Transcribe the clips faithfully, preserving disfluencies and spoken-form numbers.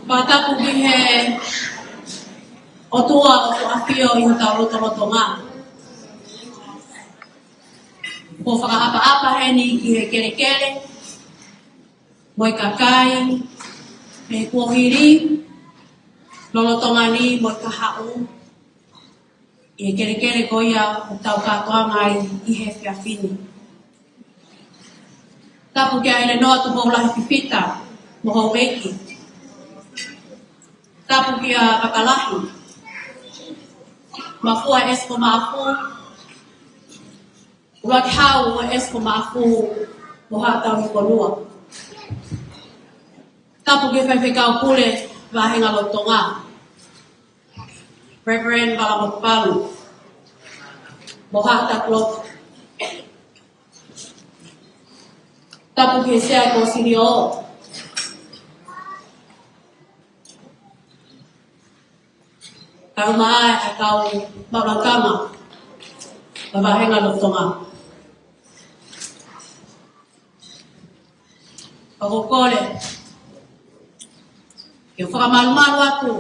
Fakatapu ki he ʻOtua ʻoku ʻafio ʻi hotau lotolotonga. Kuo fakaʻapaʻapa heni ki he kelekele mo e kakai, mei he kuohili, lolotonga ni mo e kahaʻu, ʻi he kelekele ko ia ʻoku tau kātoanga ai ʻi he efiafi ni. Tapu kia ʻElenoa Tupoulahi Fifita mo houʻeiki. Tapu kia Kakalahi, Mafua ʻEsiko Maʻafu, ʻUluaki Hau ʻo ʻEsiko Maʻafu mo haʻa tauhi fonua. Tapu ki he Faifekau Pule Vāhenga Lolotonga, Reverend Vala Motupalu mo haʻa tauhi lotu. Tapu ki he Sea ʻo e Kōsilio, kae ʻumaʻā ʻa e kau maʻu lakanga ʻo e Vāhenga Lolotonga. ʻOku ou kole ke u fakamalumalu atu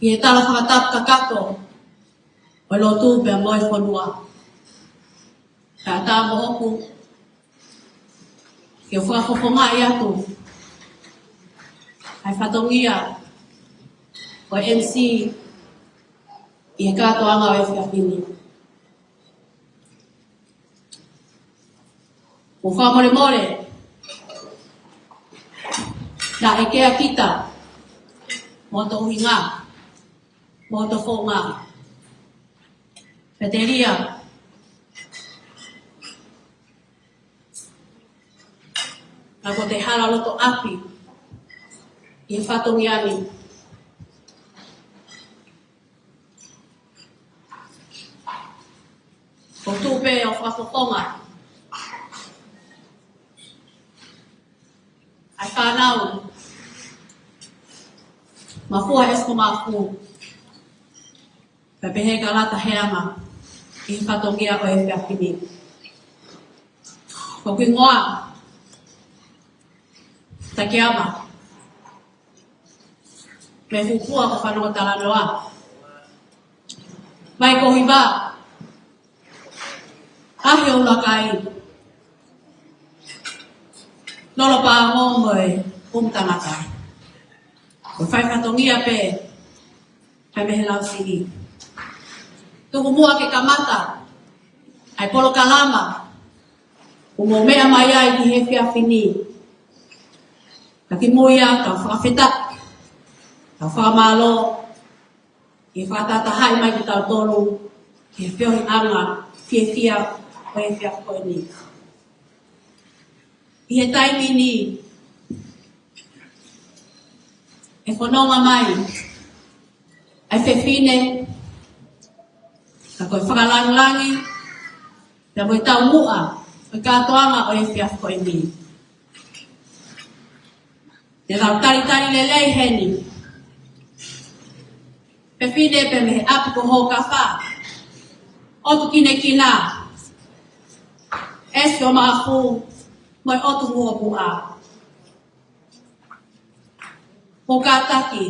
ʻi he tala fakatapu kakato ʻo e lotu pea mo e fonua. Kae ʻatā moʻoku ke u fakafofongaʻi atu ʻa e fatongia ʻo e M C ʻi he kātoanga ʻo e efiafi ni. ʻOku ou fakamolemole naʻe kea kita mo hoto ʻuhinga, mo hoto founga. Pea telia naʻa ko e hala loto ʻapi ʻi he fatongia ni. ʻOku ou tuʻu pē ʻo fakafofonga ʻa e fānau Mafua ʻEsiko Maʻafu, pea pehē kia Lata Heama ʻi he fatongia ʻo e efiafi ni. Ko hoku hingoa Takiama Mefukupuʻa, ko Fanongo Talanoa, mai ko Hiva, ʻaʻahi ʻo ʻUlakai, lolo pāngo mo e ʻumu tangata. Ko e fai fatongia pē, fai mei he Lausiʻi. Tuku muʻa ke kamata ʻa e polokalama ʻoku mou meʻa mai ai ʻi he efiafi ni. Ka kimuʻa ia, kau fakafetaʻi, kau fakamālō ʻi he fakatahatahaʻi mai kitautolu ki he feohiʻanga fiefia ʻo e efiafi ko eni. ʻI he taimi ni, ʻe fononga mai ʻa e fefine, ka ko e fakalāngilangi pea mo e taumuʻa ʻo e kātoanga ʻo e efiafi ko eni. Te tau talitali lelei heni. Fefine pē mei he ʻapi ko Hokafa, ʻotu Kinekina, ʻEsiko Maʻafu, mo e ʻotu Muʻopuʻa. Mou kātaki.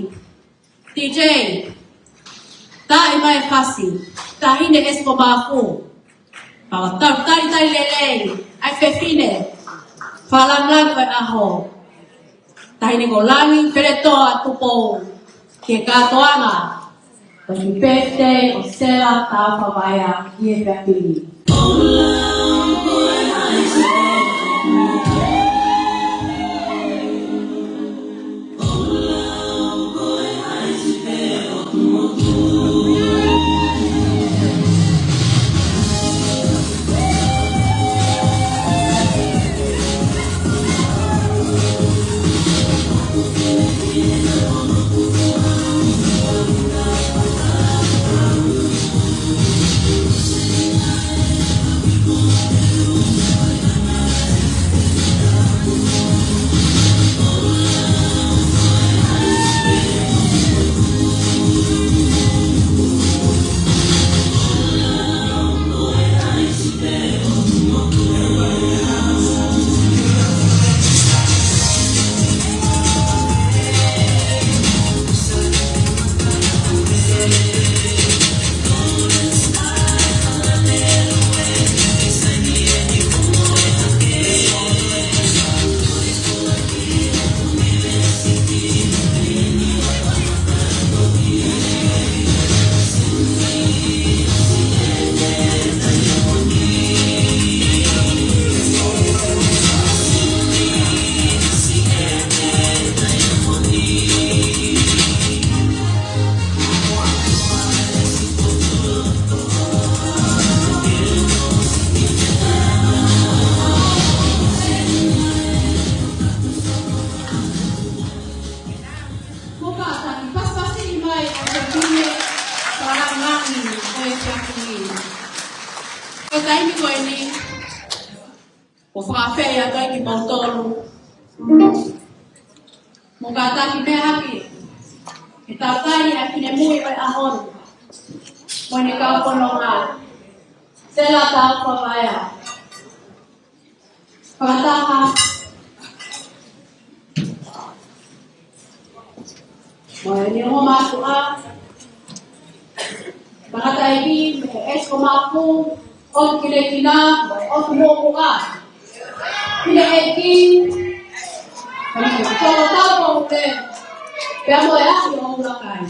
D J, taʻi mai e fasi, Taʻahine ʻEsiko Maʻafu. Pea tau talitali lelei ʻa e fefine fakalāngilangi ʻo e ʻaho, Taʻahine ko Langi Feletoa Tupou, ki he kātoanga ʻo e birthday ʻo Sela Taufa Vaea ʻi he efiafi ni. Taimi ko eni, ʻoku ou fakaafeʻi atu ai kimoutolu. Mo kātaki meʻa hake, ke tautai ʻa e finemui ʻo e ʻaho ni. Mo ʻene kau fononga. Sela Taufa Vaea. Fakataha mo ʻene ongo mātuʻa, tangataʻeiki, mei he ʻEsi Ko Mapu, ʻOtu Kinekina, mo e ʻOtu Muʻomuʻa. Fineʻeiki, mo e Toko Tau Poʻule, pea mo e Afi ʻo Ulakai.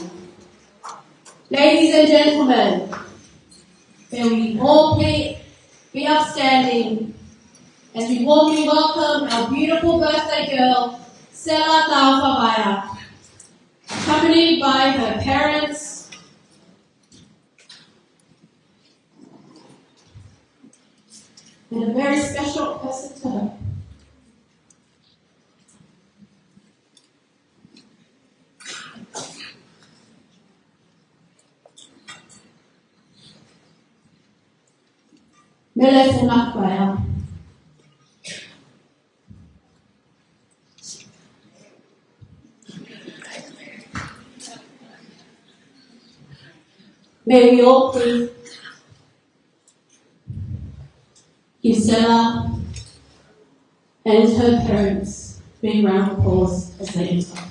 Ladies and gentlemen, may we all please be upstanding as we warmly welcome our beautiful birthday girl, Sela Taufa Vaea, accompanied by her parents and a very special person to her. Mele Funga Vaea. May we all please give Sela and her parents a big round of applause as they enter.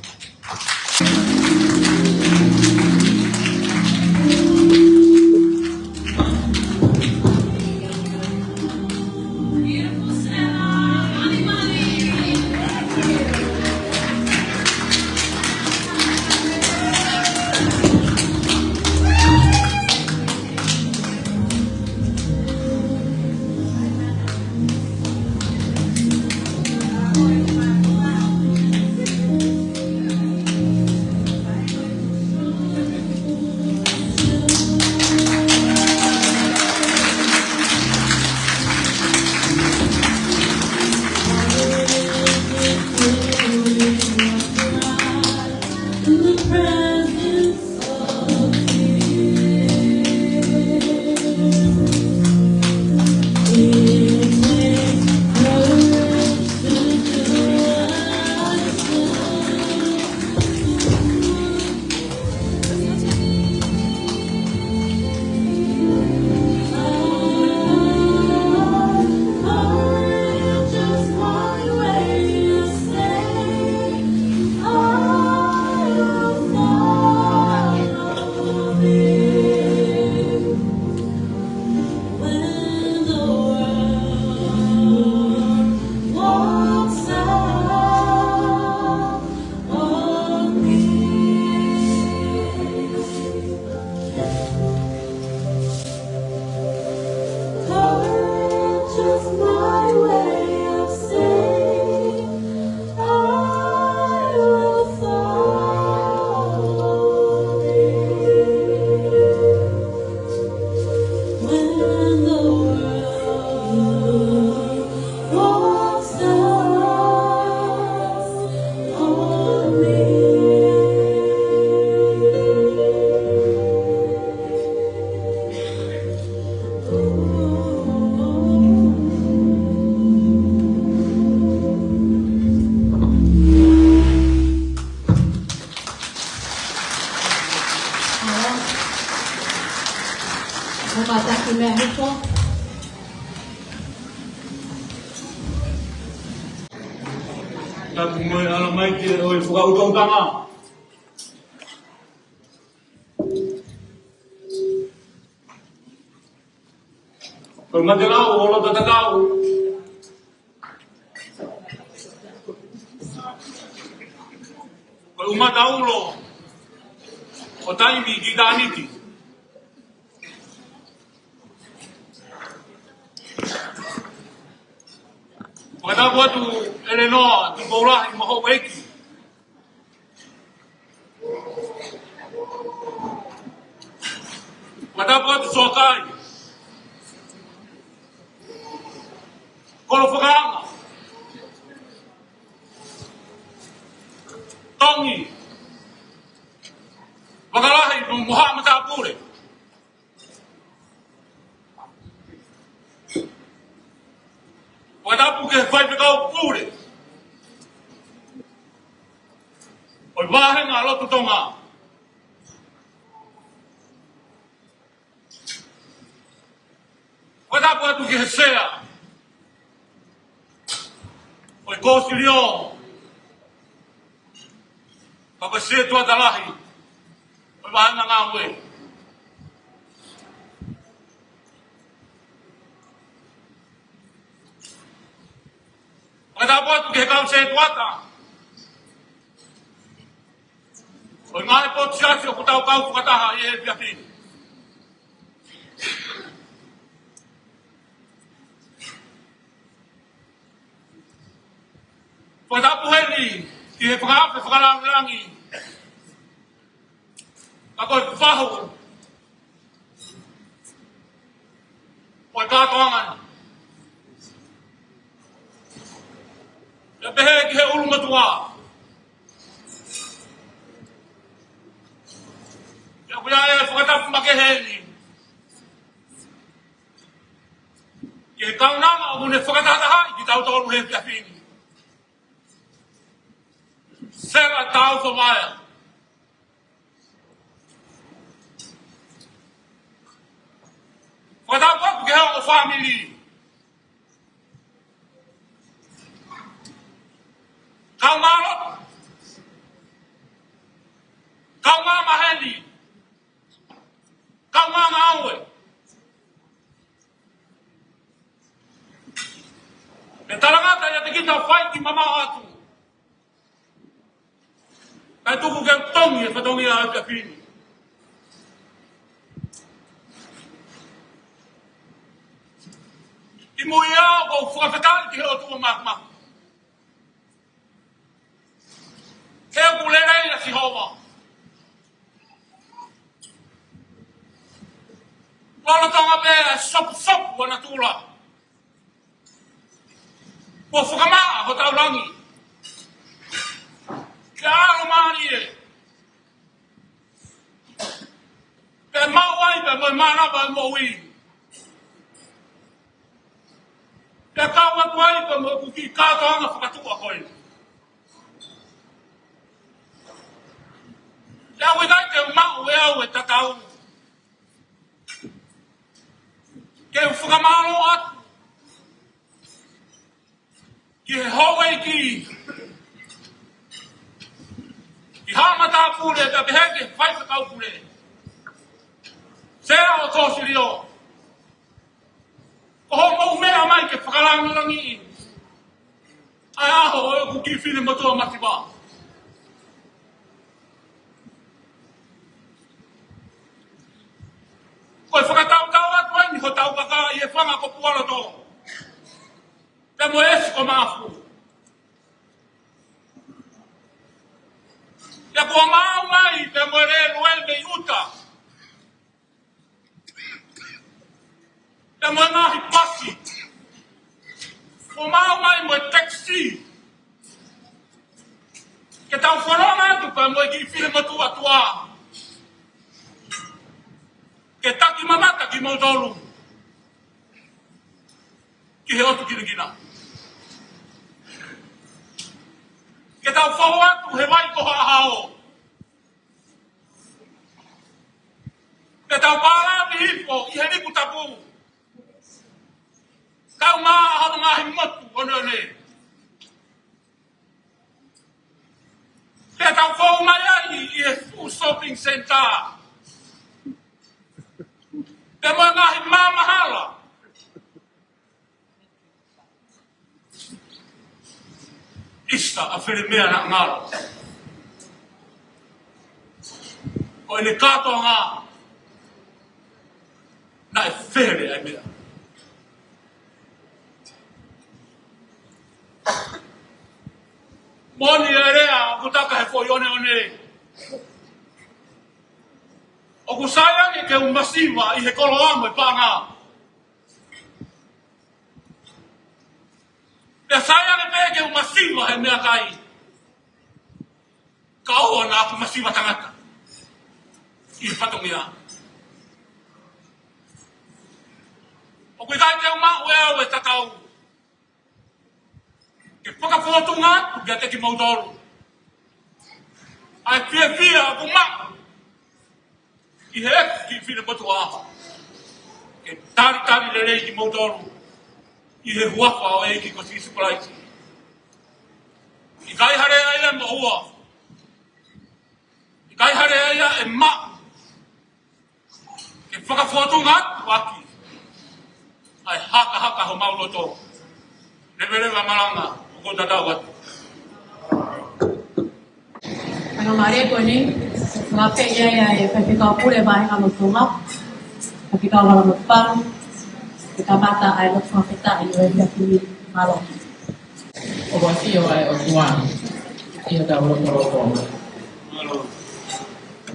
Mo kātaki meʻa hoko. Tapu mo e ʻalamai ke ʻo e fakaʻutaʻutanga. Ko e matelau ʻo loto tatau. Ko e ʻumata ulo ʻo taimi ki ʻitāniti. Fakatapu atu ʻElenoa Tupoulahi mo houʻeiki. Fakatapu atu Soakai. Kolo Fakaanga. Tongi. Fakalahi mo, mo haʻa matāpule. ʻo e Vāhenga Lotu Tonga. Fakatapu atu ki he Sea ʻo e Kōsilio, pea ko e Setuata Lahi ʻo e Vāhenga Ngāue. Fakatapu atu ki he kau setuata ʻo e ngaahi potu siasi ʻoku tau kau fakataha ʻi he efiafi ni. Fakatapu heni ki he fakaafe fakalāngilangi, ka ko e fahu ʻo e kātoanga ni. Pea pehē ki he ʻulumotuʻa, pea ʻoku ʻi ai e fakatapu makehe ni ki he kaunanga ʻoku ne fakatahatahaʻi kitautolu he efiafi ni, Sela Taufa Vaea. Fakatapu atu ki he ongo fāmili, kaungā lotu, kaungā maheni, kaungā ngāue. Pea talangata ʻiate kita ʻo fai ki mamaʻo atu, kae tuku ke tongi e fatongia ʻo e efiafi ni. ʻI mui ʻoku ou fakafetaʻi ki he ʻOtua Māfimafi, he ʻoku lelei ʻa Sihova. Lolotonga pē ʻa e sopusopu ʻa natula, kuo fakamaʻa hotau langi ke ʻalomālie, pea maʻu ai pē mo e mānava ʻo e moʻui, pea kau atu ai pē mo e kiʻi kātoanga fakatuʻa ko eni. Pea ʻoku ʻikai te u maʻu ʻe au e tatau ke u fakamālō atu ki he houʻeiki, ki Haʻa Matāpule, pea pehē ki he Faifekau Pule, Sea ʻo e Kōsilio, ko hoʻomou meʻa mai ke fakalāngilangiʻi ʻa e ʻaho ʻo ʻeku kiʻi finemotuʻa masiva. Ko e fakatautau atu eni hotau kakai ʻi he fanga ko Pualoto, pea mo e ʻEsi ko Maʻafu. Pea kuo maʻu mai pea mo e lēlue mei ʻuta, pea mo e ngaahi pasi, kuo maʻu mai mo e taxi, ke tau fononga atu pea mo e kiʻi finemotuʻa tuʻa ke taki mamata kimoutolu ki he ʻotu kinakina, ke tau fou atu he vai ko Haʻahao, ke tau pālangi hifo ʻi he lipu tapu, kaungā ʻa hono ngaahi motu ʻoneʻone, pea tau fou mai ai ʻi he fuʻu shopping centre, pea mo e ngaahi mamahala. ʻIsa, ʻa e fele meʻa naʻa ngalo. Ko ʻene kātoanga naʻe fele ai meʻa. Moʻoni e lea ʻoku taka he foʻi ʻoneʻone, ʻoku sai ange ke u masiva ʻi he koloa mo e paʻanga, pea sai ange pē ke u masiva he meʻakai, ka ʻoua naʻa ku masiva tangata ʻi he fatongia. ʻOku ʻikai te u maʻu ʻe au e tatau ke fakafōtunga atu kiate kimoutolu ʻA e fiefia ʻoku maʻu ʻi he ʻEiki Finemotuʻa, ke talitali lelei kimoutolu ʻi he huafa ʻo e ʻEiki ko Sīsū Kalaisi. ʻIkai ha lea ia ʻe moʻua. ʻIkai ha lea ia ʻe maʻu. Ke fakafōtunga atu ʻaki ʻa e hakahaka homau loto. Leveleva malanga, ʻoku ou tatau atu. Faingamālie ko eni, fakafeʻiloaki ʻa e Faifekau Pule Vahenga Motuʻa, Faifekau Lala Motupamu, ke kamata ʻa e lotu fakafetaʻi ʻo e efiafi ni. Mālō. ʻOku ʻafio ʻa e ʻOtua ʻi hotau lotolotonga.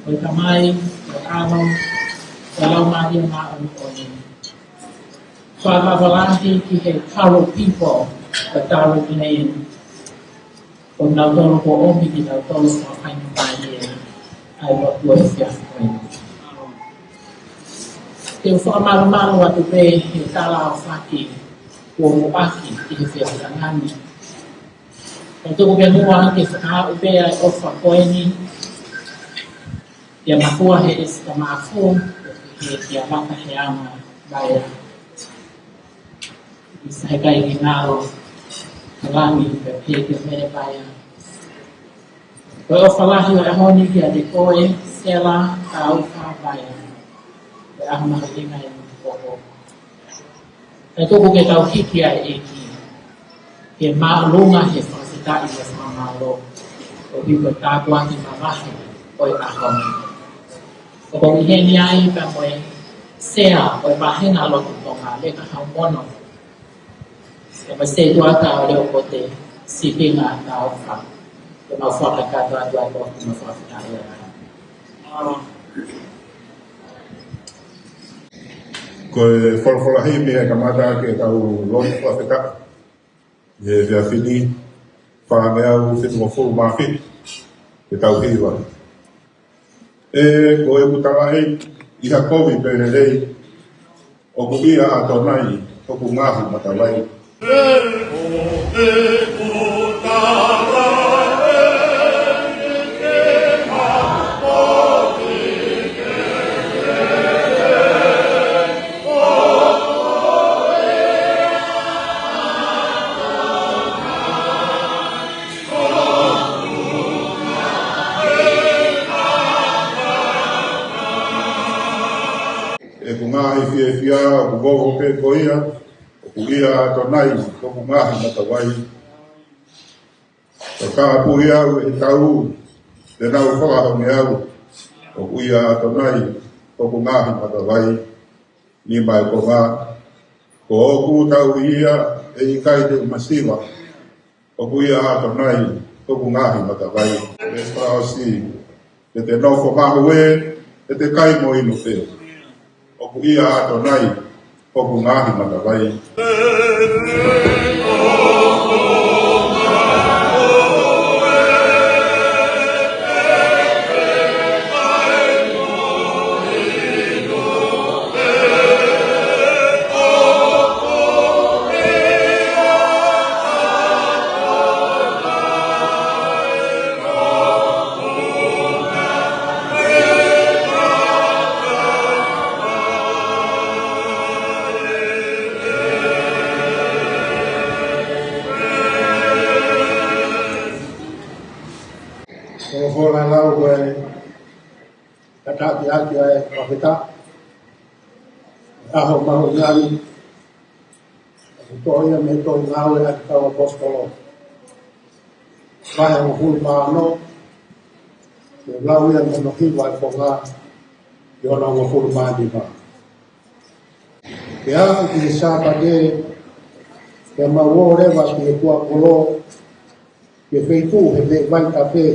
Ko e Tamai, ko e ʻAlo, ko e Laumālie Māʻoniʻoni. Father, Father, ki he Taro people, the Taro clan. Ko nautolu kuo ʻomi kitautolu ke faingamālie ʻa e lotu ʻo e efiafi ko eni. Te u fakamalumalu atu pē he tala ʻo e faki kuo muʻaki ʻi he efiafi ni. Ka tuku ke muʻa ke fakahā ʻoku pē ʻa e ʻofa ko eni, kia Matua he ʻEsi ka Mafu, he kia Mata he ʻAna Vaea. ʻI he ʻikai ke ngalo, ka langi, ka pē ke mele Vaea. Ko e ʻofa lahi ʻo e ʻaho ni kiate koe, Sela Taufa Vaea. Ko e ʻaho mahuʻinga ʻi he koko. Kae tuku ke tau hiki ʻa e ʻEiki. Ke māʻolunga he fakafetaʻi mo e fakamālō. ʻOku ʻi he tāpuaki mavahe ʻo e ʻaho ni. ʻOku ʻi heni ai pea mo e sea ʻo e vāhenga lotu Tonga, Leka Haumono. Pea mo e sētuata ʻo Leʻokote, Sipinga Taufa. Ke mau fakakakato atu ai ko e fakafetaʻi ʻa e ʻaho. Ko e folofola himi ʻe kamata ke tau lotu fakafetaʻi. ʻI he efiafi ni, fāngeau fitungofulu mā fitu, ke tau hiva. ʻE ko e mutalaʻi ʻi ha kovi pē lelei, ʻoku ʻia ʻAtonai hoku ngaahi matavai. ʻEku ngaahi fiefia, ʻoku vovo pē ko ia, ʻoku ʻia ʻAtonai hoku ngaahi matavai. Ka ka pui au ʻe he tau, te nau fakahonge au, ʻoku ʻia ʻAtonai hoku ngaahi matavai. Nima ʻe konga, ko ʻoku tau ia, ʻe ʻikai te u masiva, ʻoku ʻia ʻAtonai hoku ngaahi matavai. ʻE fakaʻosi, ʻe te nofo mahuʻinga, ʻe te kai mo inu pē. ʻOku ʻia ʻAtonai hoku ngaahi matavai. Ko e folofola lau ko e tataki ʻaki ʻa e fakafetaʻi. ʻAho mahuʻinga ni, ʻoku toʻo ia mei he tohi Ngāue ʻa e Kau ʻAposetolo. Vahe hongofulu mā ono, ke lau ia mei hono hiva ʻe konga, ki hono hongofulu mā nima. Pea aʻu ki he Sāpate, pea mau ō leva ki he kuakolo, ki he feituʻu he veʻe vaitafe,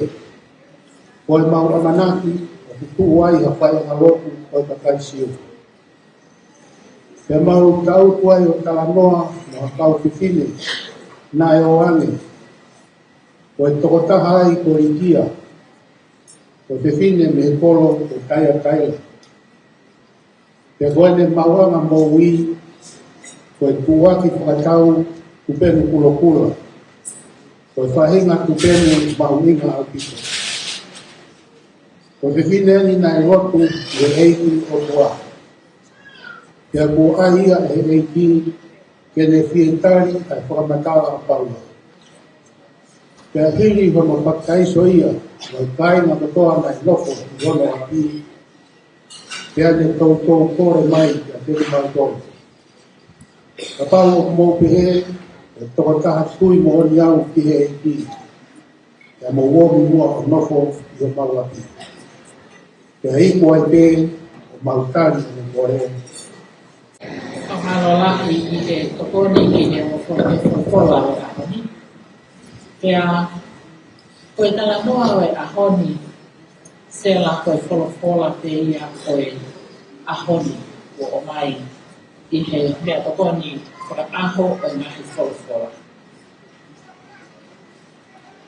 ko ʻemau ʻamanaki ʻoku tuʻu ai ha faiʻanga lotu ʻo e kakai Siu. Pea mau tangutu ai ʻo talanoa mo ha kau fefine naʻe ō ange, ko e tokotaha ai ko Litia, ko e fefine mei he kolo ko Taiataila. Pea ko ʻene maʻuʻanga moʻui, ko e tuʻuaki fakatau tupenu kulokula, ko e faʻahinga tupenu mahuʻinga ʻaupito. Ko e fefine ni naʻe lotu ki he ʻEiki ʻOtua, pea kuo ʻai ia ʻe he ʻEiki ke ne fie tali ʻa e fakamatala ʻa Paula. Pea hili hono papitaiso ia, ʻa e kāinga kotoa naʻe nofo ʻi hono ʻapi, pea ne toutou kole mai kiate kimautolu: Kapau ʻoku mou pehē, ʻe tokotaha tui moʻoni au ki he ʻEiki, pea mou ō muʻa ʻo nofo ʻi homau ʻapi, pea iku ai pē ʻo mau tali hono kole. Fakamālō lahi ki he tokoni ki he folofola ʻo e ʻaho ni. Pea ko e talanoa ʻo e ʻaho ni, Sela, ko e folofola pē ia ʻo e ʻaho ni kuo ʻomai ʻi he meʻatokoni fakaʻaho ʻo e ngaahi folofola.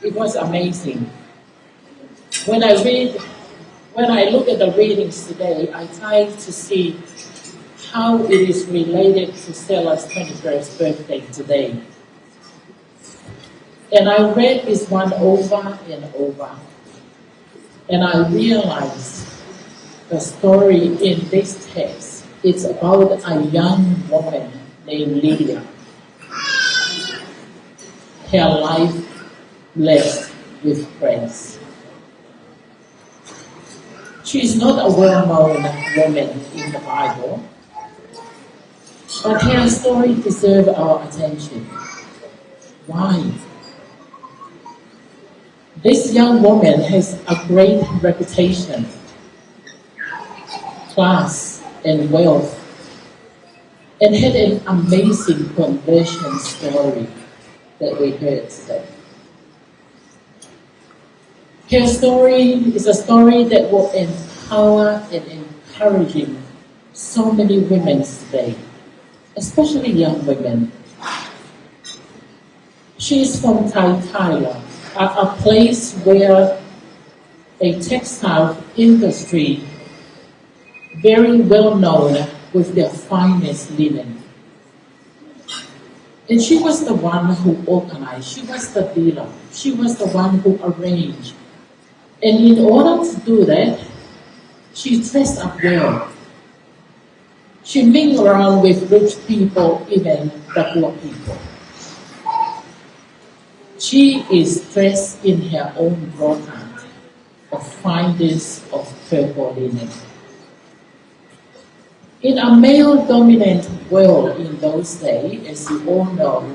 It was amazing. When I read, when I look at the readings today, I try to see how it is related to Sela's twenty-first birthday today. And I read this one over and over. And I realized the story in this text, it's about a young woman named Lydia. Her life blessed with grace. She is not a well-known woman in the Bible, but her story deserves our attention. Why? This young woman has a great reputation, class, and wealth, and had an amazing conversion story that we heard today. Her story is a story that will empower and encouraging so many women today, especially young women. She is from Taitaila, a, a place where a textile industry very well known with their finest linen. And she was the one who organized. She was the dealer. She was the one who arranged. And in order to do that, she dressed up well. She mingled around with rich people, even the poor people. She is dressed in her own broadcloth of finest of purple linen. In a male-dominant world in those days, as you all know,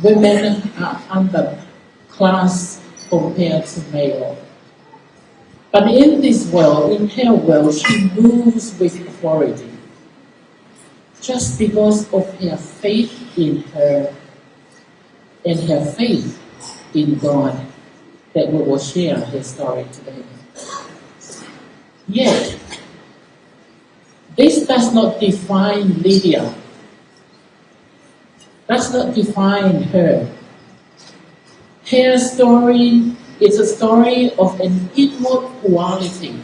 women are underclass compared to male. But in this world, in her world, she moves with authority just because of her faith in her and her faith in God that we will share her story today. Yet, this does not define Lydia, does not define her. Her story is a story of an inward quality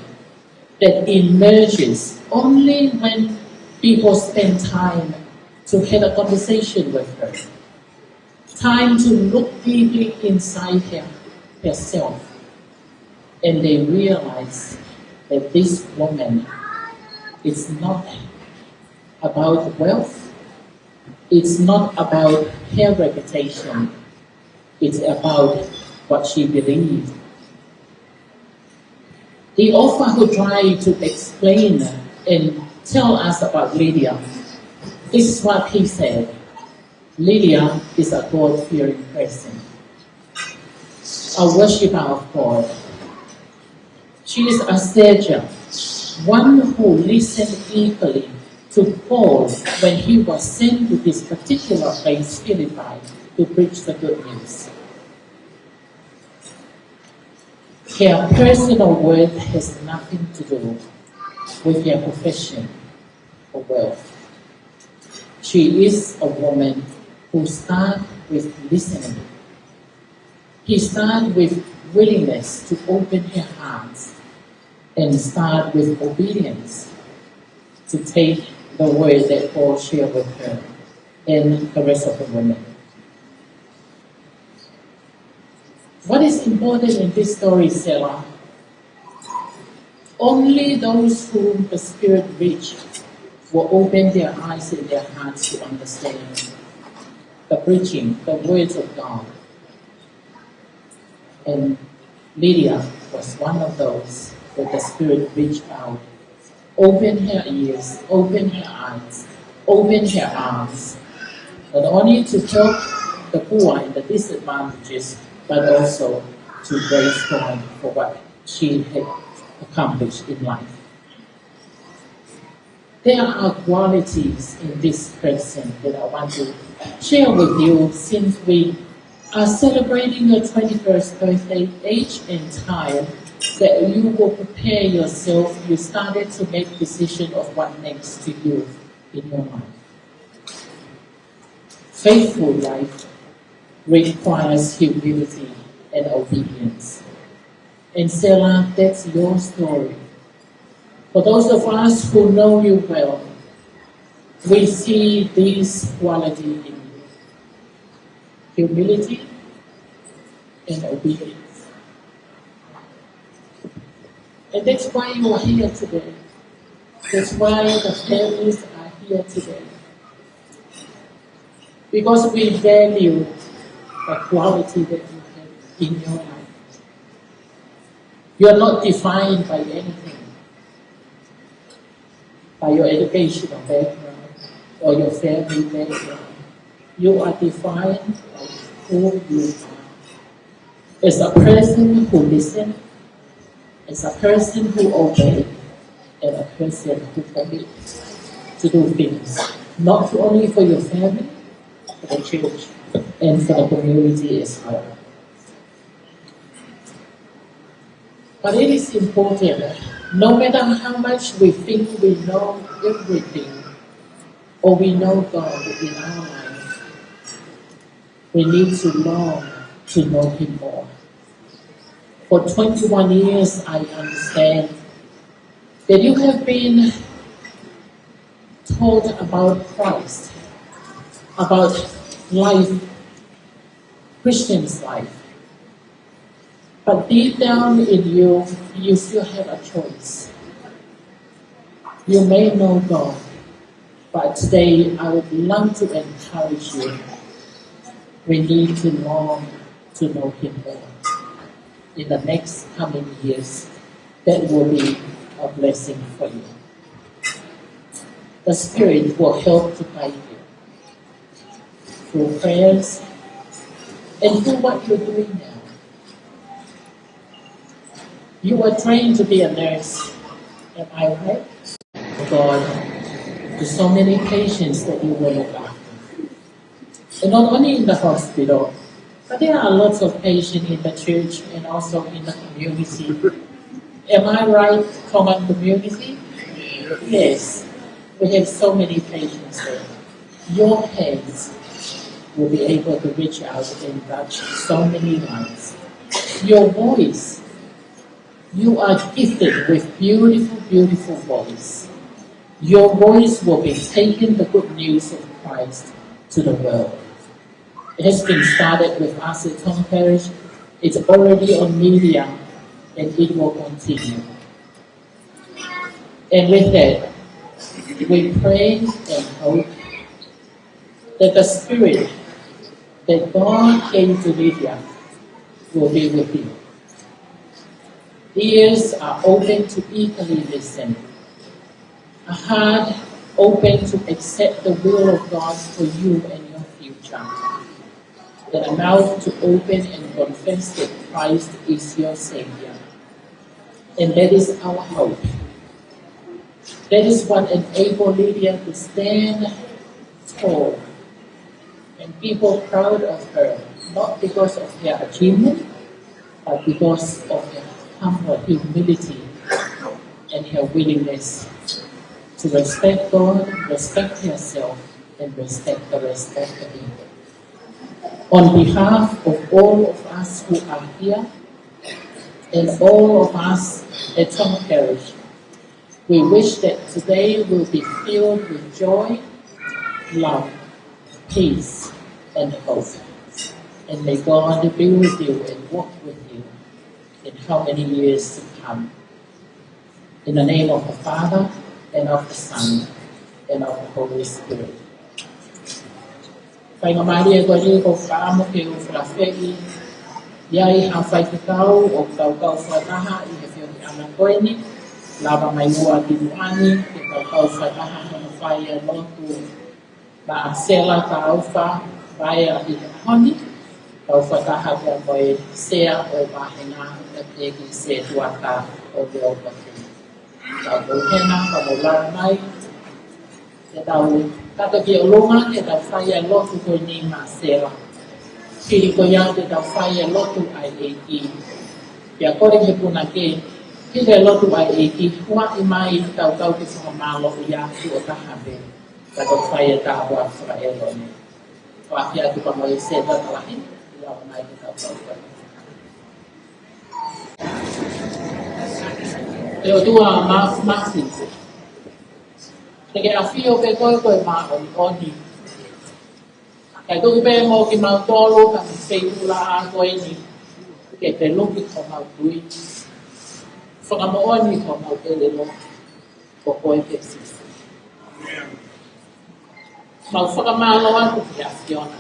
that emerges only when people spend time to have a conversation with her, time to look deeply inside her, herself, and they realize that this woman is not about wealth, it's not about her reputation, it's about what she believed. The author who tried to explain and tell us about Lydia, this is what he said: Lydia is a God-fearing person, a worshipper of God. She is a searcher, one who listened eagerly to Paul when he was sent to this particular place, Philippi, to preach the good news. Her personal worth has nothing to do with her profession or wealth. She is a woman who starts with listening. He starts with willingness to open her heart and start with obedience to take the word that Paul shared with her and the rest of the women. What is important in this story, Sela, Only those whom the Spirit reached will open their eyes and their hearts to understand the preaching, the words of God. And Lydia was one of those that the Spirit reached out, open her ears, open her eyes, open her arms, not only to help the poor and the disadvantaged, but also to praise God for what she had accomplished in life. There are qualities in this person that I want to share with you, since we are celebrating your twenty-first birthday age and time, that you will prepare yourself. You started to make decision of what next to you in your life. Faithful life requires humility and obedience. And Selah, that's your story. For those of us who know you well, we see this quality in you: humility and obedience. And that's why you are here today. That's why the families are here today. Because we value the quality that you have in your life. You are not defined by anything, by your educational background or your family background. You are defined by who you are. As a person who listens, as a person who obeys, and a person who commits to do things, not only for your family, for the church, and for the community as well. But it is important, no matter how much we think we know everything, or we know God in our life, we need to long to know Him more. For twenty-one years, I understand that you have been taught about Christ, about life, Christian's life. But deep down in you, you still have a choice. You may know God, but today I would love to encourage you. We need to long to know Him more in the next coming years. That will be a blessing for you. The Spirit will help to guide you through prayers and through what you're doing now. You were trained to be a nurse, am I right? God, to so many patients that you will look after. And not only in the hospital, but there are lots of patients in the church and also in the community. Am I right, Tongan community? Yes, we have so many patients there. Your hands will be able to reach out and touch so many lives. Your voice, you are gifted with beautiful, beautiful voice. Your voice will be taking the good news of Christ to the world. It has been started with us at Tonga Parish. It's already on media, and it will continue. And with that, we pray and hope that the Spirit that God gave to Lydia will be with you. Ears are open to eagerly listen. A heart open to accept the will of God for you and your future. That a mouth to open and confess that Christ is your Savior. And that is our hope. That is what enabled Lydia to stand tall and people proud of her, not because of her achievement, but because of her humble humility and her willingness to respect God, respect herself, and respect the rest of the people. On behalf of all of us who are here and all of us at Tonga Parish, we wish that today will be filled with joy, love, peace, and hope. And may God be with you and walk with you in how many years to come. In the name of the Father, and of the Son, and of the Holy Spirit. Faingamālie ko eni ʻoku ou fakaʻamu ke u fakafeʻi ʻi ai ha faifekau ʻoku tau kau fakataha ʻi he feohiʻanga ko eni, lava mai muʻa ki muʻa ni, ke tau kau fakataha hono fai ʻa e lotu maʻa Sela Taufa Vaea ʻi he ʻaho ni, kau fakataha pea mo e sea ʻo e vāhenga, ʻEiki Setuata ʻo Leopati. Tau kau hena, kau mau lava mai, ke tau kata ki ʻolunga, ke tau fai ʻa e lotu ko eni maʻa Sela. Hili ko ia ke tau fai ʻa e lotu ʻa e ʻEiki. Pea kole ki he punake, hili ʻa e lotu ʻa e ʻEiki, huaʻi mai, tau kau ke fakamālō ia tuʻo taha pē. Ka tau fai ʻa e tāpuaki fakaʻelo ni. Fakafeʻiloaki pea mo e sea tatalahi, ʻi lava mai ke tau kau fai. ʻE ʻOtua Māfimafi, te ke ʻafio pē koe ko e māʻoniʻoni. Kae tuku pē mo kimautolu ka me feitula ko eni, ke peluki homau tui, fakamoʻoni homau ʻelelo, ko koe pē Sīsū. Mau fakamālō atu ki he ʻAfiona.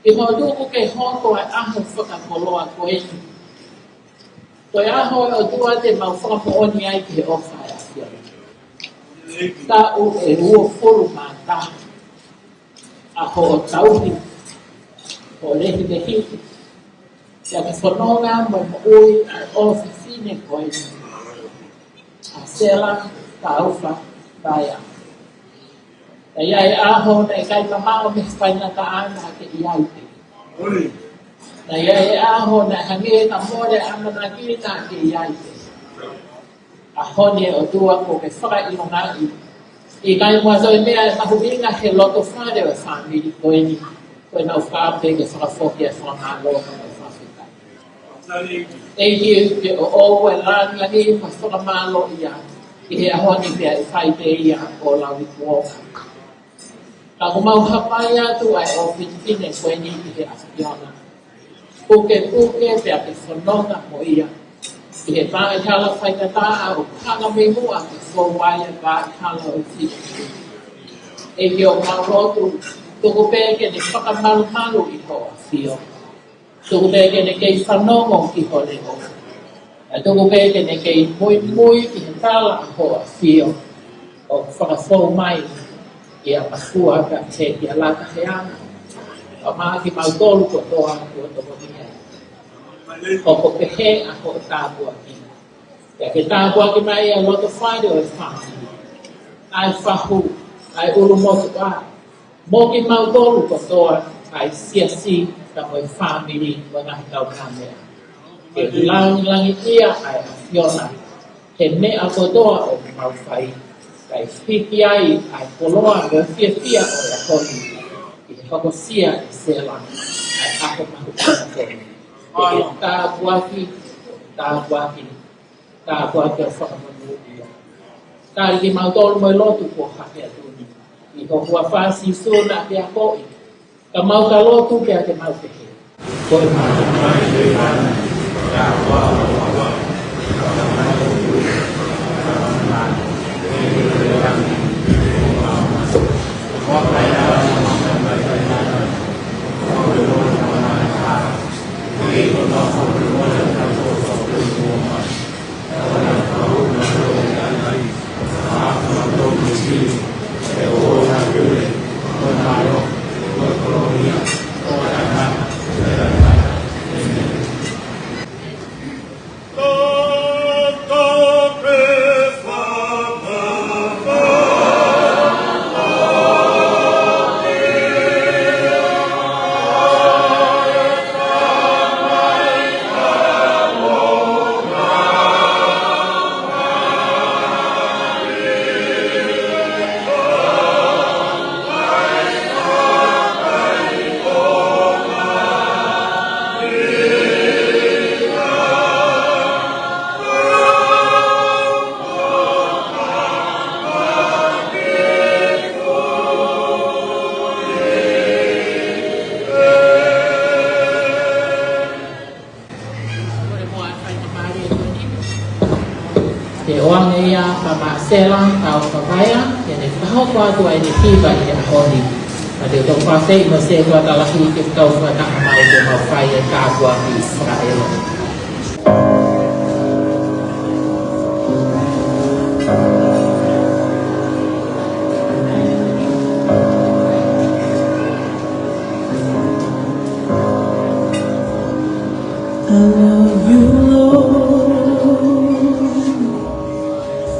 ʻI hoʻo tuku ke hoko ʻa e ʻaho fakakoloa ko eni. Ko e ʻaho ʻe ʻOtua te mau fakamoʻoni ai ki he ʻofa ʻa e ʻAfiona. Taʻu ʻe uofulu mā taha ʻa hoʻo tauhi, hoʻo lehilehiʻi, pea ke fononga mo e moʻui ʻa e ʻofefine ko eni, ʻa Sela Taufa Vaea. Naʻe ʻi ai e ʻaho naʻe ʻikai mamaʻo mei he faingataʻaʻanga ke ʻi ai pē. Naʻe ʻi ai e ʻaho naʻe hangē ka mole ʻamanaki naʻa ke ʻi ai pē. ʻAho ni ʻe ō atu ʻa hoʻo fakaʻilongaʻi. ʻIkai muʻa toe meʻa ʻe mahuʻinga he loto fale ʻo e fāmili ko eni. Ko ʻenau fakaʻamu ke fakafoki ʻa e fakamālō mo e fakafetaʻi. ʻEiki, ke ʻoʻou e lāngilangi mo e fakamālō ia. ʻI he ʻaho ni pea ʻe fai pē ia ʻo lauikuonga. Ka ʻoku mau hapai atu ʻa e ʻofefine ko eni ki he ʻAfiona. Pukepuke pea ke fononga mo ia. ʻI he vaʻa hala faingataʻa ʻoku hanga mei muʻa ke fou ai ʻa e vaʻa hala ʻo e fili. ʻEiki ʻoku mau lotu, tuku pē ke ne fakamalumalu ʻi hoʻo ʻafio. Tuku pē ke ne kei fanongo ki ho leʻo. Pea tuku pē ke ne kei muimui ki he tala ʻa hoʻo ʻafio. ʻOku fakafou mai ʻi ʻapakura ka he ki ʻalaka he ana. Ka maʻa kimautolu kotoa kuo tokoni ai. ʻOku pehē ʻa hoʻo tāpuaki. Pea ke tāpuaki mai ʻa e loto fale ʻo e fāmili. ʻA e fahu, ʻa e ʻulumotuʻa, mo kimautolu kotoa, ʻa e siasi, ka mo e fāmili, mo e ngaahi kaungāmeʻa. Ke lāngilangiʻia ʻa e ʻAfiona he meʻa kotoa ʻoku mau fai. Kae hiki ai ʻa e koloa mo e fiefia ʻo e ʻaho ni. ʻI he hokosia ʻe Sela ʻa e ʻaho mahuʻinga ko eni. Ke ke tāpuaki, tāpuaki, tāpuaki ʻo fakamonūʻia. Tali kimautolu mo e lotu kuo hake atu ni. ʻI ho huafa Sīsū naʻa ke akoʻi. Ka mau ka lotu pea ke mau pehē. Ko e Ke ʻoange ia kia Masela Taukavaea, ke ne fakahoko atu ʻa ʻene hiva ʻi he ʻaho ni. Pea te u toki fakaafeʻi mo Sētuata Lahi ke tau fakataha mai ke mau fai e tāpuaki fakaʻeloto. I love you, Lord,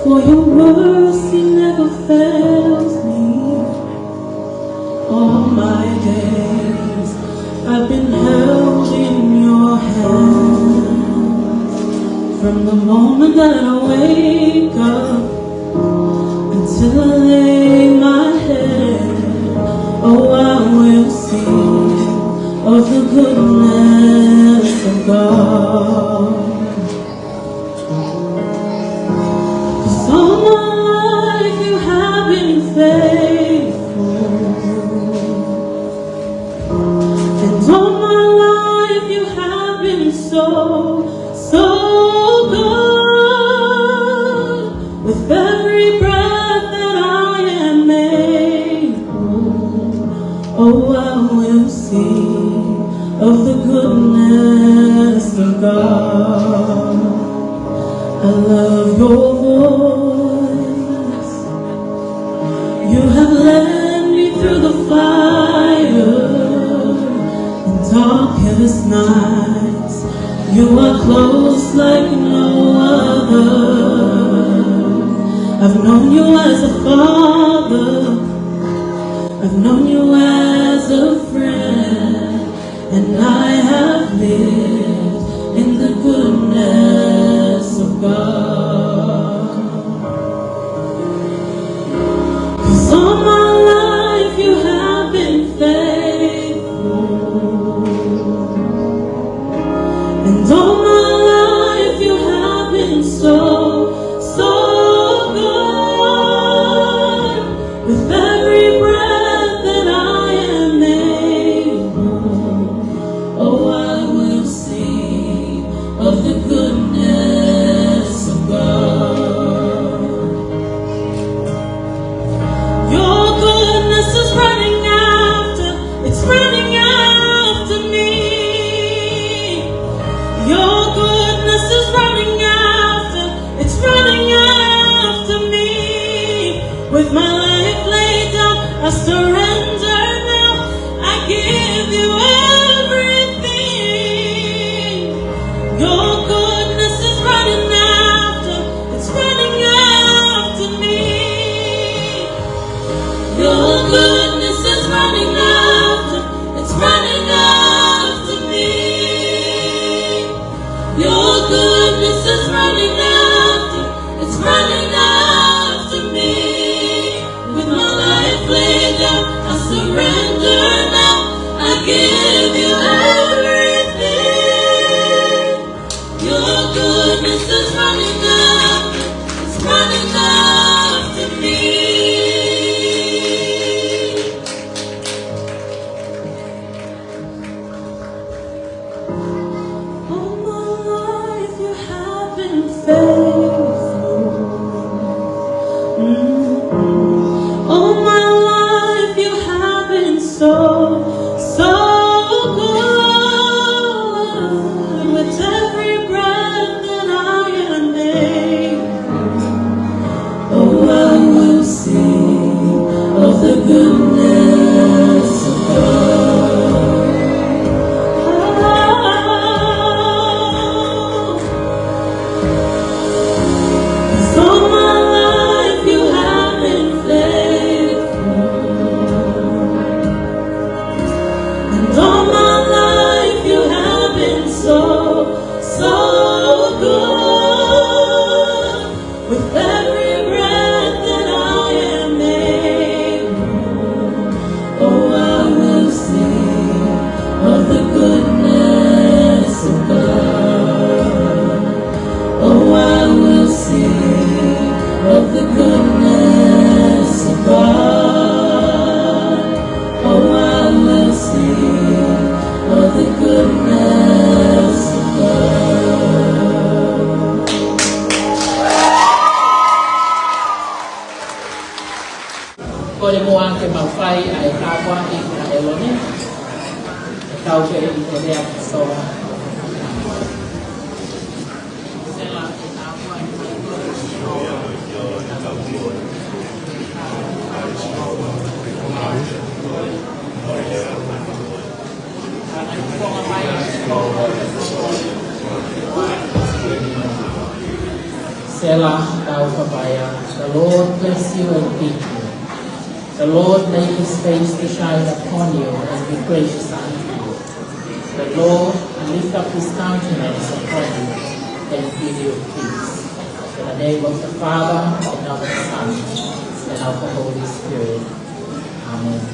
for your mercy never fails me. All my days I've been held in your hands. From the moment that I wake up until I lay my head, oh, I will sing of the goodness of God. 'Cause all my life you have been faithful. And all my life you have been so, so good. With every breath that I am able, oh, I will sing of the goodness of God. I love your voice. You have led me through the fire and darkest nights. You are close like no other. I've known you as a father. I've known you as a friend. And I have lived in the goodness of God. 'Cause all my life you have been faithful. And all my life you have been so, so good. With every breath that I am able, oh, I will sing of the goodness of God. Your goodness is running after, it's running after me. Your goodness is running after, it's running after me. With my life laid down, I surrender now. I give you everything. Your goodness is running after, it's running after me. Your goodness is running after, it's running after me. Your goodness is running after, it's running after me. With my life laid down, I surrender now. I give you everything. Your goodness is running after, it's running after me. All my life you have been faithful. Mm-hmm. All my life you have been so, so good. With every breath that I am Selah Taufapaea. The Lord bless you and keep you. The Lord make his face to shine upon you and be gracious unto you. The Lord lift up his countenance upon you and give you peace. In the name of the Father, and of the Son, and of the Holy Spirit. Amen.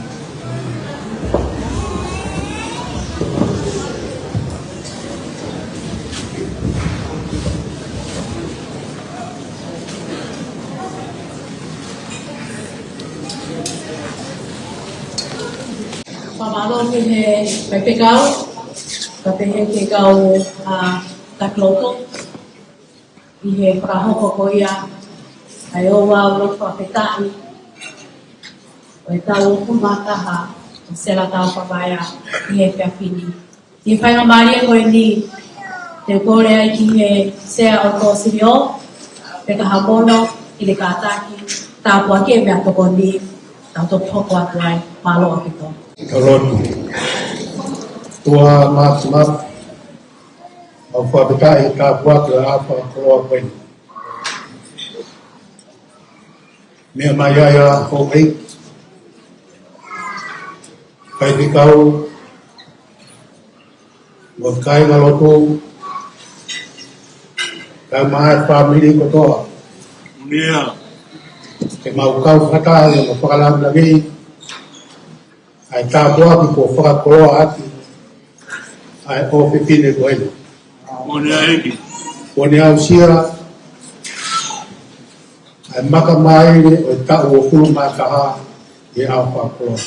Fakamālō ki he faifekau, kae pehē ki he kau, ā, taki lotu, ʻi he fakahoko ko ia ʻa e ouau lotu fakafetaʻi ʻo e taʻu hongofulu mā taha ʻo Selah Taufapaea ʻi he efiafi ni. ʻI he faingamālie ko eni, te u kole ai ki he Sea ʻo e Kōsilio, Peka Hamono, ke ne kātaki, tāpuakiʻi e meʻatokoni, tau toki hoko atu ai, mālō ʻaupito. Ka lotu. ʻOtua Māfimafi, mau fakafetaʻi he tāpuaki ʻo e ʻaho fakakoloa ko eni. Meʻa mai ai ʻa houʻeiki, faifekau, mo e kāinga lotu, kae ʻumaʻā e fāmili kotoa. Ia. Ke mau kau fakataha ʻo fakalāngilangiʻi ʻa e tāpuaki kuo fakakoloa ʻaki ʻa e ʻofefine ko eni. Moʻoni ʻEiki. Kuo ne aʻusia ʻa e makamālie ʻo e taʻu hongofulu mā taha ʻi he ʻaho fakakoloa.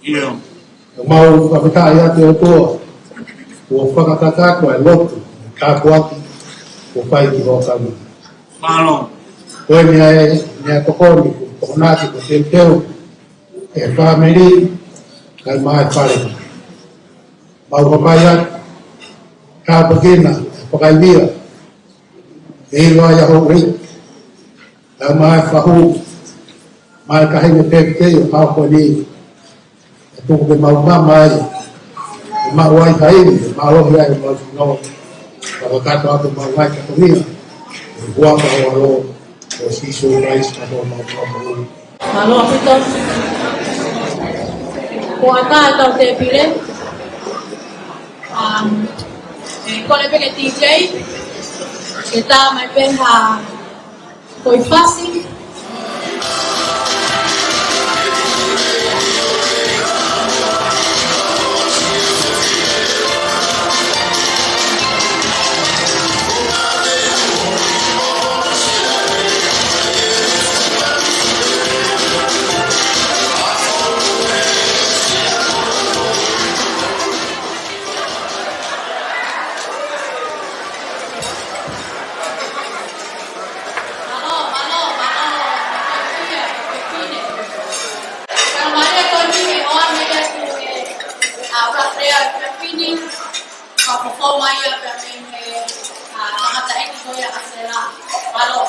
Ia. Mau fakafetaʻi atu ʻOtua, kuo fakakakato ʻa e lotu, tāpuaki, kuo fai ki hoʻo kaunga. Mālō. Ko eni ʻa e meʻatokoni, kuo tokonaki, kuo teuteu ʻe he fāmili, kae ʻumaʻā e fale. Mau hapai atu, tāpuekina, fakaivia, ʻe ʻilo ai ʻa houʻeiki, kae ʻumaʻā e fahu, mo e taʻahine pepetei ʻo e ʻaho ko eni, ʻe tuku ke mau maʻu ai, ʻe maʻu ai ha ivi, ʻe mālohi ai homau sino, fakakakato atu homau ngaahi kātoanga, ʻi he huafa ho ʻAlo, ko Sīsū Kalaisi ko homau Fakamoʻui. Mālō ʻaupito. Kuo ʻatā ʻetau tēpile. Um, ʻe kole pē ki he D J ke tā mai pē ha foʻi fasi. Mālō, mālō, mālō. Faingamālie ko eni ke ʻoange atu e, ā, ʻuluaki lea ʻa e efiafi ni, ka ko e fou mai ia pea mei he, ā, tangataʻeiki ko ia ʻa Selah. Mālō.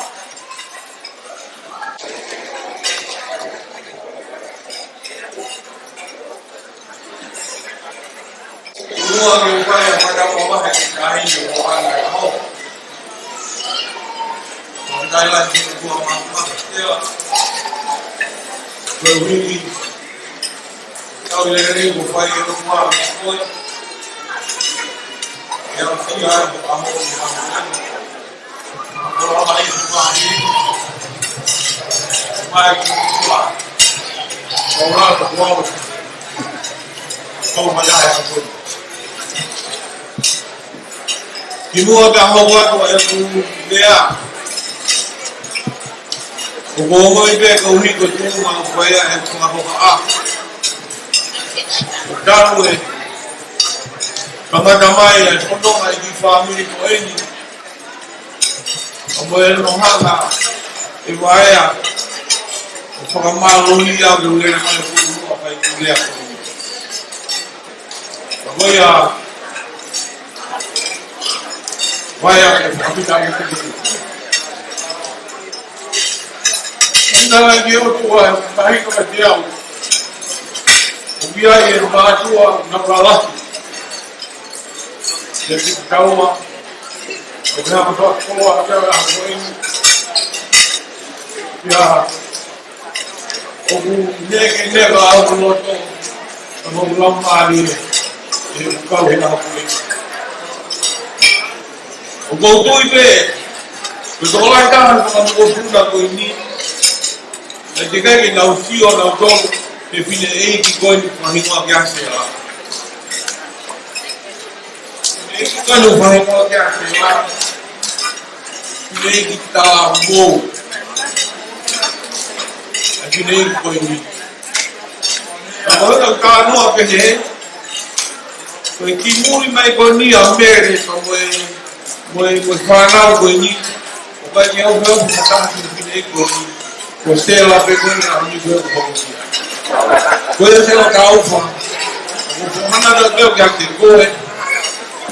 Mua ke u fai ʻa e fakatapu mamahi ki he kāinga ʻo e ʻaho. Fakafetaʻi lahi ki he ʻOtua Māfimafi, ʻa e uiuiʻi. Kau lelei kuo fai ʻe he ʻOtua mo koe. ʻIa, ʻia, ʻa e ʻaho, ʻa e ʻaho. Kimuʻa pea hoko atu ʻeku lea, ʻoku ou ongoʻi pē ko e ʻuhi ko e tuʻunga ʻoku ʻi ai ʻeku fakahohaʻa. ʻO talu e kamata mai ʻa e fononga ʻi he kiʻi fāmili ko eni, ʻa mo e ʻohana ʻe vaea, ʻo fakamālō ia ke u lea mai ʻo puʻu ʻa e fai ki lea. Ka ko ia, vaea ke fakafetaʻi ki he ʻEiki. Ina lai ke o tua, tahi ka te au. ʻOku ʻi ai e mātuʻa naʻa ku lalahi. Ia ki taua. ʻOku hanga fakakoloa ʻa e ʻaho ko eni. Ia, ʻoku neke neka au loto, ka ʻoku lau mālie, ʻe kau he ʻaho ko eni. ʻOku ou tui pē, ko e tokolahi taha ʻo e fanga mokopuna ko eni, naʻe teʻeki ke nau sio nautolu, he fineʻeiki ko eni ʻoku faʻa hingoa kia Sela. Fineʻeiki ko eni ʻoku faʻa hingoa kia Sela. Fineʻeiki talavou. ʻA e fineʻeiki ko eni. Ka ko e talanoa pehē, ko e kimui mai ko eni ʻa Mele, ka mo e, mo e, mo e fānau ko eni. ʻOku ʻikai ke ʻohovale ha taha ki he fineʻeiki ko eni. Ko Sela pē ko eni ʻa eni ko e ko eni. Ko e Sela Taufa. Ko e mana da teo kia ke koe.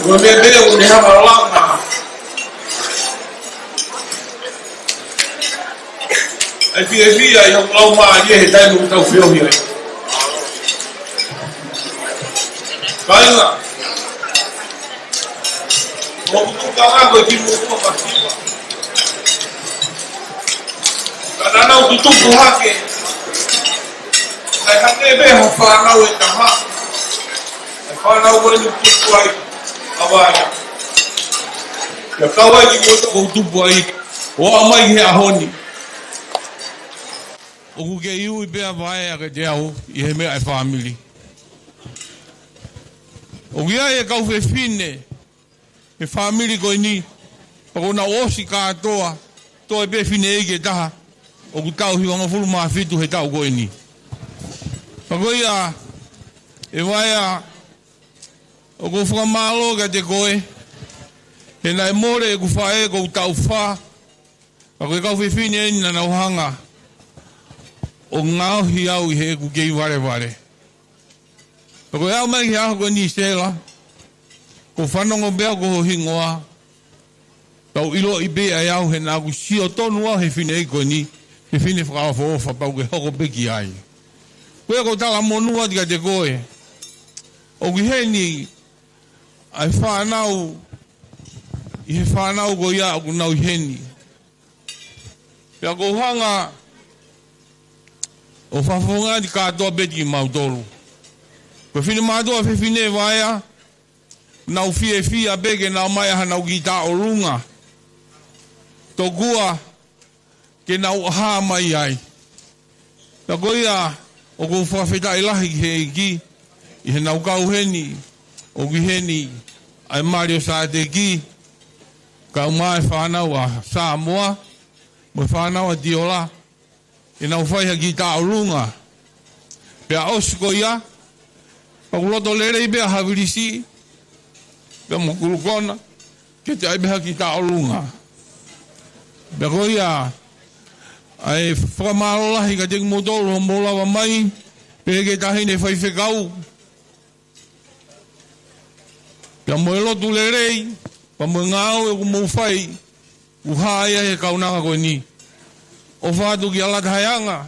Ko e meʻa pē ʻoku ne hanga langa. ʻA e fiefia ʻi hoʻo lau mālie he taimi ʻoku tau feohi ai. Kāinga, ʻoku tuʻu ka ngā ko e kimuʻa masiva. Ka naʻa nau tutupu hake. ʻAi hake pē ha fānau ʻe taha. ʻA e fānau ko eni tupu ai. ʻA Vaea. Ia kau ai ki moto ko tupu ai. ʻO aʻu mai he ʻaho ni. ʻOku kei ui pē ʻa Vaea kiate au ʻi he meʻa ʻa e fāmili. ʻOku ʻi ai e kau fefine he fāmili ko eni, pea kuo nau ʻosi kātoa, toe pē fineʻeiki ʻe taha, ʻoku taʻu hivangofulu mā fitu he taʻu ko eni. Pea ko ia, ʻe Vaea, ʻoku ou fakamālō kiate koe, he naʻe mole ʻeku faʻē ʻoku ou taʻu fā, ka ko e kau fefine eni naʻa nau hanga ʻo ngaohi au ʻi heʻeku kei valevale. Pea ko e aʻu mai ki he ʻaho ko eni Sela, ʻoku ou fanongo pē au ko ho hingoa, pea u ʻiloʻi pē ʻe au he naʻa ku sio tonu au he fineʻeiki ko eni, he fefine fakaʻofoʻofa pea u ke hoko pē ki ai. Ko ia ʻoku ou talamonū atu kiate koe, ʻoku ʻi heni ʻa e fānau, ʻi he fānau ko ia ʻoku nau ʻi heni. Pea ʻoku ou hanga ʻo fakafofongaʻi kātoa pē kimautolu. Ko e finemātuʻa fefine Vaea, nau fiefia pē ke nau ʻomai ʻa hanau kiʻi taʻolunga. Tokua ke nau ʻā mai ai. Pea ko ia ʻoku ou fakafetaʻi lahi ki he ʻEiki, ʻi heʻenau kau heni, ʻoku ʻi heni ʻa e mali ʻo Sāteki, kae ʻumaʻā e fānau ʻa Samoa, mo e fānau ʻa Tiola, ke nau fai ha kiʻi taʻolunga. Pea ʻosi ko ia, pea ʻoku loto lelei pē ʻa Havilisi, pea mo Kulukona, ke toe ʻai pē ha kiʻi taʻolunga. Pea ko ia, ʻa e fakamālō lahi kiate kimoutolu hoʻomou lava mai, pehē ki he taʻahine faifekau. Pea mo e lotu lelei, pea mo e ngāue ʻoku mou fai, ʻoku hā ia he kaunanga ko eni. ʻOfa atu kia Lata Heanga,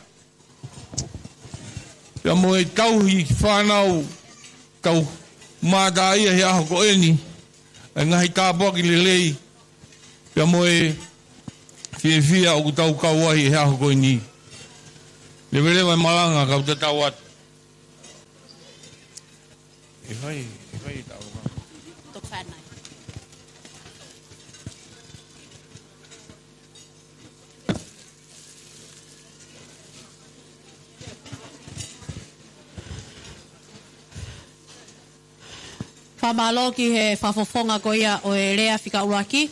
pea mo e tauhi fānau tau mātā ia he ʻaho ko eni, ʻa e ngaahi tāpuaki lelei, pea mo e fiefia ʻoku tau kau ai he ʻaho ko eni. Leveleva e malanga kau tatau atu. ʻE fai, ʻe fai e taʻolunga. Toki fānau. Fakamālō ki he fakafofonga ko ia ʻo e lea fika ʻuluaki.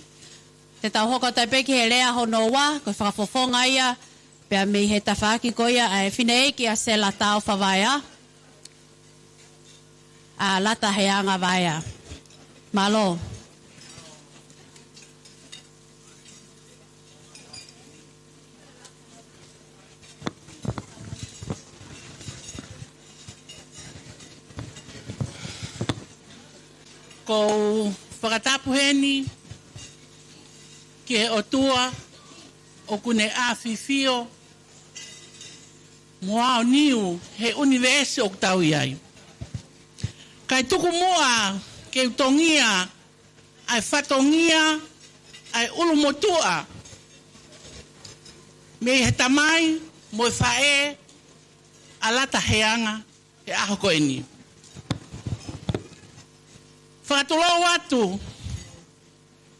Te tau hoko atu pē ki he lea hono ua, ko e fakafofonga ia, pea mei he tafaʻaki ko ia ʻa e fineʻeiki ʻa Sela Taufa Vaea, ʻa Lata Heanga Vaea. Mālō. ʻOku ou fakatapu heni ki he ʻOtua ʻoku ne ʻafifio mo aoniu he ʻunivēsi ʻoku tau ʻi ai. Kae tuku muʻa ke u tongia ʻa e fatongia ʻa e ʻulumotuʻa mei he tamai mo e faʻē ʻa Lata Heanga he ʻaho ko eni. Fakatulou atu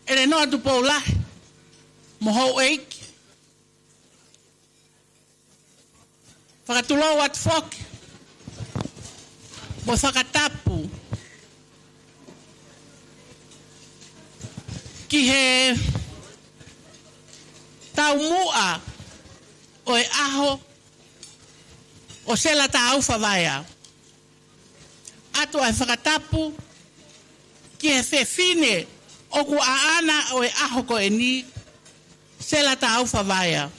ʻElenoa Tupou Lahi mo houʻeiki. Fakatulou atu foki mo fakatapu ki he taumuʻa ʻo e ʻaho ʻo Sela Taufa Vaea. ʻOatu ʻa e fakatapu ki he fefine ʻoku ʻaʻana ʻo e ʻaho ko eni, Sela Taufa Vaea.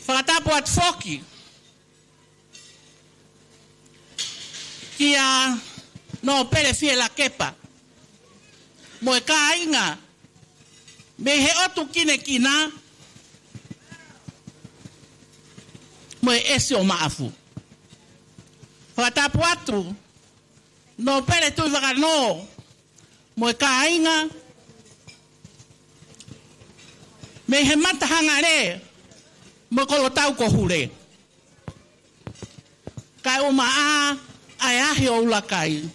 Fakatapu atu foki kia Nōpele Fielakepa mo e kāinga mei he ʻotu Kinekina mo e ʻEsi ʻo Maʻafu. Fakatapu atu Nōpele Tuʻivakanō mo e kāinga mei he Matahangale mo e Kolotau ko Hule. Kae ʻumaʻā ʻa e Ahi ʻo ʻUlakai.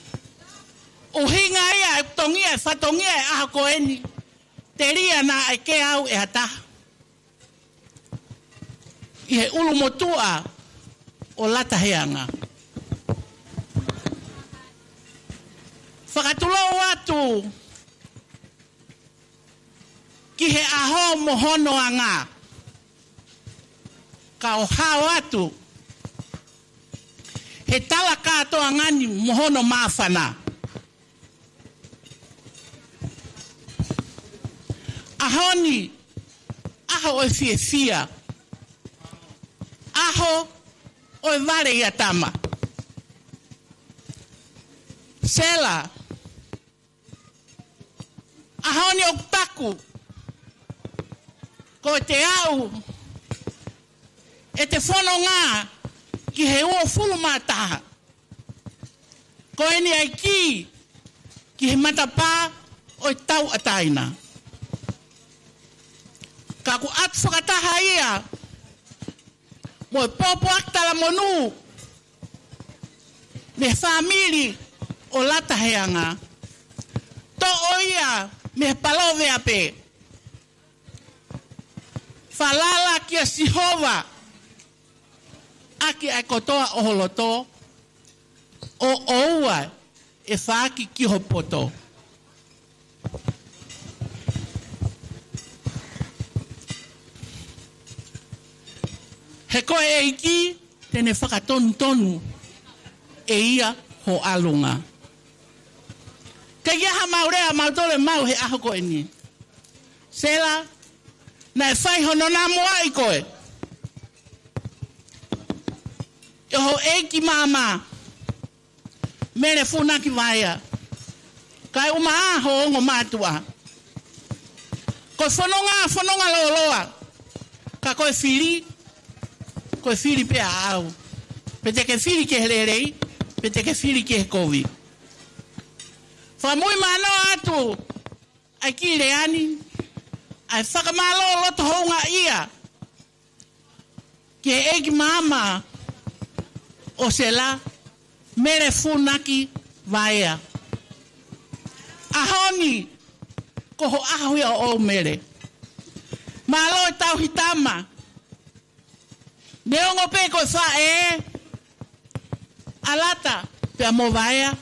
ʻUhinga ia e tongia, e fatongia e ʻaho ko eni. Telia naʻe ʻeke au ʻe ha taha ʻi he ʻulumotuʻa ʻo Lata Heanga. Fakatulou atu ki he ʻaho mo hono anga. Ka ʻo hao atu he tala kātoanga ni mo hono māfana. ʻAho ni, ʻaho ʻo e fiefia. ʻAho ʻo e vale ʻia tama. Sela, ʻaho ni ʻoku taku ko e teau ʻete fononga ki he uofulu mā taha. Ko eni ʻa e kī ki he matapā ʻo e tauʻatāina. Ka ʻoku ʻatu fakataha ia mo e pōpoaki talamonū mei he fāmili ʻo Lata Heanga. Toʻo ia mei he palōveape: Falala kia Sihova ʻaki ʻa e kotoa ʻo ho loto, ʻo ʻoua ʻe faaki ki ho poto. He ko e ʻEiki te ne fakatonutonu ʻe ia ho ʻalunga. Ke ʻi ai haʻamau lea mautolu ʻe maʻu he ʻaho ko eni. Sela, naʻe fai hono namuaʻi koe ʻe ho ʻeiki māmā, Mele Funaki Vaea, kae ʻumaʻā ho ongo mātuʻa. Ko e fononga, fononga lōloa, ka ko e fili, ko e fili pē ʻaʻau. Pe te ke fili ki he lelei, pe te ke fili ki he kovi. Fakamuimui mālō atu ʻa e kī lea ni, ʻa e fakamālō loto houngaʻia ki he ʻeiki māmā ʻo Sela, Mele Funaki Vaea. ʻAho ni, ko ho ʻaho ia ʻoʻou Mele. Mālō e tauhi tama. Neongo pē ko e faʻē ʻa Lata pea mo Vaea,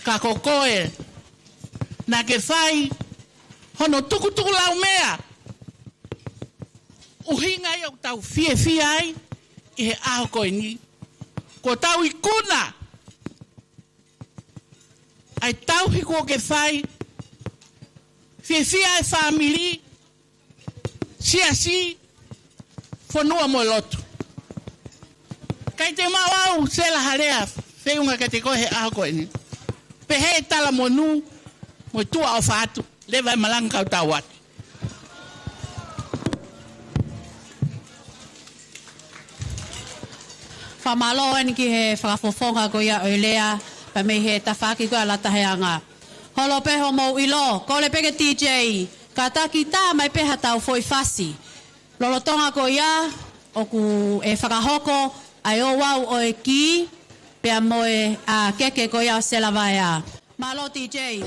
ka ko koe naʻa ke fai hono tukutukulaumea. ʻUhinga ia ʻoku tau fiefia ai ʻi he ʻaho ko eni, ko ʻetau ikuna ʻa e tauhi kuo ke fai, fiefia e fāmili, siasi, fonua mo e lotu. ʻIkai te u maʻu au Sela ha lea feʻunga kiate koe he ʻaho ko eni. Pehē talamonū mo e tuʻa ʻofa atu, leva e malanga kau tau atu. Fakamālō eni ki he fakafofonga ko ia ʻo e lea, pea mei he tafaʻaki ko ia ʻa Lata Heanga. Holo pē hoʻomou ʻilo, kole pē ke DJ, kātaki tā mai pē haʻatau foʻi fasi. Lolotonga ko ia, ʻoku ʻe fakahoko ʻa e ouau ʻo e kī, pea mo e, ā, keke ko ia ʻo Selavaea. Mālō DJ.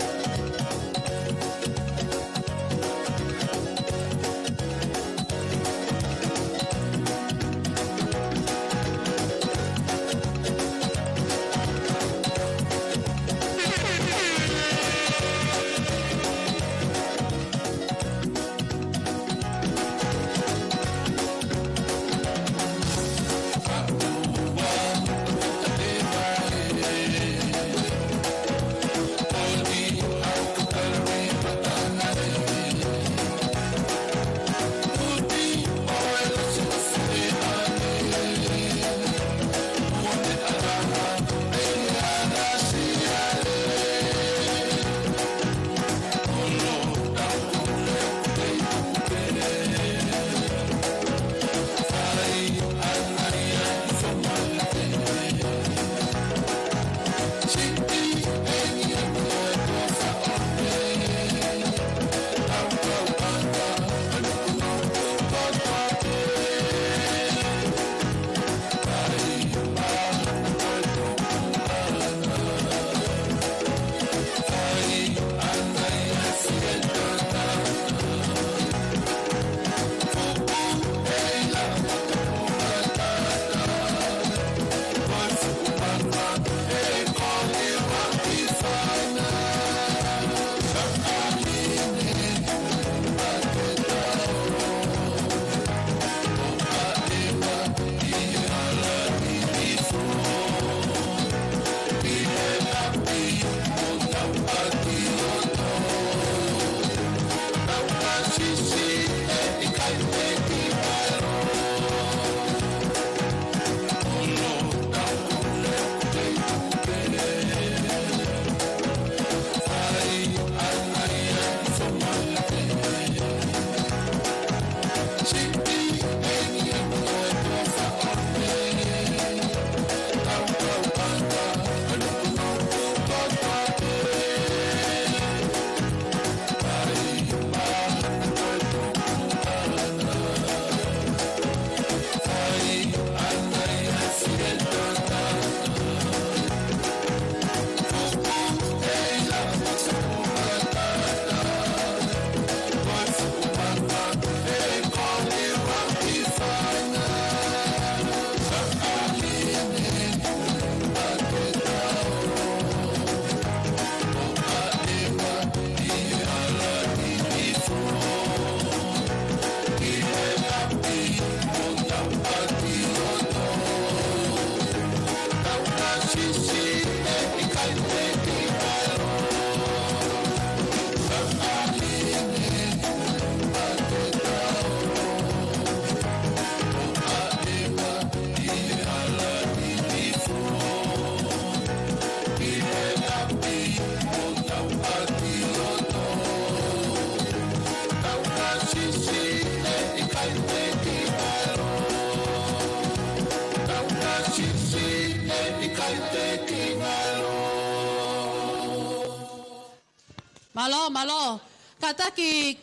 Mālō, mālō. Kātaki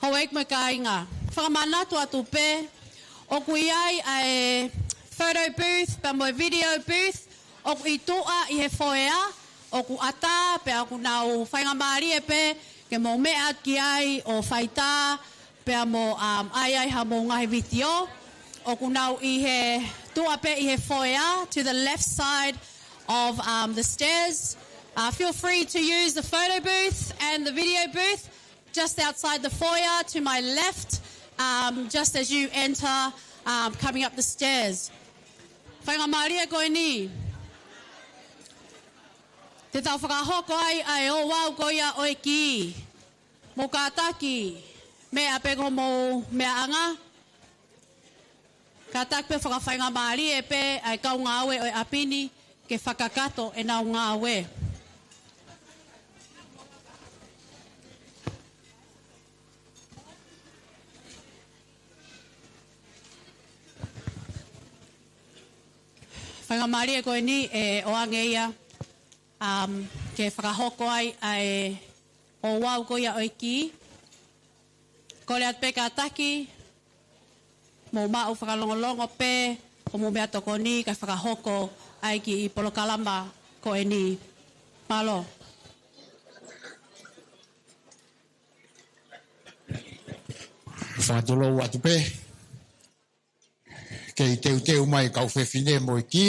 houʻeiki mo e kāinga. Fakamanatu atu pē, ʻoku ʻi ai ʻa e photo booth, pea mo e video booth, ʻoku ʻi tuʻa ʻi he foyer, ʻoku ʻatā, pea ʻoku nau faingamālie pē, ke mou meʻa ki ai ʻo faitā, pea mo, um, ʻai ai haʻamou ngaahi vitiō. ʻOku nau ʻi he tuʻa pē ʻi he foyer, to the left side of, um, the stairs. Uh, feel free to use the photo booth and the video booth just outside the foyer to my left, um, just as you enter, um, coming up the stairs. Faingamālie ko eni. Te tau fakahoko ai ʻa e ouau ko ia ʻo e kī. Mou kātaki, meʻa pē ko hoʻomou meʻaʻanga. Kātaki pē fakafaingamālie pē ʻa e kau ngāue ʻo e ʻapi ni ke fakakakato ʻenau ngāue. Faingamālie ko eni ʻe ʻoange ia, um, ke fakahoko ai ʻa e ouau ko ia ʻo e kī. Kole atu pē kātaki, mou maʻu fakalongolongo pē homou meʻatokoni kae fakahoko ʻa e kiʻi polokalama ko eni. Mālō. Fakatulou atu pē. Kei teuteu mai kau fefine mo e kī,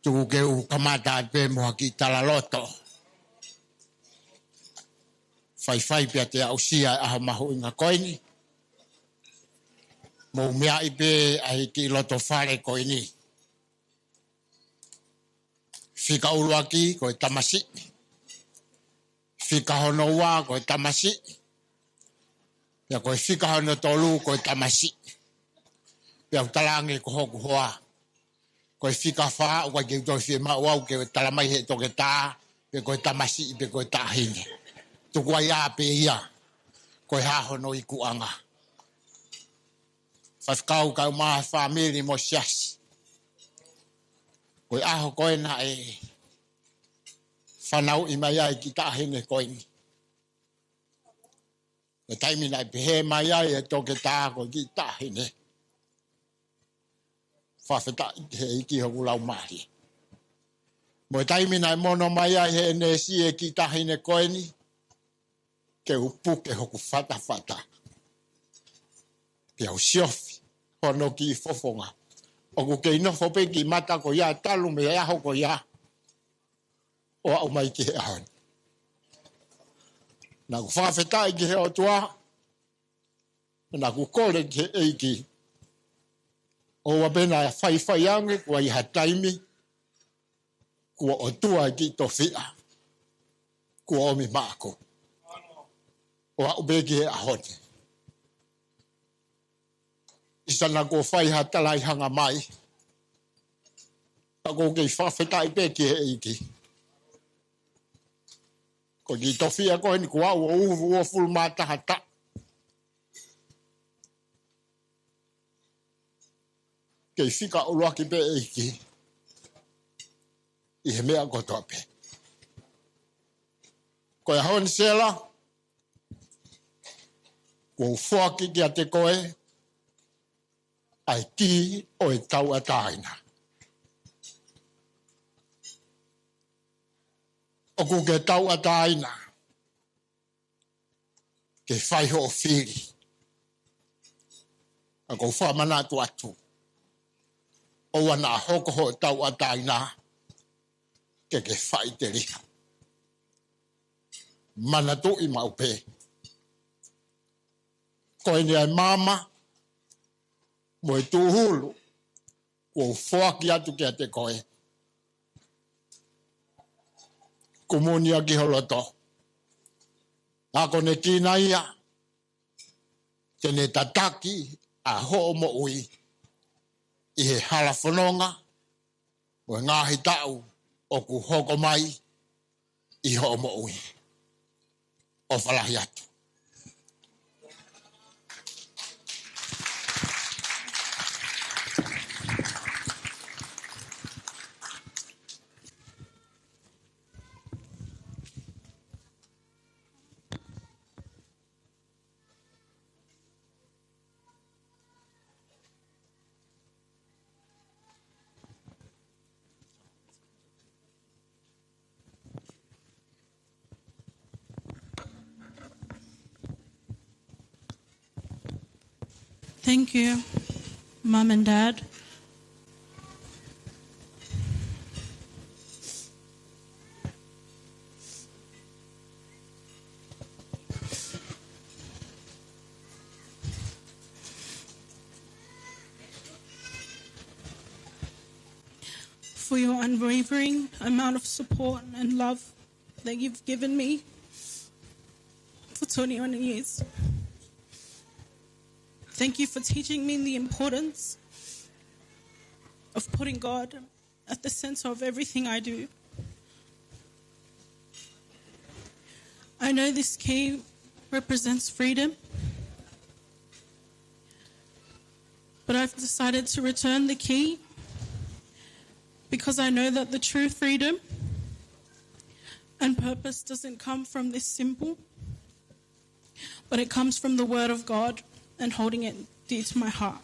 tuku ke u kamata atu pē mo ha kiʻi talaloto. Faifai pea te u aʻusia e ʻaho mahuʻinga ko eni. Mou meaʻi pē ʻa e kiʻi loto fale ko eni. Fika ʻuluaki ko e tamasiʻi. Fika hono ua ko e tamasiʻi. Pea ko e fika hono tolu ko e tamasiʻi. Pea u talaange ko hoku hoa. Ko e fika fā ʻoku ʻikai ke u toe fiemaʻu au ke talamai ʻe he toketā pe ko e tamasiʻi pe ko e taʻahine. Tuku ai ā pē ia ko e hā hono ikuʻanga. Faifekau kaeʻumaʻā e fāmili mo e siasi. Ko e ʻaho ko ē naʻe fanauʻi mai ai e kiʻi taʻahine ko eni. Ko e taimi naʻe pehē mai ai e toketā ko e kiʻi taʻahine. Fakafetaʻi ki he ʻEiki hoku laumālie. Mo e taimi naʻe mono mai ai heʻene siʻi e kiʻi taʻahine ko eni, ke u puke hoku fatafata. Pea u siofi hono kiʻi fofonga. ʻOku kei nofo pē kiʻi mata ko ia talu mei he ʻaho ko ia ʻo aʻu mai ki he ʻaho ni. Naʻa ku fakafetaʻi ki he ʻOtua, naʻa ku kole ki he ʻEiki. ʻOua pē naʻa faifai ange kuo ʻi ai ha taimi kuo ʻotua e kiʻi tofiʻa kuo ʻomi maʻaku ʻo aʻu pē ki he ʻaho ni. ʻIsa naʻa ku fai ha talaʻehanga mai. Ka ʻoku ou kei fakafetaʻi pē ki he ʻEiki. Ko e kiʻi tofiʻa ko eni kuo aʻu ʻo uofulu mā taha taʻu. Kei fika ʻuluaki pē ʻEiki ʻi he meʻa kotoa pē. Ko e ʻaho ni Sela, ʻoku ou foaki kiate koe ʻa e kī ʻo e tauʻatāina. ʻOku ke tauʻatāina ke fai hoʻo fili. Ka ʻoku ou fakamanatu atu, ʻoua naʻa hoko hoʻo tauʻatāina ke ke faʻiteliha. Manatuʻi maʻu pē, ko eni ʻa e maama mo e tūhulu ʻoku ou foaki atu kiate koe. Kumuni ia ki ho loto. Akonekina ia, te ne tataki ʻa hoʻo moʻui ʻi he hala fononga mo e ngaahi taʻu ʻoku hoko mai ʻi hoʻo moʻui. ʻOfa lahi atu. Thank you, Mum and Dad. For your unwavering amount of support and love that you've given me for twenty-one years. Thank you for teaching me the importance of putting God at the center of everything I do. I know this key represents freedom, but I've decided to return the key because I know that the true freedom And purpose doesn't come from this symbol, but it comes from the word of God and holding it dear to my heart.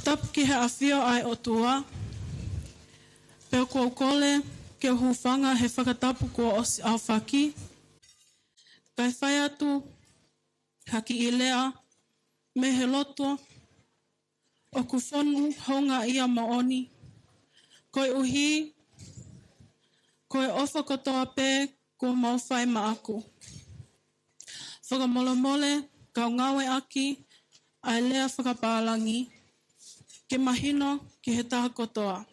Tapu ki he ʻafio ʻa e ʻOtua, pea ʻoku ou kole ke u hūfanga he fakatapu kuo ʻosi ʻaofaki, kae fai atu ha kiʻi lea mei he loto ʻoku fonu houngaʻia moʻoni, koeʻuhi ko e ʻofa kotoa pē kuo mau fai maʻaku. Fakamolemole kau ngāueʻaki ʻa e lea fakapālangi ke mahino ki he taha kotoa.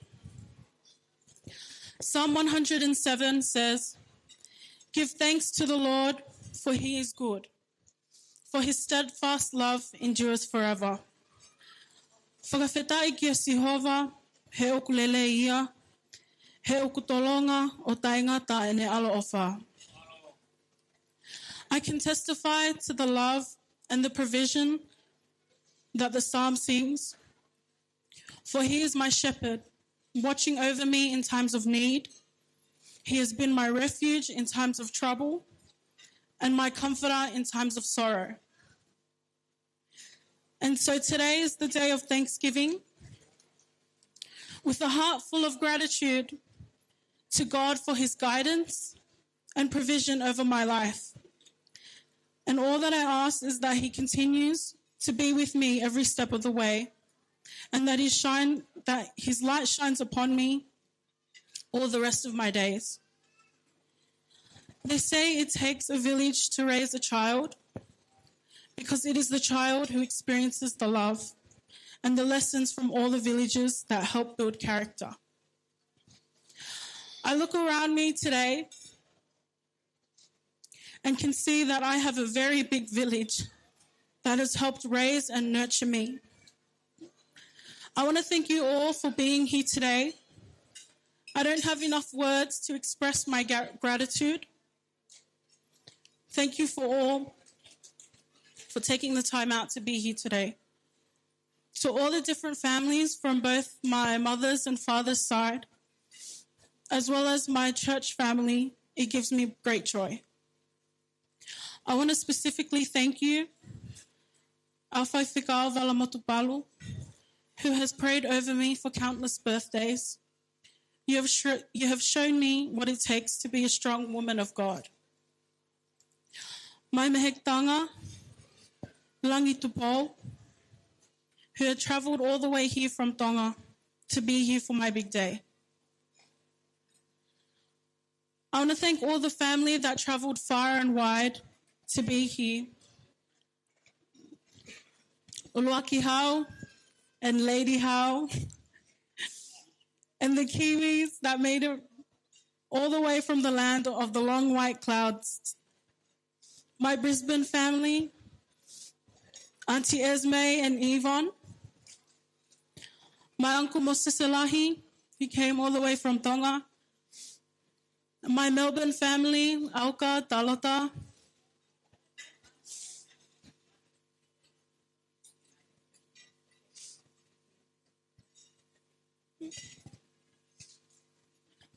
Psalm one hundred and seven says, "Give thanks to the Lord, for he is good, for his steadfast love endures forever." Fakafetaʻi kia Sihova, he ʻoku lelei ia, he ʻoku tolonga ʻo taʻengata ʻene ʻaloʻofa. I can testify to the love and the provision that the psalm sings. For he is my shepherd, watching over me in times of need. He has been my refuge in times of trouble and my comforter in times of sorrow. And so today is the day of thanksgiving, with a heart full of gratitude to God for his guidance and provision over my life. And all that I ask is that he continues to be with me every step of the way, and that his shine, that his light shines upon me all the rest of my days. They say it takes a village to raise a child, because it is the child who experiences the love and the lessons from all the villages that help build character. I look around me today and can see that I have a very big village that has helped raise and nurture me. I want to thank you all for being here today. I don't have enough words to express my gra-, gratitude. Thank you for all for taking the time out to be here today. To all the different families from both my mother's and father's side, as well as my church family, it gives me great joy. I want to specifically thank you, our Faifekau Vala Motupalu, who has prayed over me for countless birthdays. You have sh-, you have shown me what it takes to be a strong woman of God. Mai mei he Tonga, Langi Tupou, who had travelled all the way here from Tonga to be here for my big day. I want to thank all the family that travelled far and wide to be here. Uluaki Hau and Lady Hau and the Kiwis that made it all the way from the land of the long white clouds. My Brisbane family, Auntie Esme and Yvonne. My uncle Mosese Lahi, he came all the way from Tonga. My Melbourne family, Auka, Talota.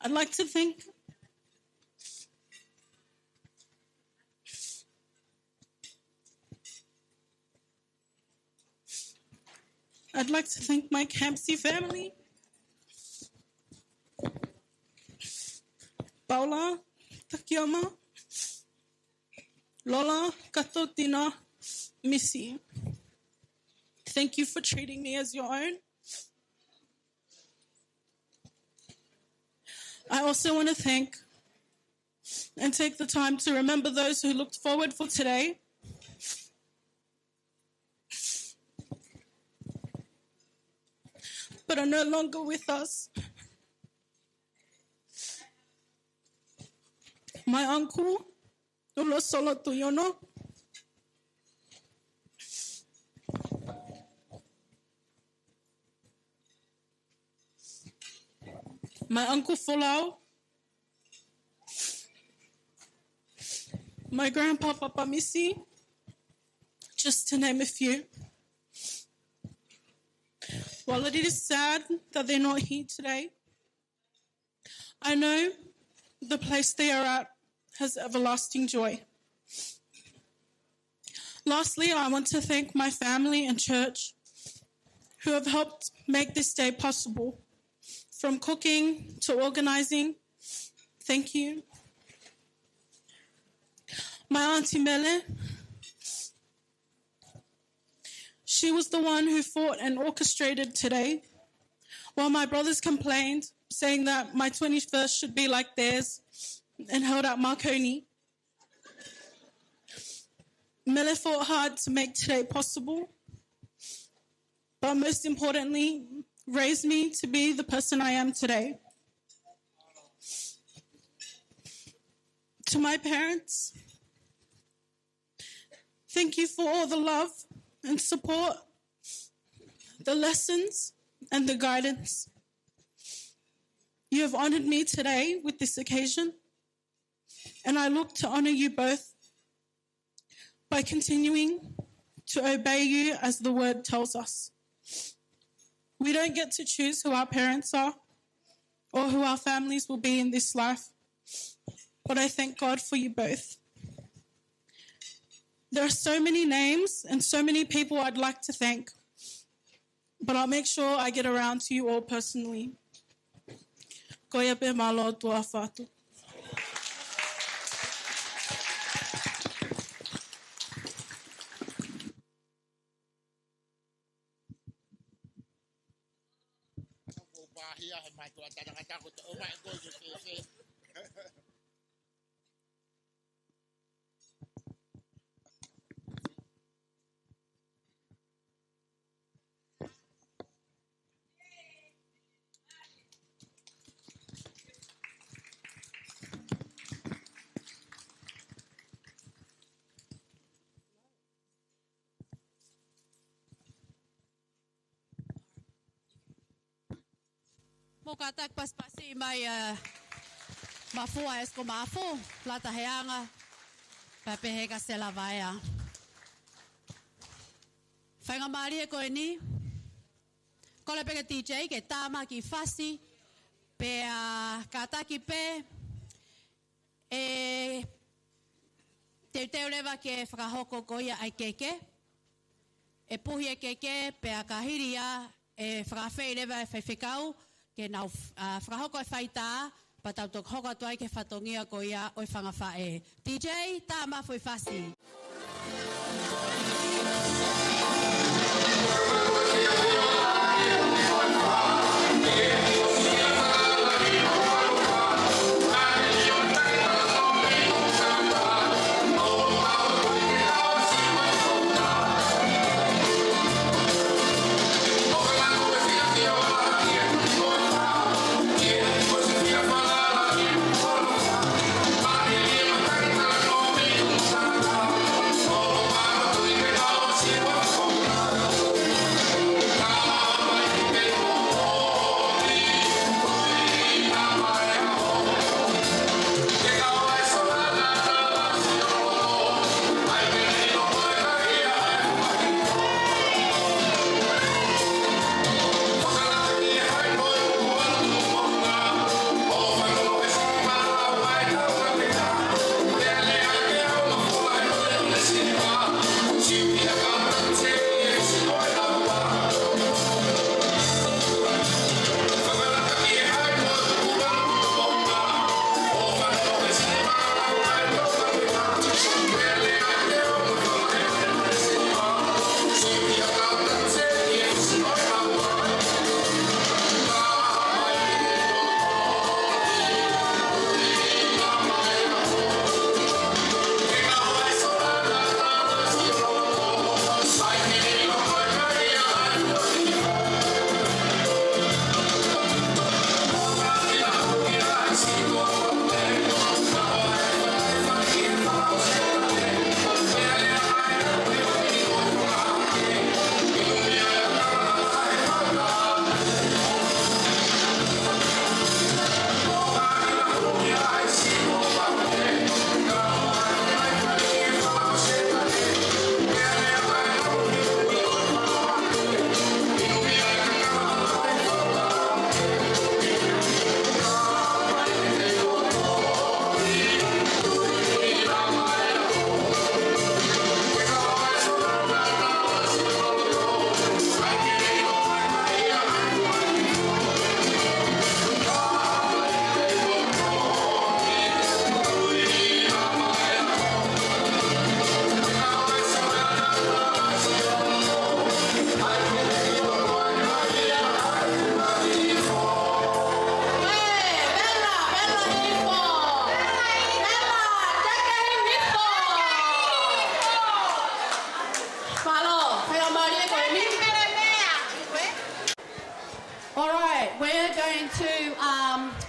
I'd like to thank, I'd like to thank my Campsie family. Paula, Takioma, Lola, Kato, Tina, Missy. Thank you for treating me as your own. I also want to thank and take the time to remember those who looked forward for today but are no longer with us. My uncle, Ulosolo Tuiono. My uncle Folau. My grandpa, Papa Missy. Just to name a few. While it is sad that they're not here today, I know the place they are at has everlasting joy. Lastly, I want to thank my family and church who have helped make this day possible, from cooking to organizing. Thank you. My Auntie Mele, she was the one who fought and orchestrated today, while my brothers complained, saying that my twenty-first should be like theirs and held at Marconi. Mele fought hard to make today possible, but most importantly, raised me to be the person I am today. To my parents, thank you for all the love and support, the lessons and the guidance. You have honored me today with this occasion, and I look to honor you both by continuing to obey you as the word tells us. We don't get to choose who our parents are or who our families will be in this life, but I thank God for you both. There are so many names and so many people I'd like to thank, but I'll make sure I get around to you all personally. Ko ia pē, mālō, tuʻa ʻofa atu. Ko e pāhia he mātuʻa tangata ko e toʻo mai ko e fēfē. Mou kātaki pasipasi mai, ʻa Mafua Esiko Mafu, Lata Heanga, pea pehē kia Sela Vaea. Faingamālie ko eni, kole pē ki he D J ke tā mai ha kiʻi fasi, pea kātaki pē, ʻe teuteu leva ke fakahoko ko ia ʻa e keke. ʻE puhi e keke, pea ka hili ia, ʻe fakaafeʻi leva e faifekau ke nau, ʻa, fakahoko e faitā, pea tau toki hoko atu ai ki he fatongia ko ia ʻo e fanga faʻē. D J, tā mai ha foʻi fasi.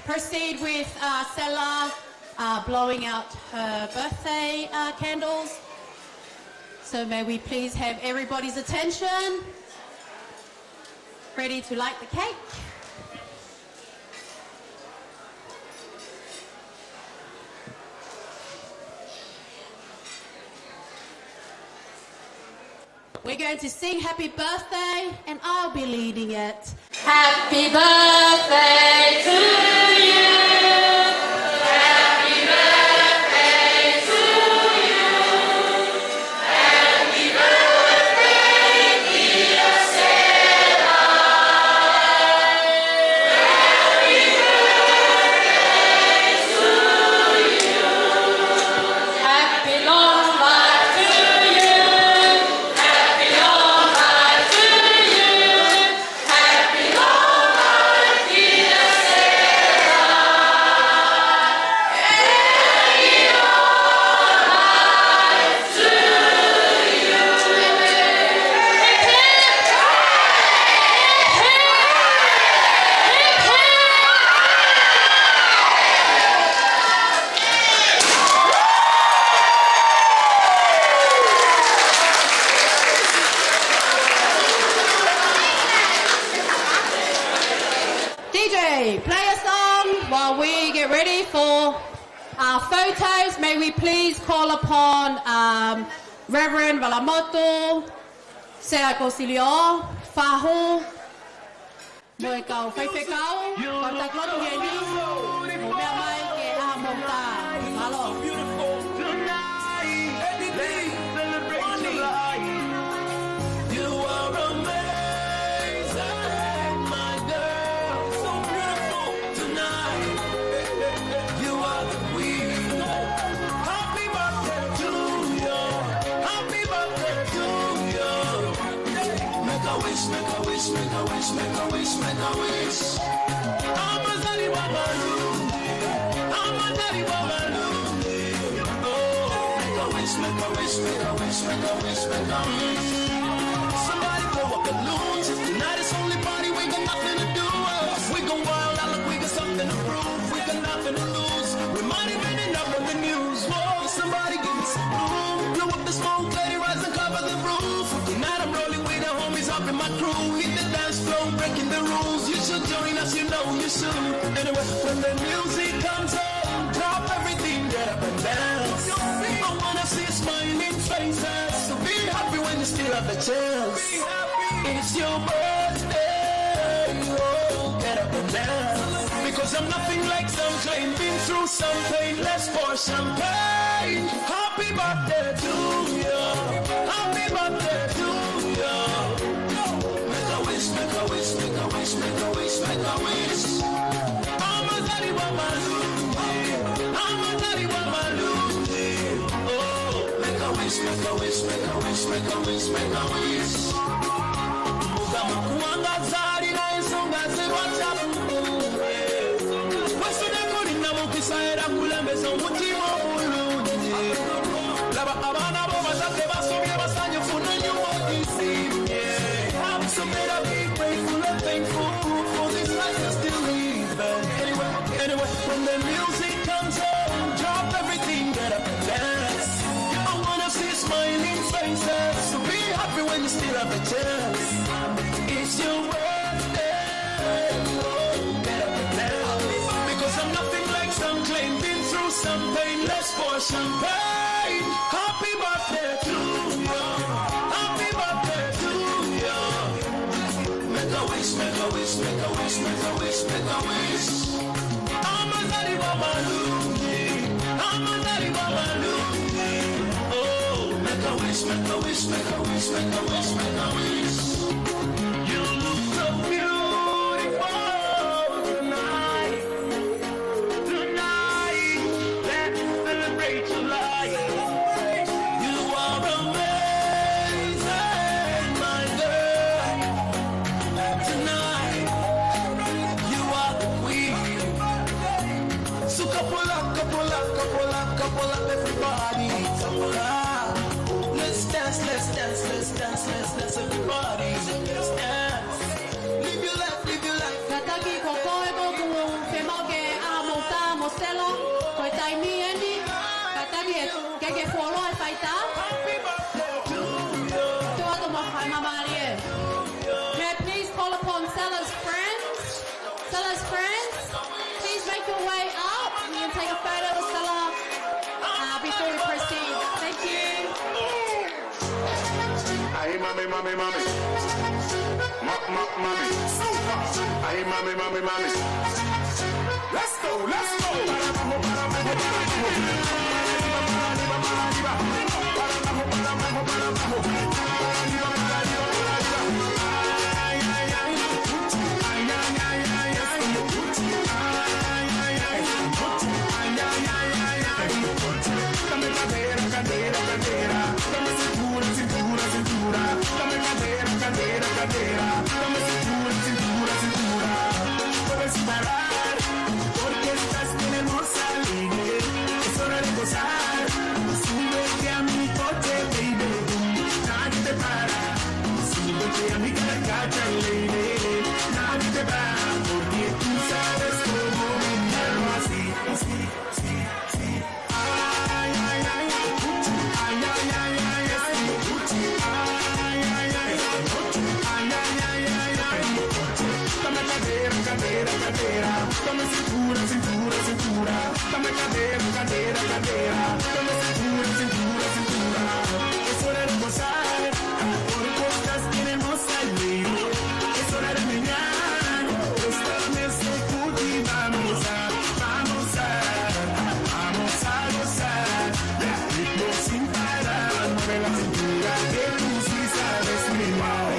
Proceed with, uh, Stella, uh, blowing out her birthday, uh, candles. So may we please have everybody's attention. Ready to light the cake. We're going to sing Happy Birthday, and I'll be leading it. Happy birthday to you. Happy birthday to you. Happy birthday, dear Sarah. Happy birthday to you. Happy long life to you. Happy long life to you. Happy long life, dear Sarah. Happy long life to you. D J, play a song while we get ready for our photos. May we please call upon, um, Reverend Valamotu, Sea Kosilio, Fahu, mo e kau faifekau, kau taki lotu heni, mou meʻa mai ke ʻaho mou tā. Mālō. You are amazing, my girl. So beautiful tonight. You are the queen. Happy birthday to you. Happy birthday to you. Make a wish, make a wish, make a wish, make a wish, make a wish. Amazaliwa malungi. Amazaliwa malungi. Oh, make a wish, make a wish, make a wish, make a wish, make a wish. Somebody blow up balloons. Tonight it's only party, we got nothing to do. We gon' wild out like we got something to prove. We got nothing to lose. We might even end up on the news. Whoa, somebody give me some room. Blow up the smoke, let it rise and cover the roof. Tonight I'm rolling with the homies up in my crew. Hit the dance floor, breaking the rules. You should join us, you know you should. Anyway, when the music comes on, drop everything, get up and dance. I wanna see smiling faces. So be happy when you still have the chance. It's your birthday, oh, get up and dance. Because I'm nothing like some chain, been through some pain, let's pour champagne. Happy birthday to you, happy birthday to you. Make a wish, make a wish, make a wish, make a wish, make a wish. Amazaliwa malungi, amazaliwa malungi. Oh, make a wish, make a wish, make a wish, make a wish, make a wish. Mukama kuanga zari na isunga se wacha. Wesu ne kuri na mukisa era kulembeza omutima omulungi. Laba abaana bo bazadde basomye basanyufu n'ennyumba ogizimbye. So better be grateful and thankful for this life you still live. Anyway, anyway, when the music comes on, drop everything, get up and dance. I wanna see smiling faces. So be happy when you still have a chance. It's your birthday. Oh, get up and dance. Because I'm nothing like some claim. Been through some pain. Let's pour champagne. Happy birthday to you. Happy birthday to you. Make a wish, make a wish, make a wish, make a wish, make a wish. Amazaliwa malungi, amazaliwa malungi. Oh, make a wish, make a wish, make a wish, make a wish, make a wish. You look so beautiful tonight. Tonight, let's celebrate your life. You are amazing, my girl. Tonight, you are the queen. So couple up, couple up, couple up, couple up, everybody. Couple up. Let's dance, let's dance, let's dance, let's dance, everybody. Let's dance. Live your life, live your life. Kātaki, ko koe ʻoku fiemaʻu ke Stella, ko e taimi eni, ka tani e ke ke fuoloa e faitā. Tuʻa to ma fai ma mālie. Can I please call upon Stella's friends? Stella's friends, please make your way up. You can take a photo with Stella, uh, before we proceed. Thank you. Ai, mami, mami, mami. Ma, ma, mami. Super. Ai, mami, mami, mami. Let's go, let's go. Para abajo, para abajo, para abajo. Para arriba, para arriba, para arriba. Para abajo, para abajo, para abajo. Para arriba, para arriba, para arriba. Ay, ay, ay. Ay, ay, ay, ay, ay. Ay, ay, ay, ay. Dame cadera, cadera, cadera. Dame cintura, cintura, cintura. Dame cadera, cadera, cadera. Dame cintura, cintura, cintura. Puedes parar, porque estás bien hermosa, lady. Es hora de gozar. Súbete a mi coche, baby. Nadie te para. Súbete a mi carcacha, lady. Nadie te para, porque tú sabes cómo me llamo así, así, así, así. Ay, ay, ay, ay. Ay, ay, ay, ay, ay. Ay, ay, ay, ay. Ay, ay, ay, ay, ay. Dame cadera, cadera, cadera. Dame cintura, cintura, cintura. Dame cadera, cadera, cadera. Dame cintura, cintura, cintura. Es hora de gozar. Porque estás bien hermosa, baby. Es hora de menear. Esta mesa y vamos a, vamos a, vamos a gozar. Ritmo sin parar. Mueve la cintura, que tú sí sabes menear.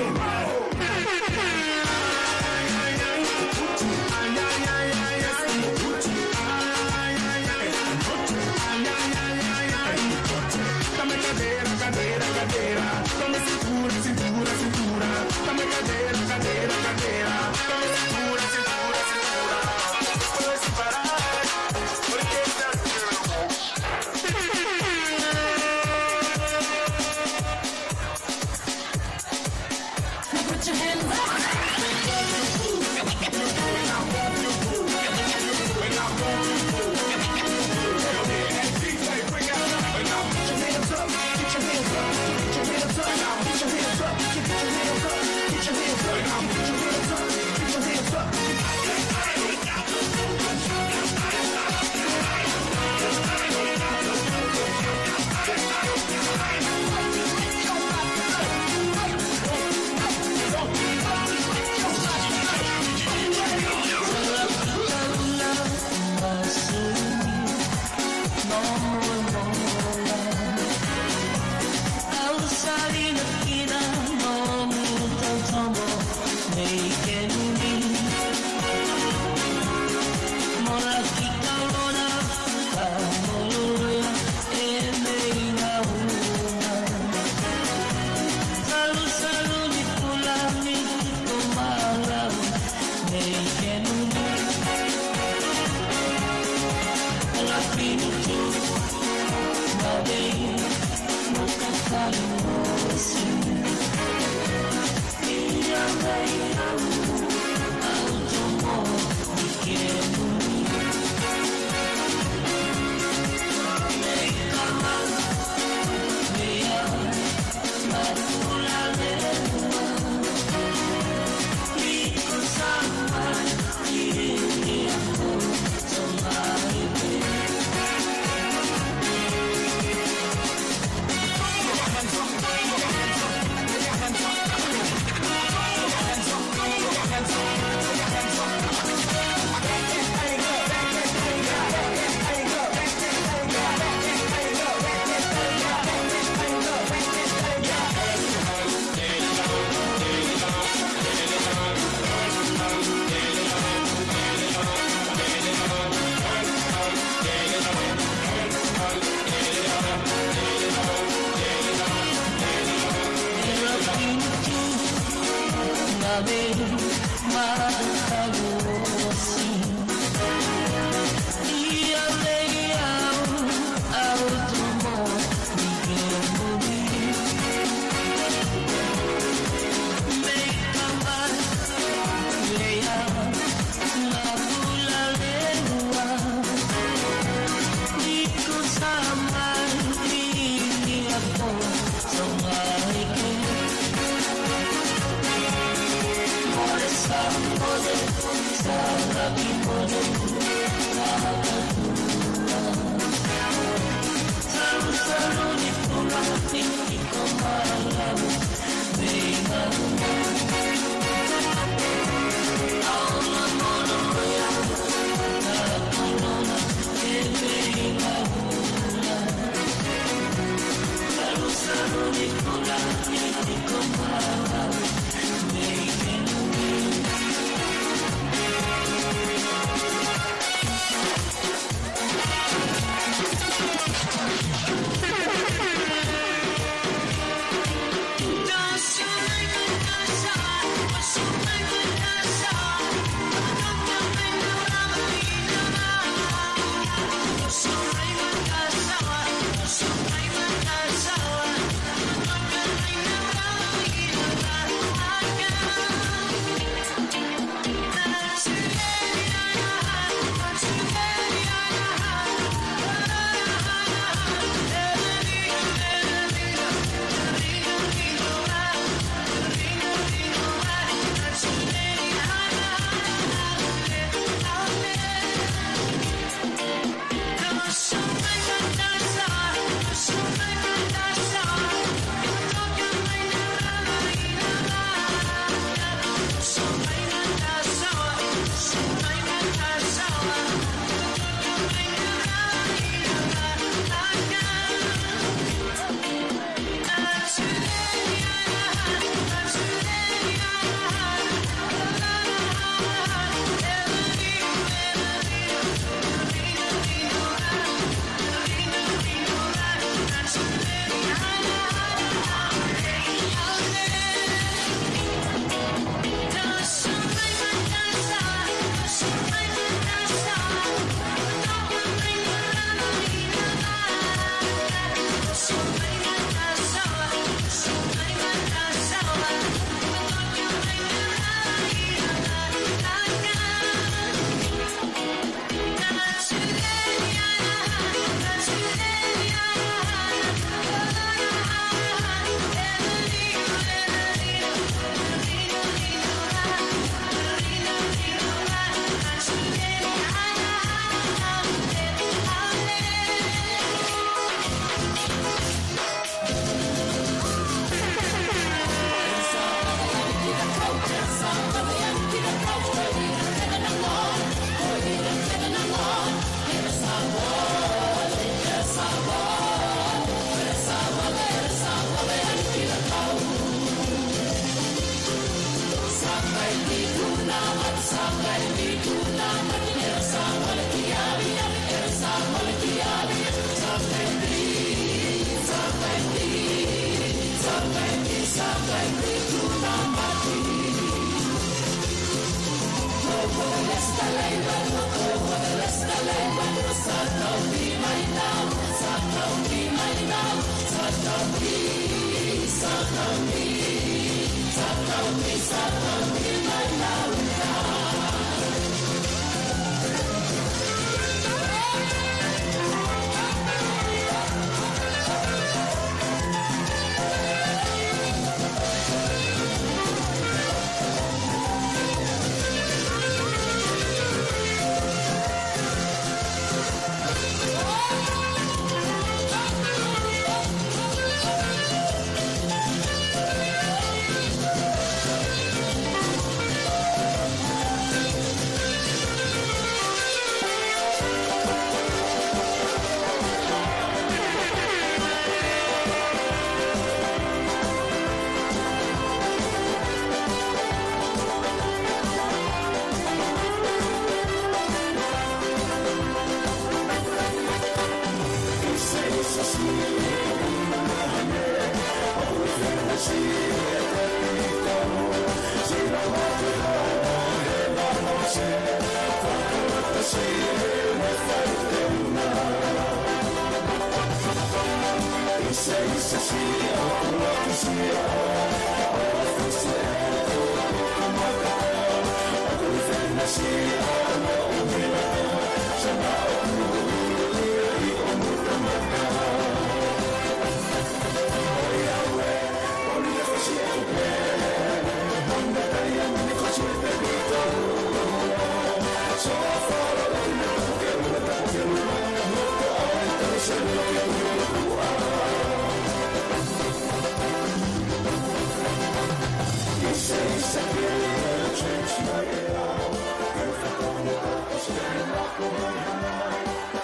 Dame cadera, cadera, cadera. Dame cintura, cintura, cintura. Dame cadera, cadera, cadera. Dame cintura, cintura, cintura. No puedes parar, porque estás bien hermosa. Now put your hands up.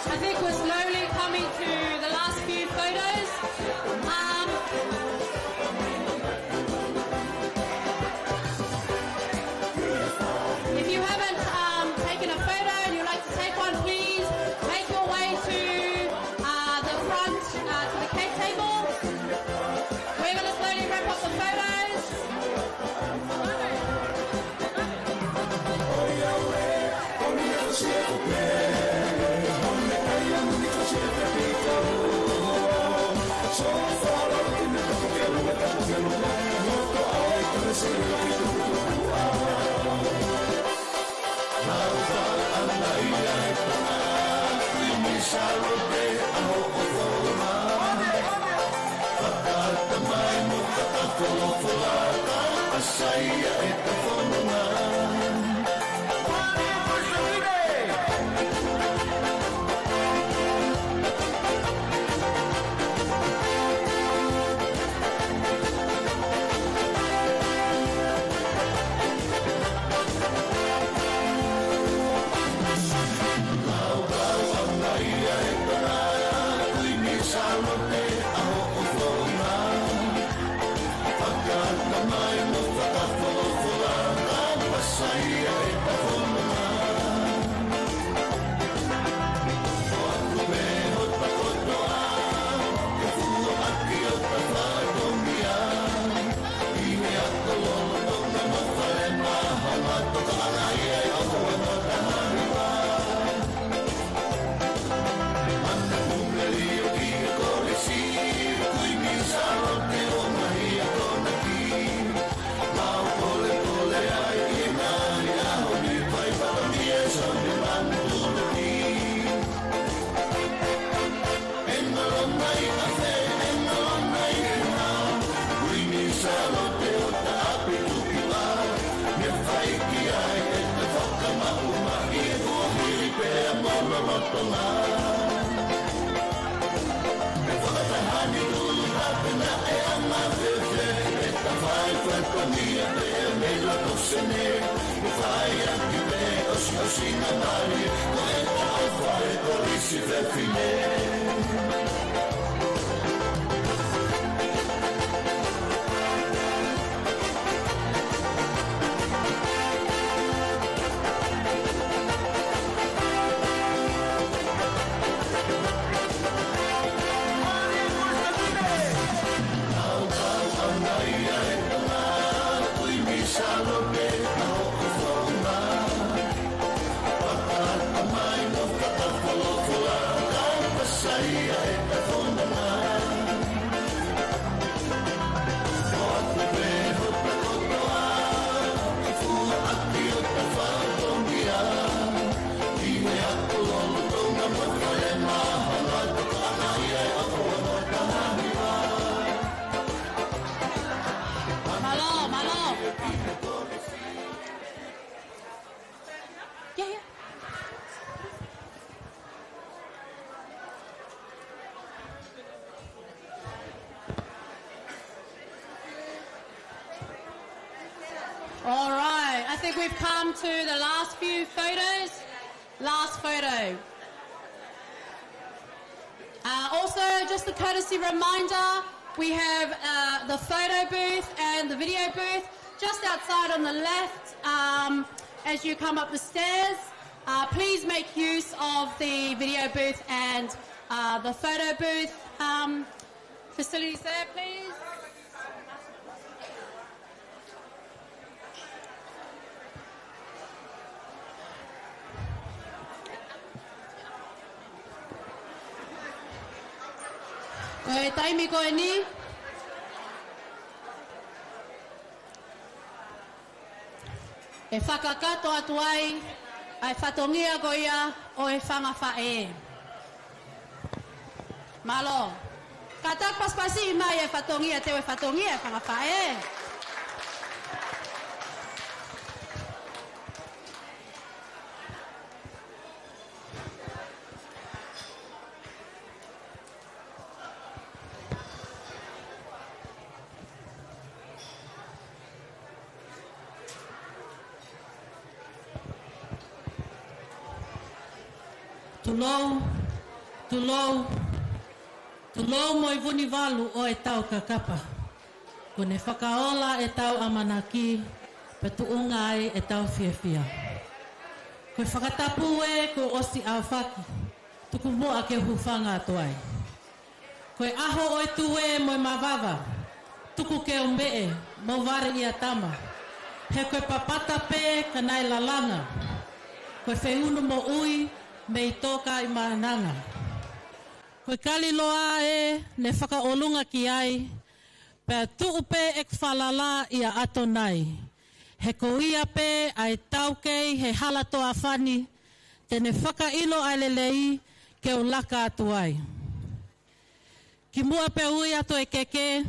I think we're slowly coming to the last few photos. Um, if you haven't, um, taken a photo and you'd like to take one, please make your way to, uh, the front, uh, to the cave table. We're gonna slowly wrap up the photos. We've come to the last few photos. Last photo. Uh, also, just a courtesy reminder, we have, uh, the photo booth and the video booth just outside on the left, um, as you come up the stairs. Uh, please make use of the video booth and, uh, the photo booth, um, facilities there, please. Ko e taimi ko eni, ʻe fakakakato atu ai ʻa e fatongia ko ia ʻo e fanga faʻē. Mālō. Kātaki pasipasi mai e fatongia, teu e fatongia e fanga faʻē. Tulou, tulou, tulou mo e Vunivalu ʻo e Taukakapa. Kuo ne fakaola ʻetau ʻamanaki, pea tuʻunga ai ʻetau fiefia. Ko e fakatapu ē kuo ʻosi ʻaofaki, tuku muʻa ke u hūfanga atu ai. Ko e ʻaho ʻo e tuē mo e mavava, tuku ke u meʻe, mo vale ia tama. He ko e papata pē ka naʻe lalanga, ko e feʻunu moʻui mei Tōkaimaʻananga. Ko e kali loa ē ne fakaʻolunga ki ai, pea tuʻu pē ʻeku falala ʻia ʻAtonai. He ko ia pē ʻa e taukei he hala toʻafani, te ne fakaʻilo ʻa e lelei ke u laka atu ai. Kimuʻa pea ui atu e keke,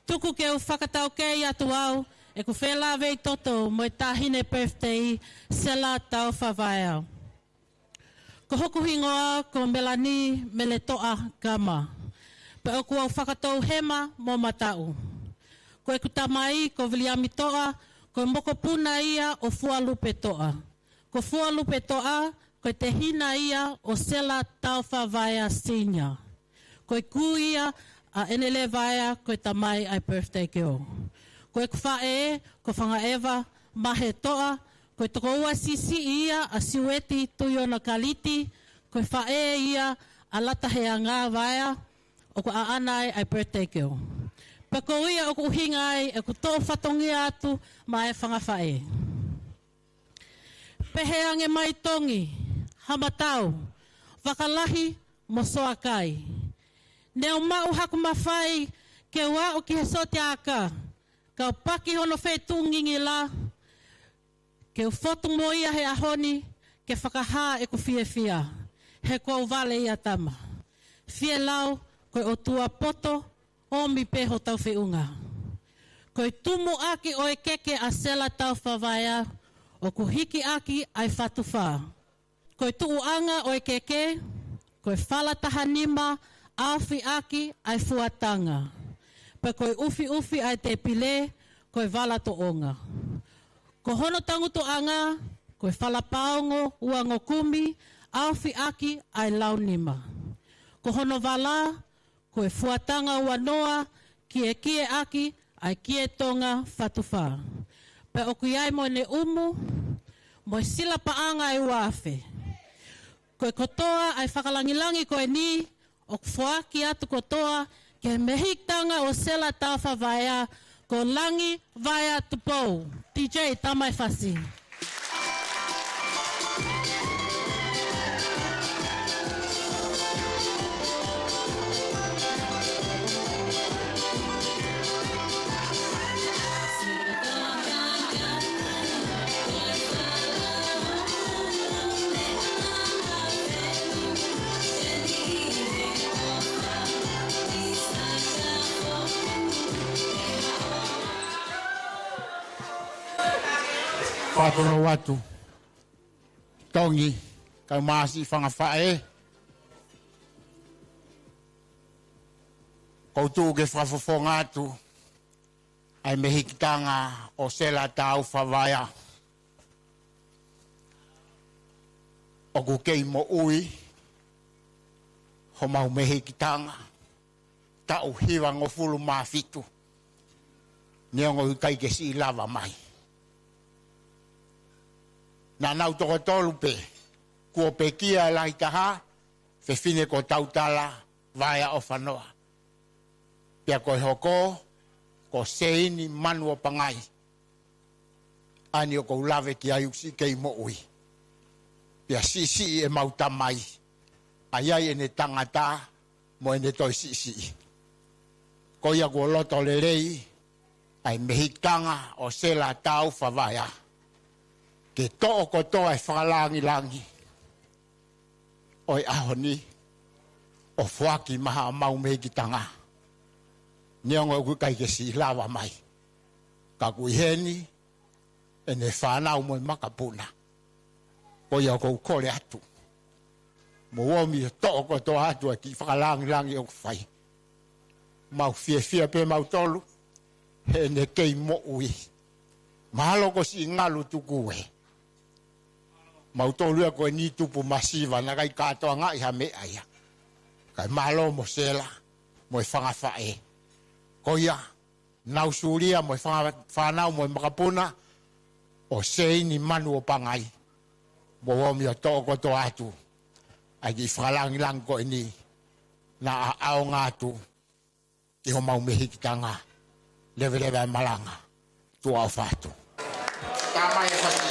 tuku ke u fakataukei atu au ʻeku felāveʻi toto mo e taʻahine birthday, Sela Taufa Vaea. Ko hoku hingoa ko Melani Meletoʻa Kama. Pea ʻoku ou fakatou hema mo mataʻu. Ko ʻeku tamai ko Viliami Toʻa, ko e mokopuna ia ʻo Fualupe Toʻa. Ko Fualupe Toʻa, ko e tehina ia ʻo Sela Taufa Vaea Senior. Ko e kui ia ʻa ʻEnele Vaea, ko e tamai ʻa e birthday girl. Ko ʻeku faʻē ko Fangaʻeva Mahe Toʻa, ko e tokoua siʻisiʻi ia ʻa Siueti Tuiona Kaliti, ko e faʻē ia ʻa Lataheanga Vaea, ʻoku ʻaʻana ai ʻa e birthday girl. Pea ko ia ʻoku ʻuhinga ai ʻeku toʻo fatongia atu maʻa e fanga faʻē. Pehē ange mai Tongi, Haʻamatau, Vakalahi mo Soakai. Ne u maʻu haku mafai ke u aʻu ki he sote aka, kau paki hono feituʻu ngingila, ke u fotu mo ia he ʻaho ni ke fakahā ʻeku fiefia, he kuo u vale ia tama. Fielau, ko e ʻOtua poto, ʻomi pē hotau feʻunga. Ko e tumuʻaki ʻo e keke ʻa Sela Taufa Vaea, ʻoku hiki ʻaki ʻa e fatu fā. Ko e tuʻuʻanga ʻo e keke, ko e fala taha nima ʻaofi ʻaki ʻa e fuatanga. Pea ko e ʻufiʻufi ʻa e tēpile, ko e vala toʻonga. Ko hono tangutuʻanga, ko e fala paongo uangokumi ʻaofi ʻaki ʻa e launima. Ko hono vala, ko e fuatanga uanoa, kiekie ʻaki ʻa e kie Tonga fatu fā. Pea ʻoku ʻi ai mo ʻene ʻumu, mo e sila paʻanga ʻe ua afe. Ko e kotoa ʻa e fakalangilangi ko eni, ʻoku foaki atu kotoa ki he mehikitanga ʻo Sela Taufa Vaea, ko Langi Vaea Tupou. DJ, tā mai e fasi. Fakatulou atu. Tongi, kae ʻumaʻā siʻi fanga faʻē. Ko u tuʻu ke fakafofonga atu ʻa e mehikitanga ʻo Sela Taufa Vaea. ʻoku kei moʻui homau mehikitanga, taʻu hivangofulu mā fitu, neongo ʻoku ʻikai ke siʻi lava mai. Naʻa nau toko tolu pē, kuo pekia e lahi taha, fefine ko Tautala Vaea ʻOfanoa. Pea ko e hoko, ko Seini Manuopangai. ʻA eni ʻoku ou lave ki ai ʻoku siʻi kei moʻui. Pea siʻisiʻi ʻemau tamai. ʻA ia ʻi heʻene tangata mo ʻene toe siʻisiʻi. Ko ia kuo loto lelei ʻa e mehikitanga ʻo Sela Taufa Vaea ke toʻo kotoa e fakalāngilangi ʻo e ʻaho ni ʻo foaki maʻa homau mehikitanga. Neongo ʻoku ʻikai ke siʻi lava mai, ka ʻoku ʻi heni ʻene fānau mo e makapuna. Ko ia ʻoku ou kole atu, mou omi ʻo toʻo kotoa atu ʻa e kiʻi fakalāngilangi ʻoku fai. Mau fiefia pē mautolu heʻene kei moʻui. Mahalo ko siʻi ngalu tuku ē. Mautolu ia ko eni tupu masiva, naʻe ʻikai kātoangaʻi ha meʻa ia. Kae mālō mo Sela mo e fanga faʻē. Ko ia, nau sulia mo e fanga, fānau mo e makapuna ʻo Seini Manuopangai. Mou omi ʻo toʻo kotoa atu ʻa e kiʻi fakalāngilangi ko eni naʻa ʻaonga atu ki homau mehikitanga. Leveleva e malanga. Tuʻa ʻofa atu. Tamai e fasi.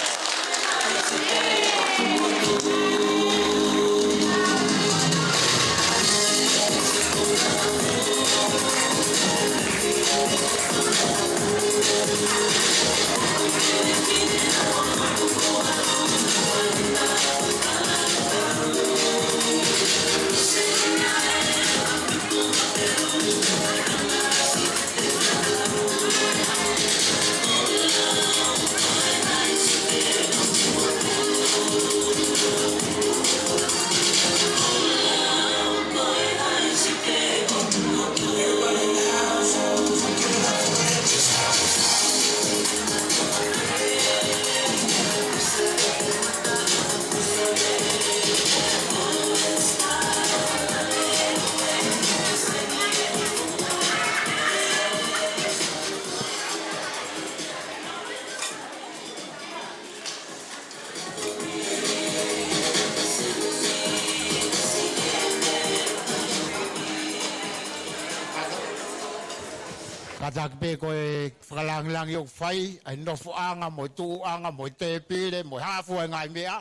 Kātaki pē ko e fakalāngilangi ʻoku fai, ʻa e nofoʻanga mo e tuʻuʻanga mo e tēpile mo e hā fua e ngaahi meʻa,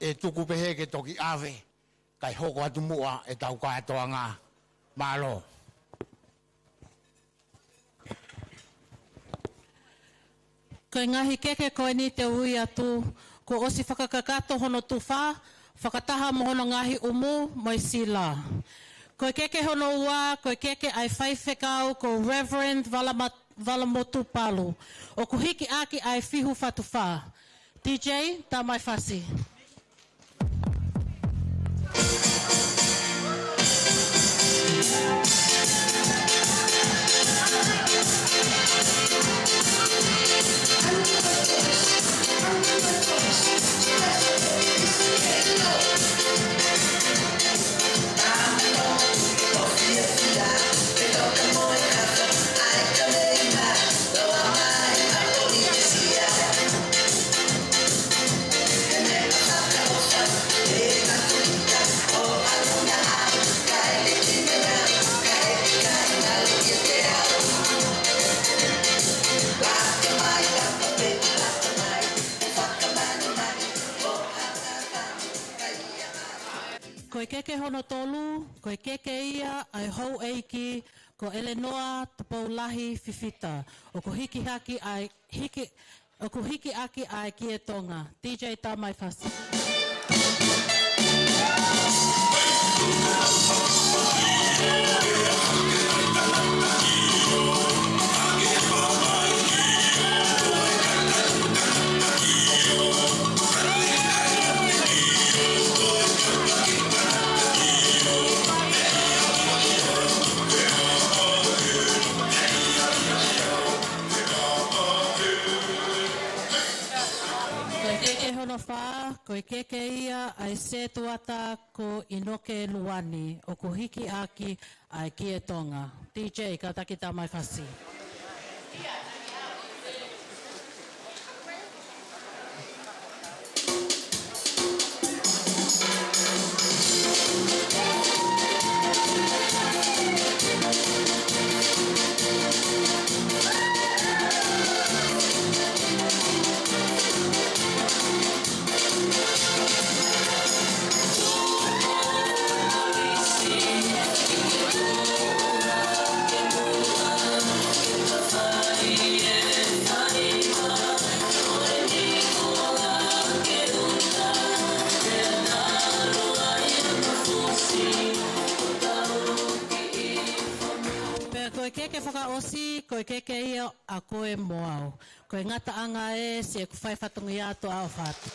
ʻe tuku pehē ke toki ʻave, kae hoko atu muʻa ʻetau kātoanga. Mālō. Ko e ngaahi keke ko eni te u ui atu, kuo ʻosi fakakakato hono tufa, fakataha mo hono ngaahi ʻumu mo e sila. Ko e keke hono ua, ko e keke ʻa e faifekau ko Reverend Valama-, Valamotupalu. ʻOku hiki ʻaki ʻa e fihu fatu fā. D J, tā mai fasi. Ko e keke hono tolu, ko e keke ia ʻa e houʻeiki ko ʻElenoa Tupoulahi Fifita. ʻOku hiki haki ʻa e hiki, ʻoku hiki ʻaki ʻa e Kie Tonga. D J, tā mai fasi. Ko e keke hono fā, Ko e keke ia ʻa e setuata ko ʻInoke Luani ʻoku hiki ʻaki ʻa e Kie Tonga. D J, kātaki tā mai fasi. Pea ko e keke fakaʻosi, ko e keke ia ʻa koe mo au. Ko e ngataʻanga ē, siʻeku fai fatongia atu ʻa ʻofa atu.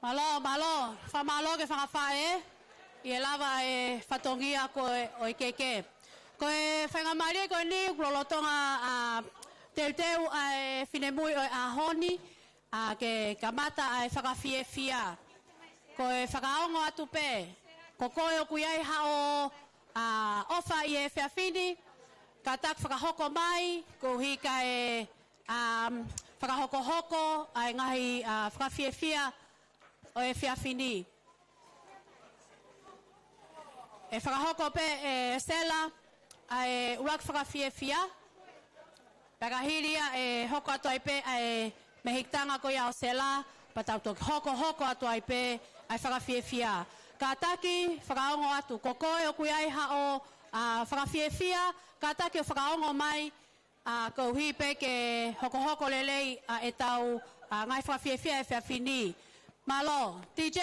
Mālō, mālō, fakamālō ki he fanga faʻē, ʻi he lava e fatongia ko ē ʻo e keke. Ko e faingamālie ko eni ʻoku lolotonga ʻa teuteu ʻa e finemui ʻo e ʻaho ni, ʻa ke kamata ʻa e fakafiefia. Ko e fakaongo atu pē, ko koe ʻoku ʻi ai haʻo, ʻa, ʻofa ʻi he efiafi ni, kātaki fakahoko mai, koeʻuhi kae, ʻa, fakahokohoko ʻa e ngaahi, ʻa, fakafiefia ʻo e efiafi ni. ʻE fakahoko pē ʻe Sela ʻa e ʻuluaki fakafiefia. Pea ka hili ia ʻe hoko atu ai pē ʻa e mehikitanga ko ia ʻo Sela, pea tau toki hokohoko atu ai pē ʻa e fakafiefia. Kātaki fakaongo atu, ko koe ʻoku ʻi ai haʻo, ʻa, fakafiefia, kātaki ʻo fakaongo mai, ʻa, koeʻuhi pē ke hokohoko lelei ʻa ʻetau, ʻa, ngaahi fakafiefia he efiafi ni. Mālō, D J.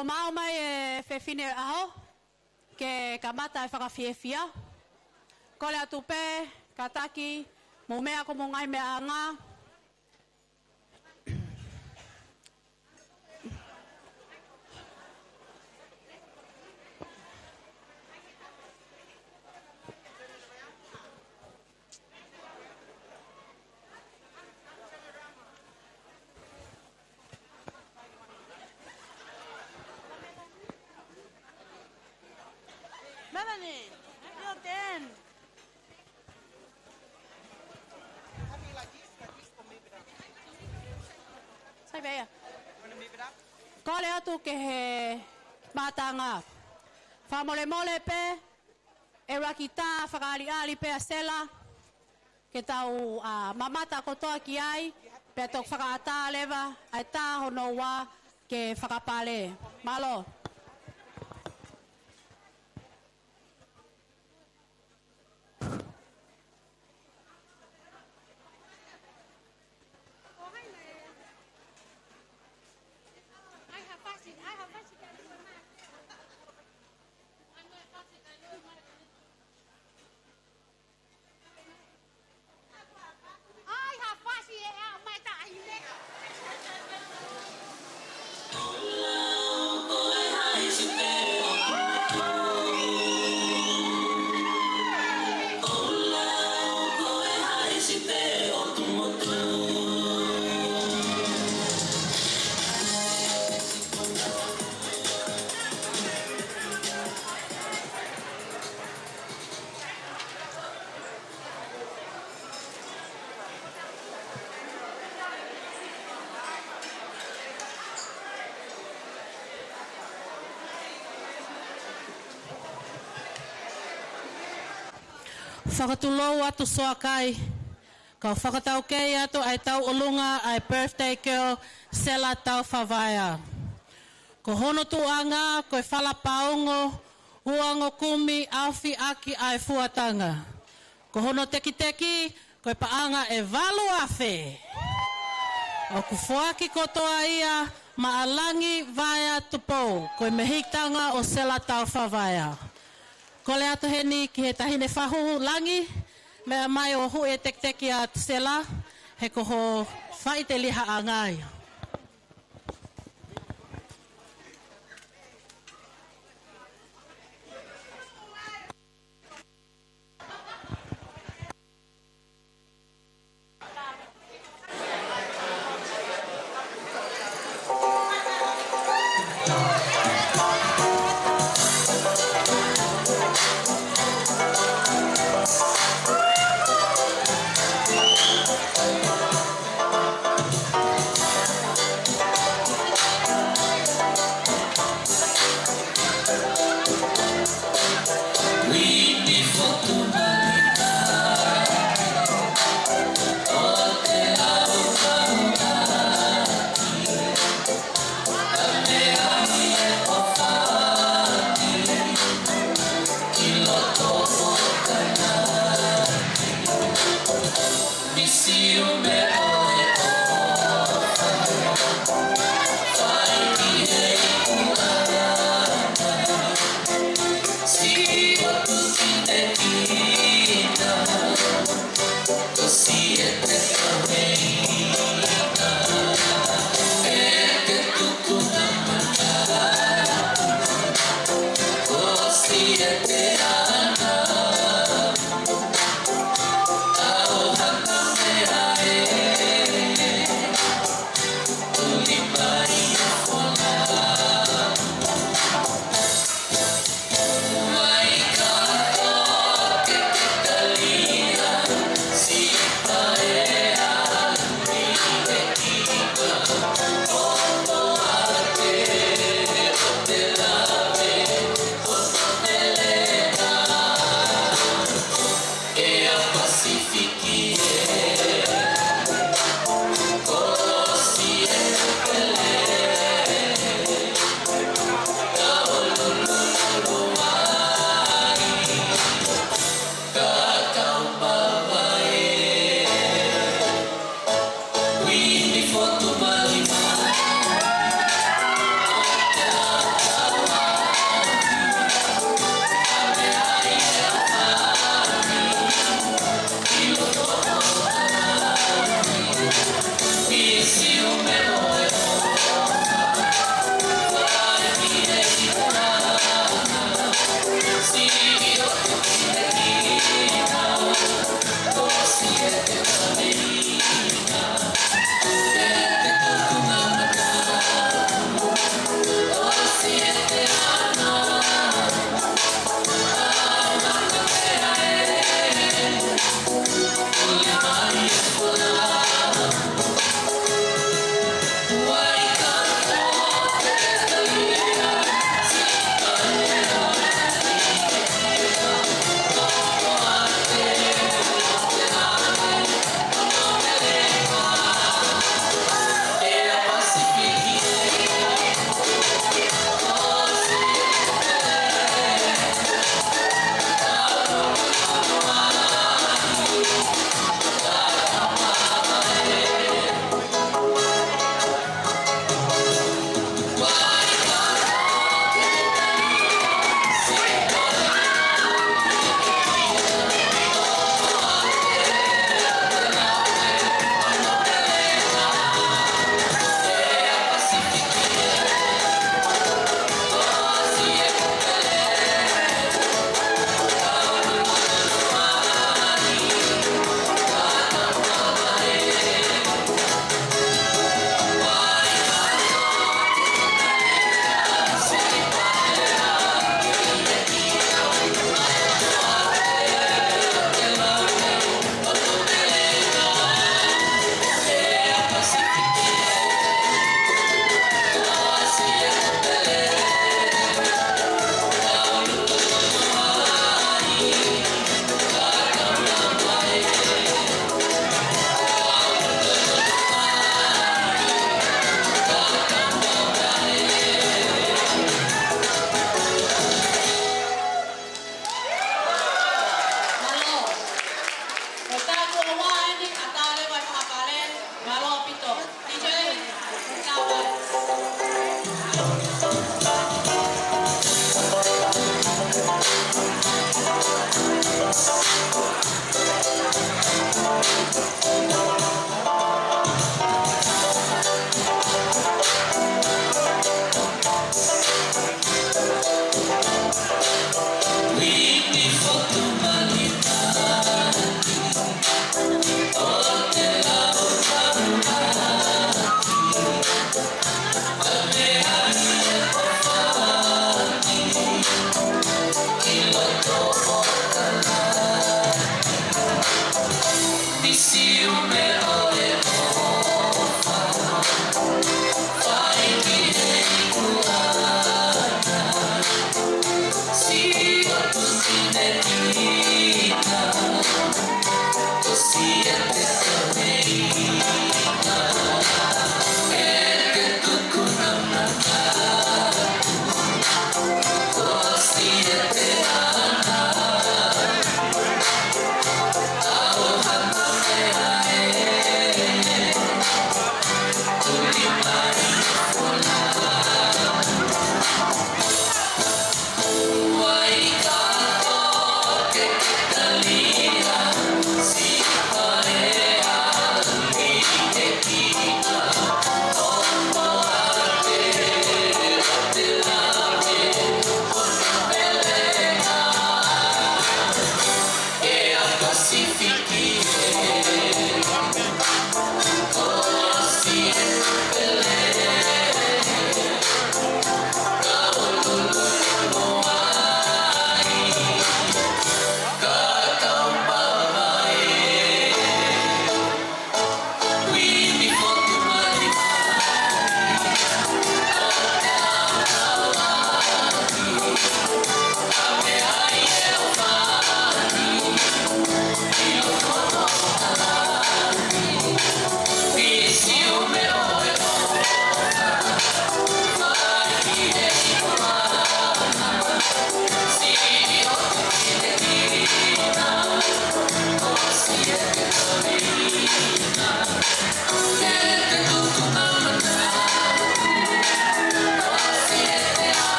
Kuo maʻu mai e fefine ʻaho ke kamata e fakafiefia. Kole atu pē, kātaki, mou meʻa ko homou ngaahi meʻaʻanga. Melanie, your turn. Sai pē ia. Kole atu ki he mātanga. Fakamolemole pē, ʻe ʻuluaki tā fakaʻaliʻali pē ʻa Sela, ke tau, ā, mamata kotoa ki ai, pea toki fakaʻatā leva ʻa e tā hono ua ke fakapale. Mālō. ʻAi, ha fasi ʻe aʻu mai taʻahine. Fakatulou atu Soakai, kau fakataukei atu ʻa e tauʻolunga ʻa e birthday girl Sela Taufavaea. Ko hono tuʻuʻanga ko e fala paungo, uango kumi, ʻaofi ʻaki ʻa e fuatanga. Ko hono tekiteki ko e paʻanga ʻe valu afe. ʻOku foaki kotoa ia maʻa Langi Vaea Tupou, ko e mehikitanga ʻo Sela Taufavaea. Kole atu heni ki he taʻahine fahu, Langi, meʻa mai ʻo huʻi e tekiteki ʻa Sela, he ko ho faʻitelihaʻanga ia.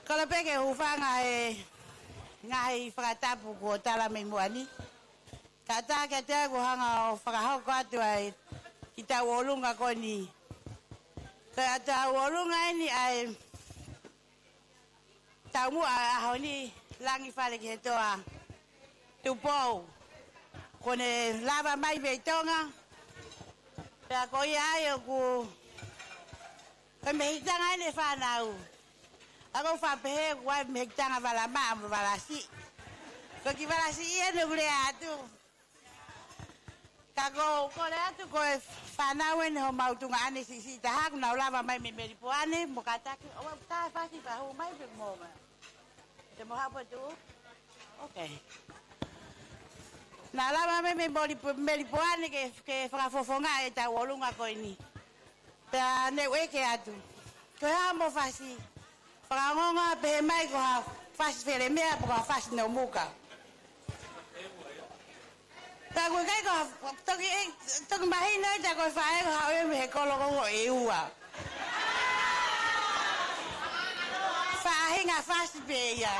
Kole pē ke u hūfanga he ngaahi fakatapu kuo tala mei muʻa ni. Kae ʻatā kiate au ke u hanga ʻo fakahoko atu ai ki he tauʻolunga ko eni. Ko e tauʻolunga eni ʻa e taumuʻa ʻaho ni, Langi Fale ki he Toa Tupou. Kuo ne lava mai mei Tonga. Pea ko ia ai ʻoku, ko e mehikitanga eni e fānau. ʻOku ou faʻa pehē ʻoku ʻi ai e mehikitanga vala maʻa mo e vala siʻi. Ko e kiʻi vala siʻi eni ʻoku lea atu. Ka ʻoku ou kole atu ko e fānau eni homau tuongaʻane siʻisiʻi taha ʻoku nau lava mai mei Melipoane mo kātaki. ʻOua, tā fasi pea hū mai pē mo ma. Te mo hapo tu? Okay. Nau lava mai mei Moli-, Melipoane ke, ke fakafofongaʻi e tauʻolunga ko eni. Pea ne u ʻeke atu, ko e hā hoʻomo fasi? Fakaongoongo pehē mai ko ha fasi felemea pe ko ha fasi nomuka. Pea ʻoku ʻikai ko ha, toki, ʻe, toki mahino ʻe taha ko e faʻē ko ha ʻoiauē mei he kolo ko ē ʻe ua. Faʻahinga fasi pē ia.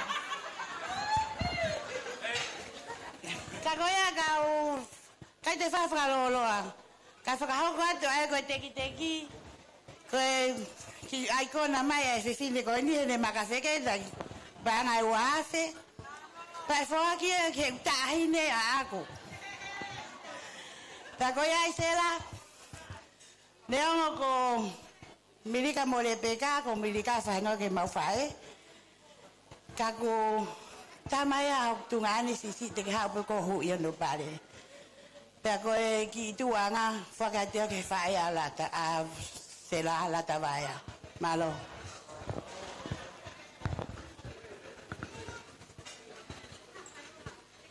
Ka ko ia ka u, ʻikai te u faʻa fakalōloa. Ka fakahoko atu ai ko e tekiteki, ko e kiʻi ʻaikona mai ʻa e fefine ko eni heʻene maka feketaki. Paʻanga ʻe ua afe. Pea ʻe foaki ia ki he taʻahine ʻaʻaku. Pea ko ia ai Sela, neongo ko Milika mo Lepeka, ko Milika faʻahinga ki heʻemau faʻē. Ka ko e tama ia ʻo e tuongaʻane siʻisiʻi te ke haʻu pē koe ʻo huʻi hono pale. Pea ko e kiʻi tuʻuʻanga, foaki atu ia ki he faʻē ʻa Lata, ʻa Sela Latavaea. Mālō.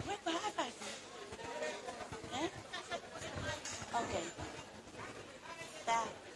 Wait, what happened? Eh? Okay. Bye.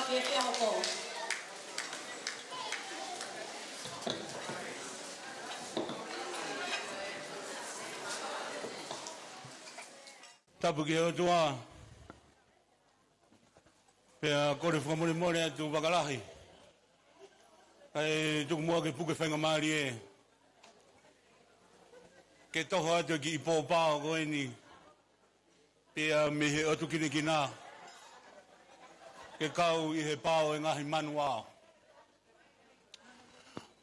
Ia pea hoko. Tapu ki he ʻOtua. Pea kole fakamolemole atu fakalahi. Kae tuku muʻa ke puke faingamālie ke toho atu e kiʻi pōpao ko eni. Pea mei he ʻotu kinakina ke kau ʻi he pao e ngaahi manu ao.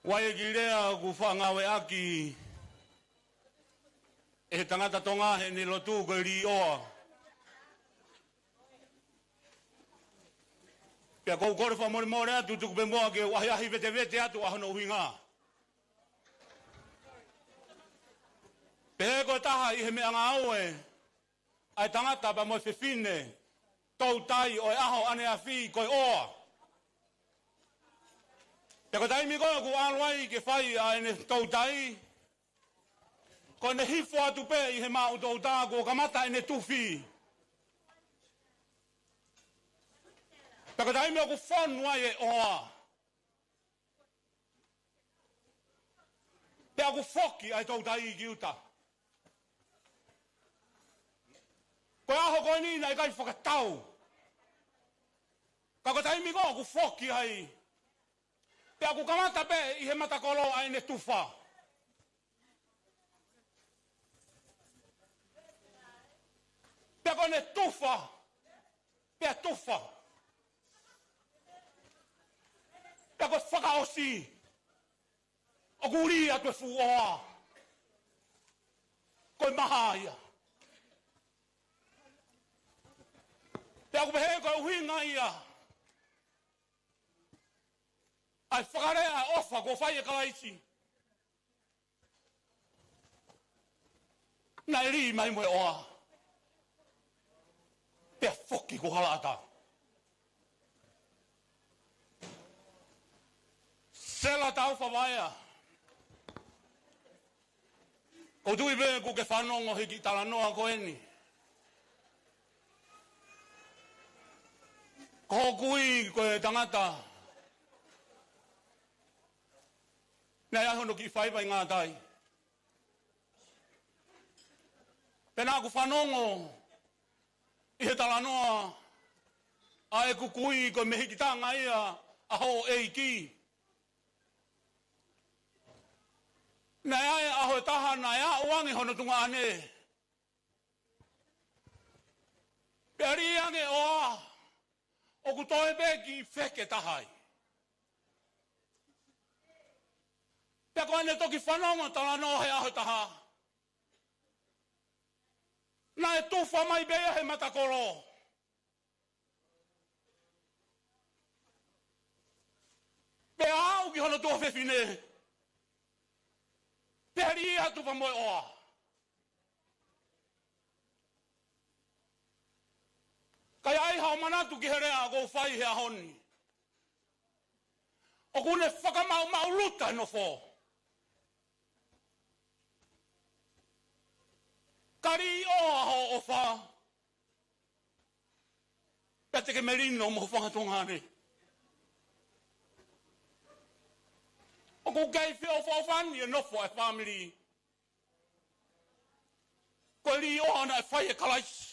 ʻOku ʻi ai e kiʻi lea ʻoku faʻa ngāueʻaki ʻe he tangata Tonga heʻene lotu ko e līʻoa. Pea ʻoku ou kole fakamolemole atu, tuku pē muʻa ke u ʻahiʻahi vetevete atu ʻa hono ʻuhinga. Pehē ko e taha ʻi he meʻangāue ʻa e tangata pea mo e fefine toutai ʻo e ʻaho ʻaneafi ko e ʻoa. Pea ko e taimi ko ē ʻoku ʻalu ai ke fai ʻa ʻene toutai, ko ʻene hifo atu pē ʻi he maʻu toutai kuo kamata ʻene tufi. Pea ko e taimi ʻoku fonu ai e ʻoa, pea ʻoku foki ai e toutai ki ʻuta. Ko e ʻaho ko eni naʻe ʻikai fakatau. Ka ko e taimi ko ē ʻoku foki ai, pea ʻoku kamata pē ʻi he matakolo ʻa ʻene tufa. Pea ko ʻene tufa, pea tufa. Pea ko e fakaʻosi, ʻoku lī atu e fuʻu ʻoa. Ko e maha ia. Pea ʻoku pehē ko e ʻuhinga ia ʻa e fakalea ʻofa kuo fai ʻe Kalaisi. Naʻe lī mai mo e ʻoa, pea foki ko e halaʻatā. Sela Taufa Vaea. ʻOku ou tui pē kuo ke fanongo he kiʻi talanoa ko eni. Ko hoku kui ko e tangata naʻe ʻi ai hono kiʻi faiva ʻi Ngatai. Pea naʻa ku fanongo ʻi he talanoa ʻa ʻeku kui ko e mehikitanga ia ʻa houʻeiki. Naʻe ʻi ai e ʻaho ʻe taha naʻe aʻu ange hono tuongaʻane, pea lī ange e ʻoa, ʻoku toe pē kiʻi feke taha ai. Pea ko ʻene toki fanongo talanoa he ʻaho ʻe taha, naʻe tufa mai pē ia he matakolo. Pea aʻu ki hono tuofefine, pea lī atu pea mo e ʻoa. Ka ʻi ai haʻo manatu ki he lea ʻoku ou fai he ʻaho ni. ʻOku ne fakamaʻumaʻuluta e nofo. Ka līʻoa hoʻo ʻofa, pea te ke melino mo e fanga tuongaʻane. ʻOku kei feʻofoʻofani e nofo ʻa e fāmili. Ko e līʻoa naʻe fai ʻe Kalaisi.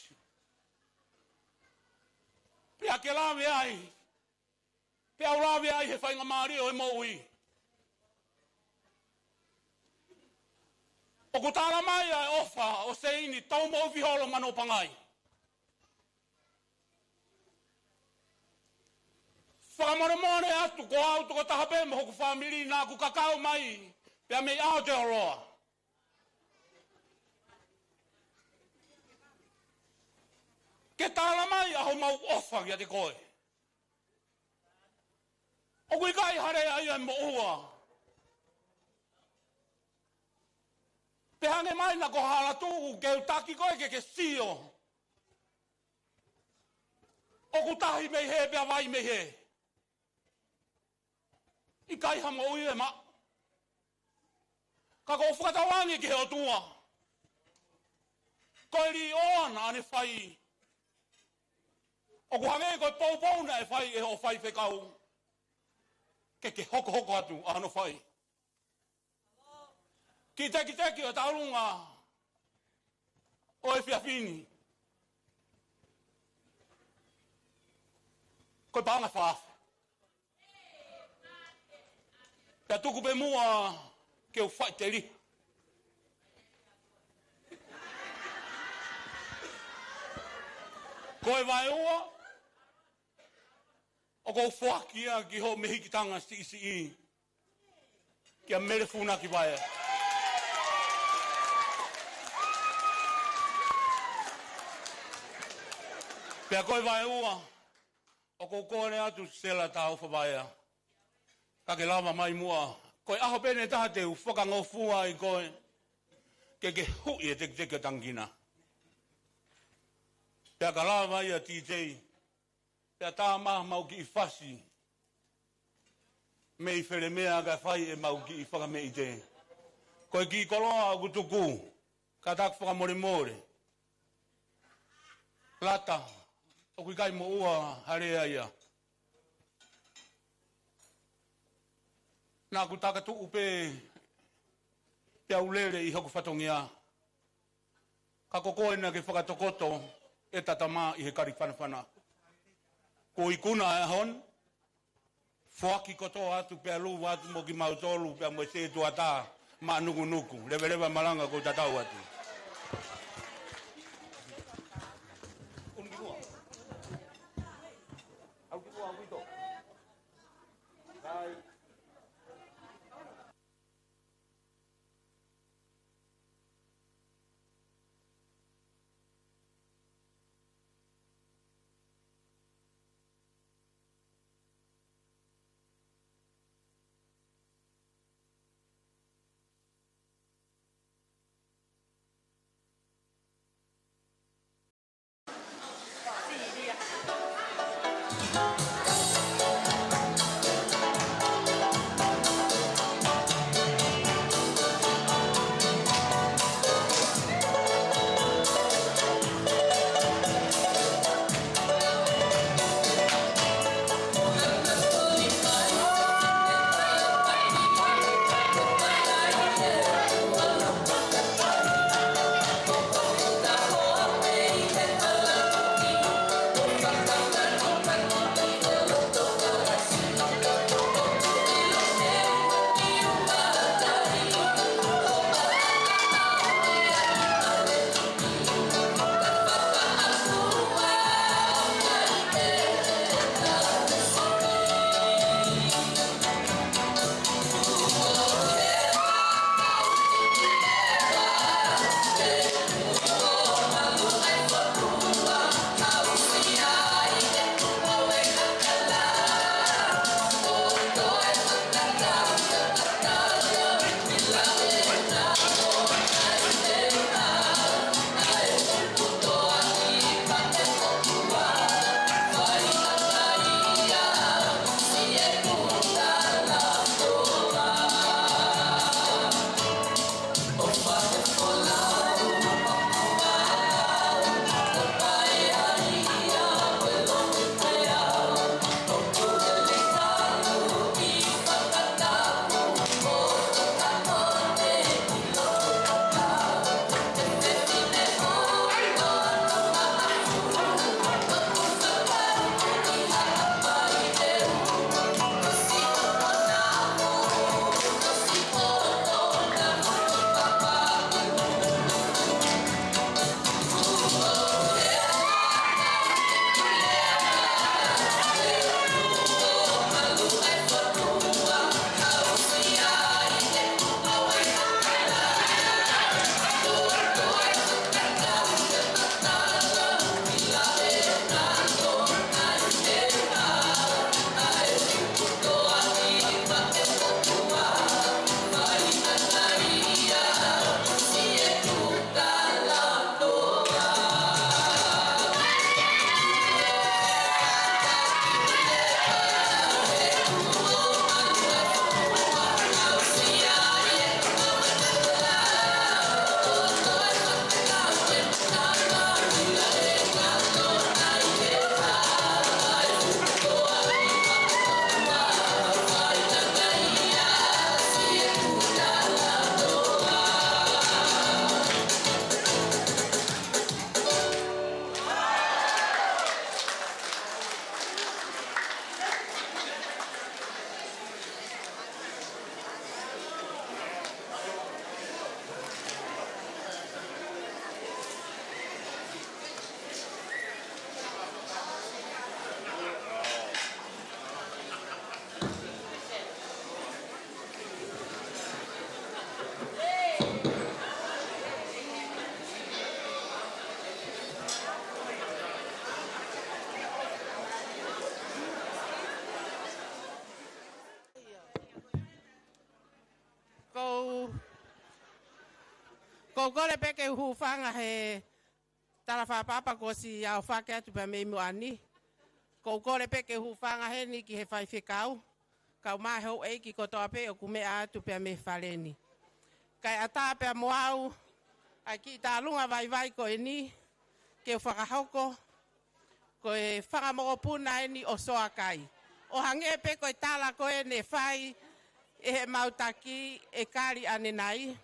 Pea ke lave ai, pea u lave ai he faingamālie ʻo e moʻui. ʻOku tala mai ʻa e ʻofa ʻo Seini Taumoʻufi Holo Manopangai. Fakamolemole atu, ko au tokotaha pē mo hoku fāmili naʻa ku kakau mai pea mei Aotearoa ke tala mai ʻa homau ʻofa kiate koe. ʻOku ʻikai ha lea ia ʻe moʻua. Pea hangē mai naʻa ko ha hala tuʻu ke u taki koe ke ke sio. ʻOku tahi mei hē pea vai mei hē. ʻIkai ha moʻui ʻe maʻu. Ka ʻoku ou fakatauange ki he ʻOtua, ko e līʻoa naʻa ne fai ʻOku hangē ko e poupou naʻe fai ʻe hoʻo faifekau ke ke hokohoko atu ʻa hono fai. Kiʻi tekiteki ʻo e taulunga ʻo e efiafi ni, ko e paʻanga fā afe. Pea tuku pē muʻa ke u faʻiteliha. Ko e vahe ua, ʻoku ou foaki ia ki hoʻo mehikitanga siʻisiʻi, kia Mele Funaki Vaea. Pea ko e vahe ua, ʻoku ou kole atu Sela Taufa Vaea, ka ke lava mai muʻa. Ko e ʻaho pē ʻe taha te u fakangofua ai koe ke ke huʻi e tekiteki ʻo Tangikina. Pea ka lava ia, T J, pea tā mai haʻamau kiʻi fasi mei Felemea kae fai ʻemau kiʻi fakameʻite. Ko e kiʻi koloa ʻoku tuku, ka tā ʻoku fakamolemole, Lata, ʻoku ʻikai moʻua ha lea ia. Naʻa ku takatuʻu pē pea u lele ʻi hoku fatongia. Ka ko koe naʻa ke fakatokoto ʻeta tama ʻi he kalifanafana. Ko e ikuna ʻa e ʻaho ni, foaki kotoa atu pea lava atu mo kimautolu pea mo e setuata maʻa Nukunuku. Leveleva malanga, ʻoku ou tatau atu. ʻOku ou kole pē ke u hūfanga he tala fakatapu kuo ʻosi ʻaofaki atu pea mei muʻa ni. ʻOku ou kole pē ke u hūfanga heni ki he faifekau, kae ʻumaʻā e houʻeiki kotoa pē ʻoku meʻa atu pea mei fale ni. Kae ʻatā pea mo au ʻa e kiʻi tālunga vaivai ko eni ke u fakahoko, ko e fanga mokopuna eni ʻo Soakai. ʻO hangē pē ko e tala ko ē naʻe fai ʻe heʻemau taki ʻe Kali ʻanenai,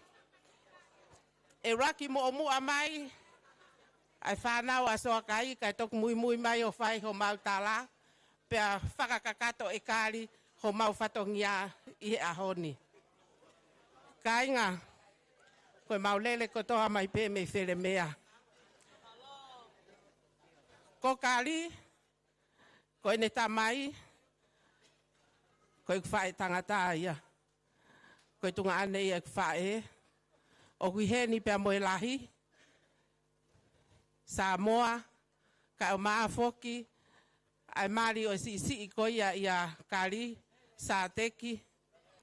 ʻe ʻuluaki muʻomuʻa mai ʻa e fānau ʻa Soakai, kae toki muimui mai ʻo fai homau tala, pea fakakakato ʻe Kali homau fatongia ʻi he ʻaho ni. Kāinga, ko ʻemau lele kotoa mai pē mei Felemea. Ko Kali, ko ʻene tamai, ko ʻeku faʻē tangata ia. Ko e tuongaʻane ia ʻeku faʻē. ʻOku ʻi heni pea mo e lahi, Samoa, kae ʻumaʻā foki ʻa e mali ʻo e siʻisiʻi ko ia ʻia Kali, Sateki.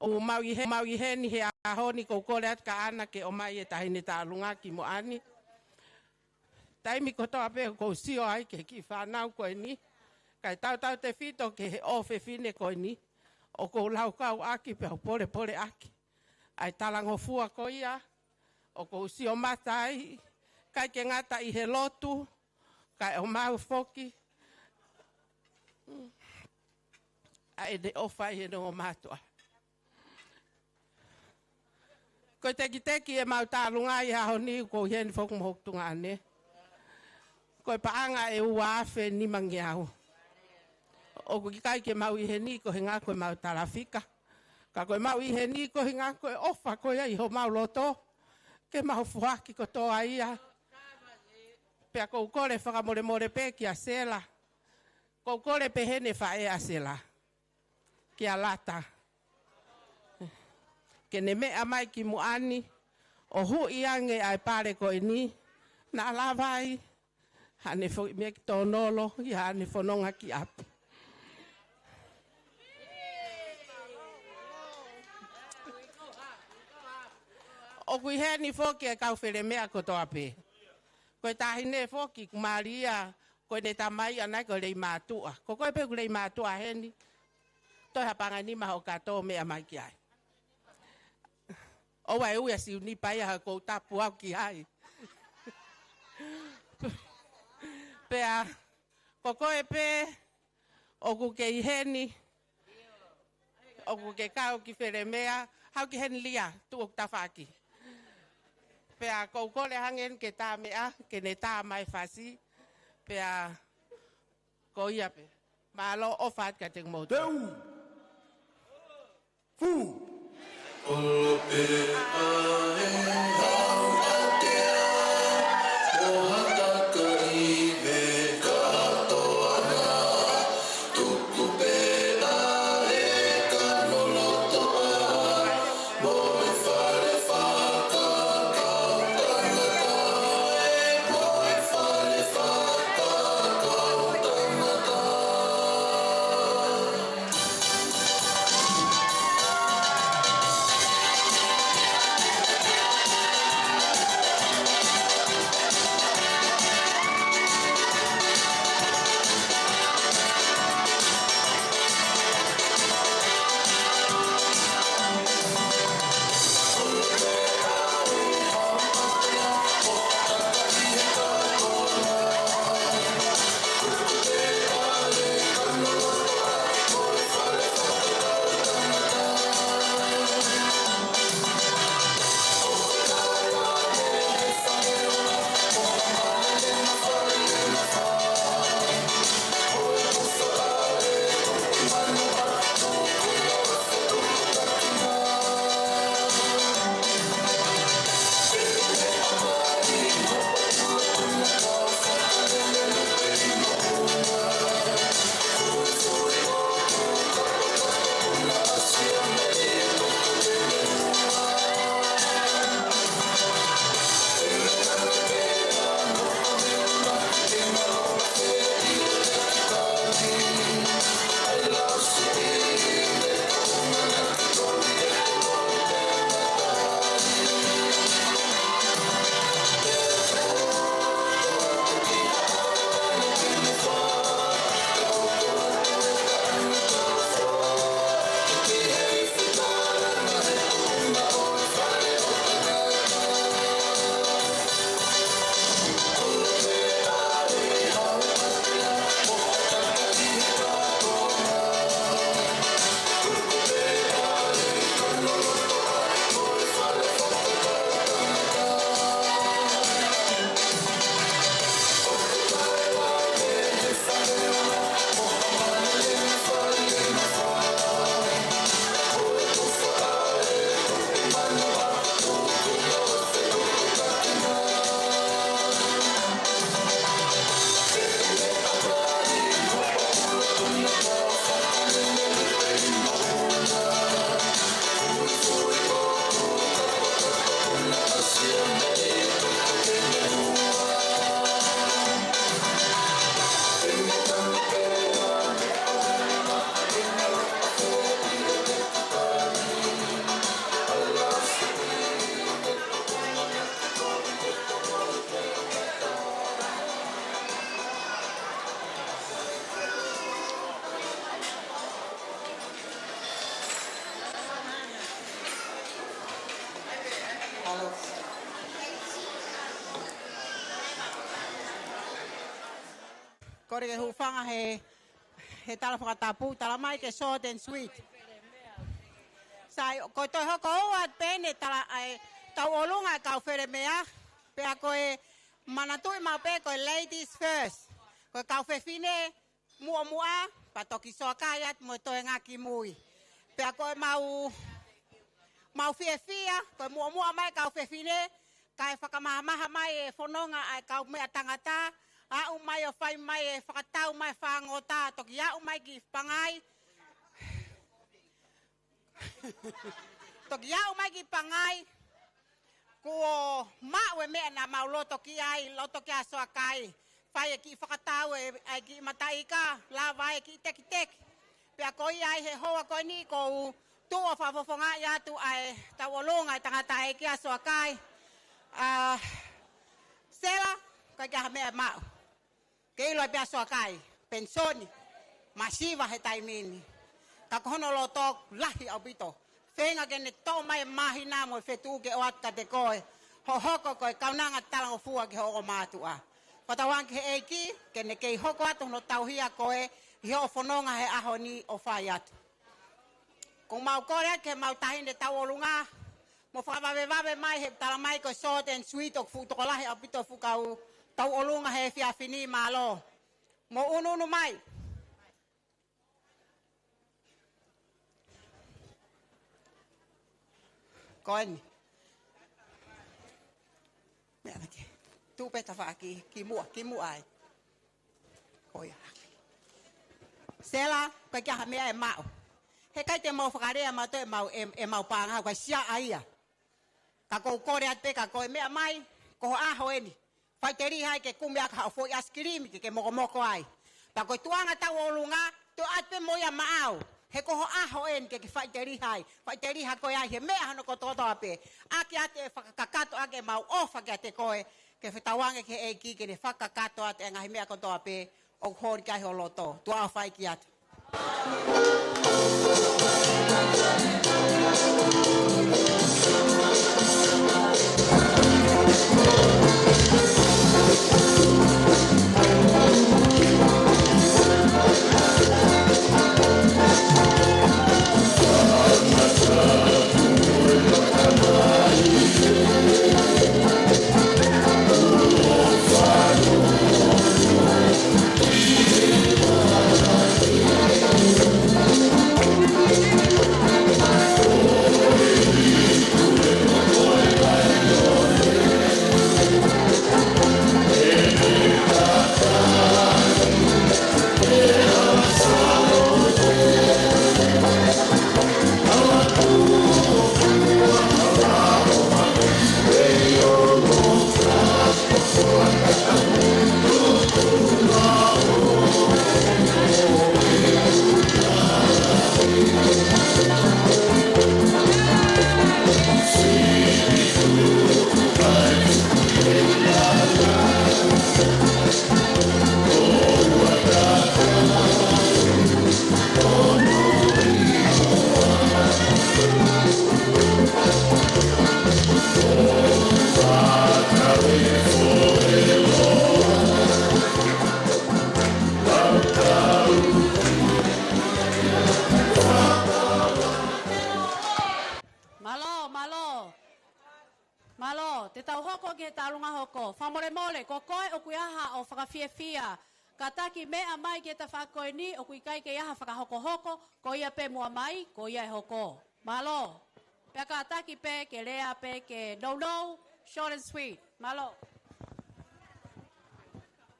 ʻOku mau ʻi he, mau ʻi heni he ʻaho ni, ʻoku ou kole atu kia ʻAna ke ʻomai e taʻahine tālunga ki muʻa ni. Taimi kotoa pē ʻoku ou sio ai ki he kiʻi fānau ko eni, kae tautautefito ki he ʻofefine ko eni, ʻoku ou laukau ʻaki pea u polepole ʻaki ʻa e talangofua ko ia ʻoku ou sio mata ai, ʻikai ke ngata ʻi he lotu, kae ʻomai foki ʻa ʻene ʻofa ʻi heʻene ongomatua. Ko e tekiteki ʻemau tālunga ʻi he ʻaho ni, ʻoku ou ʻi heni foki mo hoku tuongaʻane. Ko e paʻanga ʻe ua afe nima ngeau. ʻOku ʻikai ke mau ʻi heni ko e ʻuhinga ko ʻemau talafika, ka ko ʻemau ʻi heni ko e ʻuhinga ko e ʻofa ko ia ʻi homau loto ke mau foaki kotoa ia. Pea ʻoku ou kole fakamolemole pē kia Sela. ʻOku ou kole pē heʻene faʻē ʻa Sela, kia Lata, ke ne meʻa mai ki muʻa ni ʻo huʻi ange ʻa e pale ko eni, naʻa lava ai haʻane foʻi meʻa ki tōnolo, ʻi haʻane fononga ki ʻapi. ʻOku ʻi heni foki e kau Felemea kotoa pē. Ko e taʻahine foki, ʻoku mali ia, ko ʻene tamai ʻanenai ko Leimātuʻa. Ko koe pē ʻoku Leimātuʻa heni, toe ha paʻanga ʻe nima hoʻo kato meʻa mai ki ai. ʻOua ʻe ui ʻa Siunipa ia, he ʻoku ou tapu au ki ai. Pea ko koe pē ʻoku ke ʻi heni, ʻoku ke kau ki Felemea, haʻu ki heni Lia, tuʻu ʻo tafaʻaki. Pea ʻoku ou kole hangē ke tā meʻa, ke ne tā mai fasi. Pea ko ia pē. Mālō, ʻofa atu kiate kimoutolu. Teu. Fu. Olo pē ʻa e hau ʻa tea, mo ha kakai me katoa na. Tuku pē ʻa e kano loto ʻa, mo e fale fakakau tangata, mo e fale fakakau tangata. kole ke hūfanga he, he tala fakatapu, tala mai ke short and sweet. Sai, ko e toe hoko ua pē ʻeni tala ai, tauʻolunga e kau felemea, pea ko e manatuʻi maʻu pē ko e ladies first. Ko e kau fefine, muʻomuʻa, pea toki soakai atu mo e toenga ki mui. Pea ko e mau, mau fiefia, ko e muʻomuʻa mai kau fefine, kae fakamahamaha mai e fononga ʻa e kau meʻa tangata, aʻu mai ʻo fai mai e fakatau mai fāngota, toki aʻu mai ki Pangai. Toki aʻu mai ki Pangai, kuo maʻu e meʻa naʻa mau loto ki ai, loto ki ai ʻa Soakai. Fai e kiʻi fakatau e, ʻa e kiʻi mataʻi ika, lava e kiʻi tekiteki. Pea ko ia ai he houa ko eni ʻoku ou tuʻu ʻo fakafofongaʻi atu ʻa e tauʻolunga e tangataʻeiki ʻa Soakai. ʻA, Sela, ʻikai ke ʻi ai ha meʻa ʻe maʻu. Ke ʻilo ai pē ʻa Soakai, penisoni, masiva he taimi ni. Ka ko hono loto lahi ʻaupito. Feinga ke ne toʻo mai e māhina mo e fetuʻu ke ʻoatu kiate koe. Hoʻo hoko ko e kaunanga talangofua ki hoʻo ongo mātuʻa. Fakatauange ki he ʻEiki, ke ne kei hoko atu hono tauhi ʻa koe, ʻi hoʻo fononga he ʻaho ni ʻo fai atu. Ko mau kole atu ke mau taʻahine tauʻolunga, mo fakavavevave mai he tala mai ko e short and sweet ʻoku fuʻu tokolahi ʻaupito fuʻu kau tauʻolunga he efiafi ni, mālō. Mo unuunu mai. Ko eni. Meʻa lake. Tuʻu pē tafaʻaki, ki muʻa, ki muʻa ai. Ko ia. Sela, ʻikai ke ʻi ai ha meʻa ʻe maʻu. Heʻikai te mau fakalea mautolu ʻemau, ʻe, ʻemau paʻanga, ʻoku ʻikai siʻa ia. Ka ʻoku ou kole atu pē ka ko e meʻa mai, ko ho ʻaho eni. Faʻiteliha ai ke kumi ʻaki haʻo foʻi ʻaisikilimi ke ke mokomoko ai. Pea ko e tuʻunga tauʻolunga, tuʻu atu pē mo ia maʻau. He ko ho ʻaho eni ke ke faʻiteliha ai. Faʻiteliha koe ai he meʻa hono kotokotoa pē. ʻAki atu e fakakakato ʻaki ʻemau ʻofa kiate koe. Ke fakatauange ki he ʻEiki ke ne fakakakato atu e ngaahi meʻa kotoa pē ʻoku holi ki ai ho loto. Tuʻa ʻofa ʻeiki atu. Mālō, mālō. Mālō, te tau hoko ki he tauʻolunga hoko. Fakamolemole, ko koe ʻoku ʻi ai haʻo fakafiefia. Kātaki meʻa mai ki he tafaʻaki ko eni, ʻoku ʻikai ke ʻi ai ha fakahokohoko, ko ia pē muʻa mai, ko ia ʻe hoko. Mālō. Pea kātaki pē ke lea pē ke nounou, short and sweet. Mālō.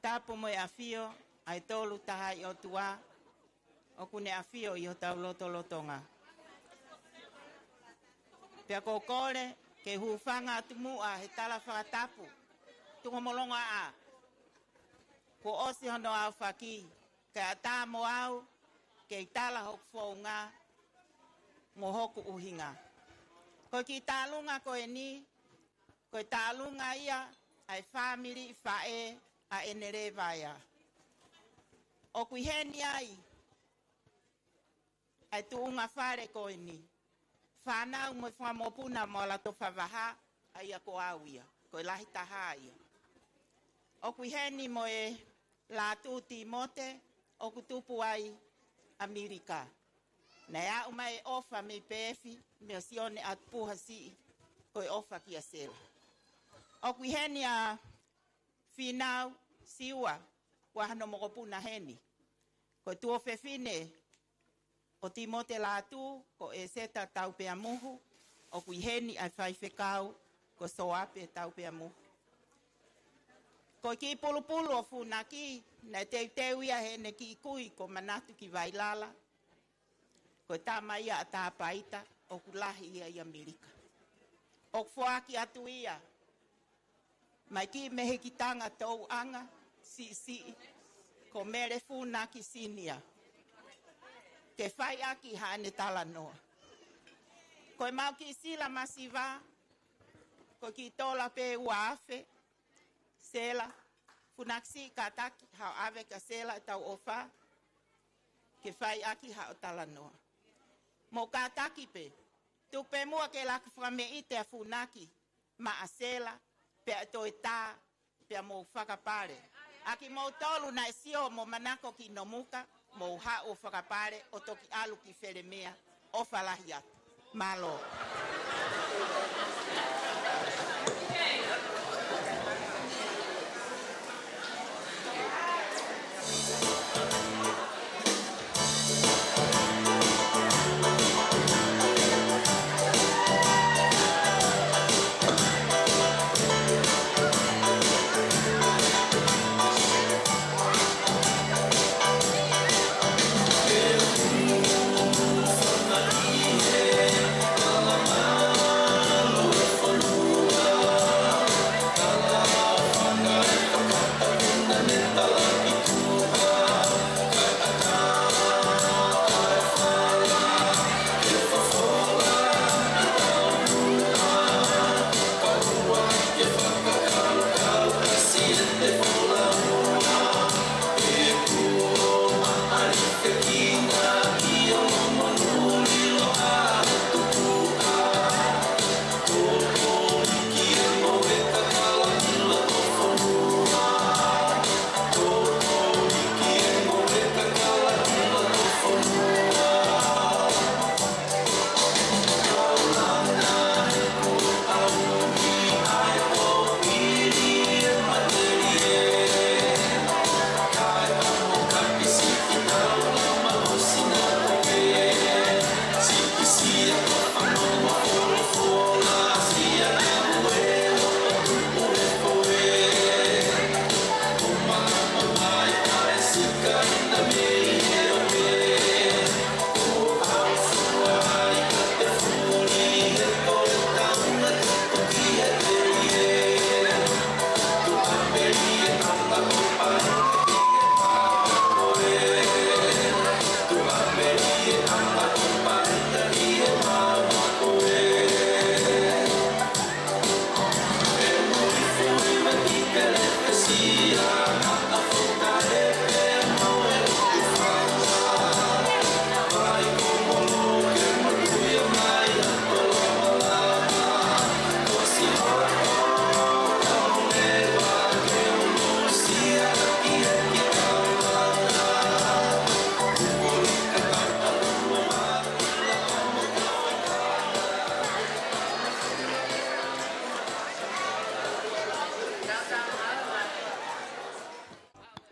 Tapu mo e ʻafio ʻa e Tolu Tahaʻi ʻOtua, ʻoku ne ʻafio ʻi hotau lotolotonga. Pea ʻoku ou kole ke hūfanga atu muʻa he tala fakatapu. Tuku homou longoaʻa. Kuo ʻosi hono aofaki, kae ʻatā mo au, kei tala hoku founga, mo hoku ʻuhinga. Ko e kiʻi taʻalunga ko eni, ko e taʻalunga ia ʻa e fāmili faʻē ʻa ʻEne Lēvaea. ʻOku ʻi heni ai ʻa e tuʻunga fale ko eni. Fānau mo e fanga mokopuna mo Alatofa Vaha, ʻa ia ko au ia. Ko e lahi taha ia. ʻOku ʻi heni mo e Lātū Tīmote, ʻoku tupu ai ʻAmelika. Naʻe aʻu mai e ʻofa mei Peefi, meia Sione ʻAtupuha Siʻi, ko e ʻofa kia Sela. ʻOku ʻi heni ʻa Fīnau Siua, ʻa hono mokopuna heni. Ko e tuofefine ʻo Tīmote Lātū, ko ʻEseta Taupeamuhu, ʻoku ʻi heni ʻa e faifekau, ko Soape Taupeamuhu. Ko e kiʻi pulupulu ʻo Funaki, naʻe teuteu ia heʻene kiʻi kui ko Manatu ki Vailala, ko e tama ia ʻa Tāpaita, ʻoku lahi ia ʻi ʻAmelika. ʻOku foaki atu ia mai ki he mehikitanga touʻanga siʻisiʻi, ko Mele Funaki Sinia, ke fai ʻaki haʻane talanoa. Ko ʻemau kiʻi sila masiva, ko e kiʻi tola pē ua afe, Sela Funaki Siʻi, kātaki haʻo ʻave kia Sela ʻetau ʻofa, ke fai ʻaki haʻo talanoa. Mou kātaki pē, tuku pē muʻa ke laku fakameʻite ʻa Funaki maʻa Sela, pea toe tā, pea mou fakapale. ʻA kimoutolu naʻe sio mo manako ki Nomuka, mou haʻu ʻo fakapale ʻo toki ʻalu ki Felemea, ʻofa lahi atu. Mālō.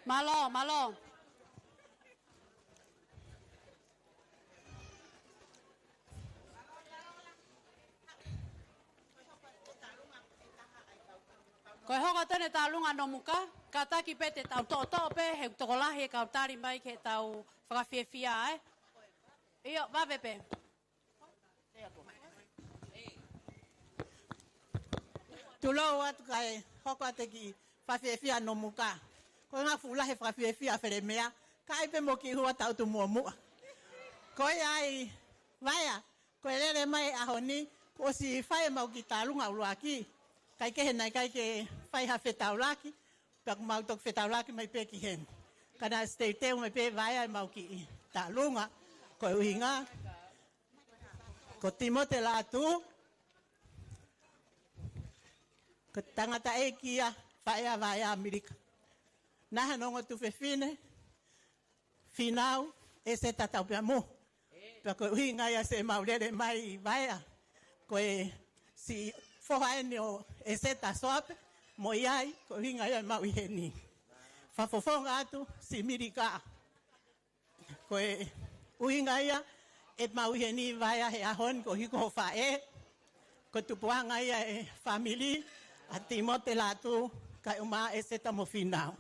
Mālō, mālō. Ko e hoko atu eni e tālunga Nomuka, kātaki pē te tau toʻotoʻo pē, he ʻoku tokolahi e kau tali mai ke tau fakafiefia, ē? ʻIo, vave pē. Tulou atu kae hoko atu e kiʻi fakafiefia Nomuka. Ko e ngaahi fuʻu lahi e fakafiefia Felemea, ka ʻai pē mo kiʻi hua tau tu muʻomuʻa. Ko ia ai, Vaea, ko e lele mai e ʻaho ni, kuo ʻosi fai ʻemau kiʻi tālunga ʻuluaki, kae kehe naʻe ʻikai ke fai ha fetaulaki, pea kuo mau toki fetaulaki mai pē ki heni. Ka naʻe ʻosi teuteu mai pē ʻe Vaea ʻemau kiʻi tālunga, ko e ʻuhinga ko Tīmote Lātū, ko e tangataʻeiki ia, faʻē ʻa Vaea ʻAmelika. Naʻe ʻi ai hano ongo tuofefine, Fīnau ʻEseta Taupeamu. Pea ko e ʻuhinga ia ʻemau lele mai ʻi Vaea, ko e siʻi foha eni ʻo ʻEseta Soape, mo ia ai, ko e ʻuhinga ia ʻemau ʻi heni. Fakafofonga atu, siʻi Milika. Ko e ʻuhinga ia ʻemau ʻi heni ʻi Vaea he ʻaho ni, koeʻuhi ko hoʻo faʻē, ko e tupuʻanga ia ʻo e fāmili, ʻa Timote Lātū, kae ʻumaʻā ʻEseta mo Fīnau.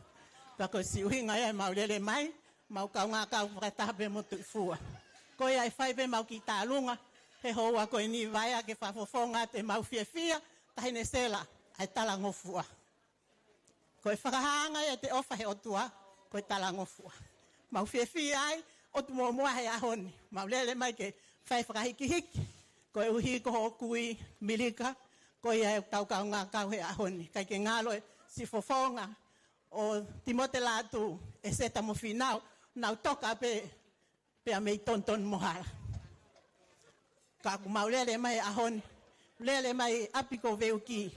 Pea ko e siʻi ʻuhinga ia ʻemau lele mai, mau kaungā kau fakataha pē mo Tuʻifua. Ko ia ʻe fai pē ʻemau kiʻi tālunga he houa ko eni ʻi Vaea, ke fakafofonga atu ʻemau fiefia, Taʻahine Sela, ʻa e talangofua. Ko e fakahāʻanga ia ʻete ʻofa he ʻOtua, ko e talangofua. Mau fiefia ai, ʻOtu Muʻomuʻa, he ʻaho ni. Mau lele mai ke fai fakahikihiki, koeʻuhi ko hoʻo kui Milika, ko ia ʻetau kaungā kau he ʻaho ni. Kae ke ngalo e siʻi fofonga ʻo Timote Lātū, ʻEseta mo Fīnau, nau toka pē pea mei Tonutonu mo Hala. Ka ʻoku mau lele mai he ʻaho ni, lele mai ʻi ʻapi ko Veuki,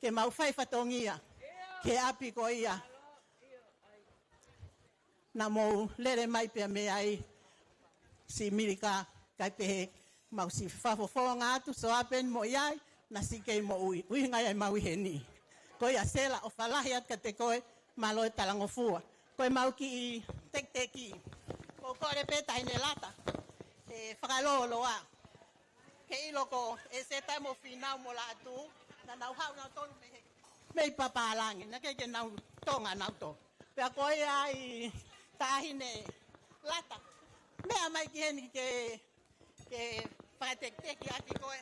ke mau fai fatongia ki he ʻapi ko ia naʻa mou lele mai pea mei ai, siʻi Milika, kae pehē mau siʻi fakafofonga atu Soape mo ia ai, naʻa siʻi kei moʻui, ʻuhinga ia ʻemau ʻi heni. Ko ia Sela, ʻofa lahi atu kiate koe, mālō e talangofua. Ko ʻemau kiʻi tekiteki, ko e kole pē Taʻahine Lata, ʻe fakalōloa. Ke ʻilo ko ʻEseta mo Fīnau mo Lātū, naʻa nau haʻu nautolu mei he, mei Papālangi, naʻe ʻikai ke nau Tonga nautolu. Pea ko ia ai Taʻahine Lata, meʻa mai ki heni ke ke fakatekiteki ʻaki koe,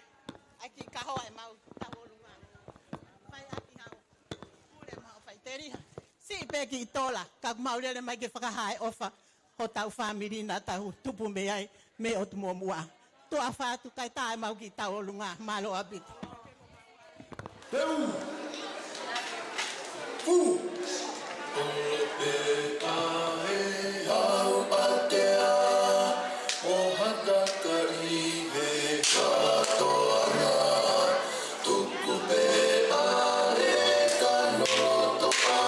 ʻaki kahoa ʻemau tauʻolunga. Fai ʻaki hao pule mo hao faʻiteliha. Siʻi pē kiʻi tola, ka ʻoku mau lele mai ke fakahā e ʻofa hotau fāmili naʻa tau tupu mei ai, mei ʻOtu Muʻomuʻa. Tuʻa ʻofa atu kae tā ʻemau kiʻi tauʻolunga, mālō ʻaupito. Peu. Pu. Ope kae hau patea, o hataka i he katoanga. Tuku pē ʻa e kanotoa,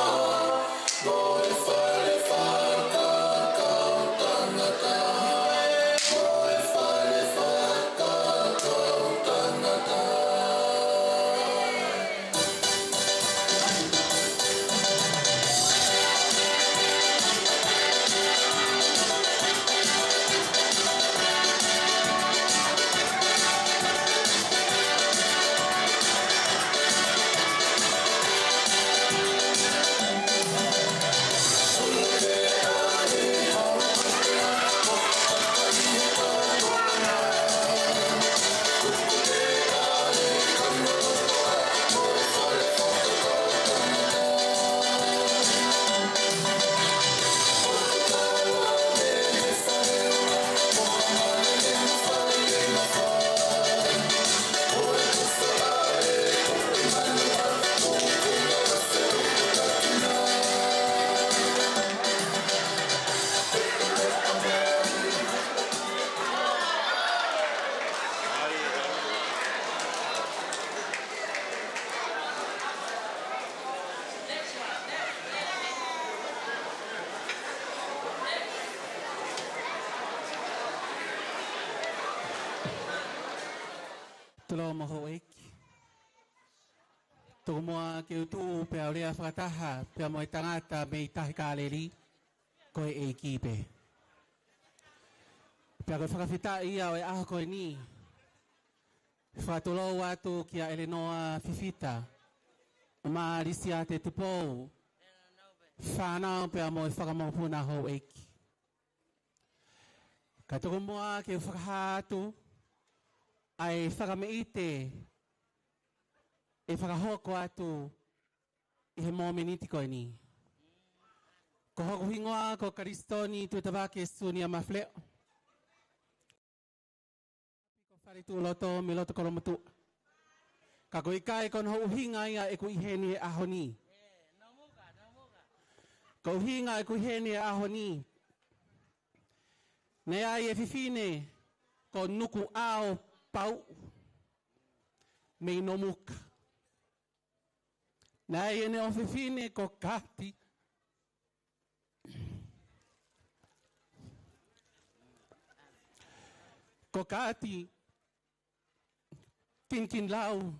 mo e fale fakakaukau tangata. Mo e fale fakakaukau tangata. Tulou mo houʻeiki. Tuku muʻa ke u tuʻu pea u lea fakataha pea mo e tangata mei Tahi Kāleli, ko e ʻEiki pē. Pea ko e fakafetaʻi ia ʻo e ʻaho ko eni, fakatulou atu kia ʻElenoa Fifita, ʻumaʻā Lisiate Tupou, fānau pea mo e fakamokopuna houʻeiki. Ka tuku muʻa ke u fakahā atu ʻa e fakameʻite ʻe fakahoko atu ʻi he mōmeniti ko eni. Ko hoku hingoa ko Kalisitoni Tuʻitavake Sunia Mafileʻo. Ko Faletuʻuloto mei loto Kolomotuʻa. Ka ko e ʻikai ko hono ʻuhinga ia ʻeku ʻi heni he ʻaho ni. Ko e ʻuhinga ʻeku ʻi heni he ʻaho ni, naʻe ʻi ai e fefine ko Nukuʻao Pauʻu mei Nomuka. Naʻe ʻi ai ʻene ʻofefine ko Kati Ko Kati Kinikinilao,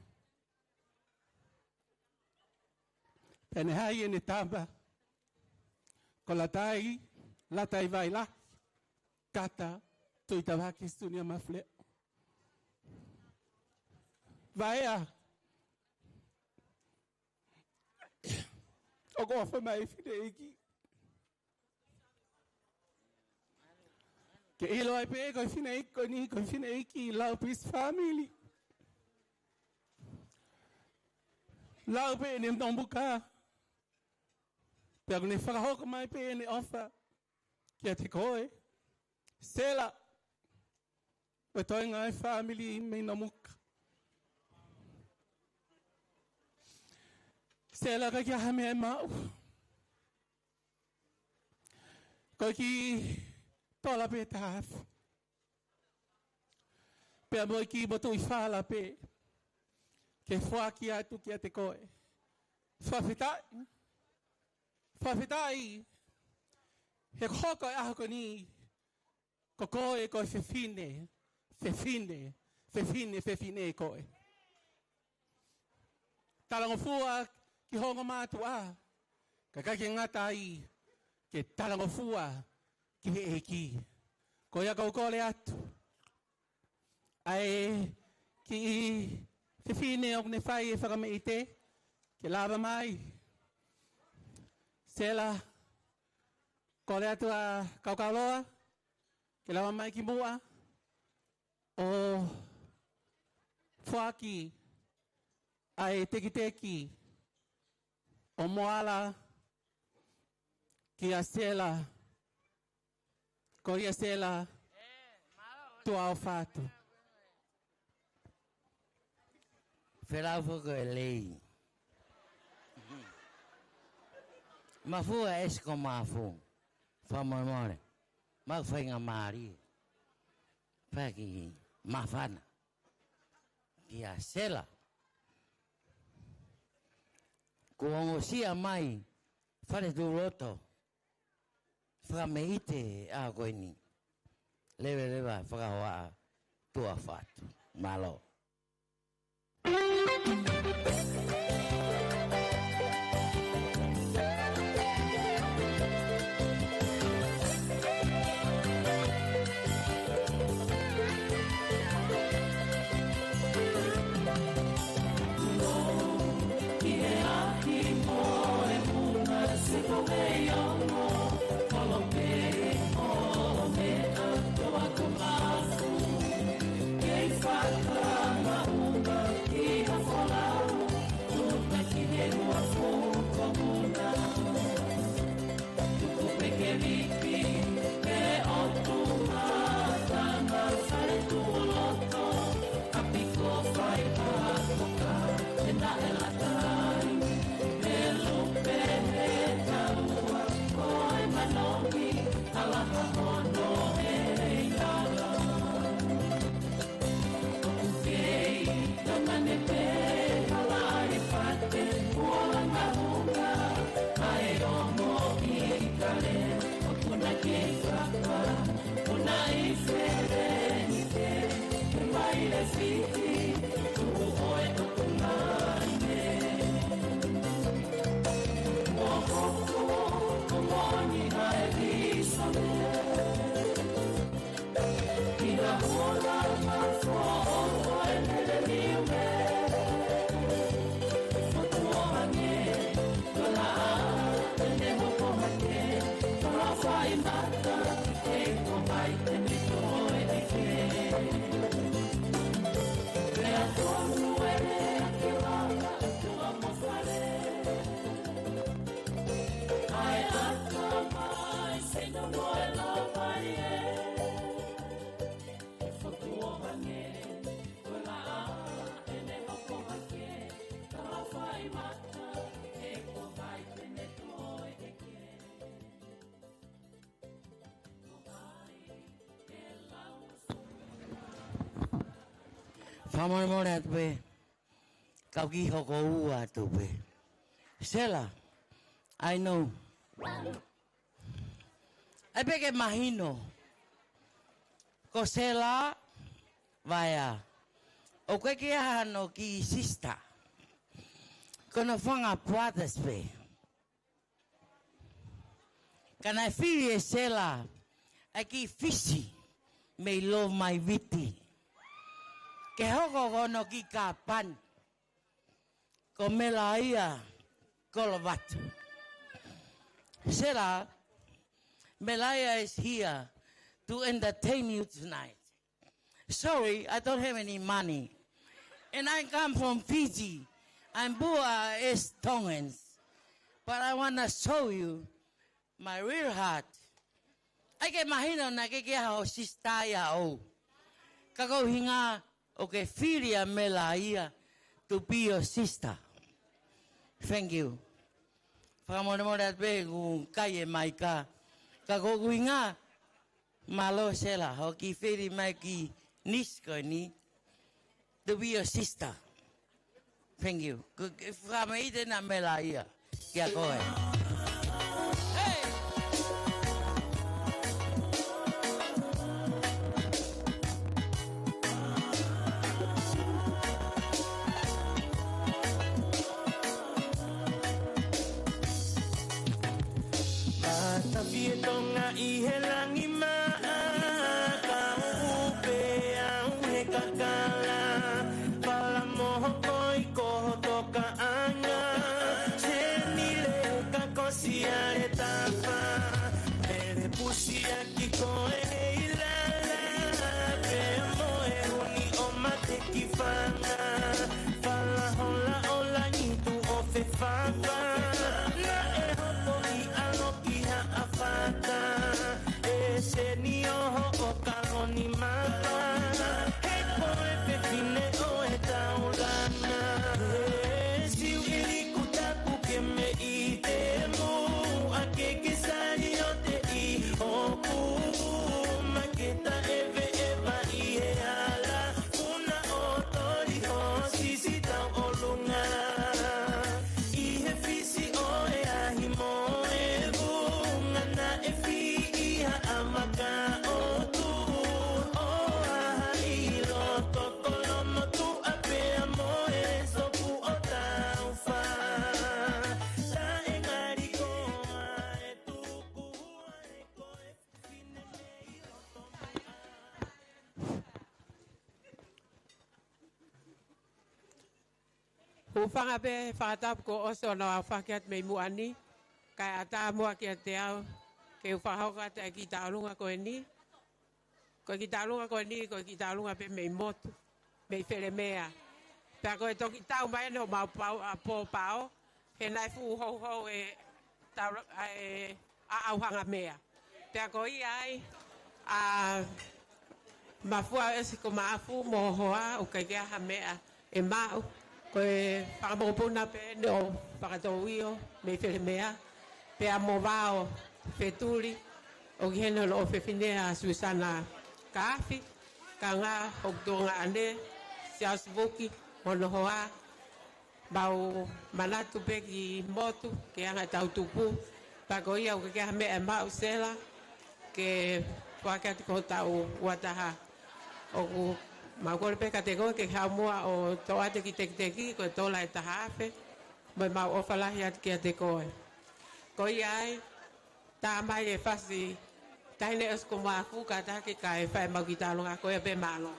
pea ne ʻai ʻene tama ko Latai, Latai Vailahi Kata Tuʻitavake Senior Mafuleʻo. Vaea, ʻoku ʻofa mai e fineʻeiki. Ke ʻilo ai pē ko e fineʻeiki ko eni, ko e fineʻeiki lau pisi fāmili. Lau pē ʻene nomuka. Pea ʻoku ne fakahoko mai pē ʻene ʻofa kiate koe, Sela, ko e toenga e fāmili mei Nomuka. Sela, ʻikai ke ʻi ai ha meʻa ʻe maʻu. Ko e kiʻi tola pē taha afe. Pea mo e kiʻi motuʻi fala pē ke foaki atu kiate koe. Fakafetaʻi. Fakafetaʻi he ko e hoko e ʻaho ko eni, ko koe ko e fefine, fefine, fefine, fefine koe. Talangofua ki ho ongo mātuʻa, ka ʻikai ke ngata ai, ke talangofua ki he ʻEiki. Ko ia ʻoku ou kole atu ʻa e kiʻi fefine ʻoku ne fai e fakameʻite ke lava mai. Sela, kole atu ʻa Kaukauloa ke lava mai ki muʻa ʻo foaki ʻa e tekiteki ʻo Moala kia Sela. Ko ia Sela, tuʻa ʻofa atu. Felau foko e lei. Mafua esi ko mafu. Fakamolemole. Mau faingamālie. Fai ki māfana. Kia Sela. Kuo ongosia mai fale tuʻuloto. Fakameʻite ʻa ko eni. Leveleva fakahoa, tuʻa ʻofa atu. Mālō. Fakamolemole atu pē. Kau kiʻi hoko ua atu pē. Sela, I know. ʻAi pē ke mahino. Ko Sela, Vaea. ʻOku ʻikai ke ʻi ai hano kiʻi sister. Ko hono fanga brothers pē. Ka naʻe fili ʻe Sela ʻa e kiʻi fisi mei Lomaiviti ke hoko ko hono kiʻi kāpani, ko Melaia Kolovatu. Sela, Melaia is here to entertain you tonight. Sorry, I don't have any money. And I come from Fiji. I'm poor as Tongans. But I want to show you my real heart. ʻAi ke mahino naʻe ʻikai ke ʻi ai ho sister ia ʻoʻou. Ka ko e ʻuhinga ʻoku ke fili ʻa Melaia to be your sister. Thank you. Fakamolemole atu pē ʻoku kai e maika. Ka ko e ʻuhinga, mālō Sela, hoʻo kiʻi fili mai ki nisi ko eni to be your sister. Thank you. Ko e kiʻi fakamolemole atu ʻa Melaia kiate koe. Hey! Matafi e Tonga ʻi he langi maʻa, ka upe au he kakala. Fala moho koi ko ho tokaʻanga, Senile ka ko Siale Tafa. Mele pusi ʻaki koe ʻi lala, pea mo e uni ʻo mate ki fanga. Fala hola ʻo langi tuʻo fefafa, naʻe hopo ʻi ʻalo ki Haʻafata. E seni ʻo hoʻo kaloni mapa, he ko e fefine ʻo e taulanga. E siu ʻi liku tapu ke me ʻi te mu, a ke ke sali ʻo te ʻi hoku, ma ke ta eve eva ʻi he ala. Una ʻo toli ho sisi tau ʻolunga. ʻI he fisi ʻo e ahi mo e vunga naʻe fiʻi ha ʻamaka ʻo tu. ʻO aha ʻi loto kolomo tuʻa pea mo e sopu ʻo taufa. Taʻe ngali koa e tuku ai koe. Hūfanga pē he fakatapu kuo ʻosi hono aofaki atu mei muʻa ni, kae ʻatā muʻa kiate au ke u fakahoko atu e kiʻi tauʻolunga ko eni. Ko e kiʻi tauʻolunga ko eni, ko e kiʻi tauʻolunga pē mei motu, mei Felemea. Pea ko e toki tau mai eni homau pau, ʻa Pōpao, he naʻe fuʻu houhou e tau, ʻa e ʻa ʻauhanga meʻa. Pea ko ia ai, ʻa Mafua ʻEsi ko Maʻafu mo Hoa, ʻoku ʻikai ke ʻi ai ha meʻa ʻe maʻu. Ko e fakamokopuna pē eni ʻo Fakatouio mei Felemea. Pea mo Vao Fetuli, ʻoku ʻi heni hono ʻofefine ʻa Susana Kaafi, kae ʻumaʻā hoku tuongaʻane, Siaosi Vuki, mo hono hoa, mau manatu pē ki motu, ke anga ʻetau tupu. Pea ko ia ʻoku ʻikai ke ʻi ai ha meʻa ʻe maʻu Sela, ke foaki atu ki hotau ua taha. ʻOku mau kole pē kiate koe ke haʻu muʻa ʻo toʻo atu e kiʻi tekiteki, ko e tola ʻe taha afe, mo ʻemau ʻofa lahi atu kiate koe. Ko ia ai, tā mai e fasi, Taʻahine ʻEsi ko Maʻafu, kātaki kae fai ʻemau kiʻi tauʻolunga, ko ia pē, mālō.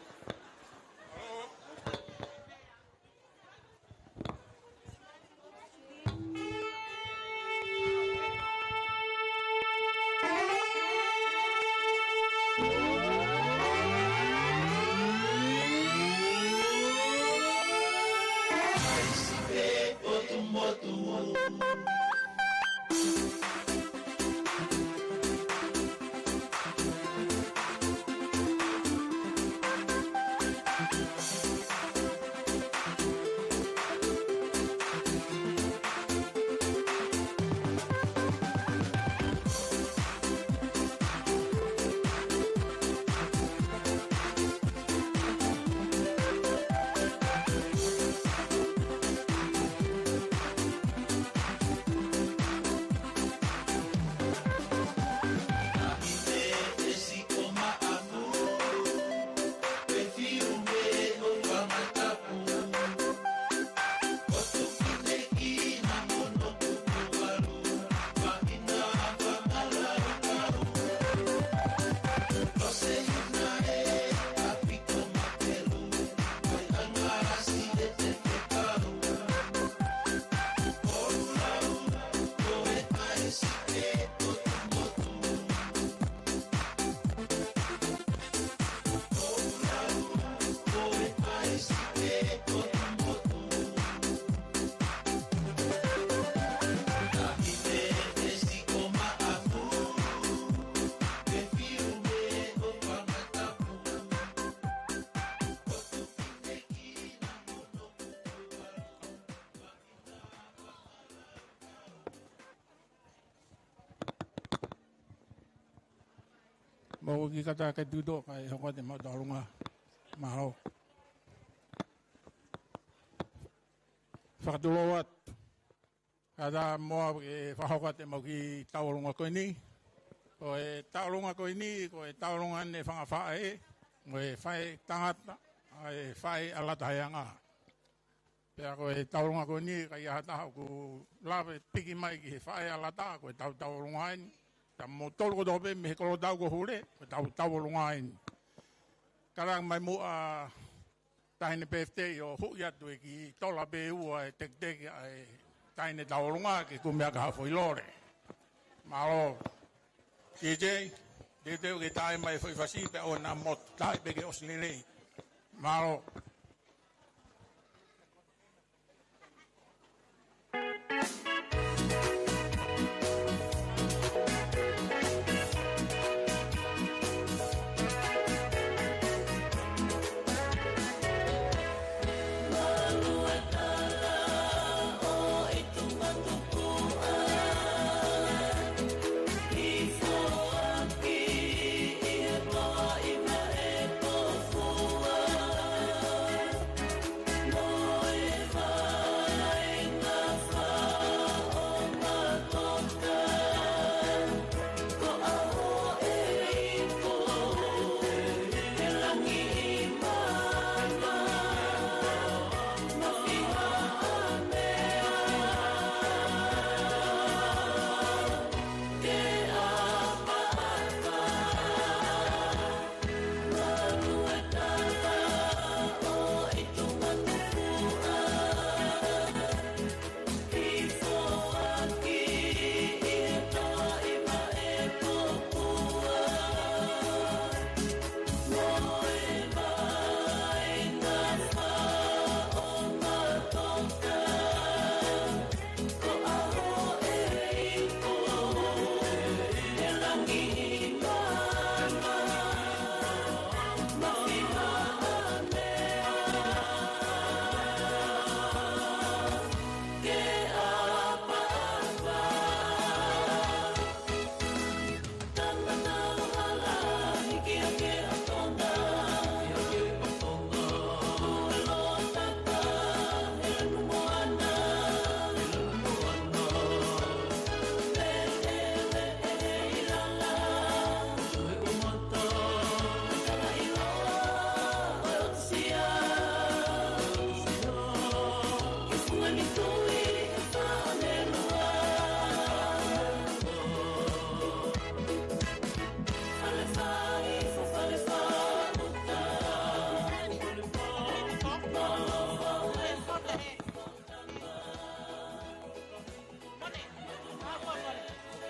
Mou kiʻi kātaki tuʻu kae hoko atu ʻemau tauʻolunga. Mālō. Fakatulou atu. Kātaki muʻa ke fakahoko atu ʻemau kiʻi tauʻolunga ko eni. Ko e tauʻolunga ko eni, ko e tauʻolunga ʻa e fanga faʻē, mo e faʻē tangata, ʻa e faʻē ʻalata he anga. Pea ko e tauʻolunga ko eni, ʻikai ha taha ʻoku lave piki mai ki he faʻē ʻalata, ko e tau tauʻolunga eni. Ka moutolu kotoa pē mei he kolo tau ko Hule, ko e tau tauʻolunga eni. Kātaki mai muʻa Taʻahine Pefitei ʻo huʻi atu e kiʻi tola pē ʻe ua ʻe tekiteki ʻa e taʻahine tauʻolunga ke kumi ʻaki ha foʻi lole. Mālō. T J, teuteu ke tā mai e foʻi fasi pea ʻoua naʻa motu, tā pē ke ʻosi lelei. Mālō.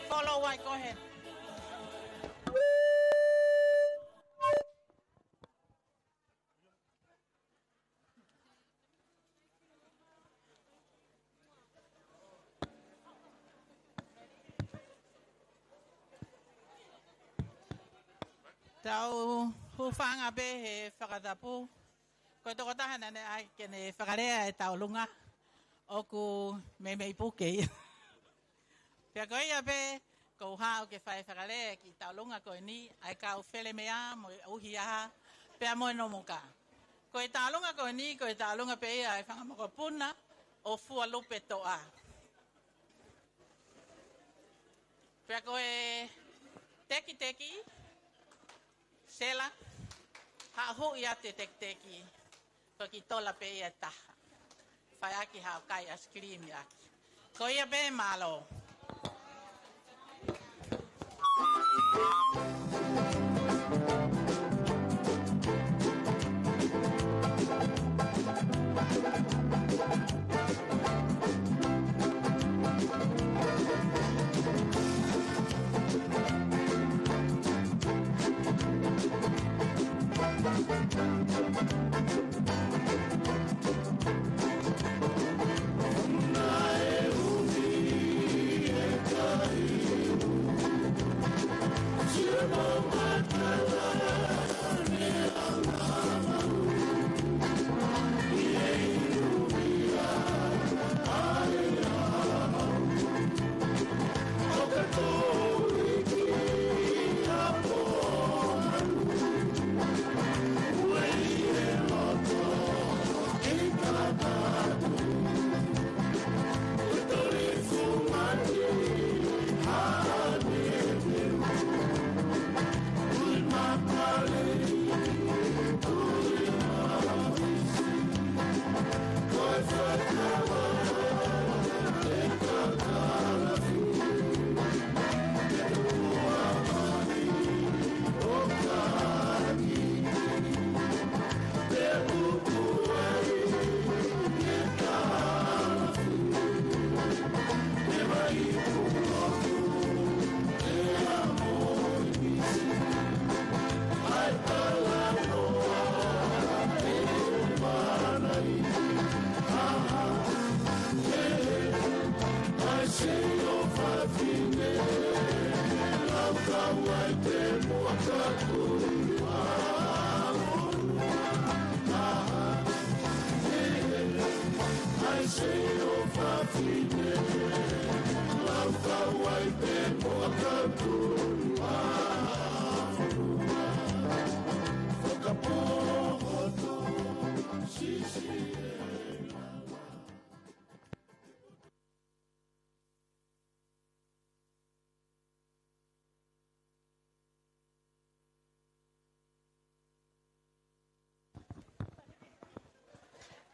Follow ai, go ahead. Tau hūfanga pē he fakatapu. Ko e tokotaha naʻa ne ʻai ke ne fakalea e tauʻolunga ʻoku meimei puke ia. Pea ko ia pē, ʻoku ou haʻu ke fai fakalea e kiʻi tauʻolunga ko eni, ʻa e kau Felemea mo e ʻUhiʻaha, pea mo e Nomoka. Ko e tauʻolunga ko eni, ko e tauʻolunga pē ia ʻa e fanga mokopuna ʻo Fualupe Toʻa. Pea ko e tekiteki, Sela, haʻu ʻo huʻi atu e tekiteki, ko e kiʻi tola pē ia ʻe taha. Fai ʻaki haʻo kai ʻaisikilimi ʻaki. Ko ia pē, mālō.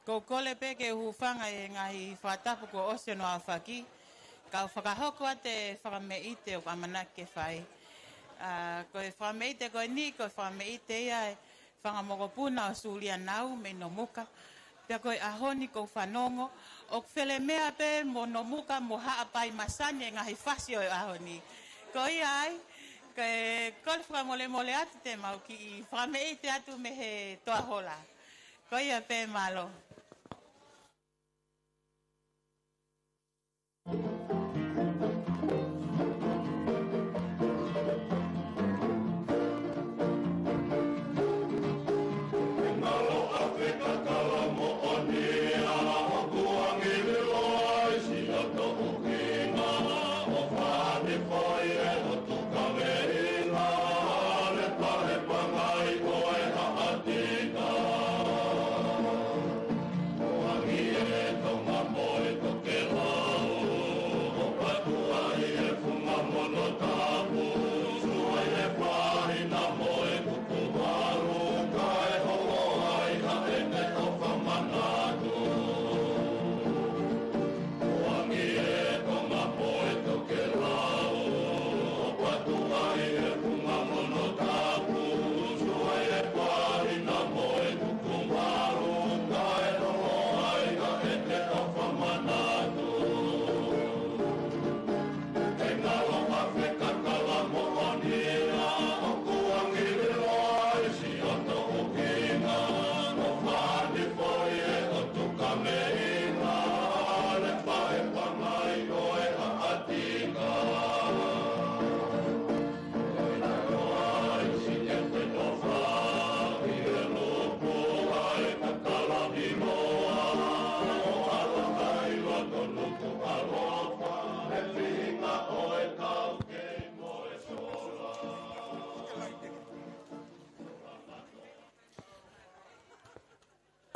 Ko e kole pē ke u hūfanga he ngaahi fakatapu kuo ʻosi hono aofaki, ka u fakahoko atu e fakameʻite ʻoku ʻamanaki ke fai. ʻA, ko e fakameʻite ko eni, ko e fakameʻite ia ʻa e fanga mokopuna ʻo Sulianau mei Nomuka. Pea ko e ʻaho ni ʻoku ou fanongo ʻoku felemea pē mo Nomuka mo Haʻapai Masani e ngaahi fasi ʻo e ʻaho ni. Ko ia ai, ko e kole fakamolemole atu te mau kiʻi fakameʻite atu mei he Toa Hola. Ko ia pē, mālō.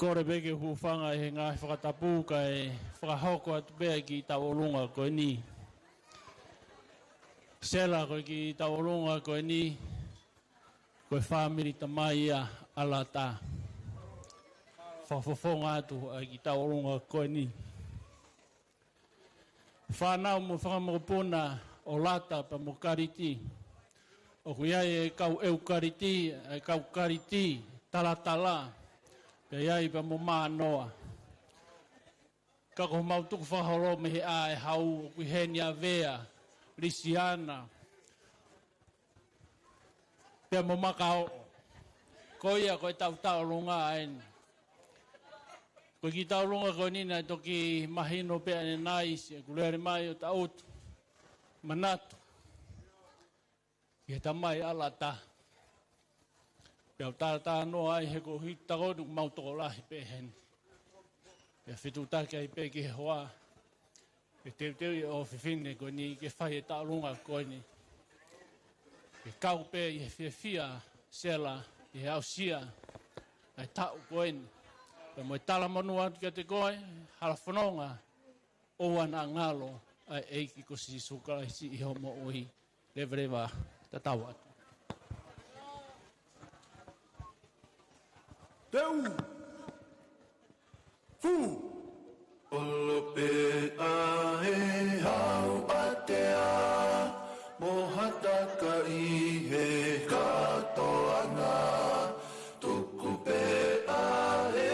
Kole pē ke u hūfanga he ngaahi fakatapu kae fakahoko atu pē ʻa e kiʻi tauʻolunga ko eni. Sela, ko e kiʻi tauʻolunga ko eni, ko e fāmili tamai ia ʻa Lata. Fakafofonga atu ʻa e kiʻi tauʻolunga ko eni. Fānau mo e fanga mokopuna ʻo Lata pea mo Kaliti. ʻOku ʻi ai e kau ʻeukaliti, e kau Kaliti talatala, pea ʻi ai pea mo Mānoa. Ka ko homau tukufakaholo mei he ʻā ʻe hau ʻoku ʻi heni ʻa Vea, Lisiana, pea mo Makaoʻo. Ko ia ko e tau tauʻolunga eni. Ko e kiʻi tauʻolunga ko eni naʻe toki mahino pē ʻanenai siʻeku lele mai ʻo taʻutu manatu ki he tamai ʻa Lata. Pea u talatalanoa ai he ko e hita ko eni ʻoku mau tokolahi pē heni. Pea fetuʻutaki ai pē ki he hoa. Ke teuteu ʻa e ʻofefine ko eni ke fai e tauʻolunga ko eni. Ke kau pē ʻi he fiefia Sela ʻi he aʻusia ʻa e taʻu ko eni. Pea mo e talamonū atu kiate koe, hala fononga, ʻoua naʻa ngalo ʻa e ʻEiki ko Sīsū Kalaisi ʻi hoʻo moʻui. Leveleva, tatau atu. Teu! Fū! ʻOlo pē ʻa e hau ʻātea, mo ha taka ʻi he kātoanga, tuku pē ʻa e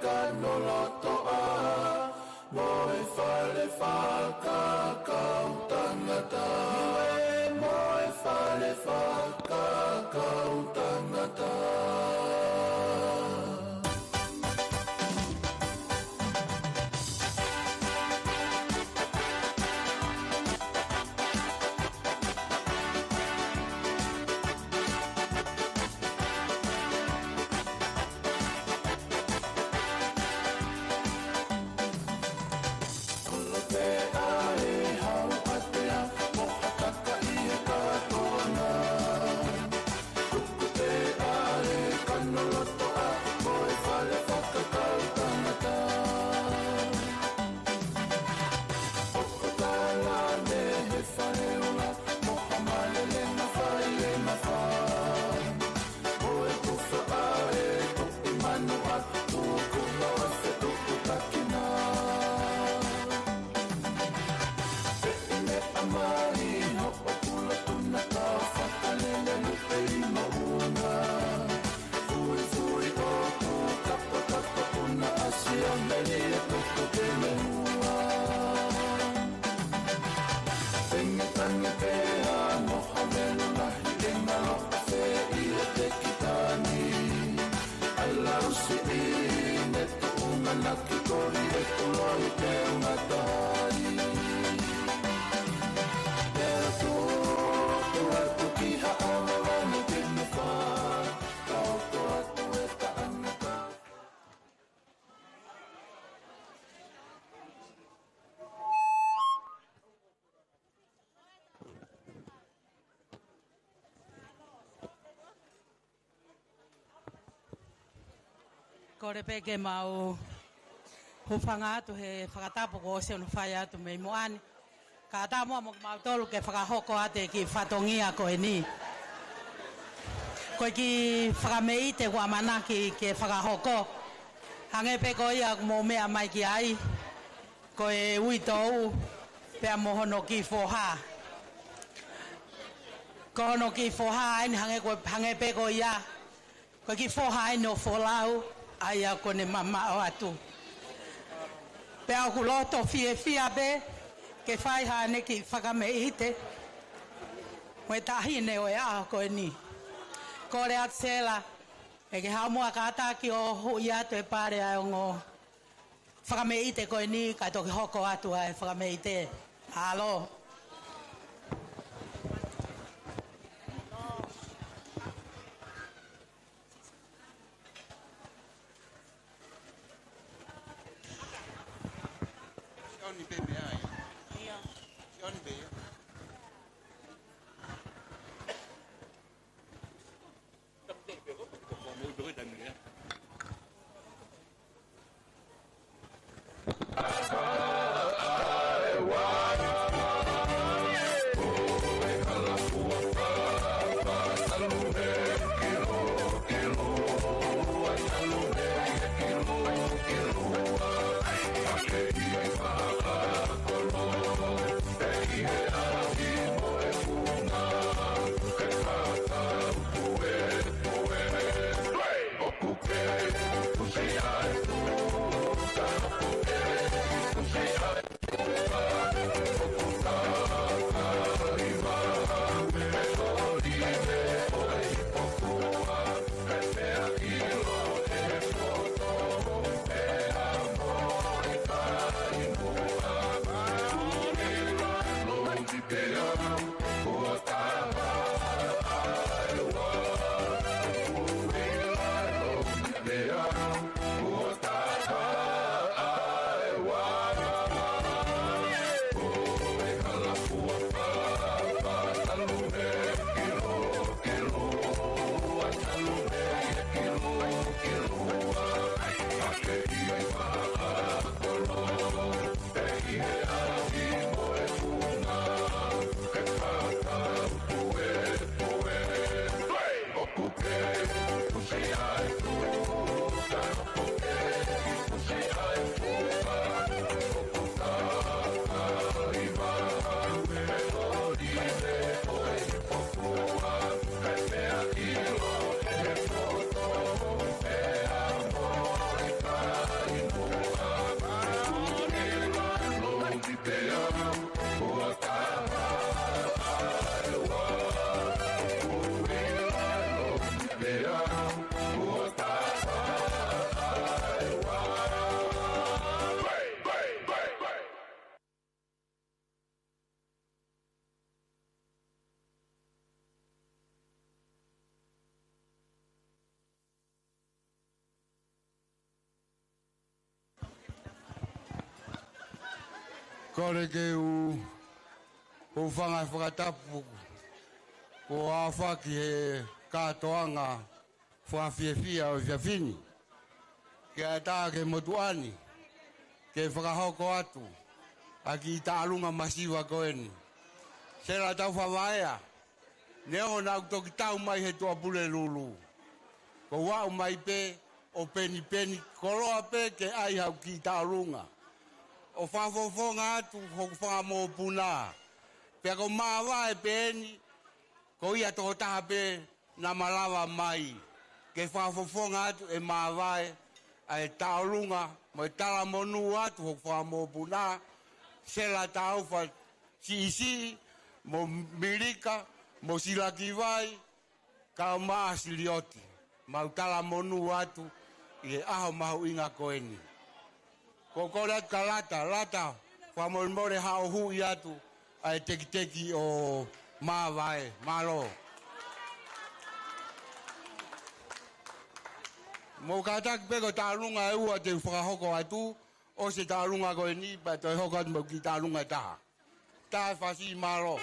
kanolotoʻa, mo e fale fakakaukau tangata. Niue mo e fale fakakaukau tangata. Kole pē ke mau hūfanga atu he fakatapu kuo ʻosi hono fai atu mei muʻa ni. Kae ʻatā muʻa mo kimautolu ke fakahoko atu e kiʻi fatongia ko eni. Ko e kiʻi fakameʻite ʻoku ʻamanaki ke fakahoko, hangē pē ko ia ʻoku mou meʻa mai ki ai, ko e uitou pea mo hono kiʻi foha. Ko hono kiʻi foha eni hangē ko, hangē pē ko ia ko e kiʻi foha eni ʻo Folau, ʻa ia kuo ne mamaʻo atu. Pea ʻoku loto fiefia pē ke fai haʻane kiʻi fakameʻite mo e taʻahine ʻo e ʻaho ko eni. Kole atu Sela, ʻe ke haʻu muʻa kātaki ʻo huʻi atu e pale ʻa e ongo fakameʻite ko eni kae toki hoko atu ʻa e fakameʻite. Mālō. Sione pē meʻa ia. Sione pē ia. Kole ke u hūfanga he fakatapu kuo aofaki he kātoanga fakafiefia ʻo e efiafi ni, ke ʻatā ki he motuʻa ni ke fakahoko atu ʻa e kiʻi taʻalunga masiva ko eni. Sela Taufavaea, neongo naʻa ku toki tau mai he Tuʻapulelulu, ko u aʻu mai pē ʻo penipeni koloa pē ke ʻai haʻaku kiʻi taʻalunga ʻo fakafofonga atu hoku fanga mokopuna. Pea ko Māvae pē eni, ko ia tokotaha pē naʻa malava mai ke fakafofonga atu ʻe Māvae ʻa e taʻalunga mo e talamonū atu hoku fanga mokopuna, Sela Taufa Siʻisiʻi, mo Milika, mo Silakivai, kae ʻumaʻā Silioti, mau talamonū atu ʻi he ʻaho mahuʻinga ko eni. Ko u kole atu kia Lata, Lata, fakamolemole haʻo huʻi atu ʻa e tekiteki ʻo Māvae, mālō. Mou kātaki pē ko e taʻalunga ʻe ua te u fakahoko atu, ʻosi e taʻalunga ko eni, pea toe hoko atu mo e kiʻi taʻalunga ʻe taha. Taʻe fasi, mālō.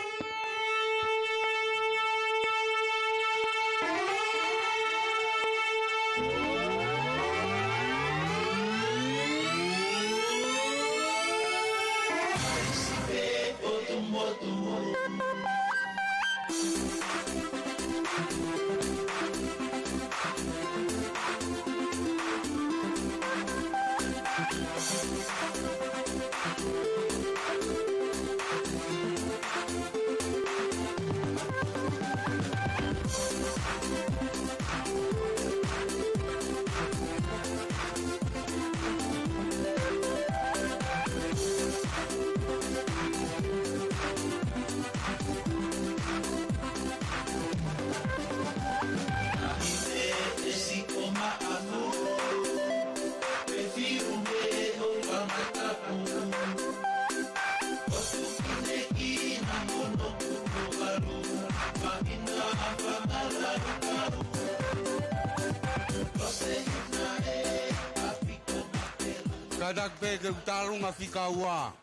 Kātaki pē ke u tālunga fika ua.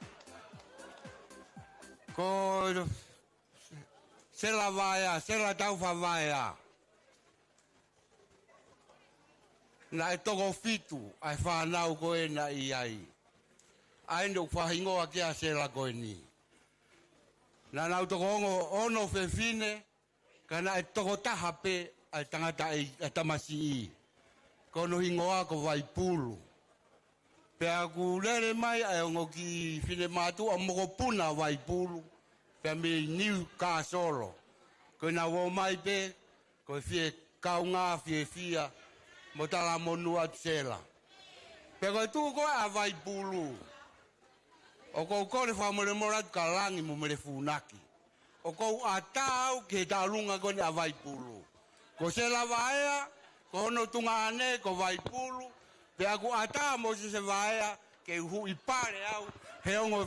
Ko Sela Vaea, Sela Taufa Vaea. Naʻe toko fitu ʻa e fānau ko ē naʻe ʻi ai. ʻA eni ʻoku fakahingoa ki ai ʻa Sela ko eni. Naʻa nau toko ono, ono fefine, ka naʻe toko taha pē ʻa e tangata ʻi, ʻa e tamasiʻi. Ko hono hingoa ko Vaipulu. Pea ʻoku lele mai ʻa e ongo kiʻi finemātuʻa mokopuna ʻo Vaipulu, pea mei Niukāsolo. Ko ʻenau ō mai pē, ko e fie kaungā fiefia mo talamonū atu Sela. Pea ko e tuʻu ko ē ʻa Vaipulu, ʻoku ou kole fakamolemole atu ka langi mo mele funaki. ʻOku ou ʻatā au ki he tālunga ko eni ʻa Vaipulu. Ko Sela Vaea, ko hono tuongaʻane ko Vaipulu, pea ʻoku ʻatā mo Sese Vaea, ke u huʻi pale au, he ongo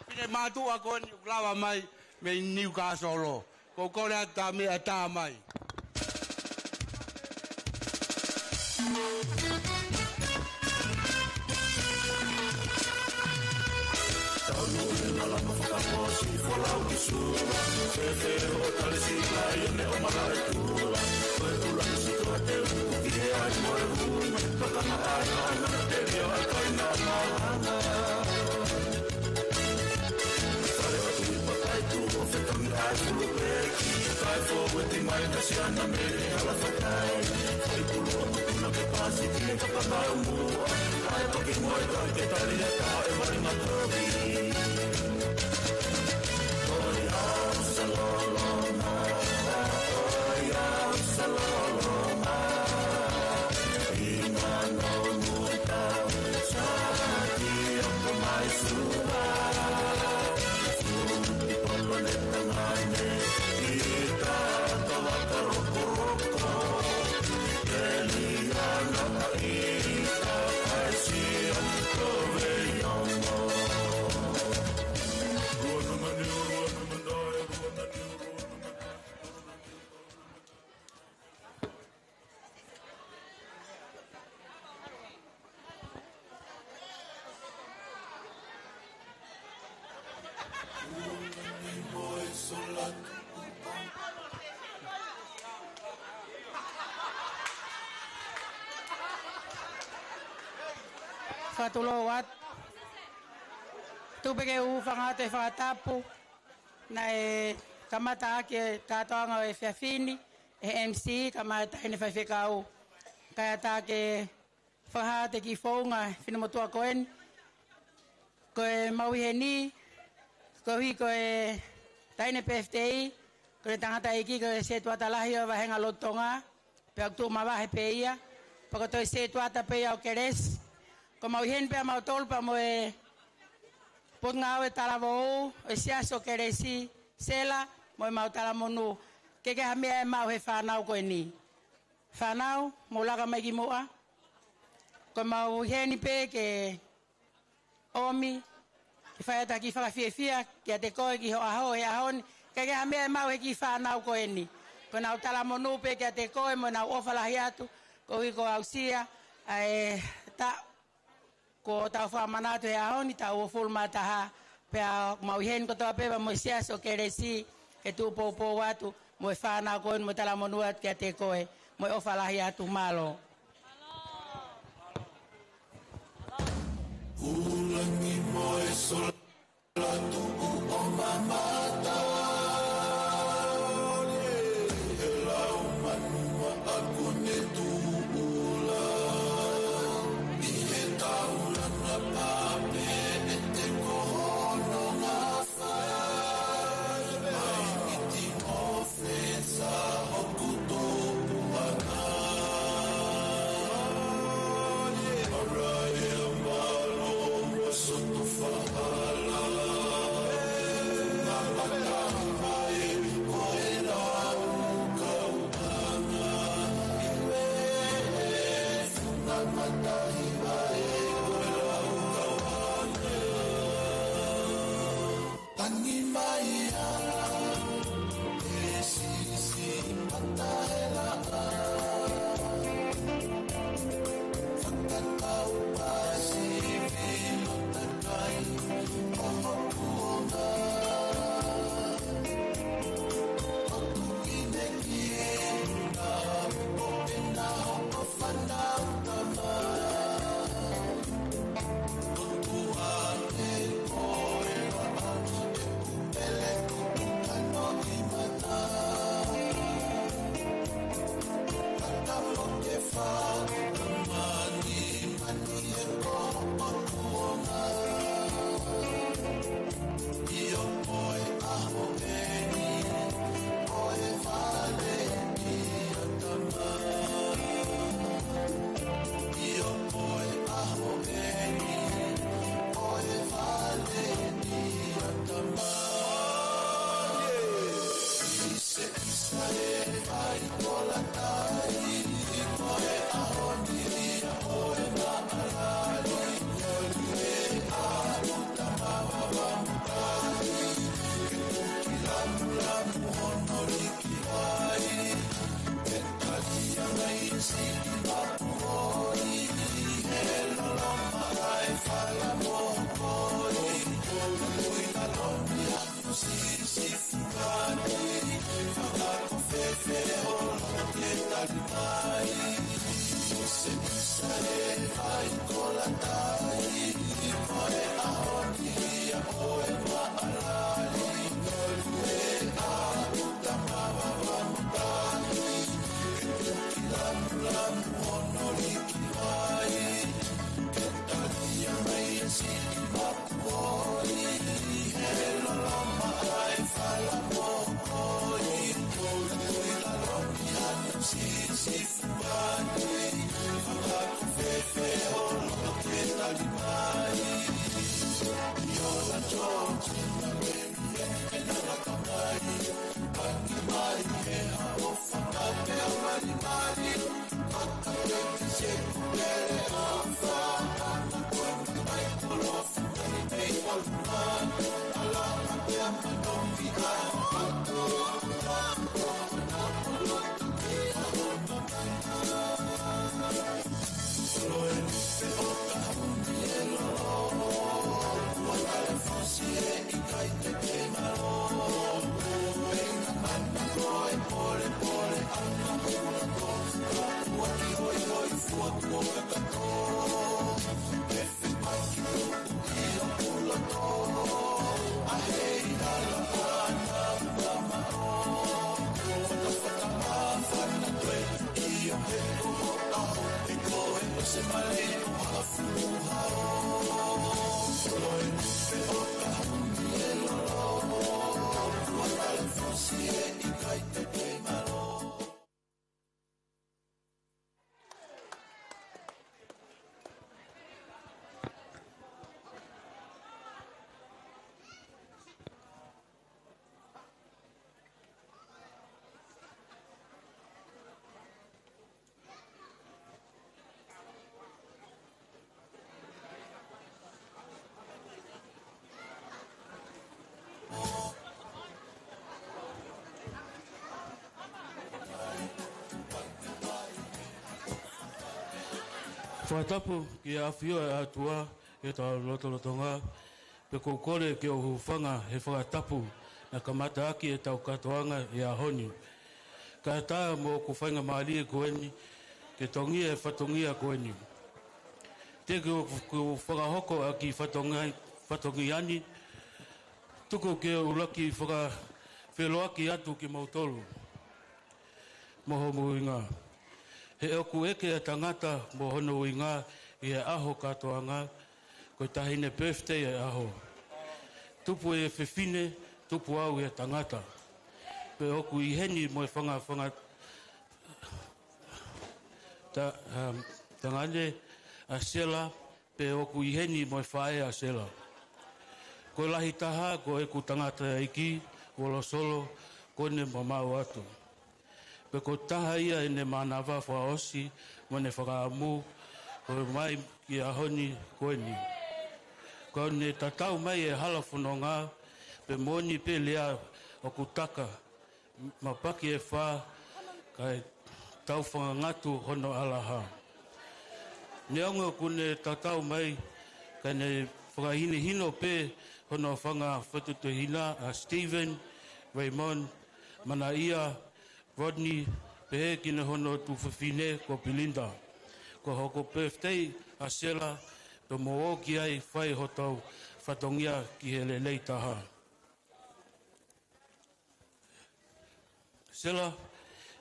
finemātuʻa ko eni ʻoku lava mai mei Niukāsolo. ʻOku ou kole atu ha meʻa ʻatā mai. Fakatulou atu. Tuku pē ke u hūfanga atu he fakatapu naʻe kamata ʻaki e kātoanga ʻo e efiafi ni ʻe he M C, kae ʻumaʻā e taʻahine faifekau. Kae ʻatā ke fakahā atu e kiʻi founga finemotuʻa ko eni. Ko ʻemau ʻi heni, koeʻuhi ko e taʻahine pefitei, ko ʻene tangataʻeiki ko e setuata lahi ʻo e vāhenga lotu Tonga, pea ʻoku tuʻu mavahe pē ia, pea ko e toe setuata pē ia ʻo Kelesi. Ko ʻemau ʻi heni pē ʻa mautolu pea mo e potungāue talavou ʻo e Siasi ʻo Kelesi, Sela, mo ʻemau talamonū. Ke ke ha meʻa ʻe maʻu he fānau ko eni. Fānau, mou laka mai ki muʻa. Ko ʻemau ʻi heni pē ke ʻomi, ke fai atu ha kiʻi fakafiefia kiate koe ki ho ʻaho he ʻaho ni. Ke ke ha meʻa ʻe maʻu he kiʻi fānau ko eni. Ko ʻenau talamonū pē kiate koe mo ʻenau ʻofa lahi atu, koeʻuhi ko e aʻusia ʻa e taʻu kuo tau fakamanatu he ʻaho ni, taʻu uofulu mā taha, pea ʻoku mau ʻi heni kotoa pē pea mo e Siasi ʻo Kelesi, ke tuʻu poupou atu mo e fānau ko eni mo e talamonū atu kiate koe, mo e ʻofa lahi atu, mālō. Kulangi mo e sola tuʻu ʻo mamata. He lau manu maʻaku ne tuʻula. ʻI he taulanga pape ʻe te kohono ngafa. Mai iti mo fesa hoku tupu ana. Ora e malo mo soto faha. Fakatapu ki he ʻafio ʻa e ʻOtua ʻi hotau lotolotonga, pea ʻoku ou kole ke u hūfanga he fakatapu naʻe kamata ʻaki ʻetau kātoanga ʻi he ʻaho ni. Kae ʻatā mo hoku faingamālie ko eni ke tongia e fatongia ko eni. Teʻeki ke u fakahoko ʻa e kiʻi fatongia, fatongia ni, tuku ke u ʻuluaki fakafeʻiloaki atu kimoutolu mo homo ʻuhinga. He ʻoku ʻeke ʻa e tangata mo hono ʻuhinga ʻi he ʻaho kātoanga, ko e taʻahine birthday ʻa e ʻaho. Tupu ʻa e fefine, tupu au ʻa e tangata. Pea ʻoku ʻi heni mo e fanga, fanga ta-, um, tangane ʻa Sela, pea ʻoku ʻi heni mo e faʻē ʻa Sela. Ko e lahi taha ko ʻeku tangataʻeiki, Uolosolo, ko ʻene mamaʻo atu. Pea ko e taha ia ʻene mānava fakaʻosi mo ʻene fakaʻamu ko e mai ki he ʻaho ni ko eni. Ko ʻene tatau mai e hala fononga, pea moʻoni pē lea ʻoku taka, mapaki e fā, kae tau fakangatu hono ʻalaha. Neongo ʻoku ne tatau mai, ka ne fakahinohino pē hono fanga fatutuhina ʻa Stephen, Raymond, Manaia, Rodney, pehē ki hono tuofefine ko Belinda. Ko hoku birthday ʻa Sela, pea mou ō ki ai fai hotau fatongia ki he lelei taha. Sela,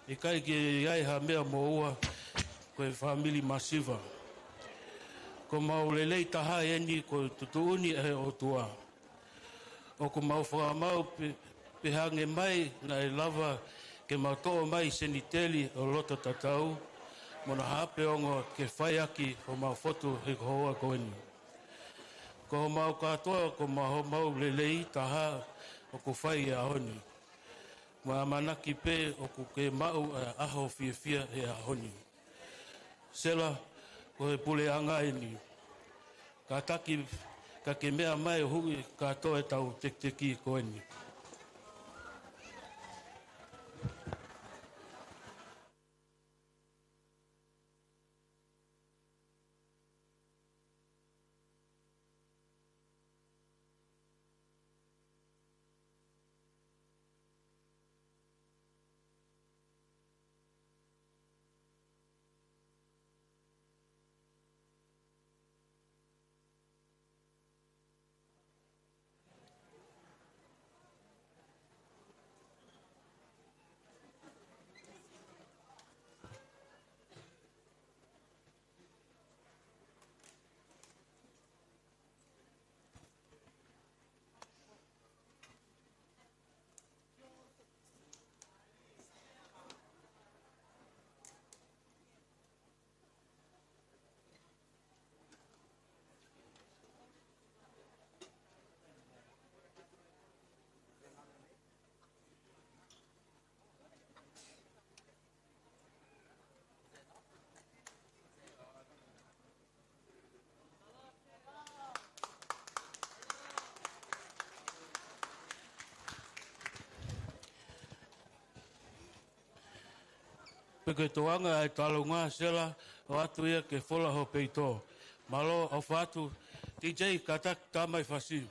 ʻikai ke ʻi ai ha meʻa moʻua, ko e fāmili masiva. Ko homau lelei taha eni ko e tuʻutuʻuni ʻa e ʻOtua. ʻOku mau fakamaau pē, pehē ange mai naʻe lava ke mau toʻo mai seniteli ʻo loto tatau, mo ha haʻape ongo ke fai ʻaki homau fotu he houa ko eni. Ko homau kātoa, ko homau, homau lelei taha ʻoku fai he ʻaho ni. Mo e ʻamanaki pē ʻoku ke maʻu ʻa e ʻaho fiefia he ʻaho ni. Sela, ko e puleʻanga eni. Kātaki, ka ke meʻa mai ʻo huʻi kātoa ʻetau tekiteki ko eni. Pea ko e tuʻunga ʻa e talunga Sela, ʻoatu ia ke fola ho peito. Mālō, ʻofa atu, D J, kātaki tā mai fasi.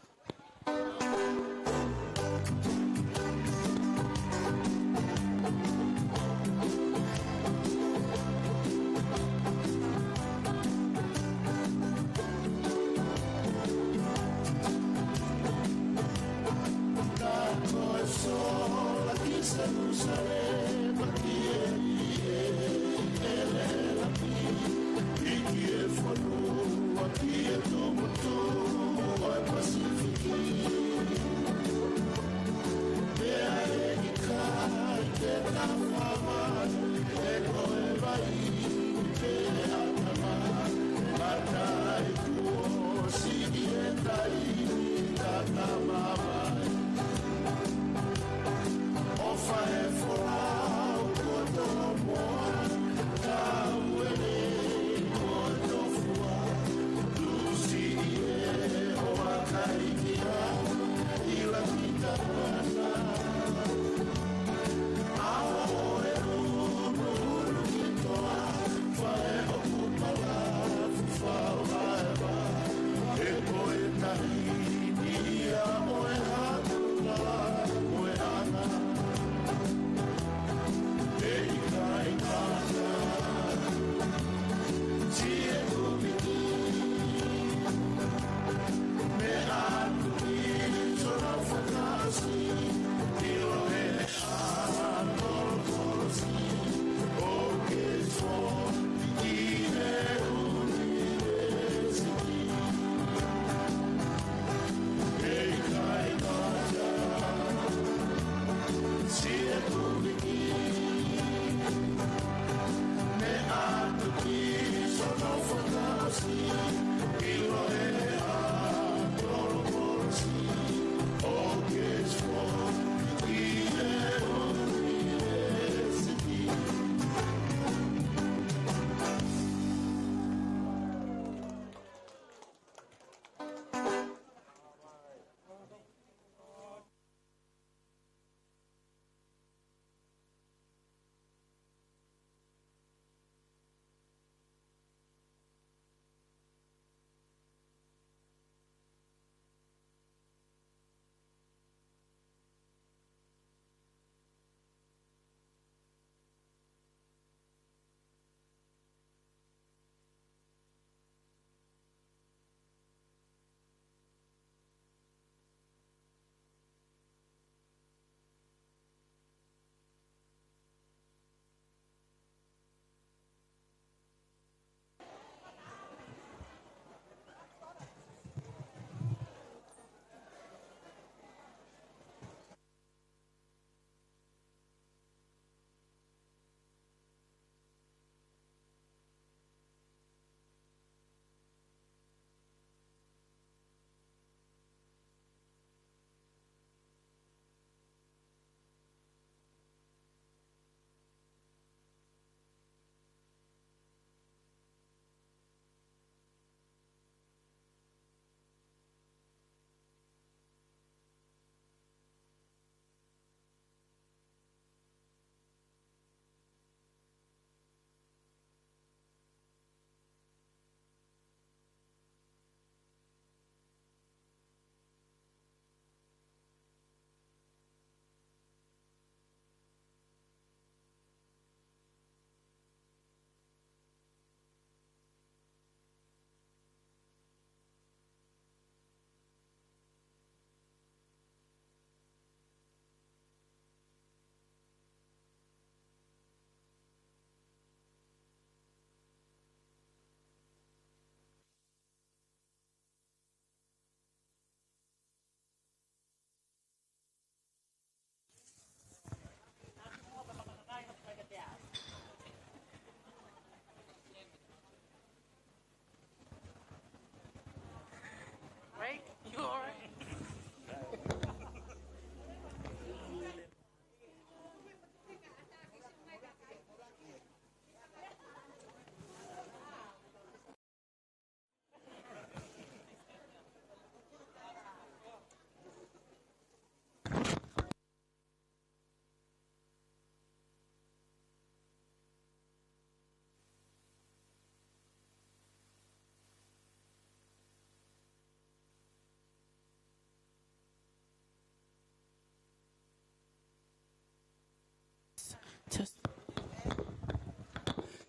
Right? You all right?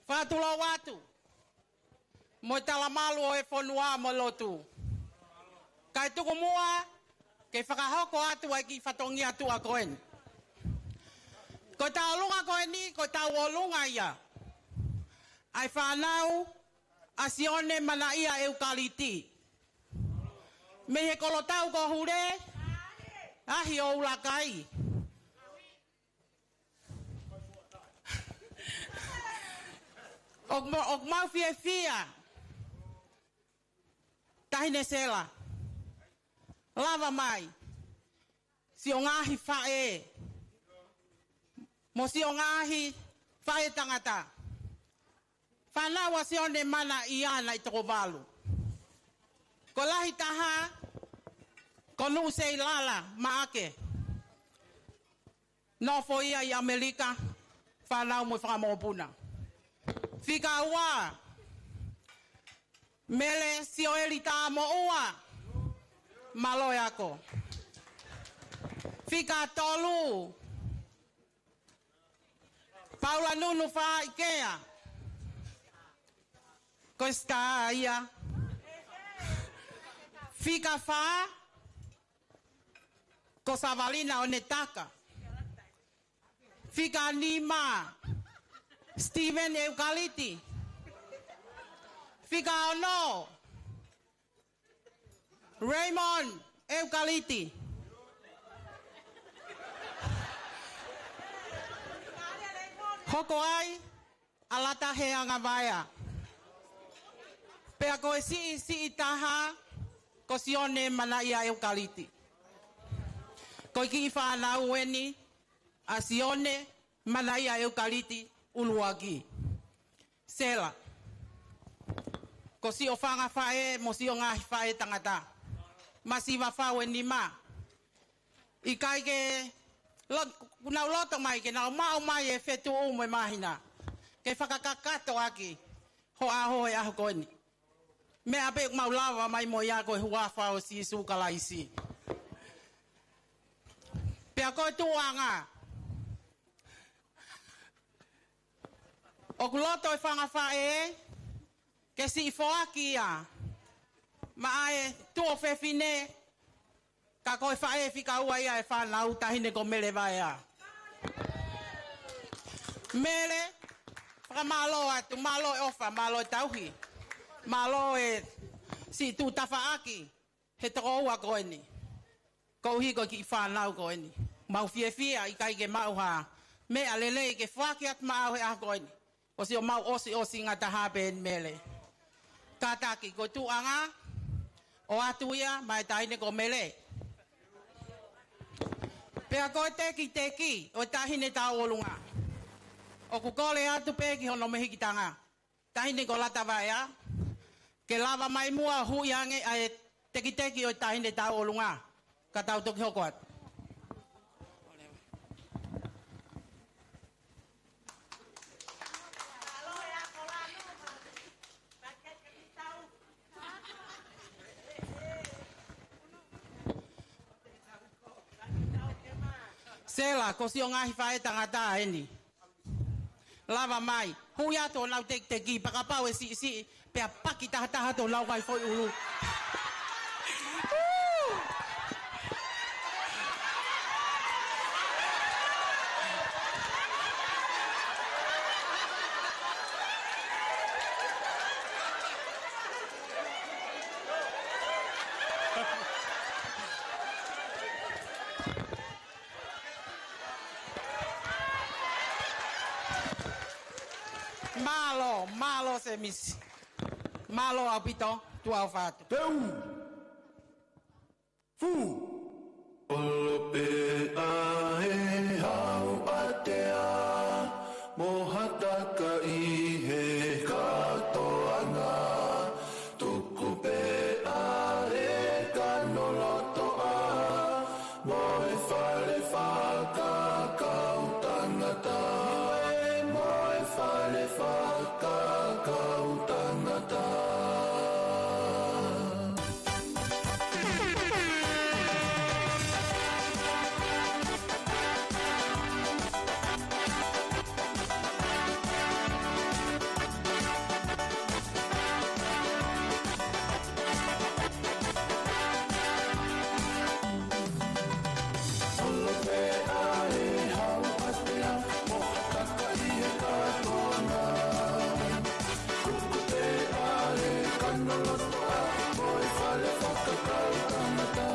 Fakatulou atu mo e talamalu ʻo e fonua mo e lotu. Kae tuku muʻa ke fakahoko atu ʻa e kiʻi fatongia tuʻa ko eni. Ko e tauʻolunga ko eni, ko e tauʻolunga ia ʻa e fānau ʻa Sione Manaʻia ʻEukaliti mei he kolotau ko Hule, ʻaʻahi ʻo ʻUluakai. ʻOku mau, ʻoku mau fiefia, Taʻahine Sela. Lava mai siʻo ngaahi faʻē mo siʻo ngaahi faʻētangata, fānau ʻa Sione Manaʻia naʻe toko valu. Ko e lahi taha ko Nuʻuseilala Maʻake, nofo ia ʻi ʻAmelika, fānau mo e fanga mokopuna. Fika ua, Mele Sioeli Tamoʻua, mālō e ako. Fika tolu, Paula Nunu Faikea, ko e sitā ia. Fika fā, ko Savalina Onetaka. Fika nima, Steven ʻEukaliti. Fika ono, Raymond ʻEukaliti. Hoko ai ʻa Lata Heanga Vaea. Pea ko e siʻisiʻi taha ko Sione Manaia ʻEukaliti. Ko e kiʻi fānau eni ʻa Sione Manaia ʻEukaliti ʻUluaki. Sela, ko siʻo fanga faʻē mo siʻo ngaahi faʻētangata. Masiva fau e nima. ʻIkai ke lo-, kuo nau loto mai ke nau maʻu mai e fetuʻu mo e māhina ke fakakakato ʻaki ho ʻaho he ʻaho ko eni. Meʻa pē ʻoku mau lava mai mo ia ko e huafa ʻo Sīsū Kalaisi. Pea ko e tuʻuʻanga, ʻoku loto e fanga faʻē ke siʻi foaki ia maʻa e tuofefine, ka ko e faʻē fika ua ia e fānau, Taʻahine ko Mele Vaea. Mele, fakamālō atu, mālō e ʻofa, mālō e tauhi, mālō e siʻi tuʻu tafaʻaki he tokoua ko eni. Koeʻuhi ko e kiʻi fānau ko eni. Mau fiefia ʻikai ke maʻu ha meʻa lelei ke foaki atu maʻau he ʻaho ko eni. ʻOsi ʻo mau ʻosiʻosi ngata hā pē eni, Mele. Kātaki, ko e tuʻuʻanga ʻoatu ia maʻa e Taʻahine ko Mele. Pea ko e tekiteki ʻo e Taʻahine Tauʻolunga, ʻoku kole atu pē ki hono mehikitanga, Taʻahine ko Lata Vaea, ke lava mai muʻa ʻo huʻi ange ʻa e tekiteki ʻo e Taʻahine Tauʻolunga, ka tau toki hoko atu. Sela, ko siʻo ngaahi faʻētangata eni. Lava mai, huʻi atu honau tekiteki, pea kapau ʻe siʻisiʻi, pea paki tahataha atu honau ngaahi foʻi ʻulu. Mālō, mālō Semisi. Mālō ʻaupito, tuʻa ʻofa atu. Teu! Fū! ʻOlo pē ʻa e hau ʻatea, mo ha taka ʻi he kātoanga. Tuku pē ʻa e kano lotoʻa, mo e fale fakakautangata. Mo e fale fakakautangata. ʻOlo pē ʻa e hau ʻatea, mo ha taka ʻi he kātoanga. Tuku pē ʻa e kano lotoʻa, mo e fale fakakautangata.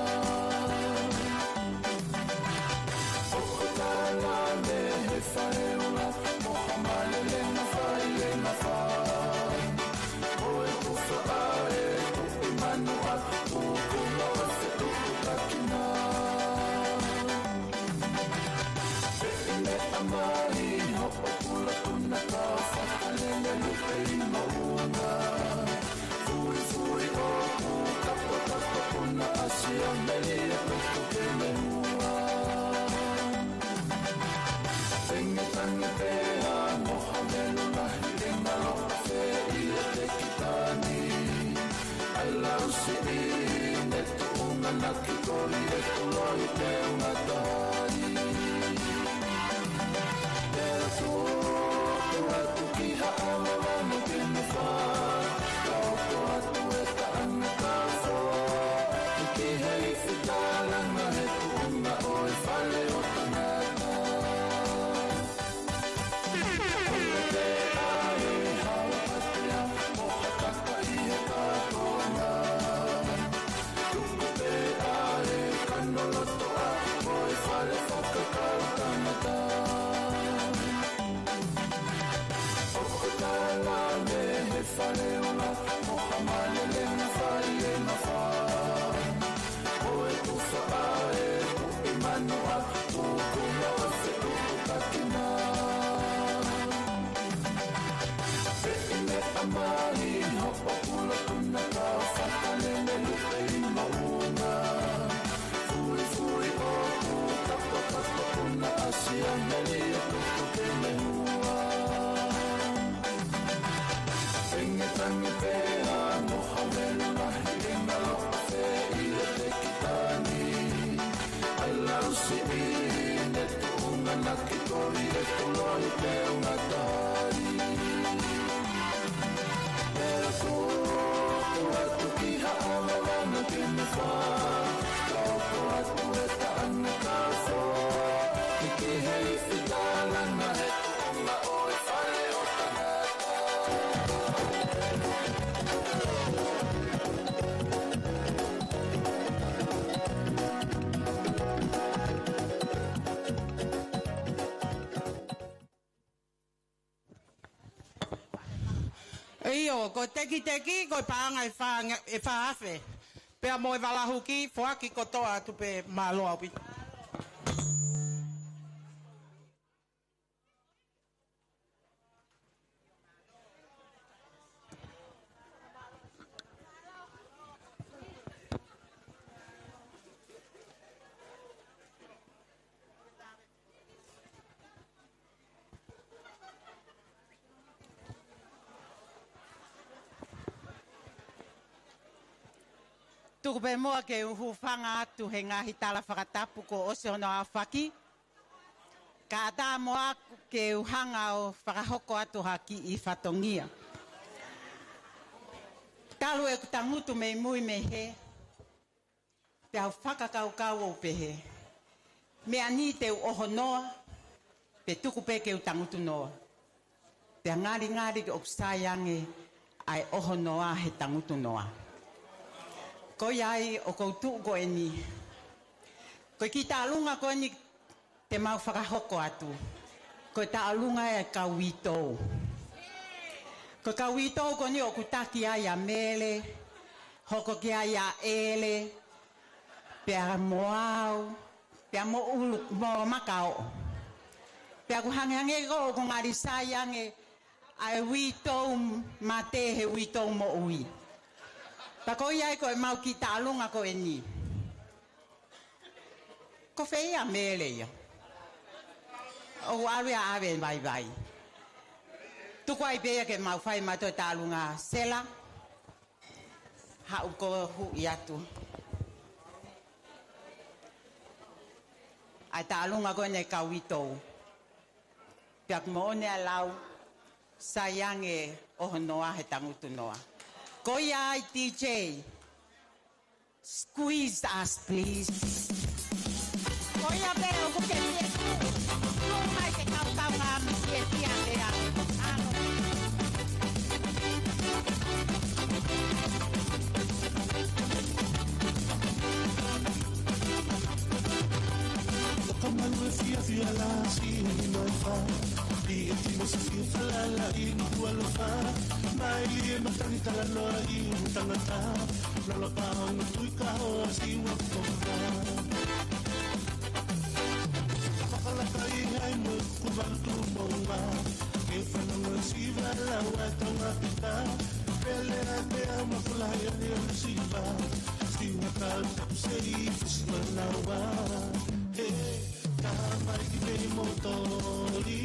Hoko tala mei he faeula, mo ha malelenga failenga fā. Ko e tufa ʻa e tuʻi manuʻa, tuku na ʻo se tuku takina. Pea ʻi meʻa mai hoʻo pula tuna ka fakalele lupe ʻi moʻunga. Fuifui ʻoku kapokapokona ʻasi ʻa melia tuku ke me mua. Tengetange pea mo ha velu lahi, tenga loa pē ia te kitani. ʻAi lau siʻi ne tuʻunga na ki koli e koloi te unga tai. Pea tuku atu ki ha ʻalalana ke ne fā, ka ʻoku atu e taʻanga ka fō, ki he ifi tālanga he tuʻunga ʻo e fale ʻo tangata. ʻOlo pē ʻa e hau ʻatea, mo ha taka ʻi he kātoanga. Tuku pē ʻa e kano lotoʻa, mo e fale fakakautangata. ʻIo, ko e tekiteki, ko e paʻanga ʻe fā, ʻe fā afe. Pea mo e valahuki, foaki kotoa atu pē, mālō ʻaupito. Tuku pē muʻa ke u hūfanga atu he ngaahi tala fakatapu kuo ʻosi hono aofaki. Kae ʻatā mo au ke u hanga ʻo fakahoko atu ha kiʻi fatongia. Talu ʻeku tangutu mei mui mei hē, pea u fakakaukau ʻo pehē, meʻa ni te u ʻoho noa, pe tuku pē ke u tangutu noa. Pea ngalingali ʻoku sai ange ʻa e ʻoho noa he tangutu noa. Ko ia ai ʻoku ou tuʻu ko eni. Ko e kiʻi taʻalunga ko eni te mau fakahoko atu. Ko e taʻalunga ʻa e kau uitou. Ko e kau uitou ko eni ʻoku taki ai ʻa Mele, hoko ki ai ʻa ʻEle, pea mo au, pea mo ʻUlu, mo Makaoʻo. Pea ʻoku hangehangē ko ʻoku ngali sai ange ʻa e uitou mate he uitou moʻui. Pea ko ia ai ko e mau kiʻi taʻalunga ko eni. Ko fē ia Mele ia? ʻOku ʻalu ia ʻave vaivai. Tuku ai pē ia ke mau fai mautolu taʻalunga Sela. Haʻu ko ē ʻo huʻi atu ʻa e taʻalunga ko eni ʻa e kau uitou. Pea ʻoku moʻoni ʻa e lau, sai ange ʻoho noa he tangutu noa. Ko ia ai D J. Squeeze us, please. Ko ia pē ʻoku ke fie. Tuʻu mai ke kau kau ngā mi fie fie ʻa te a. Ano. Toka malu e fiafia lasi ni mai fa. Di e tino sa fia falala i ni kua lo fa. Mai li e matangi talanoa i ni tangata. Lolo pao no tui ka ho a si wa ko fa. Fakalaka i hai mo ku valu tu mo wa. Ke fanongo si vala wa tonga pita. Pele a te a ma fula ya ni o si va. Si wa ka tapu se i fusi ma la wa. He, ka mai ki te mo to li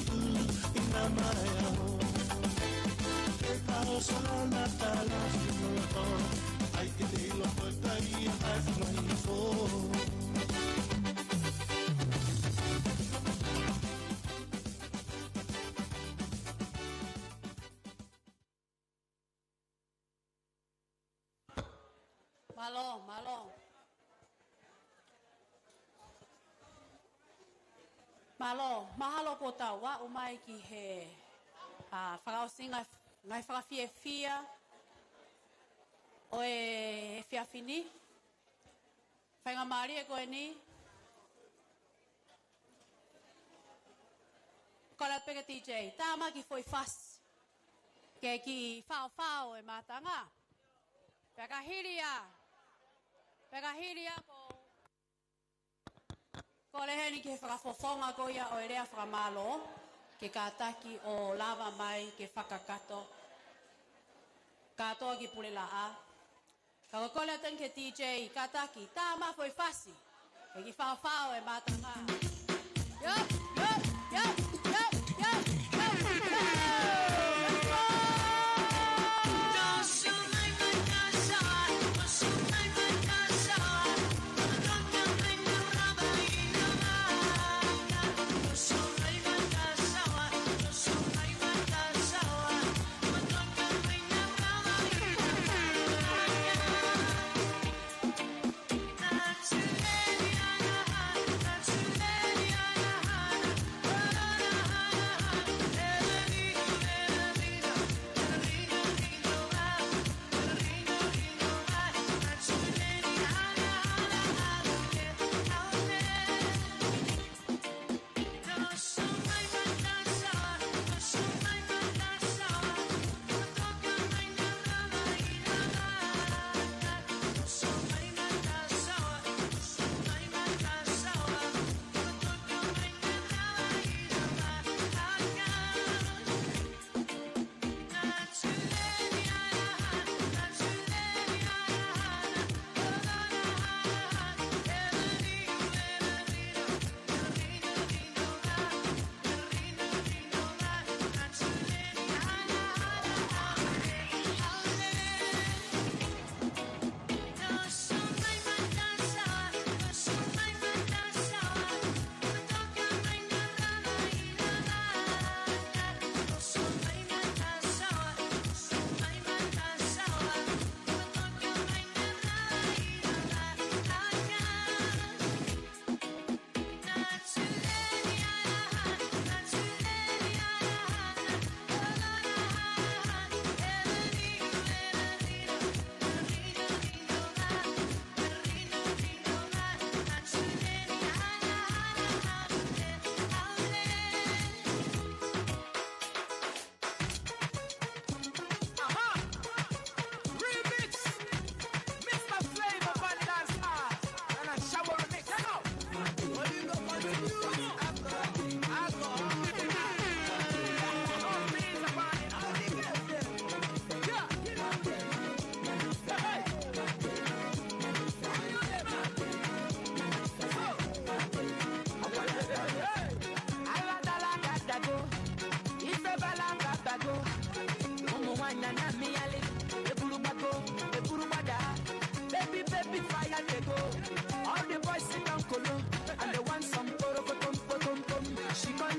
tu i na mai a ho. Ke ka o sa la na ta la si mo to. Ai ke te ilo ko ta i a ai fu mai fo. Mālō, mālō. Mālō, mahalo kuo tau aʻu mai ki he, ā, fakaʻosinga, ngaahi fakafiefia ʻo e efiafi ni. Faingamālie ko eni. Kole pē ke D J, tā mai ki he foʻi fasi. Ke kiʻi faofao e mātanga. Pea ka hili ia. Pea ka hili ia ko. Kole heni ki he fakafofonga ko ia ʻo e lea fakamālō. Ke kātaki ʻo lava mai ke fakakakato. Kātoa ki Pulelaʻa. Ka ko kole atu ki he D J, kātaki, tā mai foʻi fasi. Ke kiʻi faofao e mātanga. Yo, yo.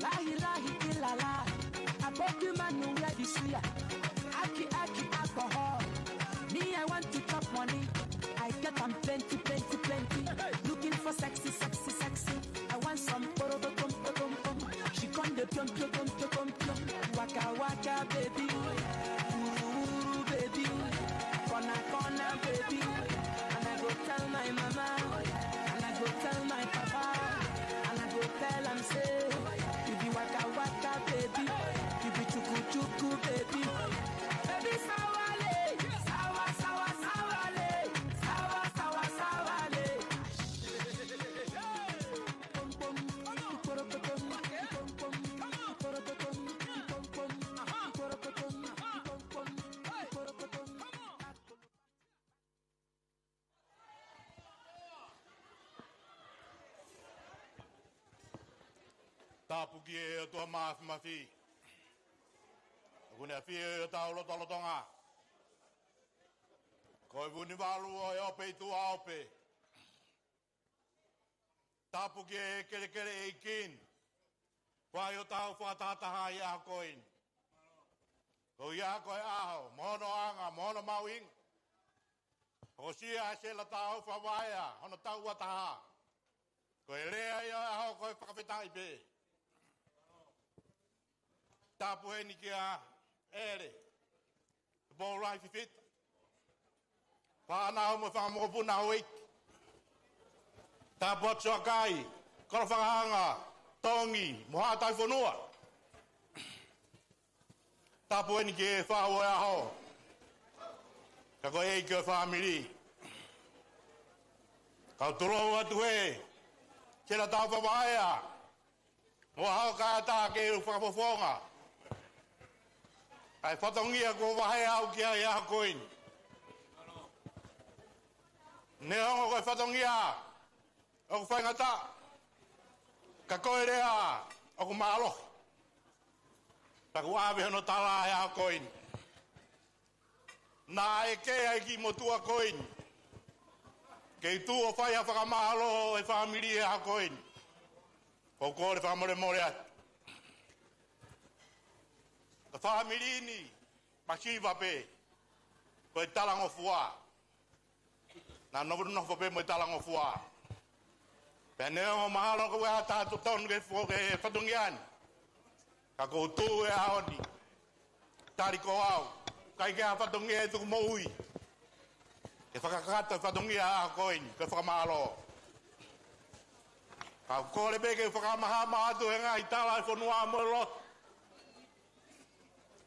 Lahi lahi kilala, aboki manu ya bisuya. Aki aki alcohol, me I want to chop money. I get am plenty plenty plenty. Looking for sexy sexy sexy. I want some porobotom potom pom. She come the piom piom piom piom piom piom. Waka waka baby, uru uru baby, corner corner baby. And I go tell my mama, and I go tell my papa, and I go tell am say, you be waka waka baby, you be chuku chuku baby. Baby sawale, sawa sawa sawale, sawa sawa sawale. Tapu ki he ʻOtua Mafimafi, ʻoku ne ʻafio ʻi hotau lotolotonga. Ko e Vunivalu ʻo e ʻope ʻi tuʻa ʻope. Tapu ki he kelekele ʻEiki ni, kuo ʻi hotau fakatahataha ʻi he ʻaho ko eni. Ko ia ko e ʻaho, mo hono anga, mo hono mahuʻinga. Hokosia ʻe Sela Taufa Vaea hono taʻu ua taha. Ko e lea ia ʻo e ʻaho ko e fakafetaʻi pē. Tapu heni kia ʻEle Poulai Fifita, fānau mo e fanga mokopuna ʻo e ʻEiki. Tapu atu Soakai, Kolofaʻanga, Tongi, mo Haʻa Tauhi Fonua. Tapu heni ki he faʻu ʻo e ʻaho, ka ko e ʻeiki ʻo e fāmili. Kau tulou atu ē, Sela Taufa Vaea, mo e ʻaho kātaki ʻeku fakafofonga ʻa e fatongia kuo vahe au ki ai he ʻaho ko eni. Neongo ko e fatongia ʻoku faingataʻa, ka ko e lea ʻoku mālohi, pea kuo ʻave hono tala he ʻaho ko eni. Naʻe ʻeke ʻe he kiʻi motuʻa ko eni, ke u tuʻu ʻo fai ha fakamālō he fāmili he ʻaho ko eni. ʻOku ou kole fakamolemole atu. Ko e fāmili ni, masiva pē, ko e talangofua. Naʻa nau nofo pē mo e talangofua. Pea neongo mahalo ko e ʻatā totonu ke fo-, ke fatongia ni, ka ʻoku ou tuʻu he ʻaho ni, tali ko au, ʻikai ke ʻi ai ha fatongia ʻe tuku moʻui ke fakakakato e fatongia ʻaho ko eni, ko e fakamālō. Ka ʻoku ou kole pē ke fakamahama atu he ngaahi tala ʻo e fonua mo e lotu,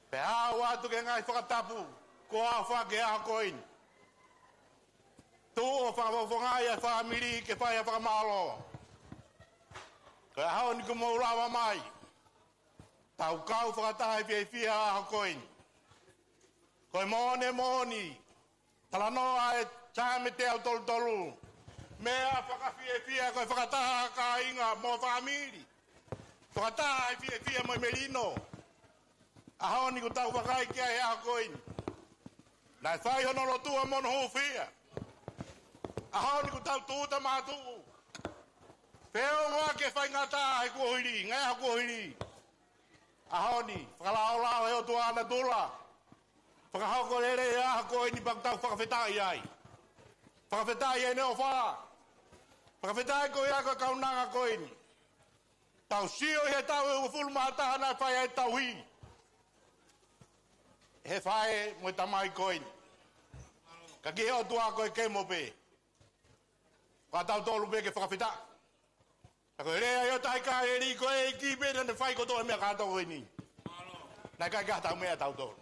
pea aʻu atu ki he ngaahi fakatapu kuo aofaki he ʻaho ko eni. Tuʻu ʻo fakafofongaʻi ʻa e fāmili ke fai ha fakamālō. Ko e ʻaho ni kuo mou lava mai, tau kau fakataha he fiefia he ʻaho ko eni. Ko e moʻoni moʻoni, talanoa ʻa e Saame teau tolu tolu, meʻa fakafiefia ko e fakataha ʻa e kāinga mo e fāmili. Fakataha he fiefia mo e melino. ʻAho ni ʻoku tau vakai ki ai he ʻaho ko eni, naʻe fai hono lotua mo hono hūfia. ʻAho ni kuo tau tūʻuta mātuʻu. Feʻunga ke faingataʻa he kuohili, ngaahi ʻaho kuohili. ʻAho ni, fakalaolao he ʻOtua ʻa natula. Fakahoko lelei ʻa e ʻaho ko eni pea tau fakafetaʻi ai. Fakafetaʻi ʻene ʻofa. Fakafetaʻi ko ia ko e kaunanga ko eni. Tau sio ʻi he taʻu ʻe uofulu mā taha naʻe fai ai e tauhi ʻe he faʻē mo e tamai ko eni. Ka ki he ʻOtua ko e kemo pē. Ka tautolu pē ke fakafetaʻi. Ka ko e lea ʻa e ʻOtua ʻi he Kāleli ko e ʻEiki pē naʻa ne fai kotoa e meʻa kātoa ko eni. Naʻe ʻikai ke ʻi ai haʻatau meʻa ʻatautolu.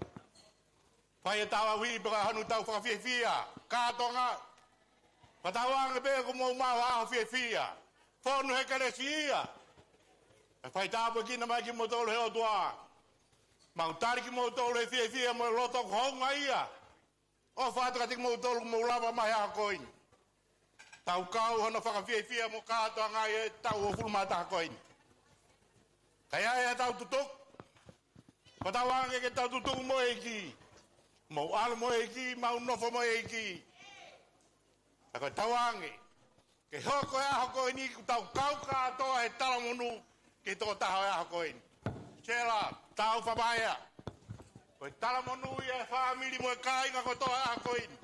Fai ʻetau ʻahiʻahi pē ka hanu tau fakafiefia. Kātoanga. Fakatauange pē kuo mou maʻu ha ʻaho fiefia. Fonu he kelesi ia. Ka fai tāpuekina mai kimoutolu he ʻOtua. Mau tali kimoutolu he fiefia mo e loto houngaʻia. ʻOfa atu kiate kimoutolu kuo mou lava mai he ʻaho ko eni. Tau kau hono fakafiefia mo kātoangaʻi e taʻu ʻe uofulu mā taha ko eni. Ka ʻi ai haʻatau tutuku. Fakatauange ke tau tutuku mo e ʻEiki. Mau ʻalu mo e ʻEiki, mau nofo mo e ʻEiki. Ka ko e tauange ke hoko e ʻaho ko eni kuo tau kau kātoa he talamonū ki he tokotaha ʻo e ʻaho ko eni. Sela, tau fakaʻapaʻapa. Ko e talamonū ia e fāmili mo e kāinga kotoa he ʻaho ko eni.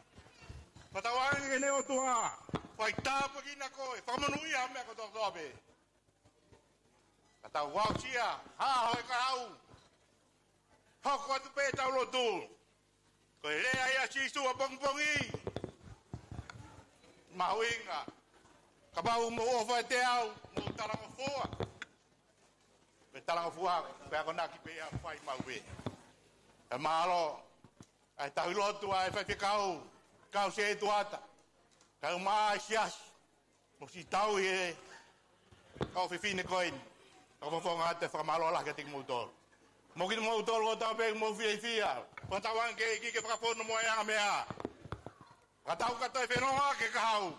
Fakatauange ke ne ʻOtua fai tāpuekina koe, fakamonūʻia meʻa kotoa kotoa pē. Ka tau aʻusia ha ʻaho ʻe kahaʻu. Hoko atu pē ʻetau lotu. Ko e lea ia ʻa Sīsū ʻapongipongi. Mahuʻinga. Kapau ʻoku mou ʻofa ʻiate au, mou talangofua. Ko e talangofua, pea ko e akonaki pē ia ʻoku fai maʻu pē. Ka mālō ʻa e tauhi lotu ʻa e faifekau, kau Setuata. Kau mai siasi. Mo siʻi tauhi e kau fefine ko eni. Ka ʻoku ou fakafofonga atu e fakamālō lahi kiate kimoutolu. Mo kimoutolu kotoa pē ʻoku mou fiefia. Fakatauange ke ʻEiki ke fakafonu mo e anga meʻa. Fakatau kātoa e fononga ke kahaʻu.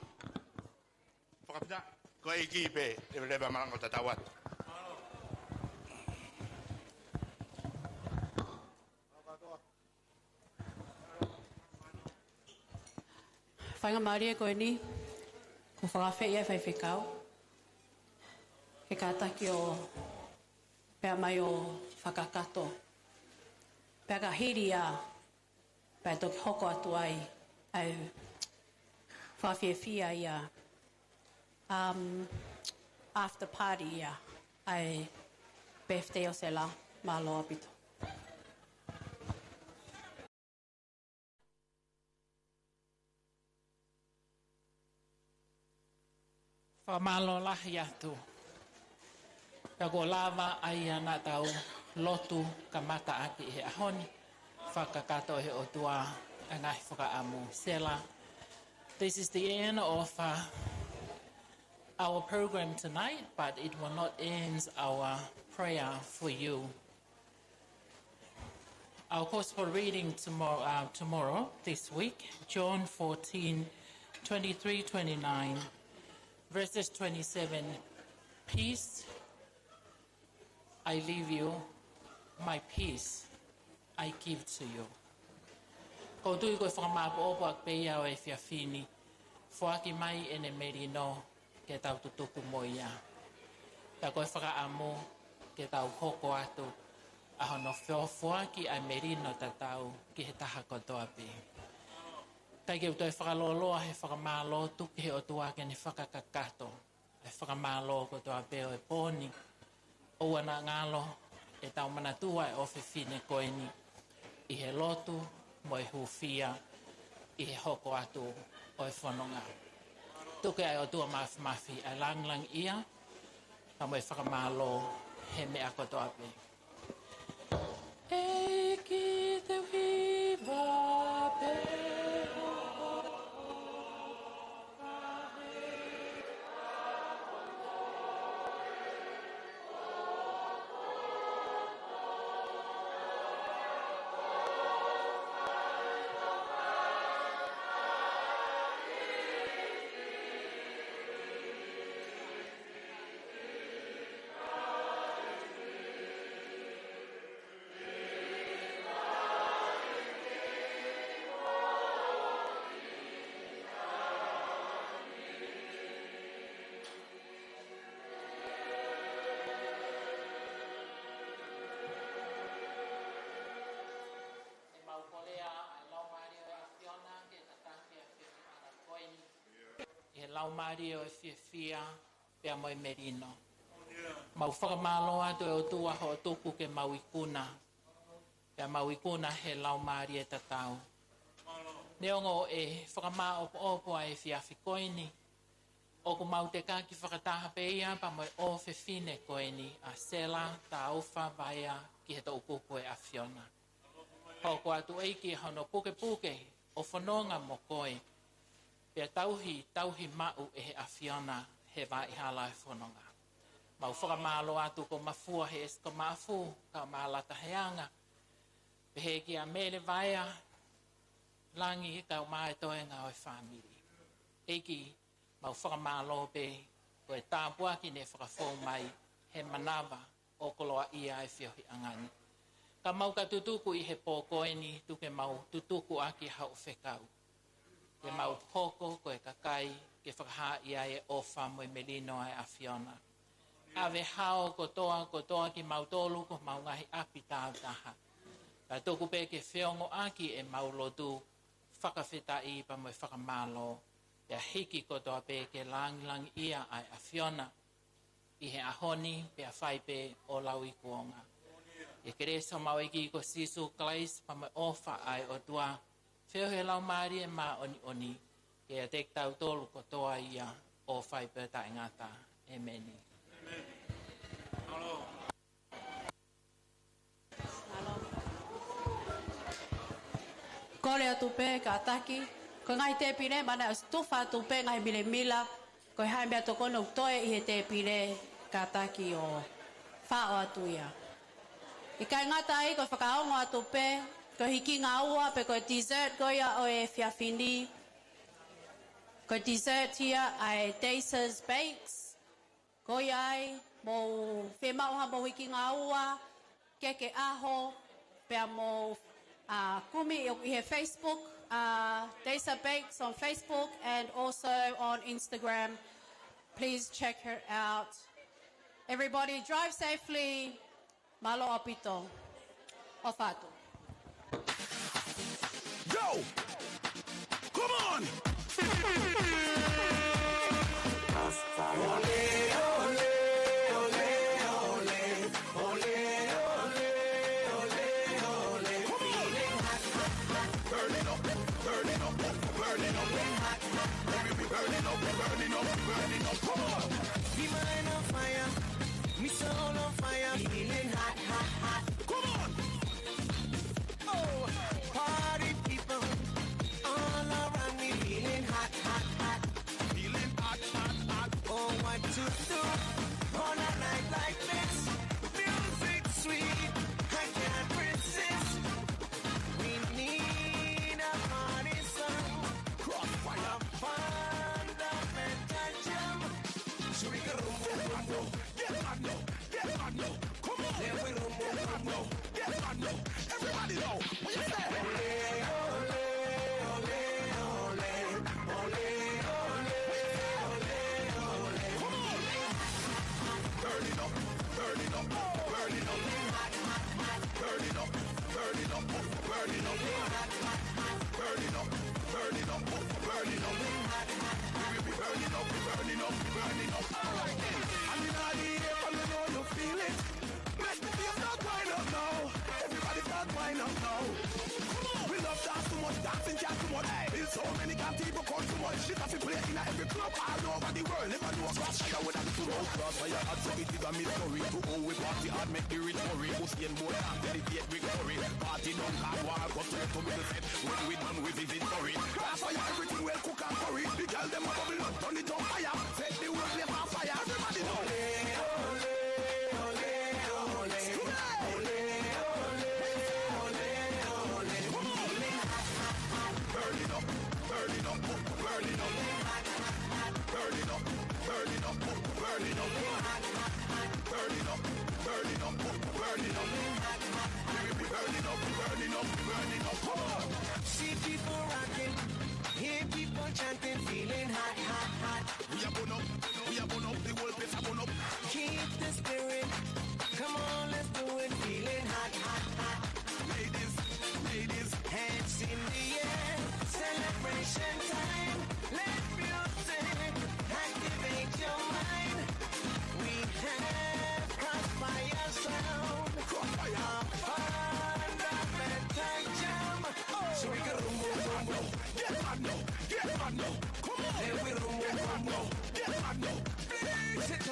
Fakafetaʻi ko e ʻEiki pē, leveleva malanga tatau atu. Faingamālie ko eni, kuo fakaafeʻi ʻa e faifekau ke kātaki ʻo pea mai ʻo fakakakato. Pea ka hili ia, pea toki hoko atu ai ʻa e fakafiefia ia, um, after party ia ʻa e birthday ʻo Sela. Mālō ʻaupito. Fakamālō lahi atu. Pea kuo lava ʻa ia naʻa tau lotu kamata ʻaki he ʻaho ni. Fakakakato he ʻOtua ʻa e ngaahi fakaʻamu. Sela, this is the end of, uh, our program tonight, but it will not end our prayer for you. Our gospel reading tomorrow, uh, tomorrow, this week, John fourteen, twenty-three, twenty-nine, verses twenty-seven. Peace I leave you, my peace I give to you. ʻOku ou tui ko e fakamāʻopoʻopo ʻaki pē ia ʻo e efiafi ni, foaki mai ʻene melino ke tau tutuku mo ia. Pea ko e fakaʻamu ke tau hoko atu ʻa hono feofoaki ʻa e melino tatau ki he taha kotoa pē. ʻIkai ke u toe fakalōloa he fakamālō, tuku ki he ʻOtua ke ne fakakakato ʻa e fakamālō kotoa pē ʻo e pō ni. ʻOua naʻa ngalo ʻetau manatua e ʻofefine ko eni ʻi he lotu mo e hūfia ʻi he hoko atu ʻo e fononga. Tuku ke ʻa e ʻOtua Māfimafi ʻa e lāngilangiʻia, pea mo e fakamālō he meʻa kotoa pē. ʻEiki, te u hiva pē. Laumālie ʻo e fiefia, pea mo e melino. Mau fakamālō atu ʻe ʻOtua hoʻo tuku ke mau ikuna, pea mau ikuna he laumālie tatau. Neongo ʻe fakamāʻopoʻopo ʻa e efiafi ko eni, ʻoku mau tekaki fakataha pē ia pea mo e ʻofefine ko eni ʻa Sela Taufa Vaea ki he toʻukupu ʻo e ʻAfiona. Hoko atu ʻEiki hono pukepuke ʻo fononga mo koe, pea tauhi, tauhi maʻu ʻe he ʻAfiona he vaʻa hala ʻo e fononga. Mau fakamālō atu ko Mafua he ʻEsi ko Maʻafu, kau Mālata he anga, pehē kia Mele Vaea Langi kau mai e toenga ʻo e fāmili. ʻEiki, mau fakamālō pē ko e tāpuaki ne fakafou mai he manava ʻo koloaʻia e feohiʻanga ni. Ka mau ka tutuku ʻi he pō ko eni, tuku ke mau tutuku ʻaki haʻo fekau, ke mau hoko ko e kakai ke fakahaaʻi ai e ʻofa mo e melino ʻa e ʻAfiona. ʻAve hao kotoa kotoa kimautolu ki homau ngaahi ʻapi tāutaha, ka tuku pē ke feongoʻaki ʻemau lotu fakafetaʻi pea mo e fakamālō, pea hiki kotoa pē ke langilangiʻia ʻa e ʻAfiona ʻi he ʻaho ni pea fai pē ʻo lauikuonga. ʻI he kelesi ʻa homau ʻEiki ko Sīsū Kalaisi pea mo e ʻofa ʻa e ʻOtua, feohi ʻa e Laumālie Māʻoniʻoni, ke ʻiate kitautolu kotoa ia ʻo fai pē taʻengata. ʻEmeni. Kole atu pē kātaki, ko e ngaahi tēpile, manatuʻi ʻosi tufa atu pē ngaahi milemila, ko e hā e meʻa tokoni ʻoku toe ʻi he tēpile, kātaki ʻo faʻo atu ia. ʻIkai ngata ai, ko e fakaongo atu pē, ko e hikingaua pe ko e dessert ko ia ʻo e efiafi ni, ko e dessert ia ʻa e Daisa's Bakes. Ko ia ai, mou fiemaʻu haʻamou hikingaua, keke ʻaho, pea mou, uh, kumi ʻi he Facebook, uh, Daisa Bakes on Facebook and also on Instagram. Please check her out. Everybody drive safely. Mālō ʻaupito. ʻOfa atu. Go! Come on! Ole, ole, ole, ole. Ole, ole, ole, ole. Come on! Burn it up, burn it up, burn it up. Baby, we burn it up, we burn it up, we burn it up. Come on! Mi mind on fire, mi soul on fire, feeling hot, hot, hot. Come on! Oh, party people all around me, feeling hot, hot, hot. Feeling hot, hot, hot. Oh, what to do on a night like this? Music sweet, I can't resist. We need a party song. Crossfire. A fundamental jam. Should we go? Yes, I know. Yes, I know. Yes, I know. Come on. Yes, I know. Yes, I know. Everybody know. What you say? Ole, ole, ole, ole. Ole, ole, ole, ole. Come on. Burn it up, burn it up, burn it up. Burn it up, burn it up, burn it up. Burn it up, burn it up, burn it up. We, we burn it up, we burn it up, we burn it up. All right then. And in all the air, come, you know you feel it. Make the place start wind up now. Everybody start wind up now. Come on. We love dance too much, dancing jazz too much. Hey, there's so many damn people come too much. Shit, I feel play in every club all over the world. Never know Crossfire would have to know. Crossfire hot, so it is a mystery. To who we party hard, make the rich worry. Who see more than dedicate victory. Party don't come war, go straight to Middlesex. When we done with the victory. Crossfire, everything well cook and curry. The girl dem a bubble up, turn it on fire. Set the whole place on fire. Everybody know. Ole, ole, ole, ole. Come on. Burn it up, burn it up, burn it up. Burn it up, burn it up, burn it up. Burn it up, burn it up, burn it up. We, we burn it up, we burn it up, we burn it up. Come on. See people rocking, hear people chanting, feeling hot, hot, hot. We a burn up, we a burn up, the whole place a burn up. Keep the spirit, come on, let's do it, feeling hot, hot, hot. Ladies, ladies, hands in the air, celebration time, let music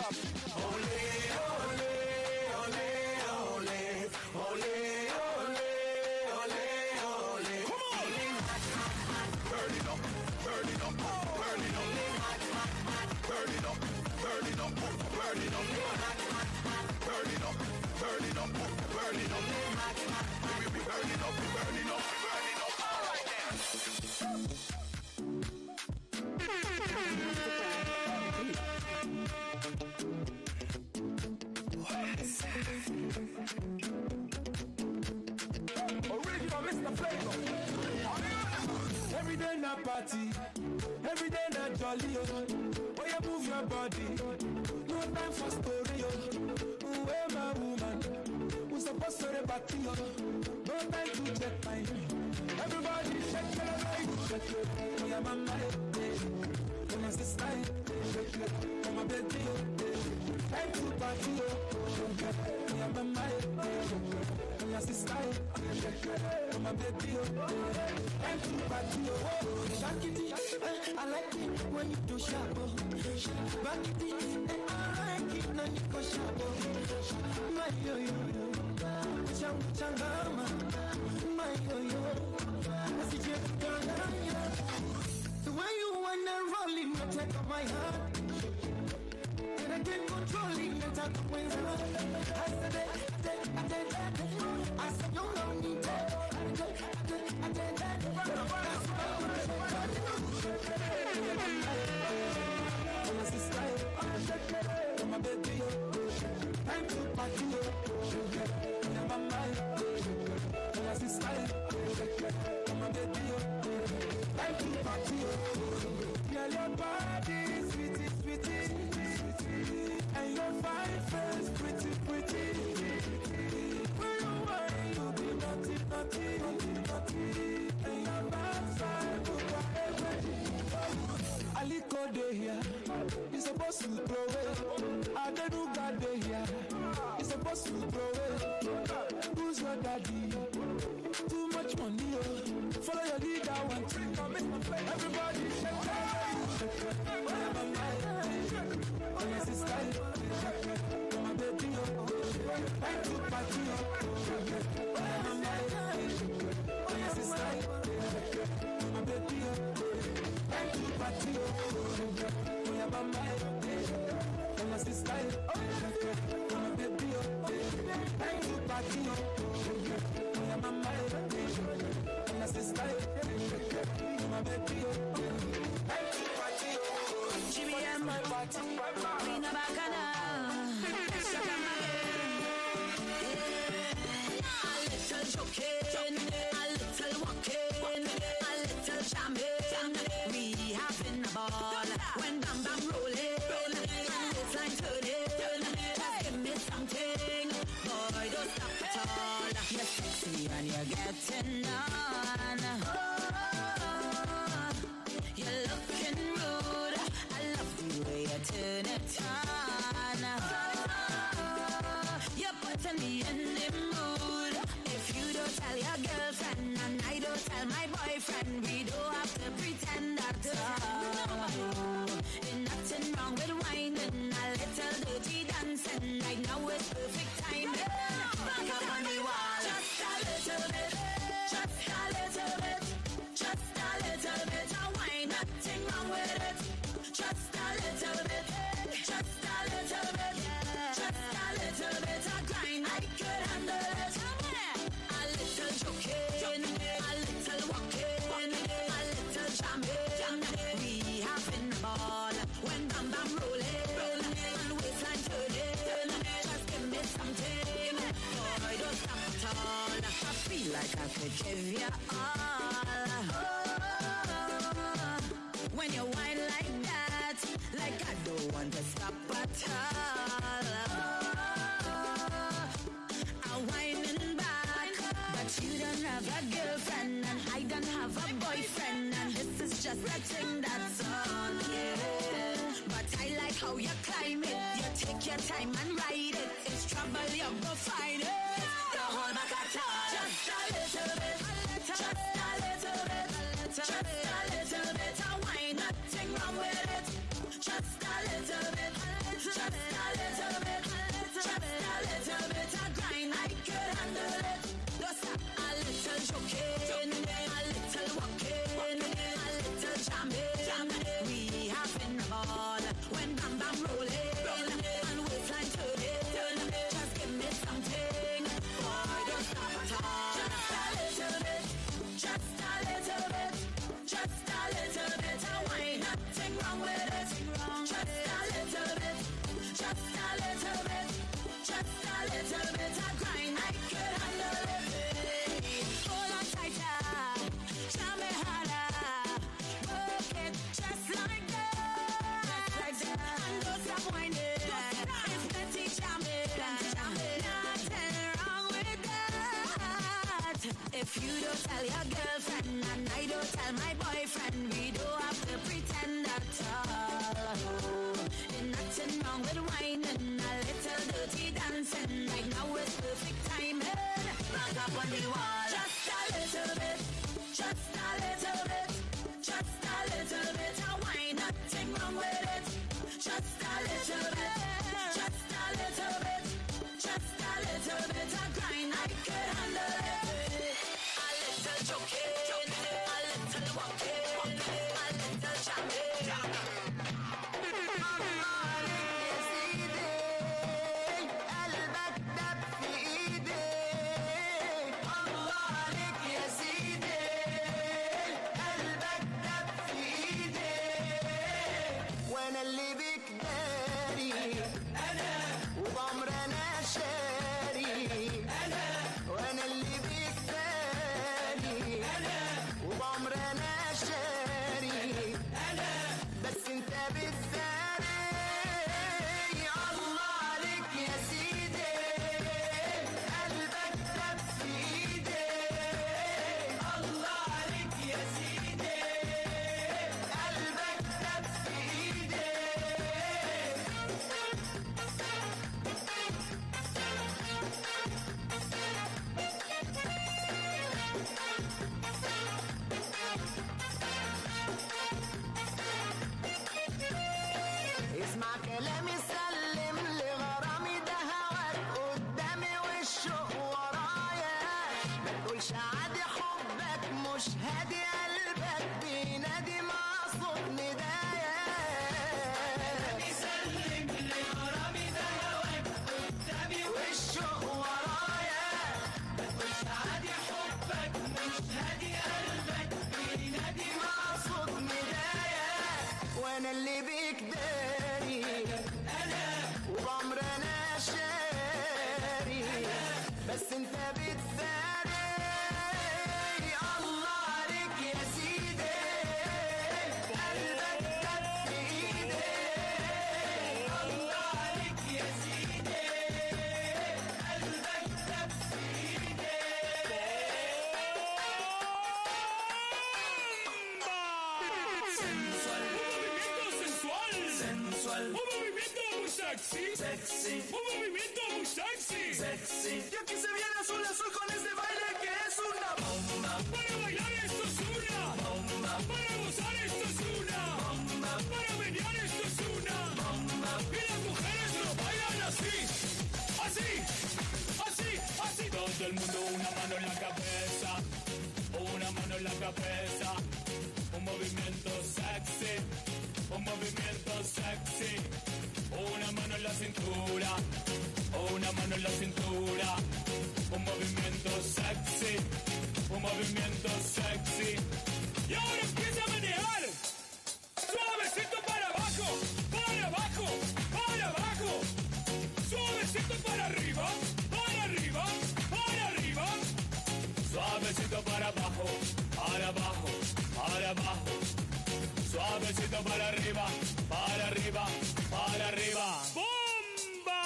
Ole, ole, ole, ole. Ole, ole, ole, ole. Come on! Burn it up, burn it up, burn it up. Burn it up, burn it up, burn it up. Burn it up, burn it up, burn it up. We, we burn it up, we burn it up, burn it up. All right then. Original Mister Flavor. Every day na party, every day na jolly, oh. Oh, yeah, move your body. No time for story, oh. Who am I, woman? Who's supposed to the party, oh? No time to check time. Everybody shake your leg, shake it. Oh, yeah, mama, eh, eh. Oh, my sister, eh, shake it. Oh, my baby, oh, eh. Time to party, oh. Shake it. Oh, yeah, mama, eh, eh. Oh, my sister, eh, shake it. Oh, my baby, oh, eh. Time to party, oh. Shake it, eh, I like it when you do sharp, oh. Back it, eh, I like it when you go sharp, oh. My yo yo yo, chang chang mama. My yo yo, asije kudanganya. The way you wanna roll it, you take up my heart. And I can't control it, you take up my heart. I said it, I did, I did, I did, I did. I said no, no need to. Girl, your body is sweetie, sweetie, sweetie, and your fine face pretty, pretty. When you wine, you be naughty, naughty, naughty, naughty. And your backside look like everything. Aliko dey here, you supposed to throw it. Adenuga dey here, you supposed to throw it. Who's your daddy? Too much money, oh. Follow your leader, one, two. Everybody shake it. Oh, yeah, mama, eh. Oh, yeah, sister, eh. Oh, my baby, oh. Time to party, oh. Oh, yeah, mama, eh. Oh, yeah, sister, eh. Oh, my baby, oh. Time to party, oh. Oh, yeah, mama, eh. Oh, yeah, sister, eh. Oh, my baby, oh. Time to party, oh. Oh, yeah, mama, eh. Oh, yeah, sister, eh. Oh, my baby, oh. Time to party, oh. G B M, Rina Bacana. A little joking, a little walking, a little jamming. We having a ball when bam bam rolling and waistline turning. Just give me something, boy, don't stop at all. You're sexy and you're getting on. Oh, you're looking rude. I love the way you turn it on. You're putting me in the mood. If you don't tell your girlfriend and I don't tell my boyfriend, we don't have to pretend at all. Ain't nothing wrong with whining, a little dirty dancing. Right now is perfect timing. Back up on the wall. Just a little bit, just a little bit. Just a little bit of wine, nothing wrong with it. Just a little bit, just a little bit, just a little bit of grind. I could handle it. A little joking, a little walking, a little jamming. We having a ball when bam bam rolling and waistline turning. Just give me something, boy, don't stop at all. I feel like I could give you all. Oh, when you whine like that, like I don't want to stop at all. Oh, I'm whining back, but you don't have a girlfriend, and I don't have a boyfriend, and this is just a thing that's on, yeah. But I like how you climb it, you take your time and ride it. It's trouble, you go find it. Don't hold back at all. Just a little bit, just a little bit, just a little bit of wine. Nothing wrong with it. Just a little bit, just a Wine it. If they teach me, nothing wrong with that. If you don't tell your girlfriend and I don't tell my boyfriend, we don't have to pretend at all. There's nothing wrong with whining, a little dirty dancing. Right now is perfect timing. Rock up on the wall. Just a little bit, just a little bit, just a little bit of wine. Nothing wrong with it. Just a little bit, just a little bit, just a little bit of grind. I could handle it. A little joking, a little walking, a little jamming. الله عليك يا سيدي، قلبك داب في إيدي. الله عليك يا سيدي، قلبك داب في إيدي. وأنا اللي بيك داري، أنا، وبعمر أنا شاري، أنا، وأنا اللي بيك داري، أنا، وبعمر أنا شاري، أنا، بس أنت بتداري. الله عليك يا سيدي، قلبك داب في إيدي. الله عليك يا سيدي، قلبك داب في إيدي. اسمع كلامي، سلم لغرامي، ده هواك قدامي والشوق ورايا. ما تقولش عادي، حبك مش هادي، قلبك بينادي مع صوت ندايا. سلم لغرامي، ده هواك قدامي والشوق ورايا. ما تقولش عادي، حبك مش هادي، قلبك بينادي مع صوت ندايا. وأنا اللي بيك داري، أنا، وبعمر أنا شاري، بس أنت بتداري. الله عليك يا سيدي، قلبك داب في إيدي. الله عليك يا سيدي، قلبك داب في إيدي. Sensual. Un movimiento sensual. Sensual. Un movimiento muy sexy. Sexy. Un movimiento muy sexy. Sexy. Y aquí se viene Azul Azul con este baile que es una bomba. Para bailar esto es una bomba. Para gozar esto es una bomba. Para menear esto es una bomba. Y las mujeres lo bailan así. Así. Así. Así. Todo el mundo una mano en la cabeza. Una mano en la cabeza. Un movimiento sexy. Un movimiento sexy. Una mano en la cintura, una mano en la cintura. Un movimiento sexy, un movimiento sexy. Y ahora empieza a menear. Suavecito para abajo, para abajo, para abajo. Suavecito para arriba, para arriba, para arriba. Suavecito para abajo, para abajo, para abajo. Suavecito para arriba, para arriba, para arriba. ¡Bomba!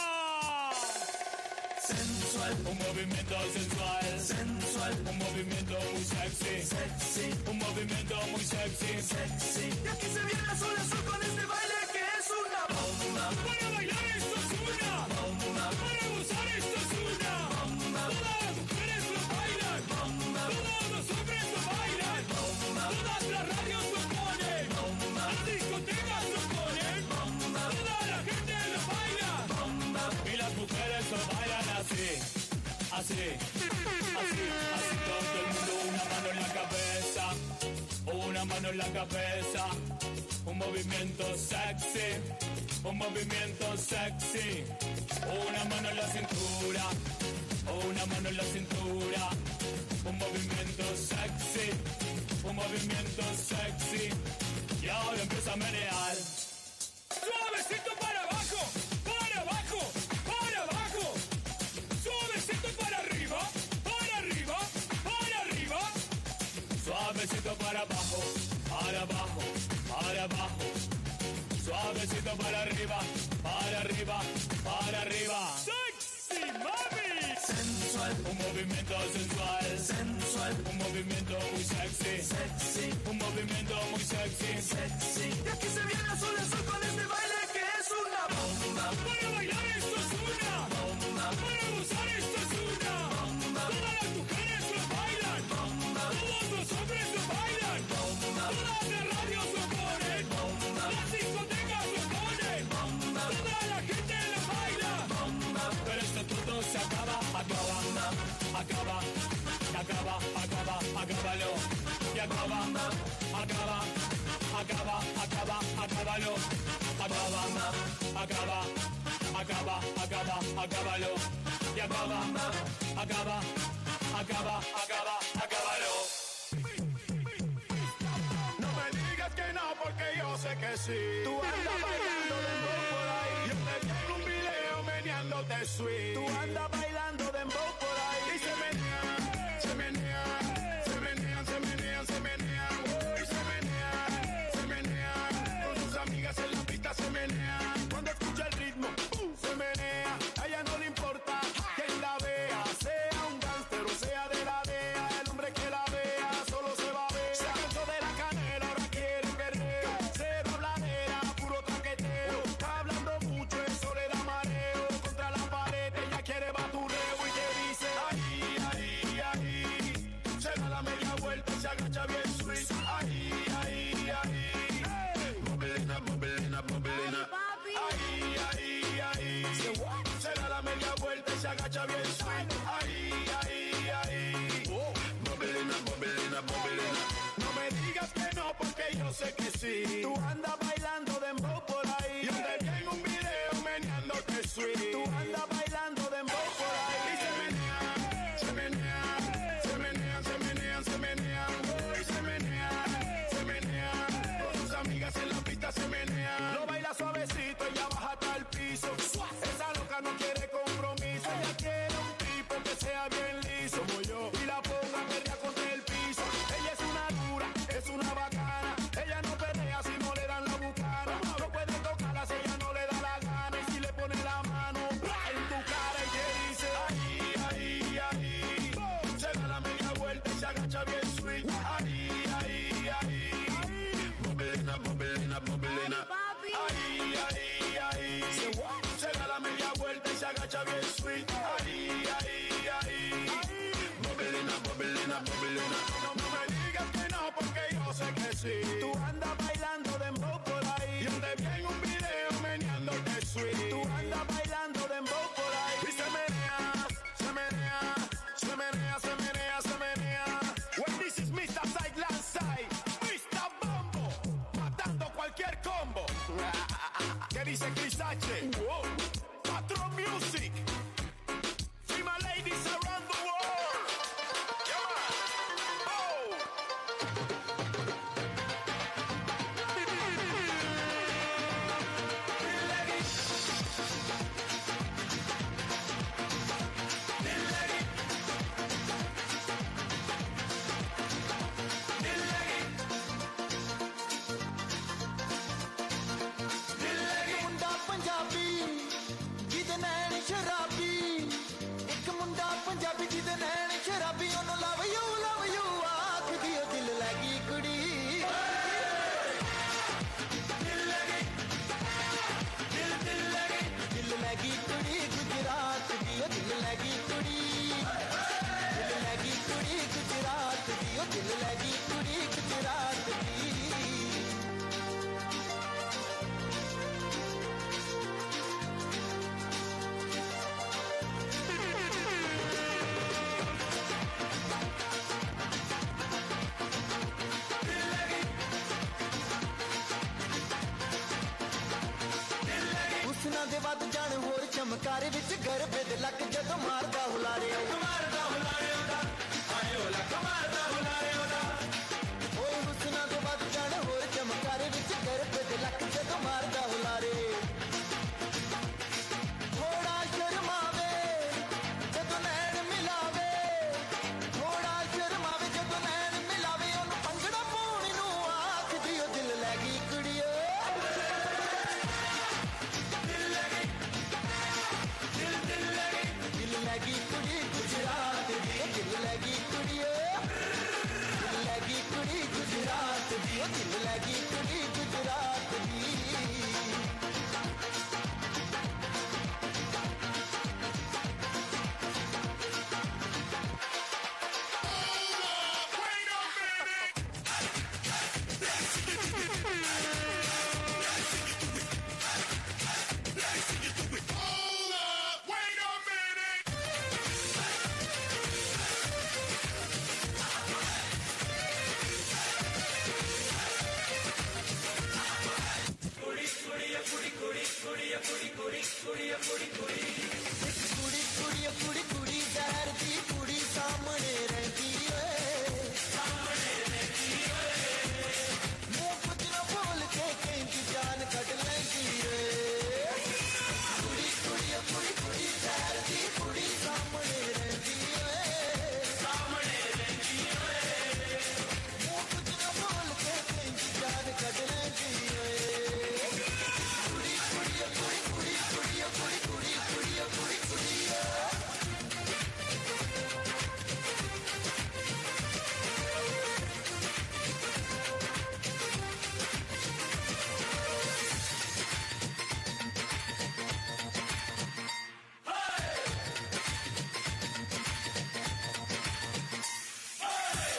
Sensual. Un movimiento sensual. Sensual. Un movimiento muy sexy. Sexy. Un movimiento muy sexy. Sexy. Y aquí se viene Azul Azul con este baile que es una bomba. Para bailar esto es una bomba. Para gozar esto es una bomba. Todas las mujeres lo bailan. Bomba. Todos los hombres lo bailan. Bomba. Todas las radios lo ponen. Bomba. Las discotecas lo ponen. Bomba. Toda la gente lo baila. Bomba. Y las mujeres lo bailan así. Así, así, así todo el mundo, una mano en la cabeza, una mano en la cabeza, un movimiento sexy, un movimiento sexy, una mano en la cintura, una mano en la cintura, un movimiento sexy, un movimiento sexy, y ahora empieza a menear. Suavecito para abajo, para abajo, para abajo. Suavecito para arriba, para arriba, para arriba. Suavecito para abajo, para abajo, para abajo. Suavecito para arriba, Movimiento sensual, sensual, un movimiento muy sexy, sexy, un movimiento muy sexy, sexy. Y aquí se viene azul azul con este baile que es una bomba. Para bailar esto es una bomba. Para gozar esto es una bomba. Todas las mujeres lo bailan. Bomba. Todos los hombres lo bailan. Bomba. Todas las radios lo ponen. Bomba. Las discotecas lo ponen. Bomba. Toda la gente lo baila. Bomba. Pero esto todo se acaba, acaba, acaba, acaba, acaba, acábalo. Y acaba, acaba, acaba, acaba, acábalo. Acaba, acaba, acaba, acaba, acábalo. Y acaba, acaba, acaba, acaba, acábalo. No me digas que no, porque yo sé que sí. Tú andas bailando dembow por ahí. Yo te tengo un video meneándote sweet. Tú andas bailando dembow por ahí. Y se menea, se menea, se menea, se menea, se menea. Uy, se menea, se menea. Con sus amigas en la pista se menea. Cuando escucha el ritmo, uh, se menea. A ella no le importa quién la vea, sea un gángster o sea de la DEA. El hombre que la vea solo se va a ver. Se cansó de la canela, ahora quiere perreo. Cero habladera, puro traqueteo. Está hablando mucho, eso le da mareo. Contra la pared, ella quiere baturreo y te dice: "Ay, ay, ay". Se da la media vuelta y se agacha bien sweet. Ay, ay, ay. Bubbling up, bubbling up, bubbling up. Ay, ay, ay. Se da la media vuelta y se agacha bien sweet. Ay, ay, ay. Bubbling up, bubbling up, bubbling up. No me digas que no, porque yo sé que sí. Tú andas bailando dembow por ahí. Yo te tengo un video meneándote sweet. Tú andas bailando dembow por ahí. Y se menea, se menea, se menea, se menea, se menea. Uy, se menea, se menea. Con sus amigas en la pista se menea. Lo baila suavecito, ella baja hasta el piso. Esa loca no quiere compromiso. Ella quiere un tipo que sea bien liso como yo y la ponga a perrear contra el piso. Ella es una dura, es una bacana. Ella no perrea si no le dan la bucana. No puede tocarla si ella no le da la gana. Y si le pone la mano, ¡bra!, en tu cara y te dice: "Ay, ay, ay". Se da la media vuelta y se agacha bien sweet. Ay, ay, ay. Bubbling up, bubbling up, bubbling up. Ay, ay, ay. Se da la media vuelta y se agacha bien sweet. Ay, ay, ay. Bubbling up, bubbling up, bubbling up. No, no me digas que no, porque yo sé que sí. Tú andas bailando dembow por ahí. Yo te vi en un video meneándote sweet. Tú andas bailando dembow por ahí. Y se menea, se menea, se menea, se menea, se menea. Well, this is Mister Side Landside, Mister Bombo, matando cualquier combo. ¿Qué dice Chris H? Wow. Patrón Music. Female ladies around the world. Yeah, man. Oh. ਇੱਕ ਮੁੰਡਾ ਪੰਜਾਬੀ, ਜਿਹਦੇ ਨੈਣ ਸ਼ਰਾਬੀ। ਇੱਕ ਮੁੰਡਾ ਪੰਜਾਬੀ, ਜਿਹਦੇ ਨੈਣ ਸ਼ਰਾਬੀ, ਉਹਨੂੰ love you, love you ਆਖਦੀ, ਉਹ ਦਿਲ ਲੈ ਗਈ ਕੁੜੀ। ਦਿਲ ਲੈ ਗਈ, ਦਿਲ, ਦਿਲ ਲੈ ਗਈ। ਦਿਲ ਲੈ ਗਈ ਕੁੜੀ ਗੁਜਰਾਤ ਦੀ, ਉਹ ਦਿਲ ਲੈ ਗਈ ਕੁੜੀ। ਦਿਲ ਲੈ ਗਈ ਕੁੜੀ ਗੁਜਰਾਤ ਦੀ, ਉਹ ਦਿਲ ਲੈ ਗਈ ਕੁੜੀ ਗੁਜਰਾਤ ਦੀ। حسن ਦੇ ਵੱਧ ਜਾਣ ਹੋਰ ਚਮਕਾਰੇ, ਵਿੱਚ ਗਰਬੇ ਦੇ ਲੱਕ ਜਦੋਂ ਮਾਰਦਾ ਹੁਲਾਰੇ। ਮਾਰਦਾ ਹੁਲਾਰੇ ਉਹਦਾ, ਹਾਏ ਓ ਲੱਕ ਮਾਰਦਾ ਹੁਲਾਰੇ ਉਹਦਾ। ਓਏ حسن ਦੇ ਵੱਧ ਜਾਣ ਹੋਰ ਚਮਕਾਰੇ, ਵਿੱਚ ਗਰਬੇ ਦੇ ਲੱਕ ਜਦੋਂ ਮਾਰਦਾ ਹੁਲਾਰੇ। ਥੋੜਾ ਸ਼ਰਮਾਵੇ ਜਦੋਂ ਨੈਣ ਮਿਲਾਵੇ, ਥੋੜਾ ਸ਼ਰਮਾਵੇ ਜਦੋਂ ਨੈਣ ਮਿਲਾਵੇ, ਉਹਨੂੰ ਭੰਗੜਾ ਪਾਉਣ ਨੂੰ ਆਖਦੀ, ਉਹ ਦਿਲ ਲੈ ਗਈ ਕੁੜੀਏ। ਦਿਲ ਲੈ ਗਈ, ਦਿਲ, ਦਿਲ ਲੈ ਗਈ। ਦਿਲ ਲੈ ਗਈ ਕੁੜੀ कुड़ी, कुड़ी, ओ कुड़ी, कुड़ी, ज़हर दी कुड़ी सामने रहंदी वे। मूं कुछ न बोल के कंहिंजी जान कढ लैंदी वे। कुड़ी, कुड़ी, ओ कुड़ी, कुड़ी, ज़हर दी कुड़ी सामने रहंदी वे। मूं कुछ न बोल के कंहिंजी जान कढ लैंदी वे। कुड़ी, कुड़ी, ओ कुड़ी, कुड़ी, कुड़ी, ओ कुड़ी, कुड़ी, कुड़ी, ओ कुड़ी, कुड़ी, ओ।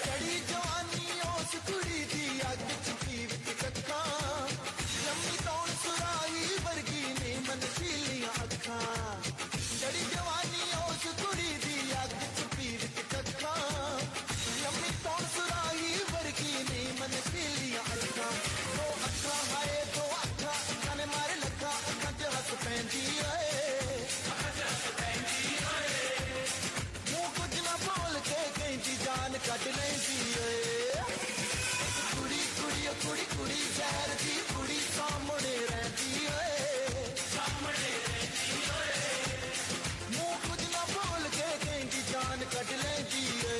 چڙهي جواني اوس ڪڙي دي اڳ چڪي وچ چکان. لمي تون سراهي ورگي نيمن شيليان اکان. چڙهي جواني اوس ڪڙي دي اڳ چڪي وچ چکان. لمي تون سراهي ورگي نيمن شيليان اکان. دو اکان هاءِ، دو اکان، اکان ني ماري لکان، اکان تي هس پيندي آهي. مون ڪجهه نه ٻول ڪي ڪنهن جي جان ڪڍ ليندي اي. ڪڙي، ڪڙي، ڪڙي، ڪڙي، زهر جي ڪڙي سامهڻي رهندي اي. مون ڪجهه نه ٻول ڪي ڪنهن جي جان ڪڍ ليندي اي.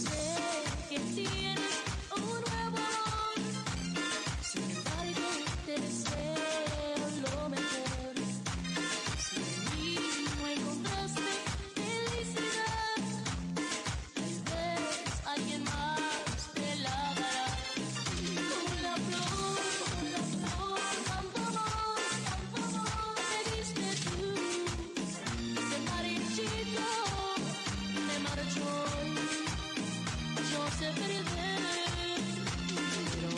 Sé que tienes un nuevo amor, sin embargo te deseo lo mejor. Si en mí no encontraste felicidad, tal vez alguien más te la dará. Una flor, una flor, tanto amor, tanto amor me diste tú. Se marchito, me marchó, yo sé perder, pero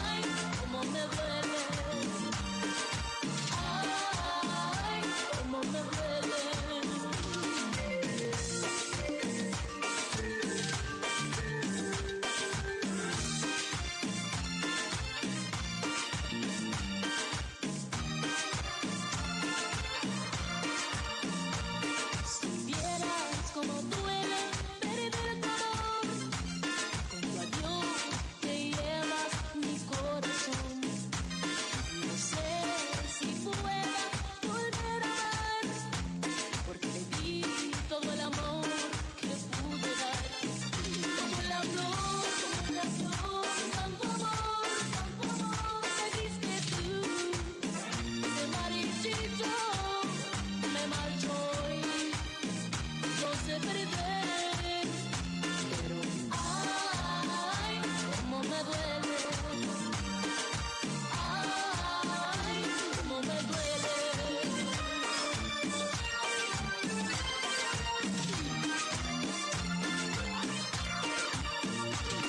ay, cómo me duele. Ay, cómo me duele. Si vieras cómo duele perder tu amor, con tu adiós te llevas mi corazón. No sé si pueda volver a amar, porque le di todo el amor que pude dar. Como la flor, como la flor, tanto amor, tanto amor me diste tú. Se marchito, me marchó y yo sé perder, pero ay, cómo me duele. Ay, cómo me duele.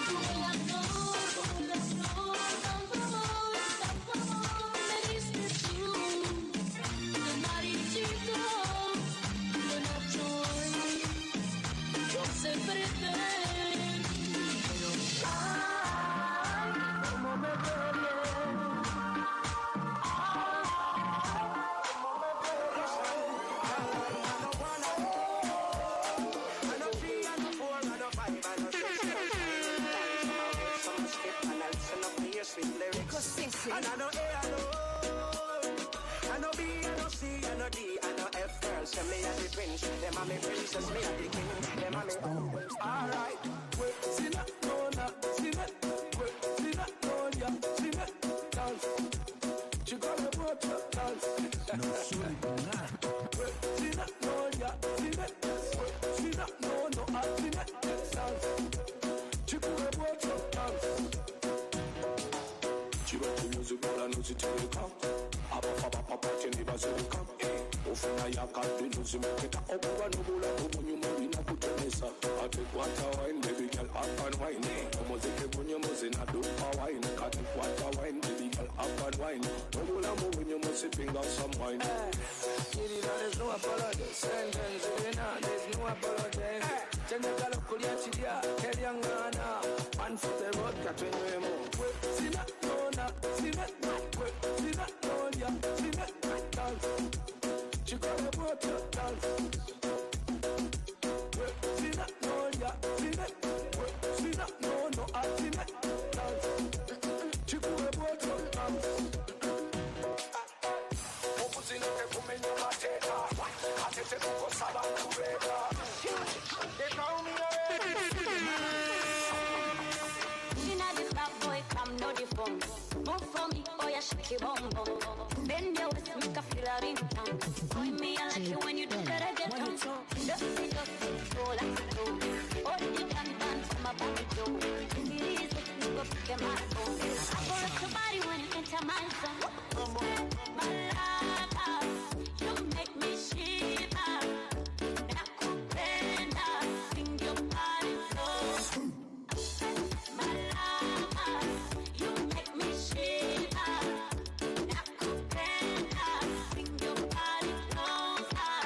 Como la flor, como la flor, tanto amor, tanto amor me diste tú. De marchito, de noche, yo sé perder. Ay, cómo me duele. Ay, cómo me duele. Ecosystem. And I know A alone. I know B, I know C, I know D, I know F, girl. Say me a the prince, them a me princess, me a the king, them a me. Alright. Wait, see that, no, no, see that. Wait, see that, no, yeah, see that. Dance. She gonna put her dance. No, sorry, nah. Wait, see that, no, yeah, see that. Wait, see that, no, no, I see that. Dance. She gonna put her dance. Chiba chimuzi bola nuzi tilika. Apa apa apa apa tini bazilika. Eh, ufuna ya kati nuzi meketa. Obuwa nubula nubu nyumuli na kutenesa. Ate kwata wine, baby girl, up and wine. Omoze ke bunye moze na dupa wine. Kati kwa Some wine. Eh, Kirina, there's no apology. Sentence, Kirina, there's no apology. Eh, Tene Galo, Kulia, Chidia, Keliangana. Man for the road, Katwemo. Wait, Sina, no, na, Sina, no, wait, Sina, no, ya, Sina, dance. She got a water dance. Wait, Sina, no, ya, Sina, wait, Sina, no, no, I, Sina, dance. She got a water dance. They call me already. Inna this bad boy, come know the phone. Move for me, oh yeah, shake your bum bum. Bend your waist, make a feel a ring tone. Boy, me, I like it when you do that, I get drunk. Dusty, dusty, roll like a stone. Hold the gun, gun, from my back door. Easy, you go pick him up. I go up your body when you enter my zone. Malaka, you make me shiver. Nakupenda, sing your body so. Malaka, you make me shiver. Nakupenda, sing your body closer.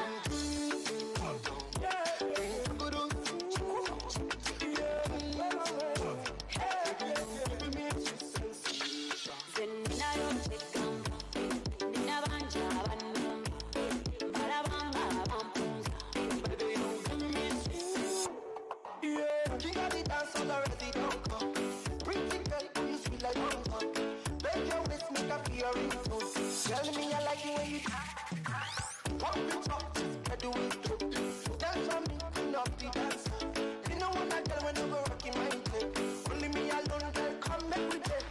Yeah, king of the dance all already don't come. Pretty girl, you sweet like rum. Bend your waist, make a feel ringtone. Tell me I like you when you pump it up, just do it too. Dance on me, queen of the dance. You know what I tell when you go rocking my tail. Only me alone, girl, come make we play.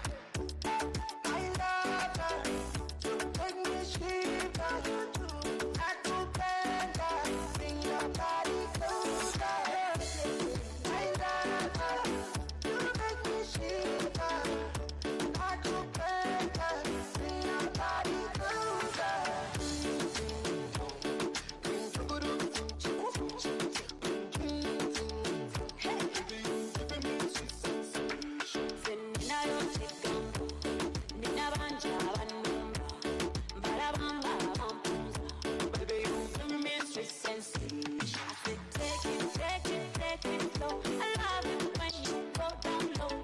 I love her. You make me shiver. Nakupenda, bring your body closer. I love her. You make me shiver. Nakupenda, bring your body closer. Baby, you give me sweet sensation. I said, take it, take it, take it slow. I love it when you go down low.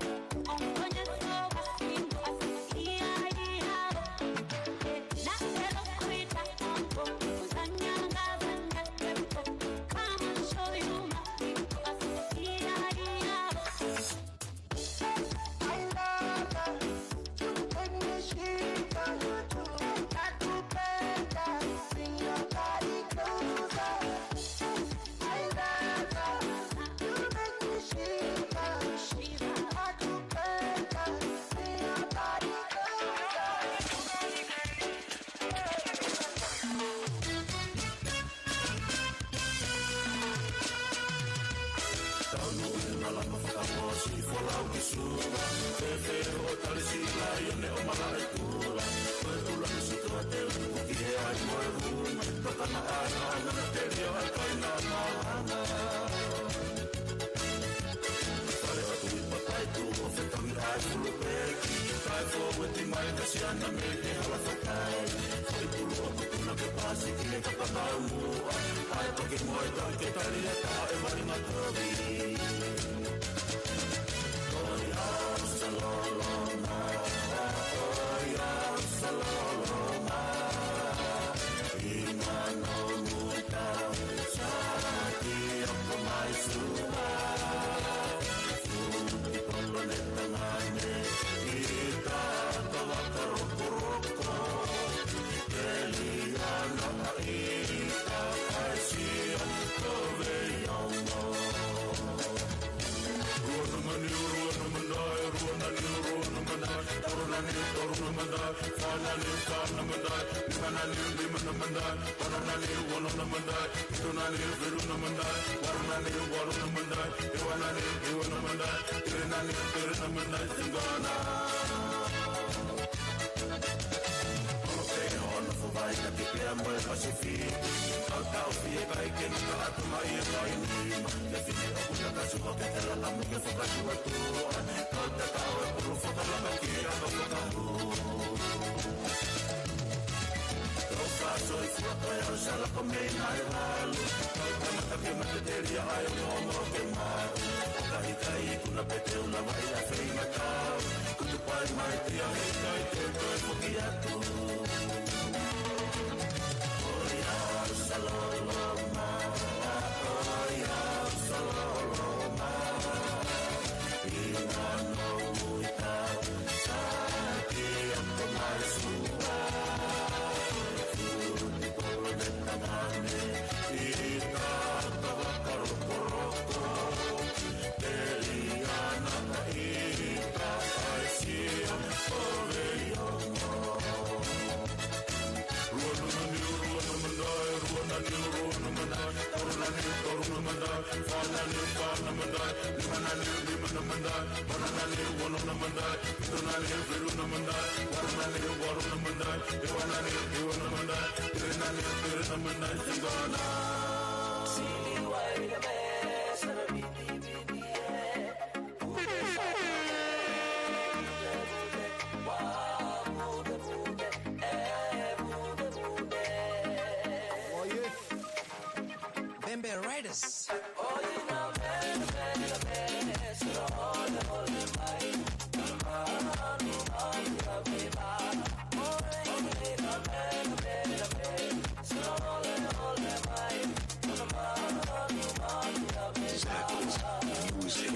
Ko e fuata ʻe au sala ko mei nai valu. Tau kamata ke mate telia ai o mo ke maru. Ka ʻikai kuna pete una vai a fei matau. Kutu pai mai te a hei kai te toe foki atu. Oi au salolo ma, oi au salolo ma. Ina no muita, sa ki a ko mai sua. Bembe Riders. Zappos Music.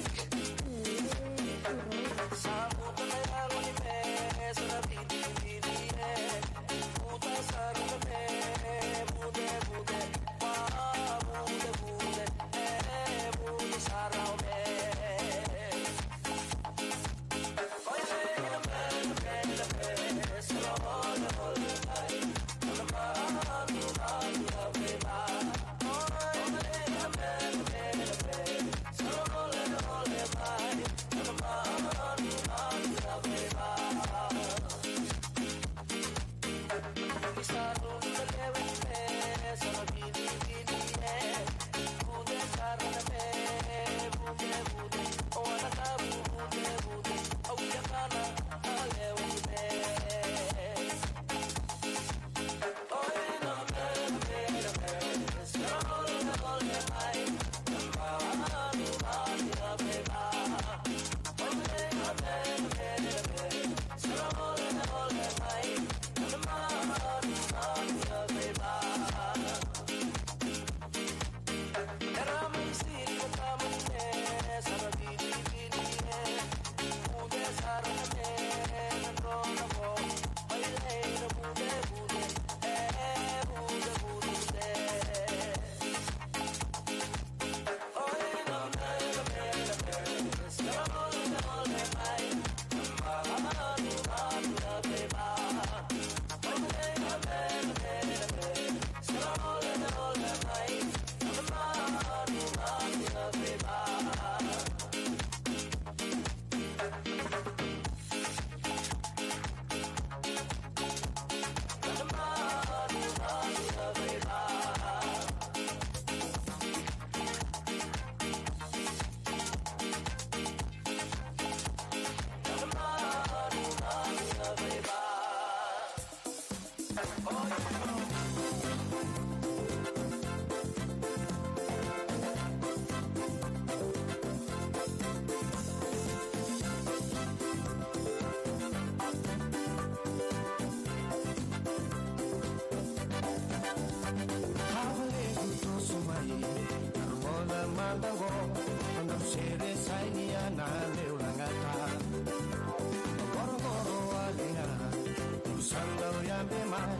Havale kuto sumai, armola mandango, ando sere saini ana leu langata. Korokoro alea, usando yambe mai,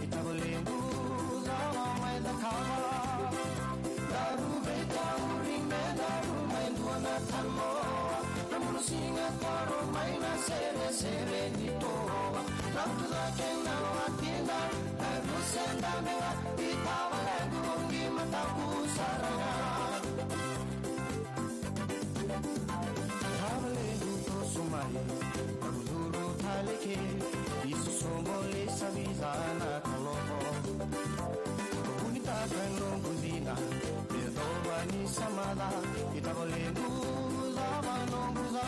i tavalengu lava mai the kava. Daru be dauri me daru mai dua na tamoa. Namulu singa koro mai na sere sere ni toa. Lautu da ke na watina, daru senda me wa, i tavalengu ongi mataku saranga. Havale kuto sumai, Duru taleke, isu somole savizana koloko. Kunita kano kuzina, pedova ni samada, i tavalengu lava no buza.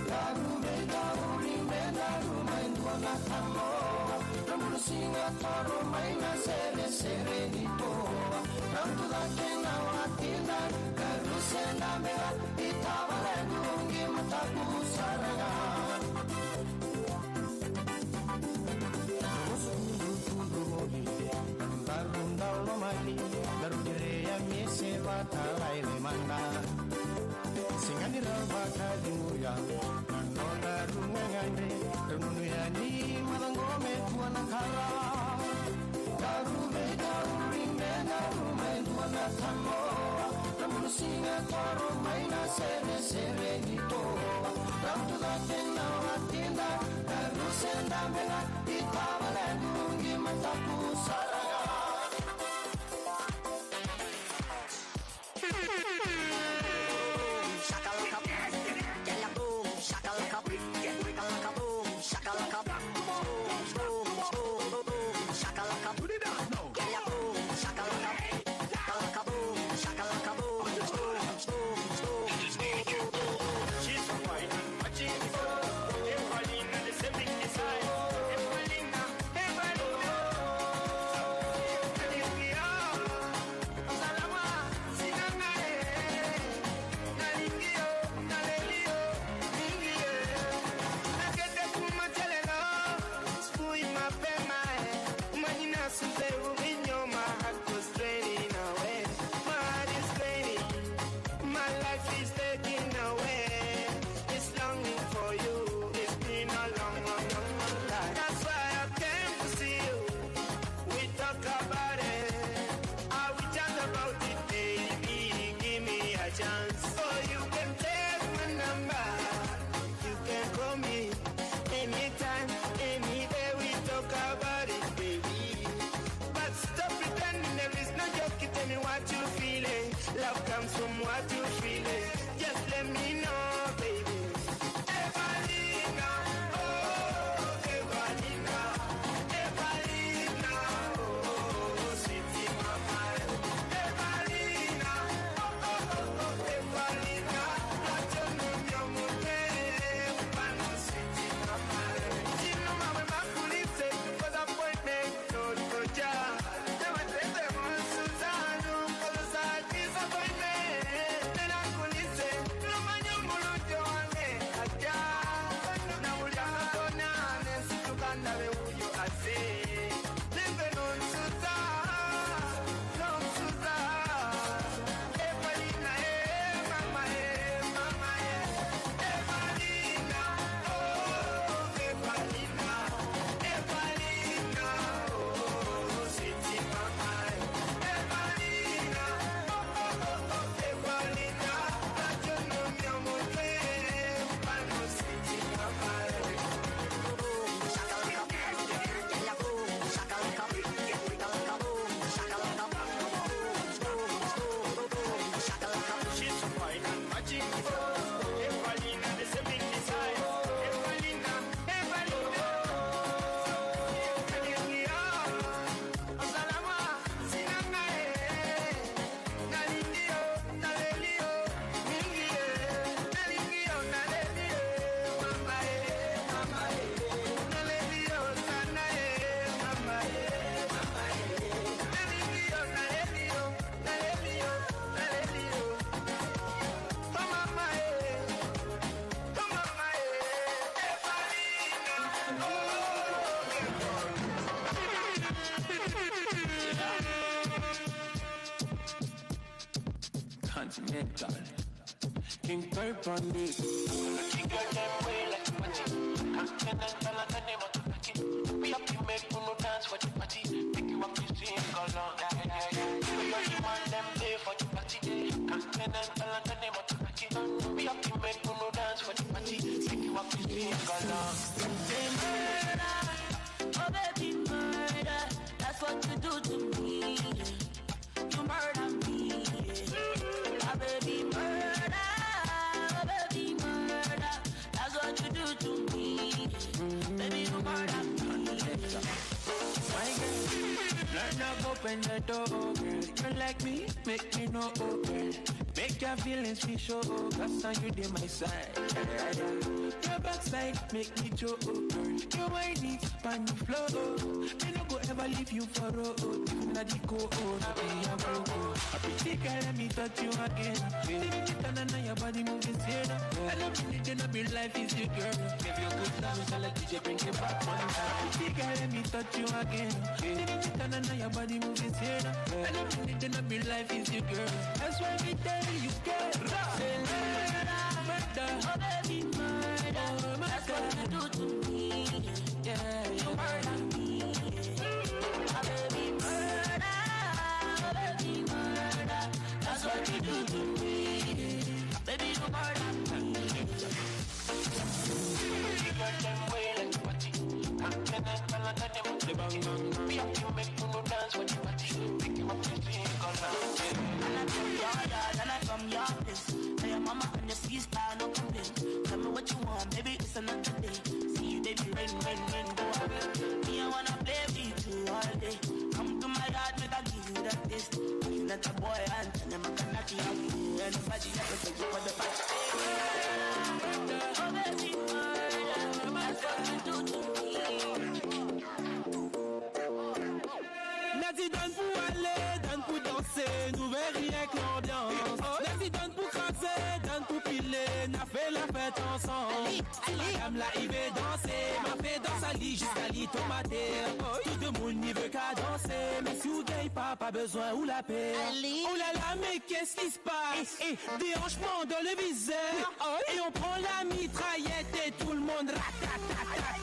Daru me dauri me daru mai dua na tamoa. Ramu Singapore mai na sere sere ni toa. Rautu la kena wa tina, karu sena mea i tavale nungi mataku saranga. Musu kulu kulu holi, baru ndau lo mani, baru kirea mese wa talai le manda. Singani rau bakali muya, no taru ngangane, tununu ya ni malango me kuana kara. Taru me taru ring me taru me kuana tamo. Tamu singa toro mai na sere sere ni to. Rautu la kena wa tina, taru sena mena, i tavale nungi mataku saranga. Boom, shakalaka, yalla boom, shakalaka, shakalaka, boom, shakalaka, boom, boom, boom, boom, shakalaka, yalla boom, shakalaka, shakalaka, boom, shakalaka, boom, boom, boom, boom, boom. She's so fine, watching me so. Evalina, the same thing inside. Evalina, Evalina. Salama, sinanga e. Nalingi o, naleli o, mingi e. Nakete kuma telelo, spui mapema e. Manina sute uvinyo, my heart was draining away. My heart is draining. My life is taken away. This longing for you, it's been a long, long, long, long time. That's why I came to see you. We talk about it. I will chat about it, baby. Give me a chance. So you can take my number. You can call me anytime, any day. We talk about it, baby. But stop pretending there is no joke. Tell me what you feeling. Love comes from what you feeling. Just let me know, baby. Evalina, oh, Evalina, Evalina, oh, sweetie mama. Evalina, oh, oh, oh, oh, Evalina. Acho no mi amor, pano sweetie mama. Chino mama makulise, cause appointment. Continental. King Purple on this. King girl them way like a party. Continental and the name of the party. We have to make unu dance for the party. Make you want to sing along. Yeah, yeah, yeah. We got the man them there for the party. Continental and the name of the party. We have to make unu dance for the party. Make you want to sing along. They murder, oh baby, murder. That's what you do to me. You murder me, yeah. My baby murder, my baby murder. That's what you do to me, yeah. Baby, you murder me, yeah. My girl, Learn how open the door, girl. You're like me, make me know, oh, girl. Make your feelings be sure, 'cause now you dey my side. Yeah, yeah, yeah. Your backside make me choke, oh, girl. You whine it on the floor, oh. Me no go ever leave you for road, oh. Even at the go, oh, I be your go, oh. A pretty girl, let me touch you again. Baby, turn on your body, moving straight up. I don't believe in be life is your girl. Give you good love, so let D J bring it back one time. Pretty girl, let me touch you again. Baby, turn on your body, moving straight up. I don't believe in be life is your girl. That's why we tell you, girl. Say, murder, murder. Oh, baby, murder. Oh, murder. That's what you do to me. Yeah, you murder me. Oh, baby, murder. Oh, baby, murder. That's what you do to me. Baby, you murder me. And I come your yard, and I come your place. Tell your mama and your sister, no complain. Tell me what you want, baby, it's another day. See you, baby, rain, rain, rain, go away. Me, I wanna play with you all day. Come to my yard, make I give you that taste. If you let a boy and tell him I can knock you out. Anybody ever take you for the back? Oh, baby, murder. That's what you do to me. N'a dit donne pour aller, donne pour danser, nouvelle rien que l'ambiance. N'a dit donne pour craser, donne pour piler, n'a fait la fête ensemble. Si madame là, il veut danser, m'a fait danser à lui jusqu'à lui tomber à terre. Tout le monde n'y veut qu'à danser, mais si vous gagnez pas, pas besoin ou la paix. Oh là là, mais qu'est-ce qui se passe? Eh, eh, déhanchement dans le viseur. Et on prend la mitraillette et tout le monde ratatata.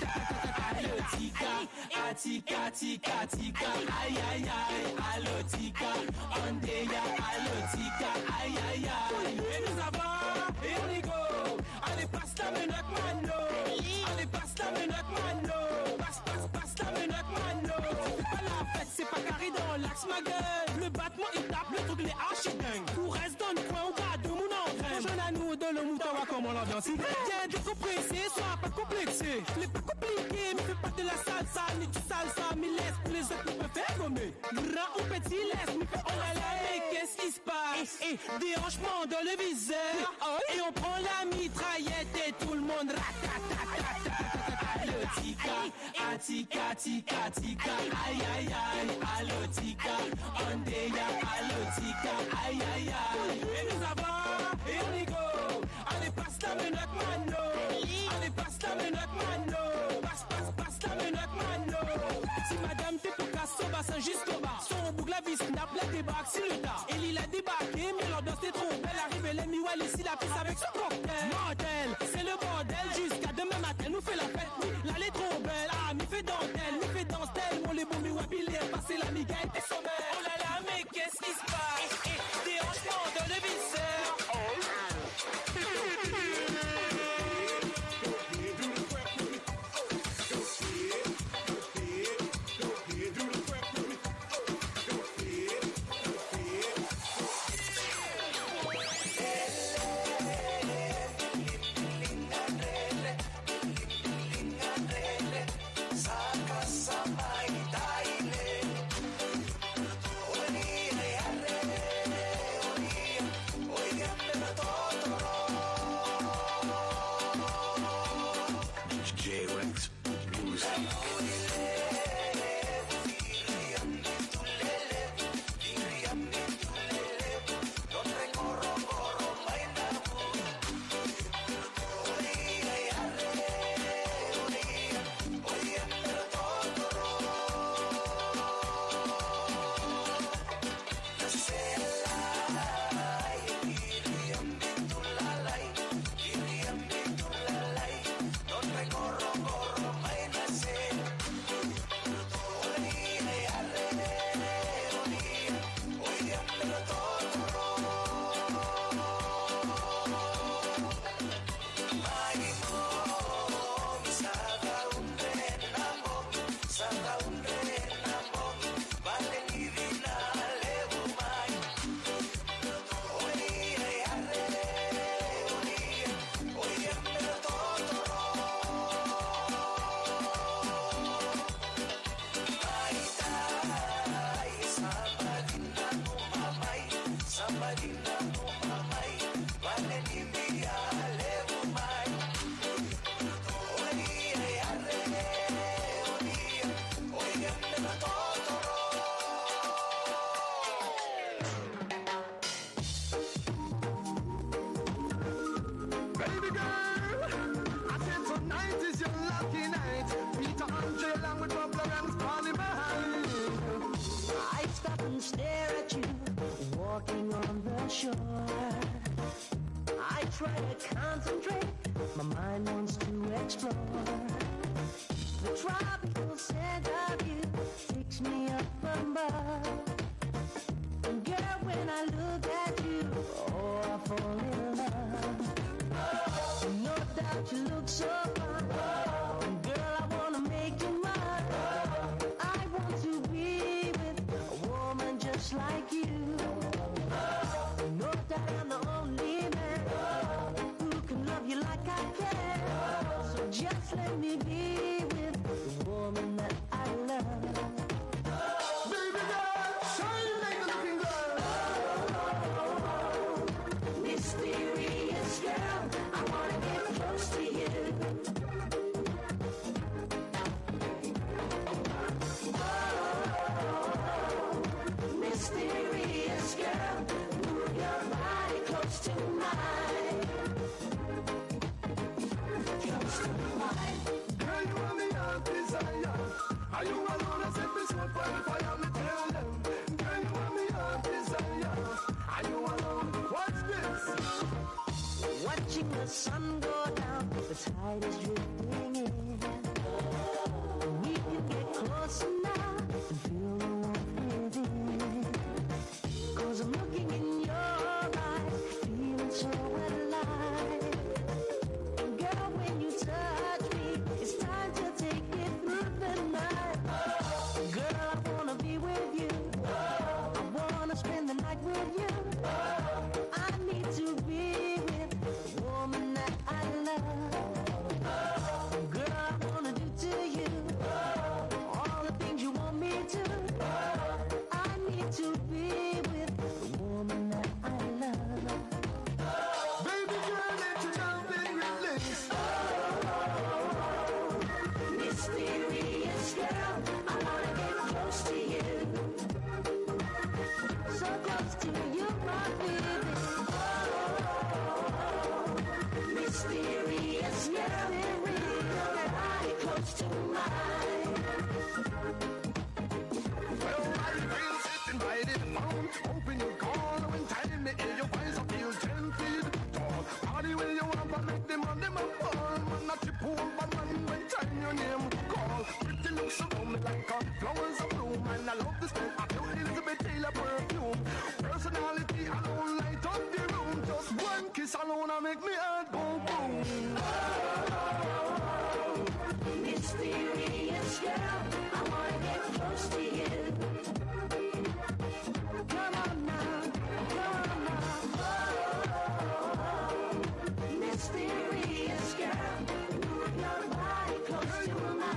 Allez, tika, ah, tika, tika, tika. Aïe, aïe, aïe. Allez, tika, on est là. Allez, tika, aïe, aïe, aïe. Et nous avons, et on rigole. Allez, passe la menotte, Mano. Allez, passe la menotte, Mano. Passe, passe, passe la menotte, Mano. C'est pas la fête, c'est pas carré dans l'axe, ma gueule. Le battement, il tape, le truc, les archidingues. Pour reste dans le coin, on garde mon entrain. Rejoins-nous dans le mouton, on va comment l'ambiance. Viens décompresser, sois pas complexé. Ce n'est pas compliqué, mais fais pas de la salsa, ni du salsa, mais laisse pour les autres, nous peut faire comme eux. Grand ou petit, laisse-nous faire. Oh là là, mais qu'est-ce qui se passe? Eh, eh, déhanchement dans le viseur. Et on prend la mitraillette et tout le monde ratatata. Allez, tika, ah, tika, tika, tika. Aïe, aïe, aïe. Allez, tika, on est là. Allez, tika, aïe, aïe, aïe. Et nous avons, et on rigole. Allez, passe la menotte, Mano. Allez, passe la menotte, Mano. Passe, passe, passe la menotte, Mano. Si madame t'es pour casser son bassin juste au bas. Son bouc la vis, n'a pas la débarque, si le tas. Et il a débarqué, mais l'ambiance est trop belle. Arrive, les miwali, si la pisse avec son cocktail. Mortel, c'est le bordel. Jusqu'à demain matin, nous fait la fête. Oui, là, elle est trop belle. Ah, mi fait dentelle, mi fait danse tellement. Les bons miwali, les passés, la miga était sommeil. Oh là là, mais qu'est-ce qui se passe? Eh, eh, déhanchement dans le viseur. Tonight, Peter Andre along with Rob Lawrence, Bonnie behind. I stop and stare at you, walking on the shore. I try to concentrate, my mind wants to explore. The tropical scent of you takes me up above. And girl, when I look at you, oh, I fall in love. No doubt you look so fine. And girl, I wanna make you mine. I want to be with a woman just like you. No doubt I'm the only man who can love you like I can. So just let me be with the woman that I love. Baby girl, shine like a looking girl. Mysterious girl, I wanna get close to you. Oh, mysterious girl, move your body close to mine. Close to mine. Girl, you are my heart desire. Are you alone? I set this world on fire, me tell them. Girl, you are my heart desire. Are you alone? What's this? Watching the sun go down, the tide is drifting in. We can get closer now and feel the warmth within. 'Cause I'm looking in your eyes, feeling so alive. And girl, when you touch me, it's time to take it through the night. Girl, I wanna be with you. I wanna spend the night with you. I need to be with the woman that I love. Girl, I wanna do to you all the things you want me to. I need to be with the woman that I love. Baby girl, let your love be released. Mysterious girl, I wanna get close to you. So close to you, my baby. Mysterious girl, bring your body close to mine. Well, I feel sitting by the phone, hoping you call. When time me hear your voice, I feel ten feet tall. Party where you want, but make the man them a fall. Man, not your poor, but man, when time your name call. Pretty looks around me like a flowers a bloom. And I love the smell of your Elizabeth Taylor perfume. Personality alone light up the room. Just one kiss alone, I make me heart boom boom. Mysterious girl, I wanna get close to you. Come on now, come on now. Oh, mysterious girl, move your body close to mine.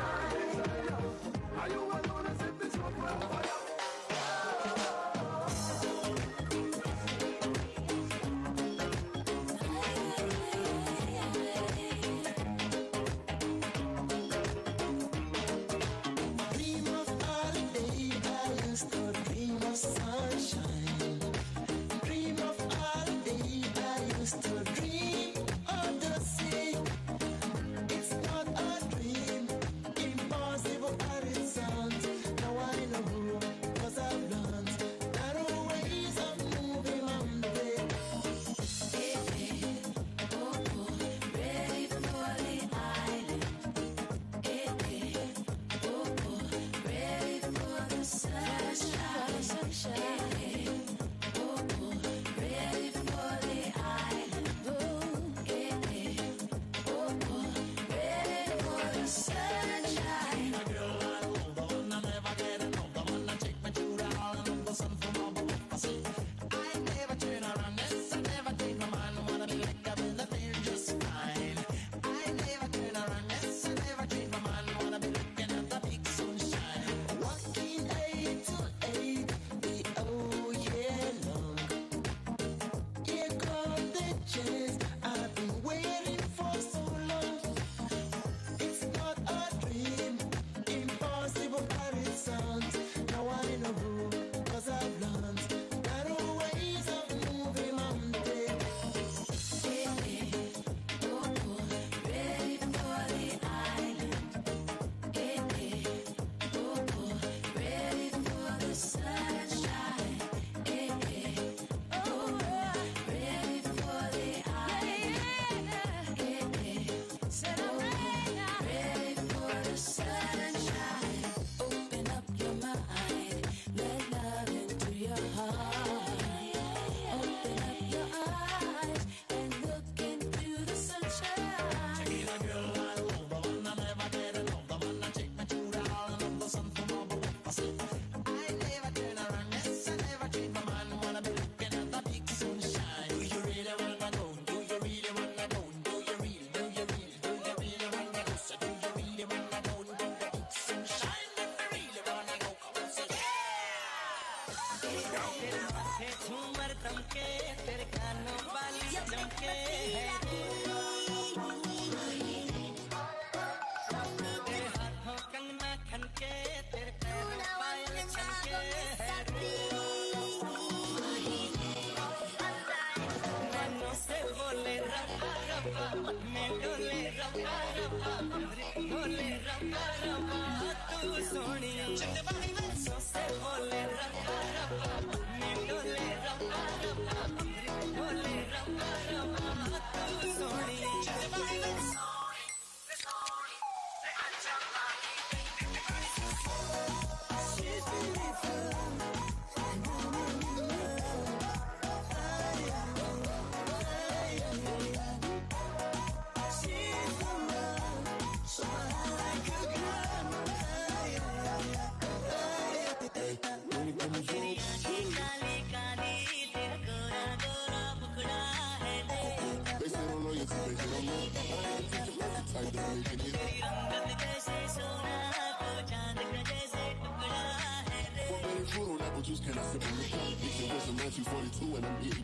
Juice, can I sip on the cup? If it wasn't nineteen forty-two and I'm here.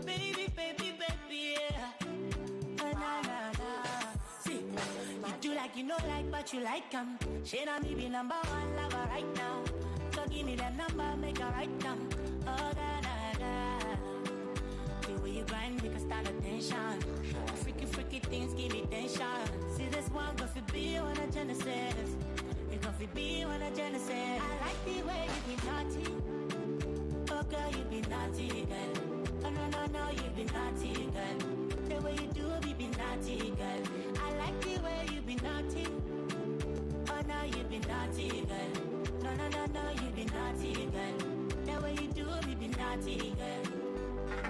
Baby, baby, baby, yeah. Na, na, na, na. See, you do like you know like, but you like 'em. She and me be number one lover right now. So give me that number, make her write down. Oh, da, da, da. The way you grind, make a start attention. Freaky, freaky things give me tension. See this one, go for be on a Genesis. It go for be on a Genesis. I like the way you be naughty. Oh, girl, you be naughty, girl. Oh, no, no, no, you be naughty, girl. The way you do it, you be naughty, girl. I like the way you be naughty. Oh, no, you be naughty, girl. No, no, no, no, you be naughty, girl. The way you do it, you be naughty, girl.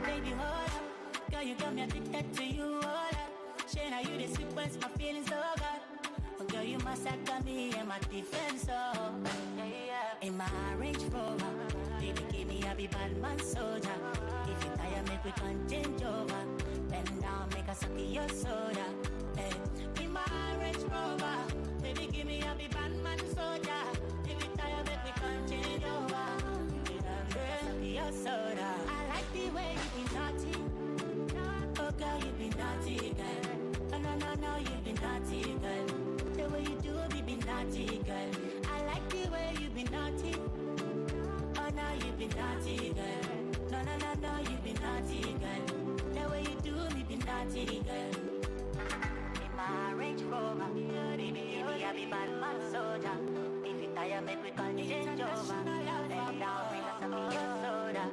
Baby, hold up. Girl, you got me addicted to you, hold up. Shit, now you the sequence, my feelings so good. Oh, girl, you must have got me in my defense, oh. Yeah, yeah. In my Range Rover, baby, give me a big bad man soldier. If you tired, make we can change over. Bend down, make a suck your soda. Hey. In my Range Rover, baby, give me a big bad man soldier. If you tired, make we can change over. Bend down, make a suck your soda. I like the way you be naughty. Oh, girl, you be naughty, girl. Oh, no, no, no, you be naughty, girl. The way you do it, you be naughty, girl. I like the way you be naughty. Oh, no, you be naughty, girl. No, no, no, no, you be naughty, girl. The way you do it, you be naughty, girl. In my Range Rover, baby, baby, I be bad man soldier. If you tired, make we call change over. Bend down, make a suck your soda.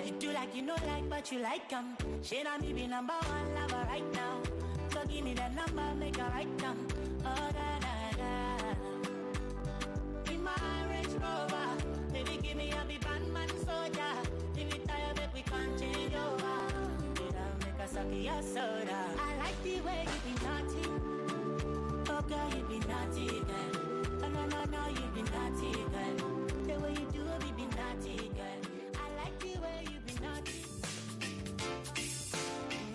You do like you know like, but you like 'em. She and me be number one lover right now. So give me that number, make her write down. Oh, da, da, da. In my Range Rover, baby, give me a big bad man soldier. If you tired, make we can change over. Bend down, make a suck your soda. I like the way you be naughty. Oh, girl, you be naughty, girl. Oh, no, no, no, you be naughty, girl. The way you do it, you be naughty, girl. I like the way you be naughty.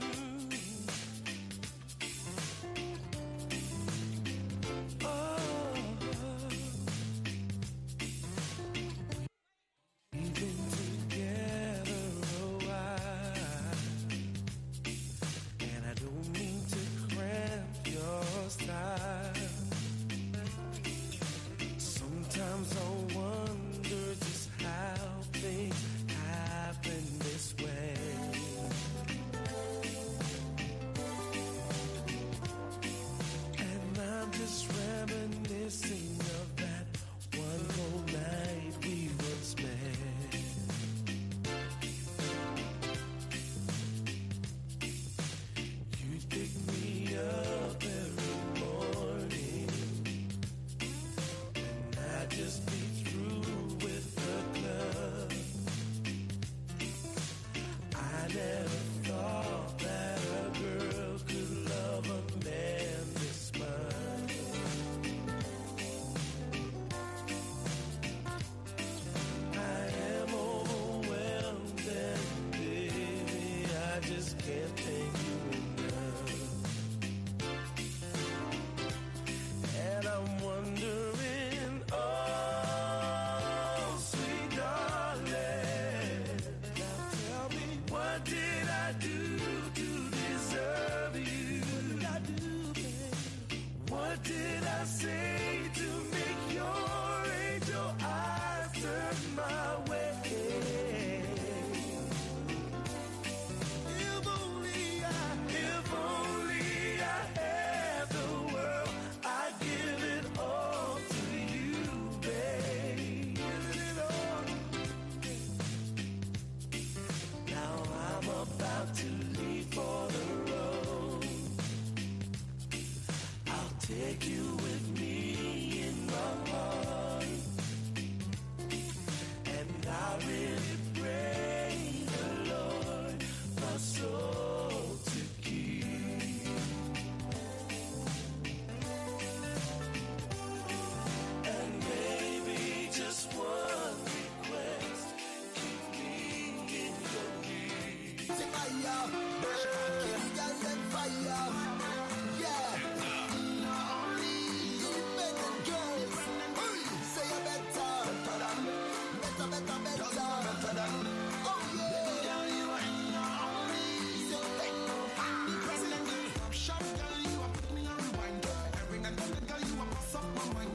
Mm. Oh. We've been together a while, and I don't mean to cramp your style. Sometimes I wonder Did I say to make your angel eyes turn my way? If only I, if only I had the world, I'd give it all to you, babe. Give it all. Now I'm about to leave for the road. I'll take you with me in my heart. And I really pray the Lord my soul to keep. And maybe just one request, keep me in your league. Fire, fire, yeah. Independent girls, hey, say you better, better, better, better. Oh yeah. Say, hey, ah. Top shot, girl, you are put me on rewind. Every night, girl, you are bust up my mind.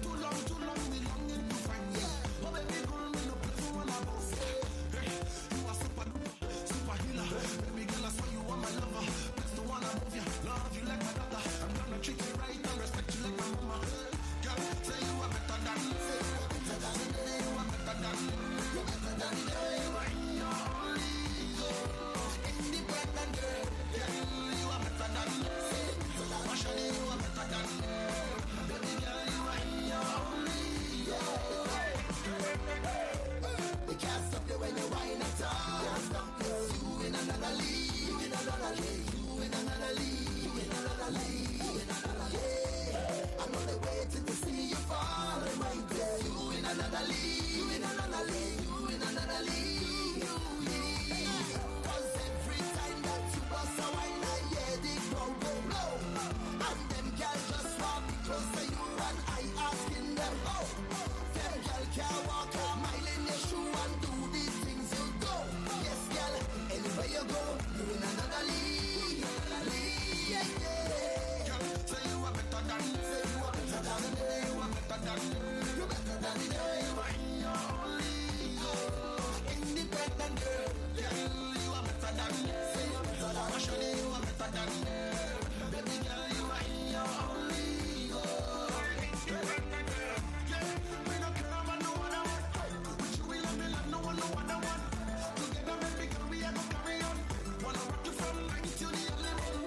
Too long, too long, me longing to find you. Oh, baby girl, me no play for one of those. Hey, you are super duper, super healer. Baby girl, I swear you are my lover. Best one above you. Love you like my daughter. I'm gonna treat you right and respect you like my mama. Girl, say you are better than, say you are better than, say you are better than, you better than, girl, you are in your own league. Independent girl, girl, you are better than, say, Mashadi, you are better than, baby girl, you are in your own league. They can't stop you when you whine at all. Can't stop you. You in another league. You in another league. You in another league. You in another league. You in another league. Yeah. I know they waiting to see you fall. They might tell you in another league. You in another league. You in another league. You league. 'Cause every time that you bust a wine, I hear the crowd go blow. And them girl just walk close to you and I asking them, oh. Them girl can't walk a mile in your shoe and do the things you do. Yes, girl, anywhere you go, you in another league, league, yeah, yeah. Girl, say you are better than, say you are better than, say you are better than, you better than, yeah, you are in your own league. Independent girl, girl, you are better than, say you are better than, Mashadi, you are better than, baby girl, you are in your own league. Yeah, we don't care about no other one. With you, we love, we love, no one, no other one. Together, baby girl, we are gonna carry on. Wanna rock you from night till the early morning.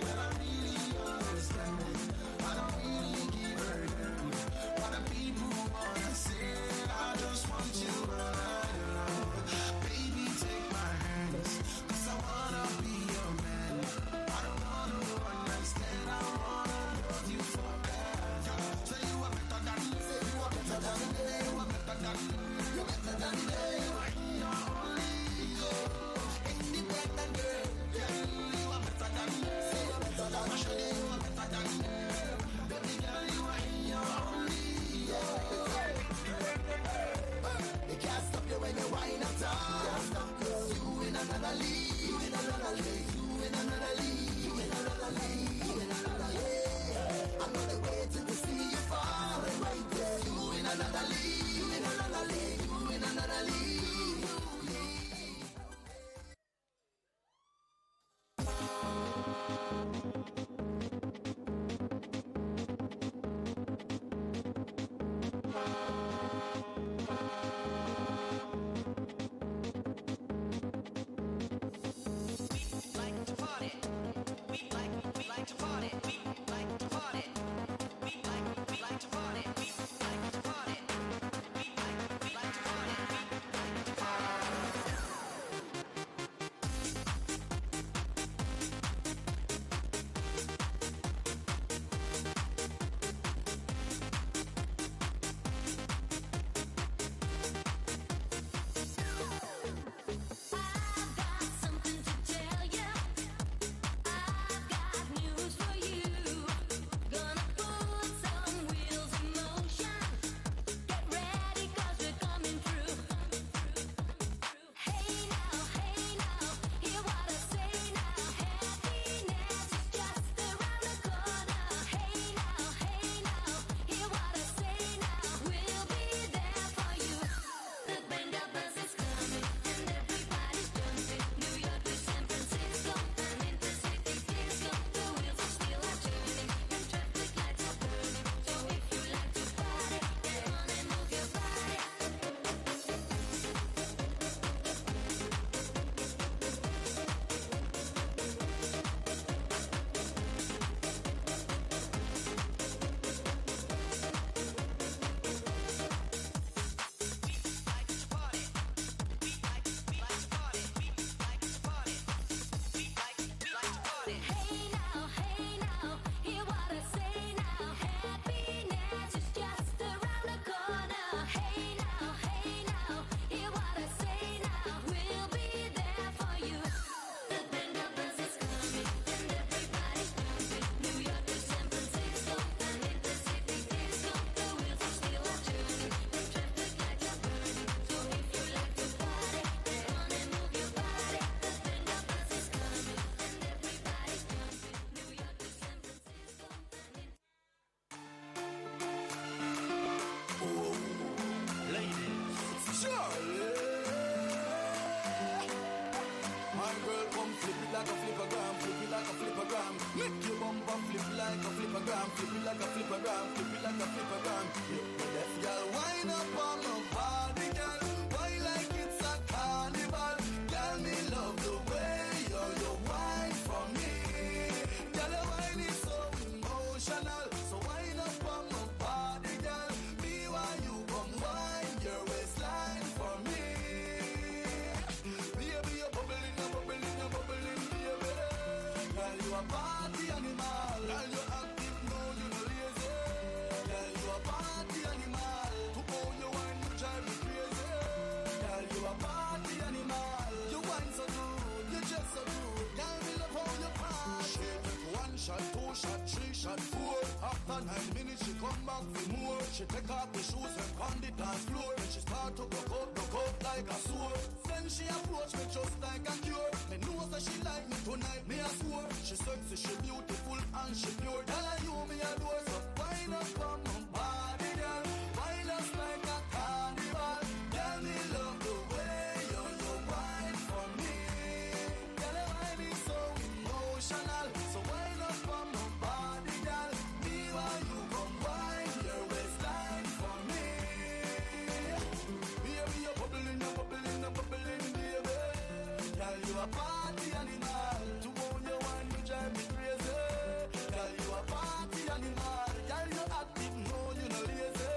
But I really understand it. I don't really give a damn what the people wanna say. I just want you right around. Baby, take my hands, 'cause I wanna be your man. I don't wanna understand, I wanna love you forever. Say you are better than, say you are better than, say you are better than, you better than, say you are in your own league. Independent girl, yeah, you are better than, say you are better than, Mashadi, you are better than, baby girl, you are in your own league. They can't stop you when you whine at all. Can't stop you. You in another league. You in another league. You in another league. You in another league. You in another league. Yeah. I know they waiting to see you fall. They waiting. You in another league. You in another league. You in another league. Like a flippergram, flip it like a flippergram. Make your bumper flip like a flippergram, flip it like a flippergram, flip it like a flippergram. Make the deaf girl wine up on my body, girl. Wine like it's a carnival. Girl, me love the way you, you wine for me. Girl, your wine is so emotional. So wine up on my body, girl. Me want you come wine your waistline for me. Baby, you're bubbling, you're bubbling, you're bubbling, baby. Girl, you a party animal. Girl, you active, no, you no lazy. Girl, you a party animal. To own your wine, you drive me crazy. Girl, you a party animal. You wine so good, you dress so good. Girl, me love how you party. She take one shot, two shot, three shot, four. After nine minutes, she come back for more. She take off the shoes and on the dance floor. Then she start to broke out, broke out like a sword. Then she approach me just like a cure. Me know that she like me tonight, me a swear. She sexy, she beautiful, and she pure. Girl, you me adore, so wine up on my body, girl. Wine us like a carnival. Girl, me love the way you, you wine for me. Girl, your wine is so emotional. So wine up on my body, girl. Me want you come wine your waistline for me. Baby, you're bubbling, you're bubbling, you're bubbling, baby. Girl, you a party animal. To own your wine, you drive me crazy. Girl, you a party animal. Girl, you active, no, you no lazy.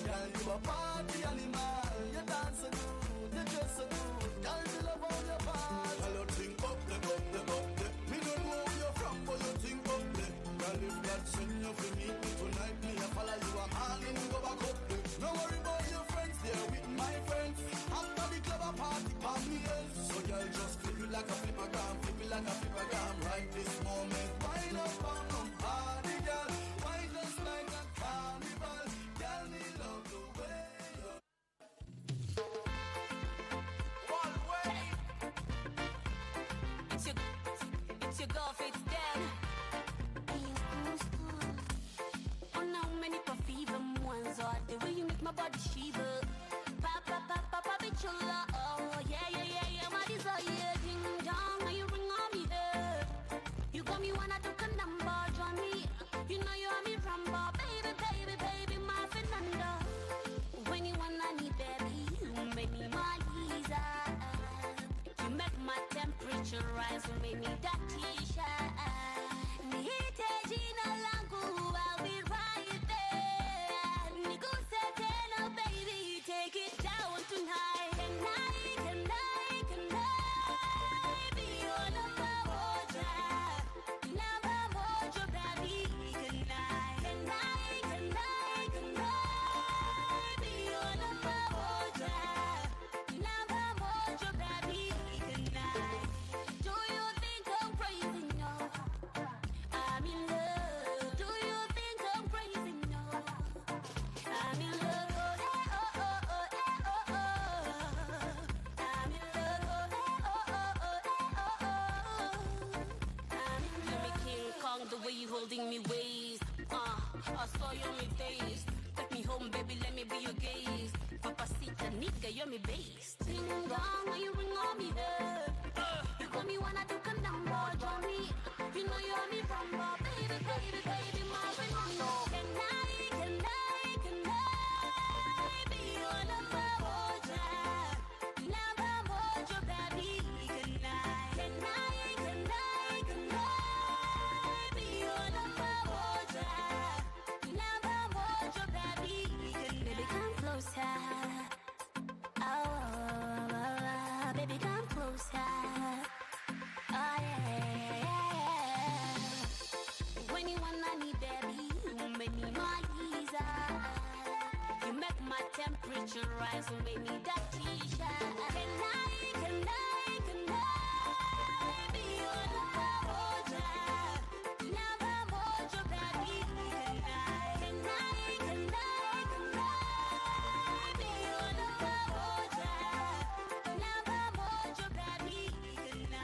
Girl, you a party animal. You dance so good, you dress so good. Girl, me love how you party. Girl, you think up the, up the, up the. Me don't know where you're from, but you think up the. Girl, if God send you for me tonight, me a follow you. I'm all in, go back up the. No worry about your friends, they're with my friends. After the club, a party pon me ends. So girl, just flip it like a flippergram, flip it like a flippergram. Right this moment, wine up on my body, girl. Wine just like a carnival. Girl, me love the way you One way. It's your, it's your girl, Fitz Dan. Oh, now many puffy even ones are the way you make my body shiver. Pop, pop, pop, pop, pop, it's your love. Oh, yeah, yeah, yeah, yeah, my desire. Ding dong, now you ring on me, eh. You got me wanna do a number, Johnny. You know you have me rumba, baby, baby, baby, my Fernando. When you want me, baby, you make me my Lisa. You make my temperature rise, you make me that T-shirt. Nihitaji na langu, I'll be right there. Niguse tena, baby, take it down tonight. Can I, can I, can I be your number one? Number moja, baby, can I, can I, can I, can I be your number moja? Number moja, baby, can I? Do you think I'm crazy? No, I'm in love. Do you think I'm crazy? No, I'm in love. Oh, eh, oh, oh, oh, eh, oh, oh. I'm in love. Oh, eh, oh, oh, oh, eh, oh, oh. I'm in love. You're my King Kong, the way you holding me waist. Uh, I saw you on my face. Take me home, baby, let me be your gaze. Papacita, nigga, you're my base. Ding dong, now you ring on me, eh. You got me wanna do a number, Johnny. You know you have me rumba, baby, baby, baby, my Fernando. Can I, can I, can I be your number one? Number moja, baby, can I, can I, can I, can I be your number moja? Number moja, baby, can I? Baby, come closer. Oh, oh, oh, oh, baby, come closer. Oh, yeah, yeah, yeah. When you want me, baby, you make me my Lisa. You make my temperature rise, you make me that T-shirt. Can I, can I, can I be your number one? Number moja, baby, can I, can I, can I, can I be your number one? Number moja, baby, can I?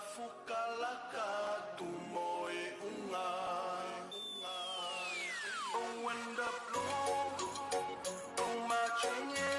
Fukalaka tu mo e unga. Oh, when the blue, oh, my chinge,